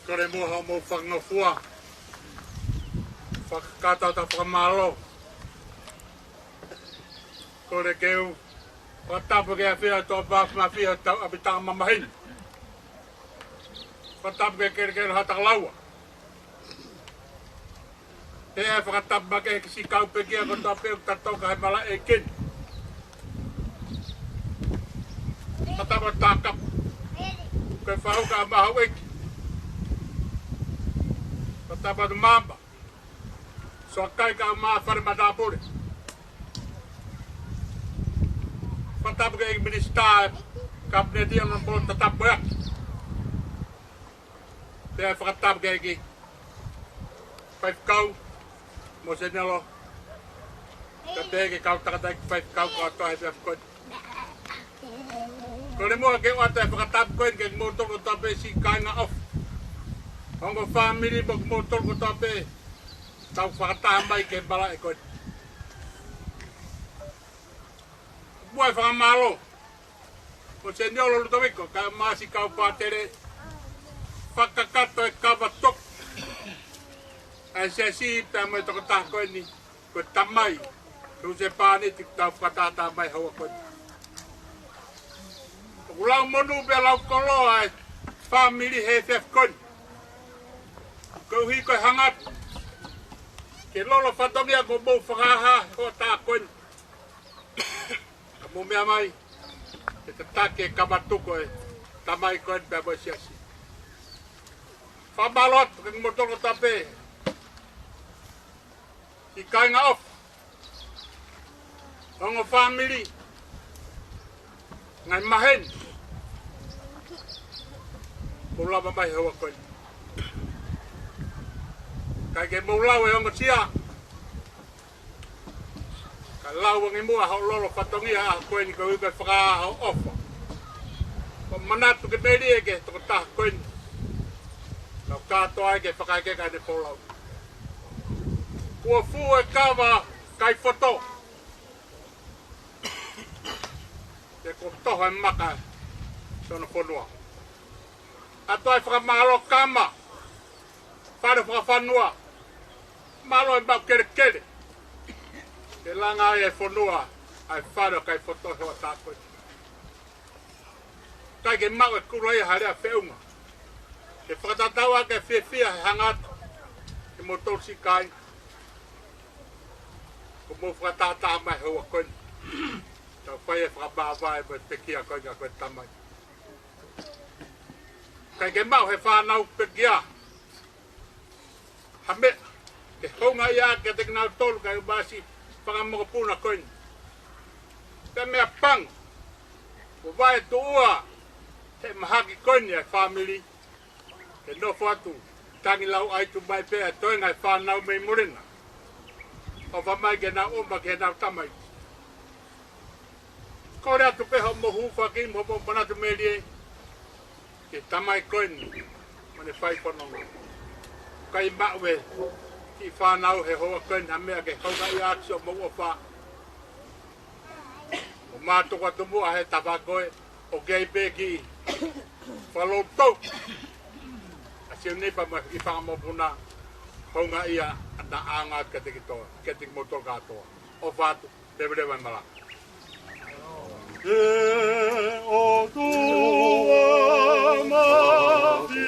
Kole muʻa hoʻomou fakangofua. Fakakakato atu e fakamālō. Kole ke u fakatapu ki he ʻafio ʻa e Tokoni Māfimafi ʻo e Tauʻapi Taʻa Mamahi ni. Fakatapu ki he kelekele ʻo Haʻatakalaua. Pea fakatapu maʻu ki he siʻi kau pekia kotoa pē ʻoku tatau ki he malaʻe ko eni. Fakatapu ki he Takapu. Ki he Fahu kae ʻumaʻā e houʻeiki. Fakatapu ki he Maama. Soakai kae ʻumaʻā e fale matāpule. Fakatapu ki he Minisitā Kapineti ʻo e Polo Tatapu ʻEaki. Pea fakatapu ki he ʻEiki Faifekau mo e Seniolo. Kae pehē ki he kau tangataʻeiki faifekau kātoa he efiafi ko eni. Kole muʻa ke u ʻoatu e fakatapu ko eni kiate kimoutolu kotoa pē siʻi kāinga ʻofa. Ongo fāmili mo kimoutolu kotoa pē tau fakataha mai ki he malaʻe ko eni. Muʻa e fakamālō mo e Seniolo Lutoviko kae ʻumaʻā e siʻi kau pātele, fakakakato e kava toko ʻa e siasi pea mo e tokotaha ko eni ko e tamai, ko e husepāniti ʻoku tau fakataha mai he houa ko eni. ʻOku lau monū pea lau koloa e fāmili he efiafi ko eni. Koeʻuhi ko e hanga atu ki he lolo fatongia kuo mou fakahā he hoʻatā ko eni. Ka mou meʻa mai ke tataki e kava toko e tamai ko eni pea mo e siasi. Fakamālō atu kiate kimoutolu kotoa pē siʻi kāinga ʻofa, ongo fāmili, ngaahi maheni kuo mou lava mai he houa ko eni. ʻIkai ke mou lau e ongosia, ka lau ange muʻa hoʻo lolo fatongia he ʻaho ko eni koeʻuhi ko e fakahā hoʻo ʻofa. Ko e manatu ke melie ki he tokotaha ko eni. Kau kātoa ai ke fakaheke ʻene folau. Kuo fuʻu e kava kai foto. Pea kuo toho e maka ʻi hono fonua. ʻOatu ai e fakamālō Kama, Fale Fakafanua. Mālō e maʻu kelekele ke langa ai e fonua ʻa e fale ʻo kai foto he hoʻatā ko eni. ʻIkai ke maʻu e kula ia ha lea feʻunga ke fakatatau ʻaki e fiefia he hanga atu kimoutolu siʻi kāinga kuo mou fakatahataha mai he houa ko eni. Tau fai e fakamāvae mo e pekia ko eni ʻa e tamai. ʻIkai ke maʻu he fānau pekia ha meʻa ke houngaʻia kiate kinautolu kae ʻumaʻā e siʻi fanga mokopuna ko eni. Pea meʻapango kuo vaetuʻua he mahaki ko eni e fāmili ke nofo atu, tangi lau ʻaitu mai pē e toenga e fānau mei muli na. ʻOfa mai ke nau ʻuma ki heʻenau tamaiki. Kole atu pē hoʻomou hūfaki mo hoʻomou manatu melie ki he tamai ko eni mo ʻene fai fononga. ʻIkai maʻu e kiʻi fānau he houa ko eni ha meʻa ke houngaʻia ʻaki siʻomou ʻofa. ʻO mātuku atu muʻa he tafaʻaki ko ē ʻoku kei pē kiʻi fakalotolato ʻa Siunipa mo e kiʻi fanga mokopuna. Houngaʻia ʻaʻana ʻaonga atu kiate kitautolu, kiate kimoutolu kātoa. ʻOfa atu. Leveleva e malanga. ʻE ʻOtua Māfimafi,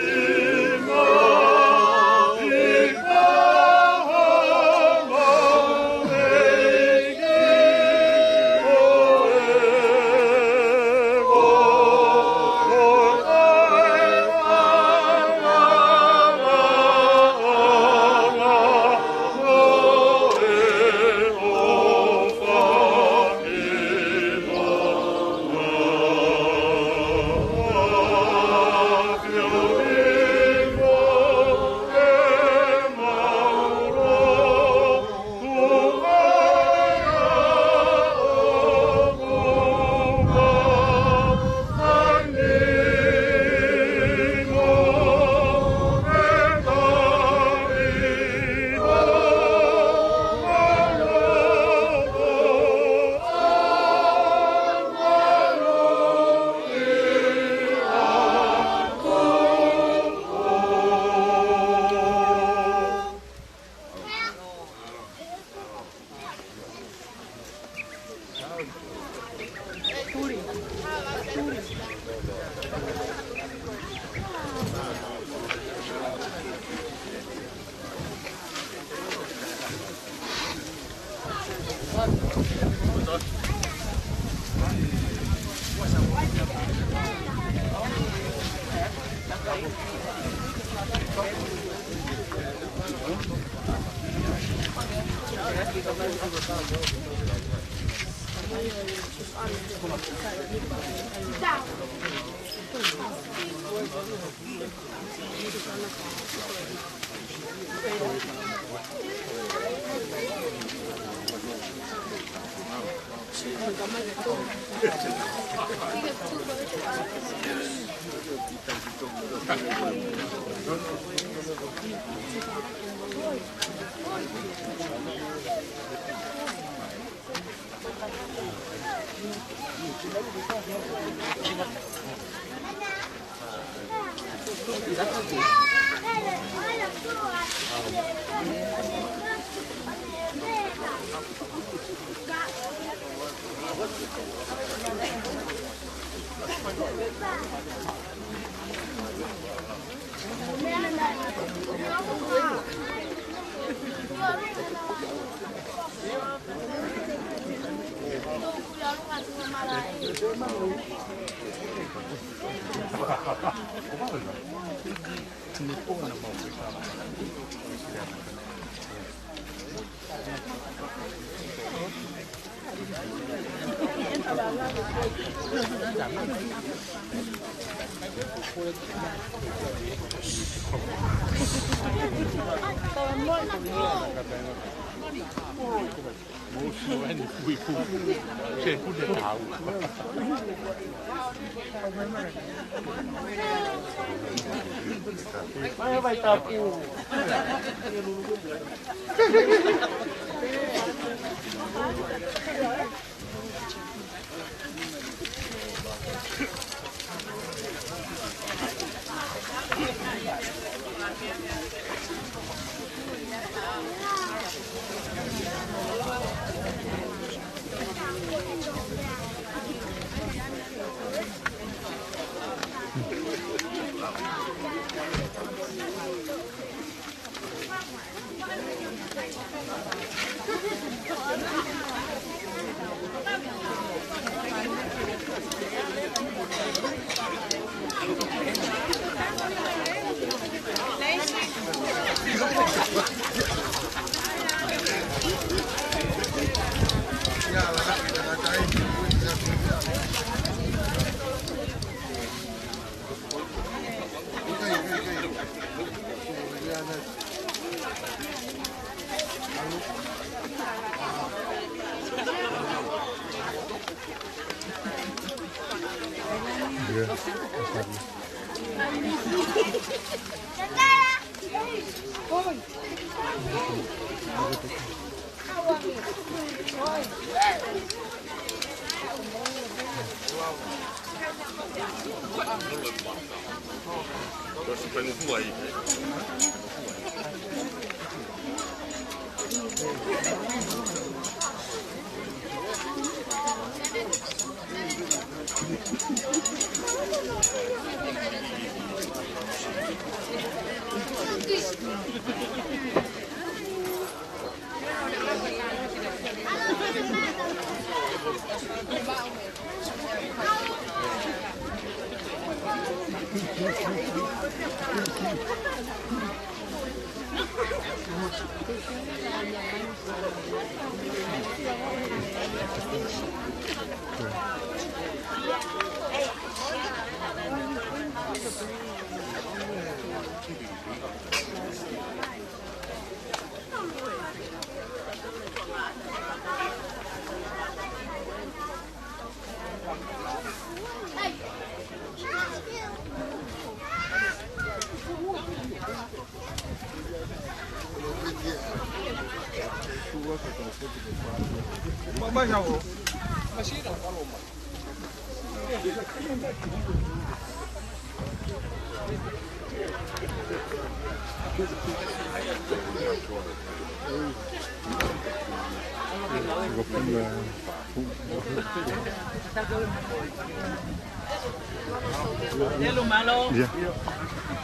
Hello, Malo. Iya.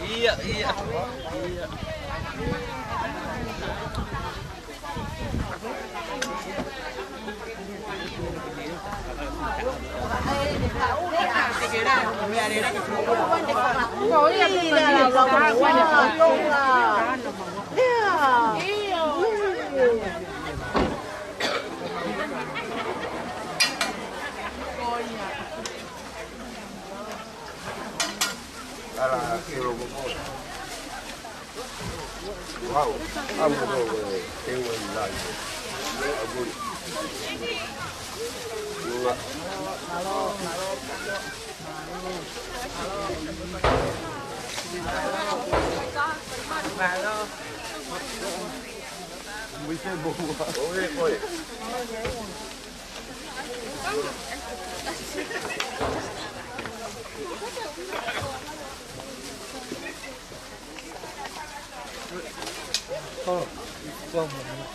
Iya, iya. Iya.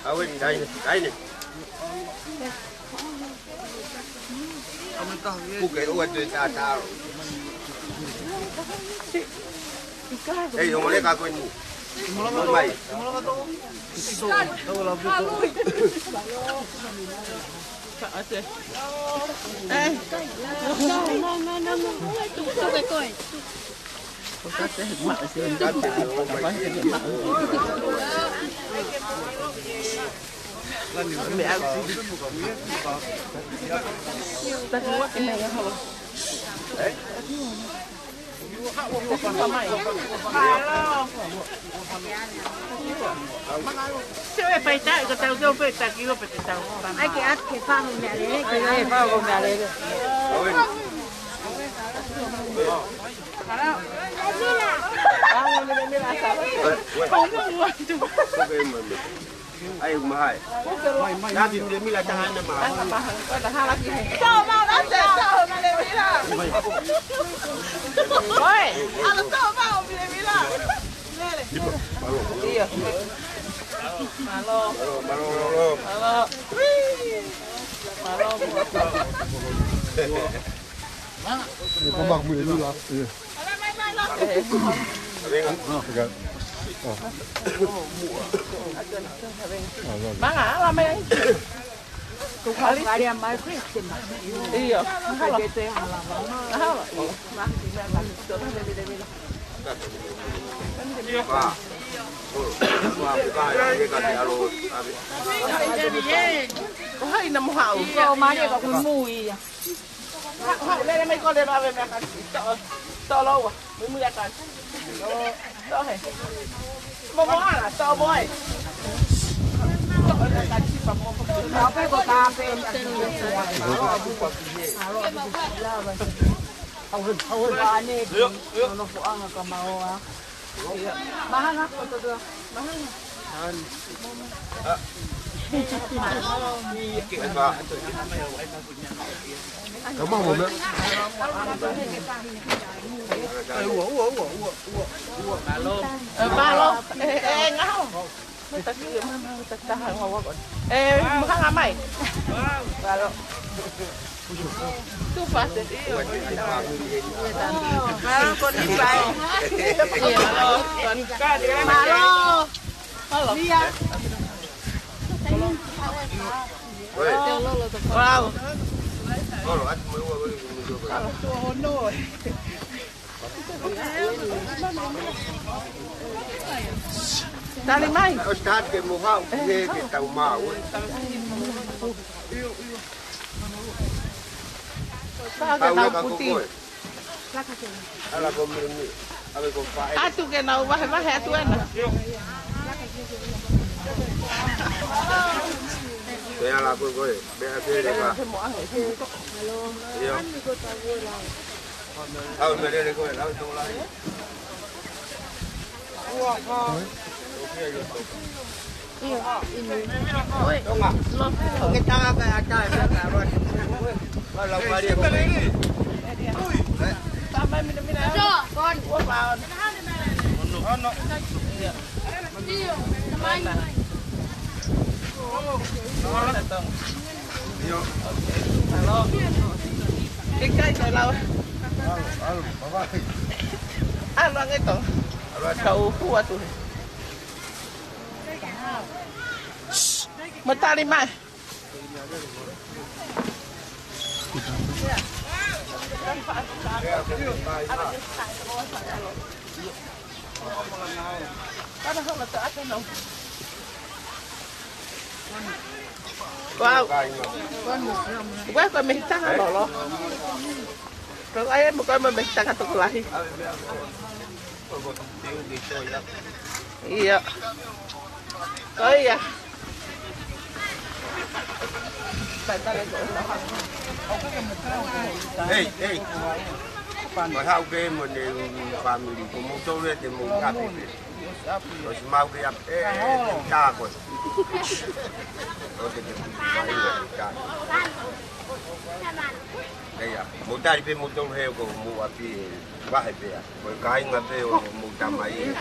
Awe, kaine, kaine. Puke, ua, te, ta, ta. Ei, o mole ka ko ni. Mo mai. Ai ke ake fau meʻa lele, ke ake fau meʻa lele. Ai, mahai. Nati mile mila taha na ma. Oi. Alo, tau mau mile mila. Ia. Malo. Malo, malo, malo. Malo. Whee. Malo. Ia, ko maku mile mila. Ia. Manga, ala mai ai. Ko kali. Kali a mai, Chris, te ma. Ia. Ala. Ala. Ko hai na mo haʻu? Ko Malia ka ko Mui ia. Haʻu, haʻu, lele mai ko lele ave meʻa kasi. Toʻo, toʻo loua. Mui mui a kasi. Toʻo he. Mo mo ala, toʻo mo e. Toʻo he kasi pa mo mo. Tape ko tape. Ane, io, io. Ono fuʻanga ka maoa. Mahanga, ko totoa. Mahanga. Ka maho mo meʻa. Ua, ua, ua, ua, ua, ua. Ē, mālō. Ē, ē, ngaho. Mata ki, mata taha ngā wako. Ē, mahanga mai. Mālō. Tufa te. Mālō, ko ni pai. Mālō. Mālō. Ia. Wow. Tali mai. ʻOsi taha ke mo haʻu, ke, ke tau mau. Ka ke tau puti. Ala ko mimi. Ave ko faʻē. Atu ke nau vahevahe atu ena. Pea la ko koe. Pea pele ka. Ia. Au mele le koe, lau tō la. Io, ʻi mui. Oi, Tonga. Lo. Ke taga ka ata, ka ka roa. Lau pali ko. Tamai mina mina. Io, kon. Ua paon. Ono. Io, tamai. Io. Halo. Ke kai ka lau. Halo, halo, bye bye. Halo, ange to. Ka u hua tu. Mo tali mai. Wow. Ue ko e mehitanga lolo. Ko ai mo ko e mehitanga tokolahi. Ia. Ko ia. Hei, hei. Ko e haʻu ke mo ne family, ko moutolu ē te mou hape. Ko si mau ke hape, ē, tā ko. Ko te te mai tā. Ia, mou tali pē moutolu he ko mou ʻapi ē, vahe pē ia. Ko e kāinga pē ʻo mou tamai ē.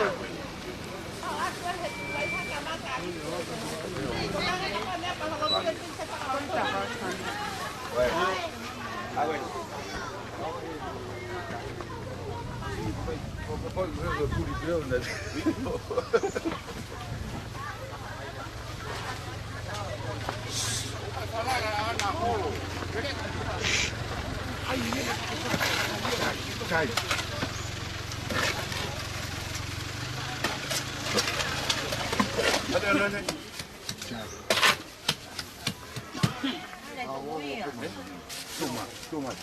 Too much, too much.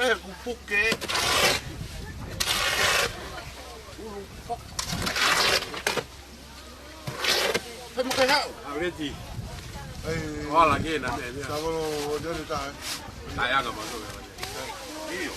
ʻE, kuo puke. Fai mo ke haʻu. Already. Ai. Ola ke na me. Tavolo dere ta. Ai anga ma so. Io.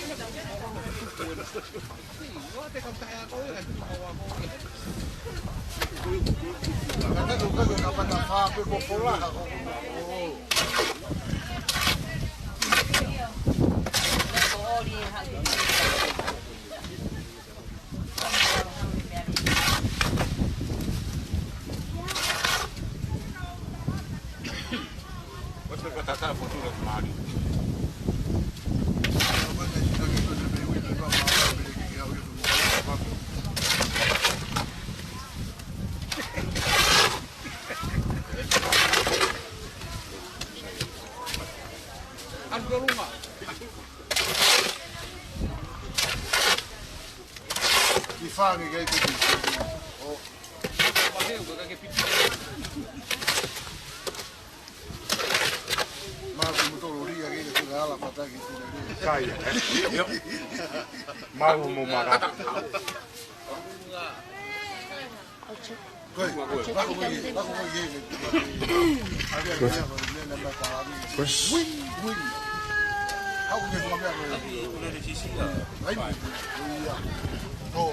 I fanga ke pipi. Mālō mo tolo ria ke ke ala fataki tuna ria. Kai. Mālō mo mara. Koe, koe, koe, koe. Win, win. Hau ke ngomea koe. Ai, ia. No.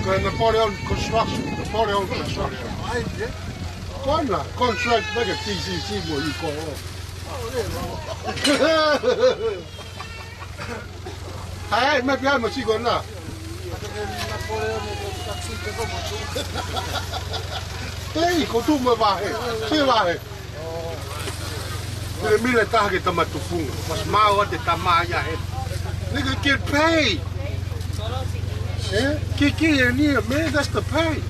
Ko e Napoleon Construction, Napoleon Construction. Ko ena contract mai ki he T C C mo e ko. Hai, mai pē mo siko na. Hei, ko tu mo vahe. Sio vahe. Mile, mile taha ke tama tufunga. Mas mau ate tama ia he. Nigga get paid. Eh? Kiki and here, man, that's the pay.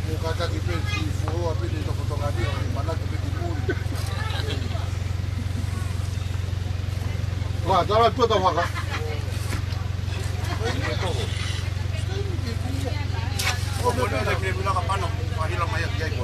Mo kātaki pē ki foloa pē ni toko toka ni, ʻo manatu pē ki muli. Wa, tala tua ta waka. O, mo ne, ne, ne, mila ka pano, wa hila mai a ki ai ko.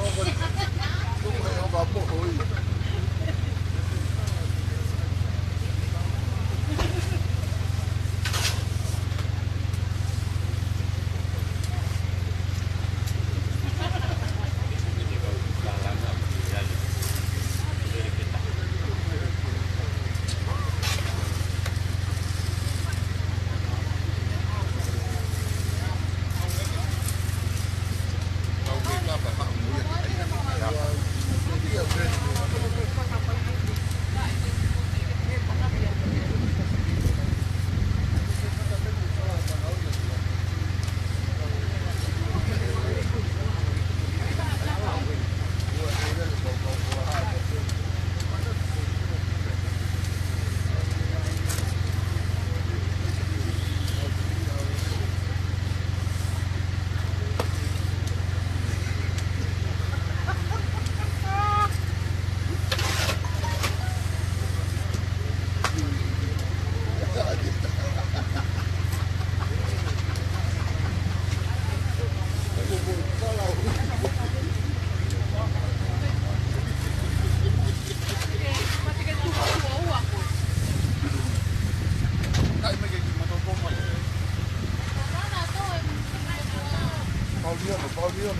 Te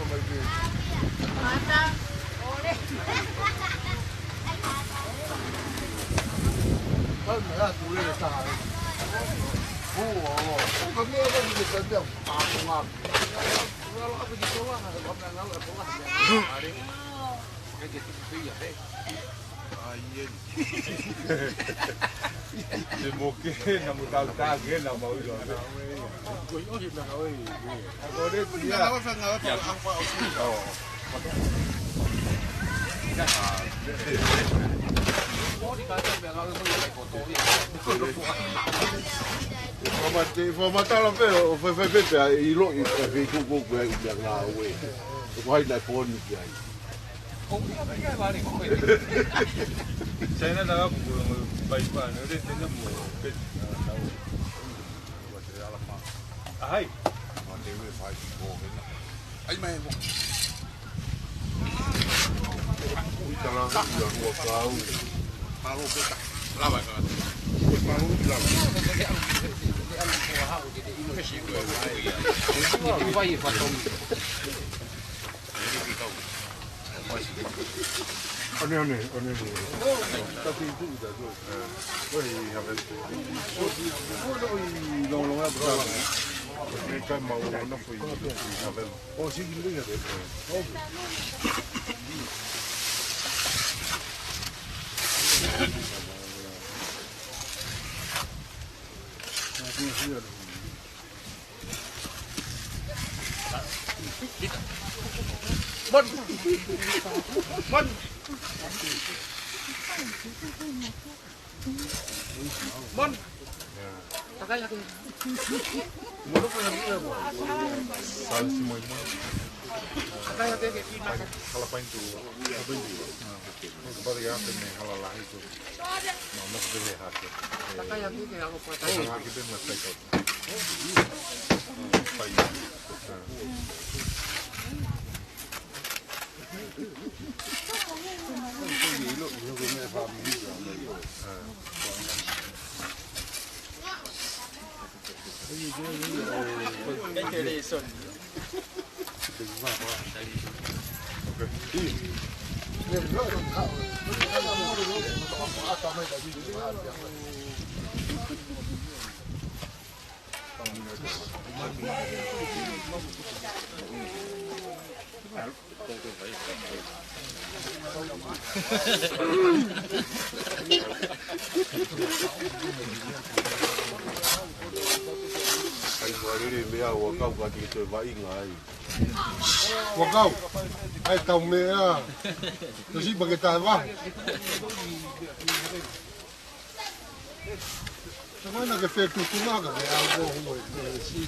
mo ke na mo tau ta ke na mau ilo. Ko i ohi na ka oi. Ko le tia. Oh. Fakamatala pē, ʻo fai fai pē pea ʻilo ʻi he fai kuku kuku ai ʻi he ngāue. Ko hai na poni ki ai. Saina na ka kuku pai pa, no le tena mo pet. Ahai. Ai mai mo. Ui, tala, ia, ua kau. Palo peta. Lava ka. Ua palo, lava. Vai, vai, vai. One, one, one, one. Tapi itu udah tuh. Woi, apa? Ui, ui, ui, ui, ui, ui. Mon. Mon. Mon. Takai hake. Salsi moi moi. Takai hake ke kima. Hala pain tu. Hala pain tu. Bari ya te me hala lahi tu. No, no te deje hake. Takai hake ke alo pa. Takai hake ke me tai. Pai. Kai mualele mea ua kau ka tike toe vaʻinga ai. Ua kau, ai tau mea. Tau si pake tae vahe. Sa mai na ke fetuku na ka ke au ko hu e si.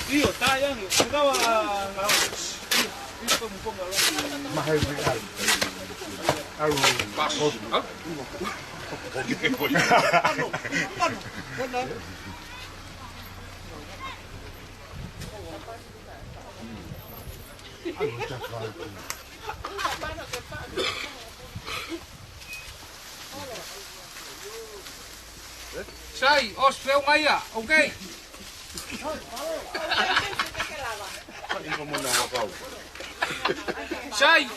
ʻIo, tā ange. Te kava, ʻio, ʻio, ko muponga lo. Mahai ui alu. Alu. Paso. Hah? Ano, ano, ano. Sai, ʻosi feʻunga ia, okay. Sai.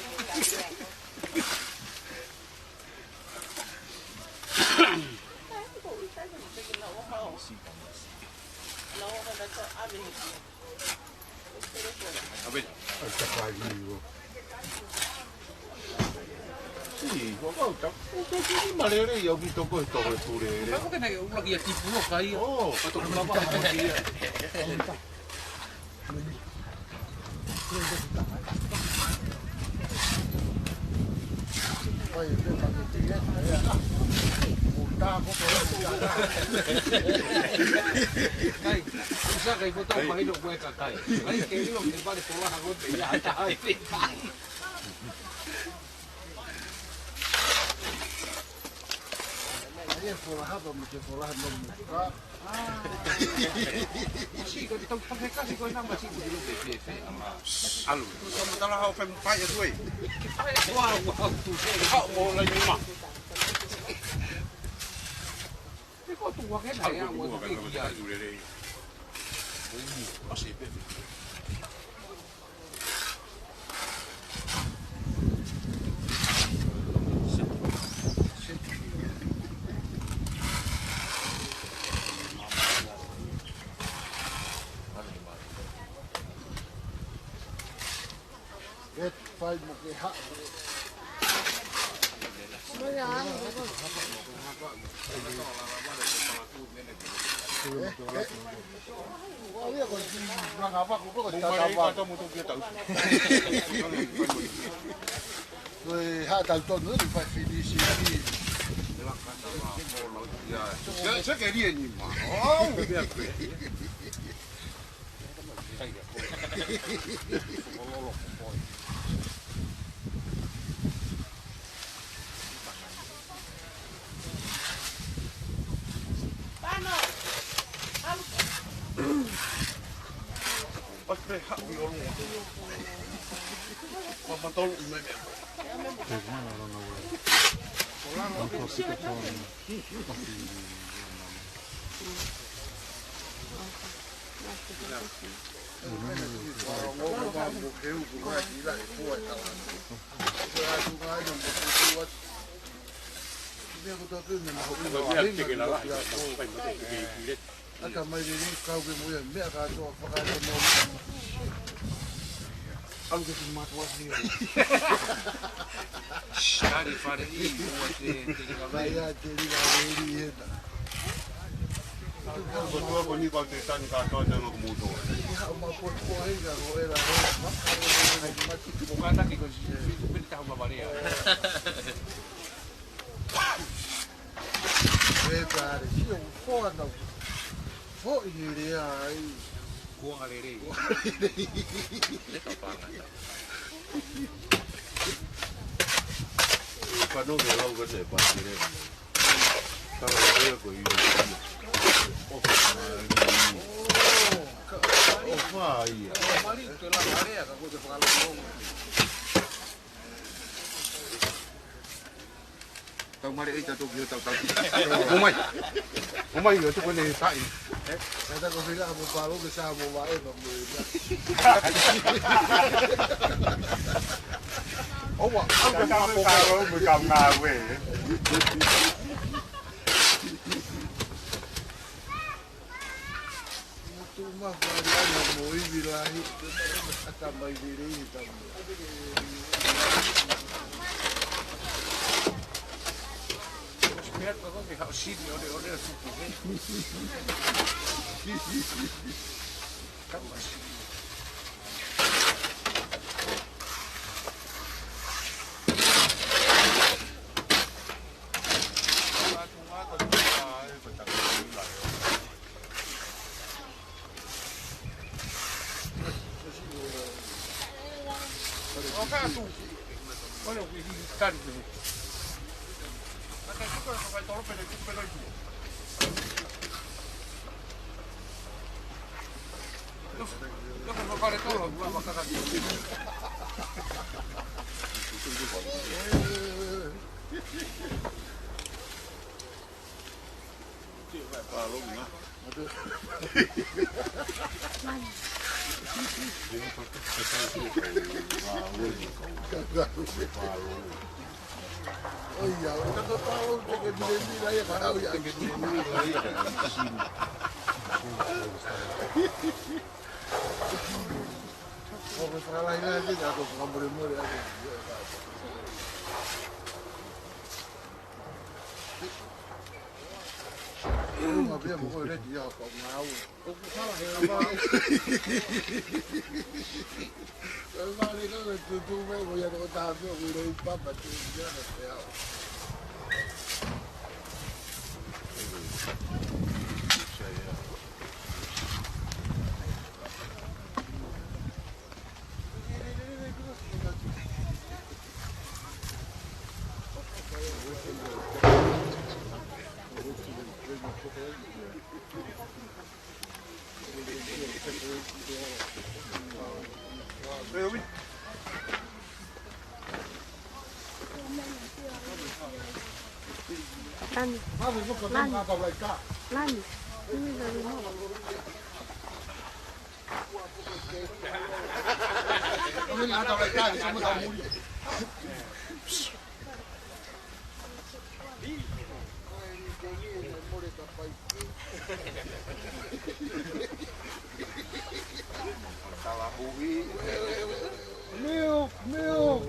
Ī, ua kau tau. ʻOku ke kini malele ia, ʻoku toko e toko e pule. Ka ko ke nai ula kia tipu lo kai. Oh. Ka toko mama ko ia. Kai, usa kai foto mahino kue ka kai. Kai ke ilo ke pale pola ha ko te ia ta hai. Ia fola hapa mo te fola hapa mo ka. Sī, ko te tau pake kasi ko e namba sī, ko te lope fie fie. Alu. Ko sa matala hao fai mo pai atu e. Ua, ua, tu se. Hao mo la ni ma. Te ko tu wa ke na ya, ua tu ke kia. Asi pe. Fai mo ke haʻu. Au ia ko e manga vaku ko e tata vaku. Ko e haʻa tau tonu ni fai finisi ni. Ia, se, se ke lie ni ma. Oh. Aka mai lelei kau ke mo ia meʻa kātoa fakaata mo. Alu ke tini mātua ni. Tari fare i, ua te, te ringa vai. Vai a te ringa vai i hena. Ko tua ko ni kau te tani kātoa te anga ko muto. Ia, ma po po ai ka ko era he. Ko kātaki ko si, si, si, peni tahu ma varea. E tare, si o foa na. Foʻi lelei ai. Kuonga lelei. Kuonga lelei. Leka panga. Kano ke lau ka te pa lelei. Kano ke ko i. O fa ia. Mali ke la marea ka ko te fakalongo. Tau mare ʻi tatou ki hotau tau. ʻOmai. ʻOmai, ʻo tuku ʻene taʻi. Ka ta ko fila mo palo ke sa mo vaʻe mo mo. ʻOua, au ka mo palo mo ka ngāue. Mo tuʻu ma fale ana mo ivi lahi, ʻata mai lelei he tamu. Meʻa ka ko ke haʻu sini ʻole ʻole a tupu he. Kamu asi. Kātu. Ole ui hili tali pē. Mata tuko e kakai tolo pē ne tuku pē loi tuo. Loko, loko mo fale tolo, ua makakati. Lani. Lani. Lani. Milk, milk.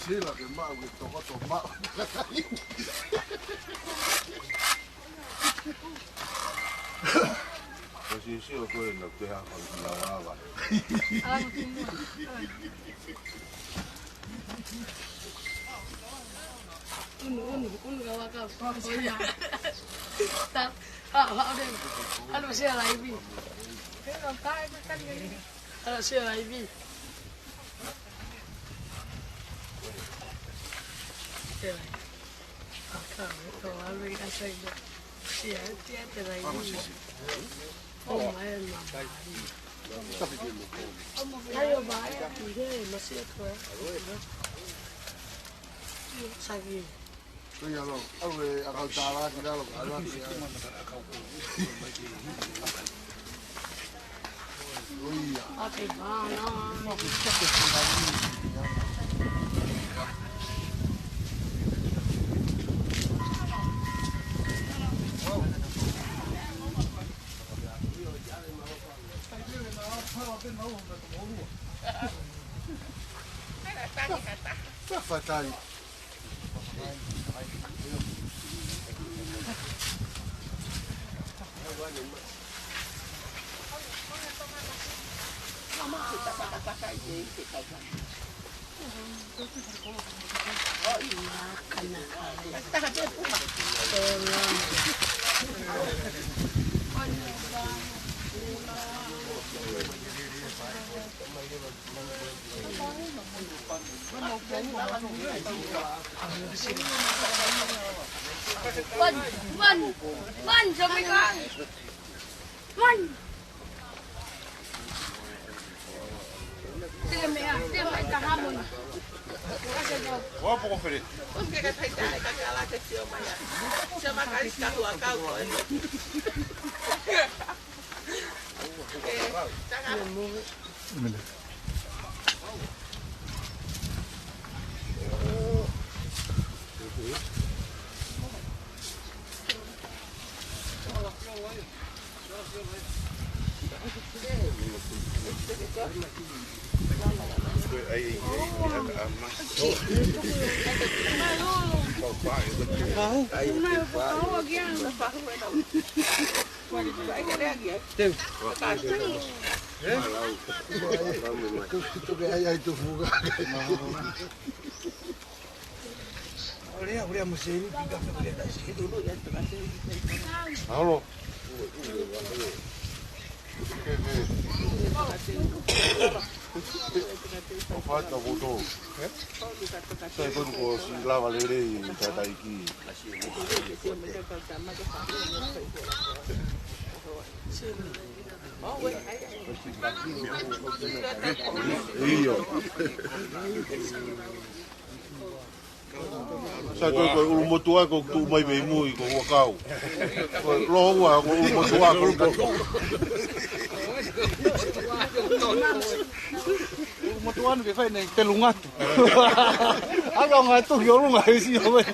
Sila ke maʻu ke tokoto maʻu. Ko sisio ko e na te ha ko na lava. Unu, unu, unu ka waka. Oh, ia. Ta, ha, ha, ore. Alo, se ala ivi. Alo, se ala ivi. Se ala ivi. Aka, alo, ia, se ala ivi. Ia, ia, se ala ivi. Oh, my, my. Ayo, vaya, mire, no sé qué. Sabi. Ko ia lo, au e akau tālaki lalo, ka ala ki a. Ko ia. Ake, vana. Ka fatai. One, one, one, Jamaica. One. Tira meʻa, tira meʻa ka hamoni. Ua poko fere. Uske ka tai tai ka kala ke sio mai. Sio mai ka isi ka hua kau ko e. Alo. ʻO fata moto. Sai konu ko si lava lelei tataiki. ʻIo. Sai ko e, ko e ʻulumotuʻa ko e tuʻu mai mei mui ko Huakau. Ko e loua ko e ʻulumotuʻa ko e ʻulumotuʻa. ʻUlumotuʻa ʻoku ke fai nei telungatu. Aka ngā tuki ʻolunga he si o mai.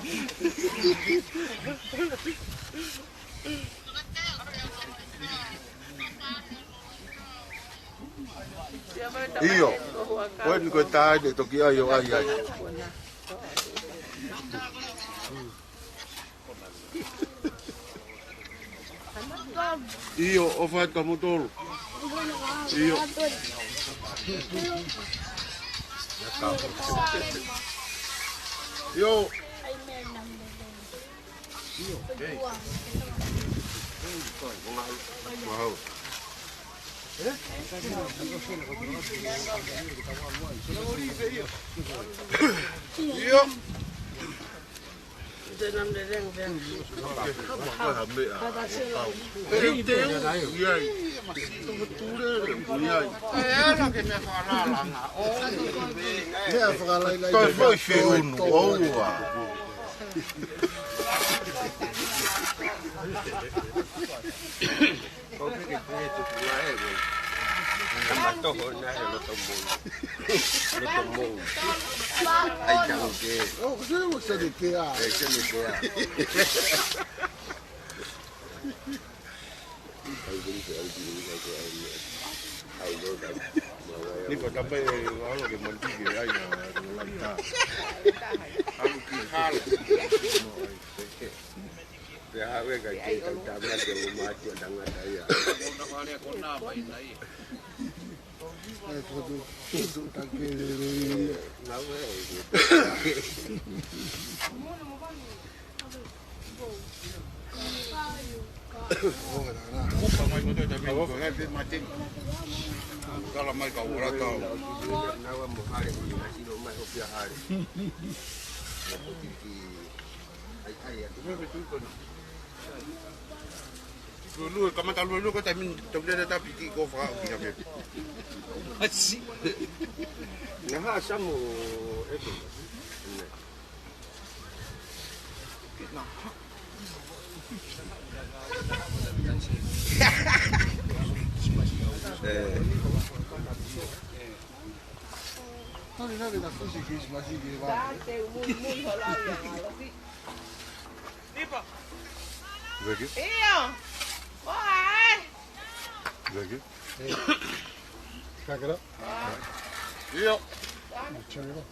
ʻIo. Ko eni ko e taʻane toki ʻai ʻo ʻai ai. ʻIo, ʻofa atu motolu. ʻIo. ʻIo. Mahalo. ʻIo. Meʻa fakalailai. Toe foʻi feʻunu, ʻoua. Ko peke pē tuku lae, ʻe. Kama toho na he loto mou. Loto mou. ʻAi tau ke. Oh, ko se mo sa de te a. ʻE, se mo te a. Ni pa tapa e walo ke manti ke ai na laita. Alu ki hala. Pe hawe ka ke tau tama ke o mati o tangata ia. Ai, fotu, fotu, takele. Nga we. Upa mai kotoa e taimi ko e ngai pe mate. Kala mai ka ora tau. Naua mo hale, na sino mai o pia hale. Ai, ai, atu. Lulu, kamata lulu ko e taimi tau lele tapi ki ko fa ki ha me. Asi. Naha samu e tu. Ready? Io. Ua, e. Ready? Kakera? Io. Turn it on.